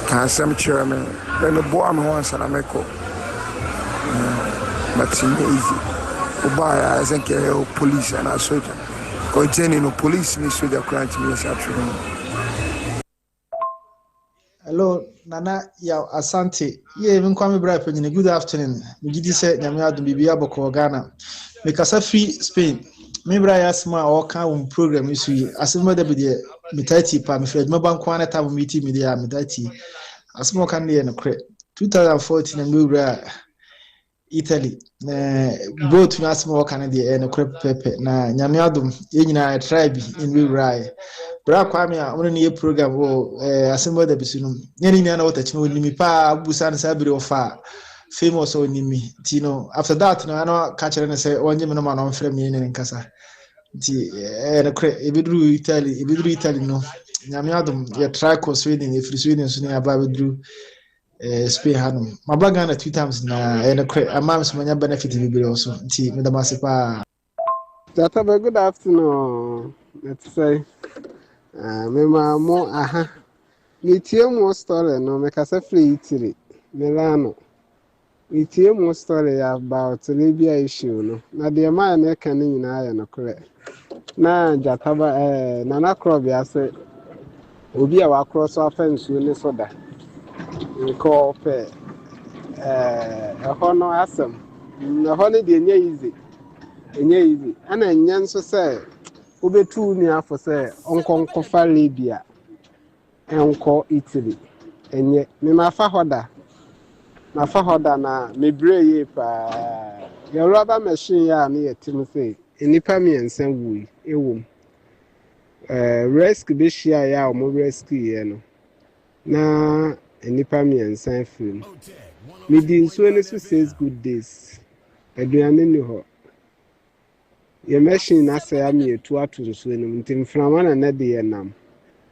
Ka asɛm kyerɛ me. Me meboa me ho ansa na mekɔ. But ɛnyɛ easy. Wobaeɛ a ɛsɛ nka ɛyɛ police anaa soldier. Cause journey no police ne soldier koraa ntumi yɛ saa training no. Hello, Nana Yaw Asante. Yee, me nkwa me bra panyini. Good afternoon. Me gidi sɛ nyame adom biribi abɔkɔ wɔ Ghana. Me kasa firi Spain. Me bra yɛ asɛm a ɔka wɔ program yi so yi. Asɛm bɛda bi deɛ metaa tie paa. Mefiri adwuma ba nko ara na tam meeti me deɛ a metaa tie. Asɛm a ɔka no deɛ nokorɛ. 2014 na mewura Italy na boat no asɛm a wɔka no deɛ ɛyɛ nokorɛ pɛpɛpɛ na nyame adom yɛn nyinaa yɛtrae bi nwurawuraeɛ berɛ a Kwame a ɔno ne yɛ program wɔ eh, asɛm bɔ da bi so no ne ne nyinaa na wɔtakyi no ɔnim me paa wobusa no saa bere ɔfa a famous a ɔnim me nti no after that no ano ka kyerɛ no sɛ ɔngye me no ma no ɔmfrɛ me ne ne nkasa nti ɛyɛ nokorɛ ɛbɛduru Italy ɛbɛduru Italy no nyame adom yɛtrae kɔ Sweden ɛfiri Sweden so ne yɛaba bɛduru eh, Spain hanom. Maba Ghana two times na ɛyɛ nokorɛ ama me so manya benefit bebree wɔ so nti meda mo ase paa. Jatabe, good afternoon. Let's say, uh, me ma mo aha. Me tie mo story no, me kasa free Italy, Milano. Me tie mo story about Libya issue no. Na deɛ maa na ɛka ne nyinaa yɛ nokorɛ. Na gyataba ɛɛ eh, Nana Korɔbea sɛ obi a wakorɔ so afa nsuo ne so da. Nka ɔpɛ ɛɛ eh, ɛhɔ no asɛm. Mm, ɛhɔ no deɛ ɛnyɛ easy. Ɛnyɛ easy. Ɛna ɛnyɛ nso sɛ wobɛtu wo nua fo sɛ ɔnkɔ nkɔfa Libya. Nkɔ Italy. Ɛnyɛ. Me mafa hɔ da. Mafa hɔ da na me brɛ yie paa. Yɛ rubber machine yɛ a ne yɛ te mu sɛ nnipa mmiɛnsa wui ɛwɔ mu. Ɛɛ rescue bɛhyia yɛ a wɔn rescue yɛ no na nnipa mmiɛnsa afiri mu. Medi nsuo no so six good days. Aduane ni hɔ. Yɛn machine no asɛe ama yɛatu ato nsuo no mu nti mframa na na de yɛn nam.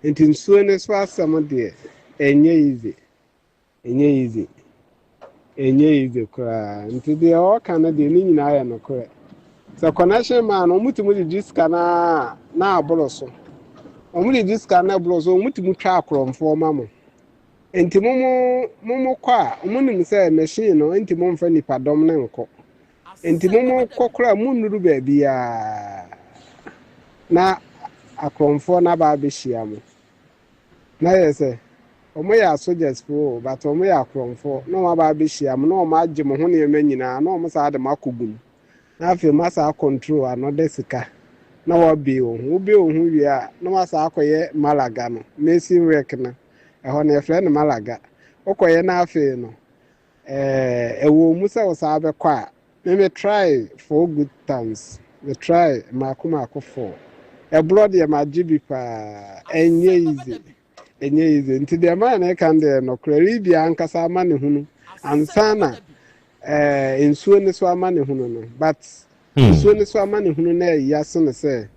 Nti nsuo no so asɛm deɛ ɛnyɛ easy, ɛnyɛ easy, ɛnyɛ easy koraa. Nti deɛ ɔreka no deɛ ne nyinaa yɛ nokorɛ. Sɛ connection man no wɔtumi de gye sika no ara na aboro so. Wɔn de gye sika no aboro so wɔtumi twa akorɔmfoɔ ma mo. Nti mo mo mo mo kɔ a wɔn nim sɛ machine no nti mo mfa nipadɔm no nkɔ. Enti mommɔ koraa monnuru baabiara na akorɔmfoɔ no aba abɛhyia mo. Na yɛ sɛ, wɔyɛ asogyasfoɔ o, but wɔyɛ akorɔmfoɔ, na wɔn aba abɛhyia mo, na wɔn agye mo ho nneɛma nyinaa, na wɔn saa de mo akɔ gum. Na afei mo asaa control ano de sika, na wɔabee wo ho. Wobee wo ho wie a, na wɔasaa akɔyɛ Malaga no, mason work no, ɛhɔ no yɛfrɛ no Malaga. Wokɔyɛ na afei no, Eh, ɛwɔ mu sɛ wo saa bɛkɔ a, me me try four good times, me try mako mako four. Ɛborɔ deɛ magye bi paa, ɛnyɛ easy, ɛnyɛ easy. Nti deɛ maa na ɛka deɛ nɔkorɛ, Libya ankasa ama ne hunu, ansa na eh, nsuo ne so ama ne hunu no, but Nsuo no so amanehunu no ɛya sene sɛ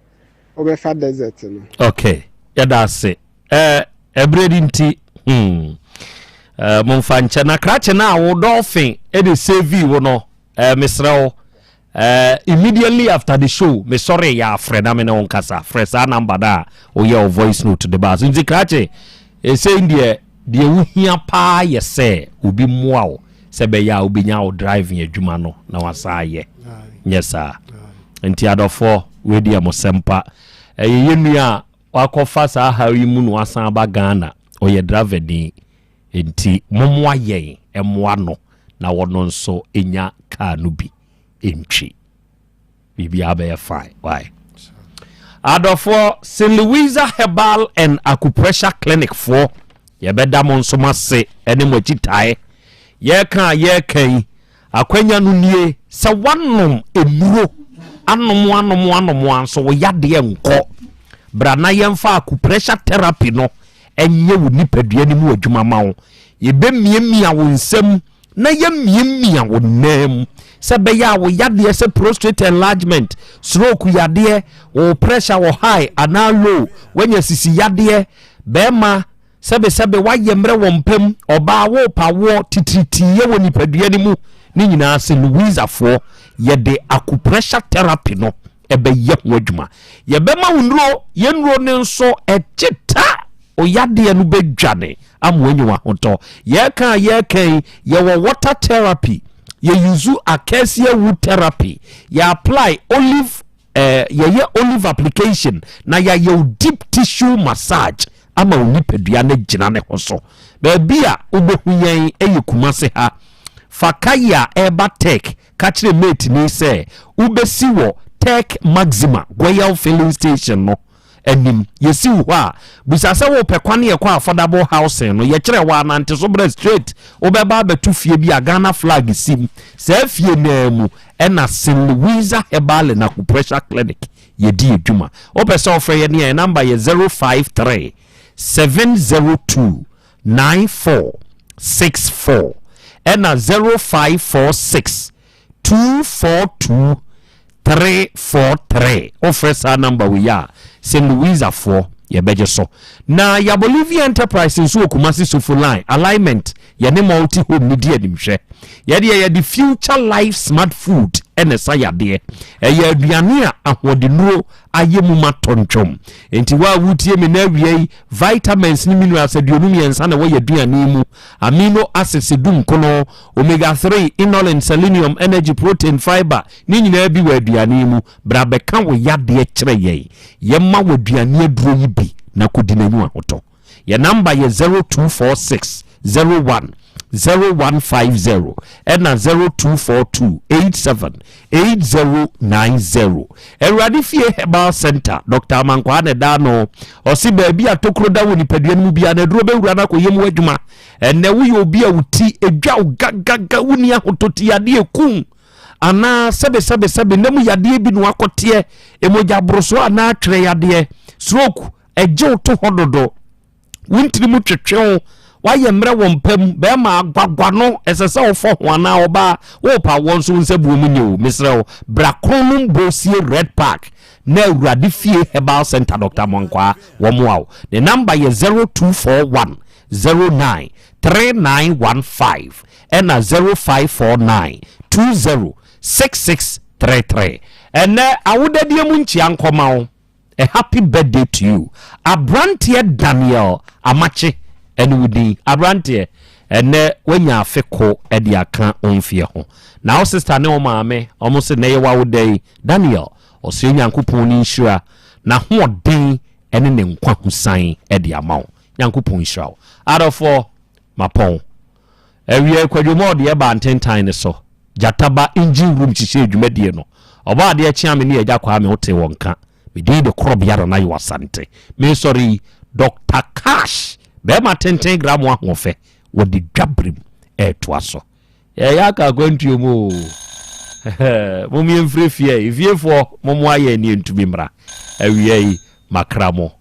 wobɛfa desert no. Ok, yɛda ase. Eh, ɛberɛ di nti, hmm, eh, momfa nkyɛ. Na krakye no a wo dolphin de savee wo no, eh, mesrɛ wo, eh, immediately after the show, mesɔre yɛ afrɛ na me ne wo nkasa. Frɛ saa number no a woyɛ wo voice note de baa so. Nti krakye, ɛsei deɛ, deɛ wohia paa yɛ sɛ obi mmoa wo sɛ ɛbɛyɛ a wobɛnya wo driving adwuma no na wasan ayɛ nyɛ saa nti adɔfoɔ wei deɛ mo sɛmpa ɛyɛ yɛ nua a wakɔfa saa haw yi mu na wasan aba Ghana ɔyɛ driver ni nti mommoa yɛn mmoa no na wɔno nso nya kaa no bi ntwi biribiara bɛyɛ fine why adɔfoɔ St. Louisa Herbal and Acupressure Clinic foɔ yɛbɛda mo nso mo ase ne mo akyitaeɛ yɛreka a yɛreka yi akwanya no nie sɛ woanom nnuro anom anom anom a nso wo yadeɛ nkɔ bra na yɛmfa acupressure therapy no ɛnyɛ wo nipadua no mu adwuma ma wo yɛbɛmiamia wo nsam. na yɛmiamia wo nan mu sɛ bɛyɛ a wo yadeɛ sɛ prostate enlargement, stroke yadeɛ, wo pressure wɔ high anaa low, woanya sisi yadeɛ, bɛrima sɛbesɛbe woayɛ mmerɛ wɔ mpa mu, ɔbaa worepa woɔ, titiritiiɛ wɔ nipadua no mu, ne nyinaa sɛ Louisafoɔ yɛde acupressure therapy no ɛbɛyɛ ho adwuma. Yɛbɛma wo nnuro, yɛn nnuro no nso ɛgye ta oyadeɛ no bɛdwane ama wanya w'ahotɔ. Yɛreka a yɛreka yi, yɛwɔ water therapy, yɛ use acacia wood therapy, yɛ apply olive eh, yɛyɛ olive application na yɛayɛ wo deep tissue massage ama wo nipadua no gyina ne ho so. Baabi a wobɛhu yɛn yɛ Kumase ha. Fa kayi a ɛreba Tech ka kyerɛ mate ni sɛ wobɛsi wɔ Tech Maxima Goyal filling station no anim. Yɛsi wo hɔ a, bisa sɛ wopɛ kwan yɛkɔ affordable housing no. Yɛkyerɛ wɔ anante so brɛ straight. Wobɛba abɛto fie bi a Ghana flag sim. Saa fie naa mu ɛna St. Louisa Herbal and Acupressure Clinic yɛdi adwuma. Wopɛ sɛ wofrɛ yɛn a, yɛn number yɛ 053 702 9464 ɛna 0546 242 343. Wofrɛ saa number wei a, St. Louisafoɔ yɛbɛgye so. Na Yabolivia Enterprise nso wɔ Kumasi Sofo Line alignment, yɛne multi home no di animhwɛ. Yɛdeɛ yɛde Future Life Smart Food ɛna ɛsa yadeɛ. Ɛyɛ aduane a ahoɔdennuro ayɛ mu ma tɔntwom. Enti wo a wotie me na awia yi, vitamins ne minerals 53 na ɛwɔ yɛ aduane yi mu. Amino acids 19, omega 3, inulin, selenium, energy, protein, fiber, ne nyinaa bi wɔ aduane yi mu. Bra bɛka wo yadeɛ kyerɛ yɛn. Yɛma wo aduane aduro yi bi na kɔdi n'anyu ahotɔ. Yɛ namba yɛ 0246 01 0150 ɛna 0242 87 8090. Awurade Fie Herbal Center, Dr. Amankwaa na ɛda ano. Ɔse baabi a tokuro da wɔ nipadua no mu biara na aduro bɛwura no akɔyɛ mu adwuma. Ɛnɛ woyɛ obi a wo ti edwa wo gagaga, wonni ahotɔ, ti yadeɛ kum anaa sɛbesɛbesɛbe na mu yadeɛ bi no akɔteɛ, emogya boroso anaa twerɛ yadeɛ, stroke ɛgye wo to hɔ dodo, wo ntiri mu twetwe wo, wayɛ mmerɛ wɔ mpa mu, bɛrima agwagwa no ɛsɛ sɛ wofɔ ho anaa ɔbaa worepa wɔn nso wo nsa buo mu nyɛ o. Mesrɛ wo bra Kronom Bosie Red Park na Awurade Fie Herbal Center, Dr. Monkwaa wɔmmoa wo. Ne namba yɛ 0241 09 3915 ɛna 0549 20 6633. Ɛnɛ awodadie mu nkyia nkɔma wo. A happy birthday to you abranteɛ Daniel Amakye ɛne wo din abranteɛ. Ɛnɛ woanya afe ko ɛde aka wo mfeɛ ho na wo sister ne wo maame ɔmo se nɛ yɛ w'awoda yi. Daniel ɔsrɛ Nyankopɔn ne nhyira, n'ahoɔden ɛne ne nkwa husan ɛde ama wo. Nyankopɔn nhyira wo adɔfoɔ. Mapɔn awia Kwadwo ma ɔde ɛbaa ntentan ne so Gyata ba engine room hyehyɛɛ dwumadie no. Ɔbɔ adeɛ kyea me ne Agya Kwame wotee wɔn nka. Me din de Korɔbea Nana Yaw Asante. Mesɔre yi, Doctor Cash, bɛrima tenten gramo ahoɔfɛ, wɔde dwaberem ɛretoa so. Yɛyɛ aka akwantuo mu oo. Mom yɛmfiri fie, efiefoɔ mommoa yɛn ne yɛntumi mmra. Awia yi, makra mo.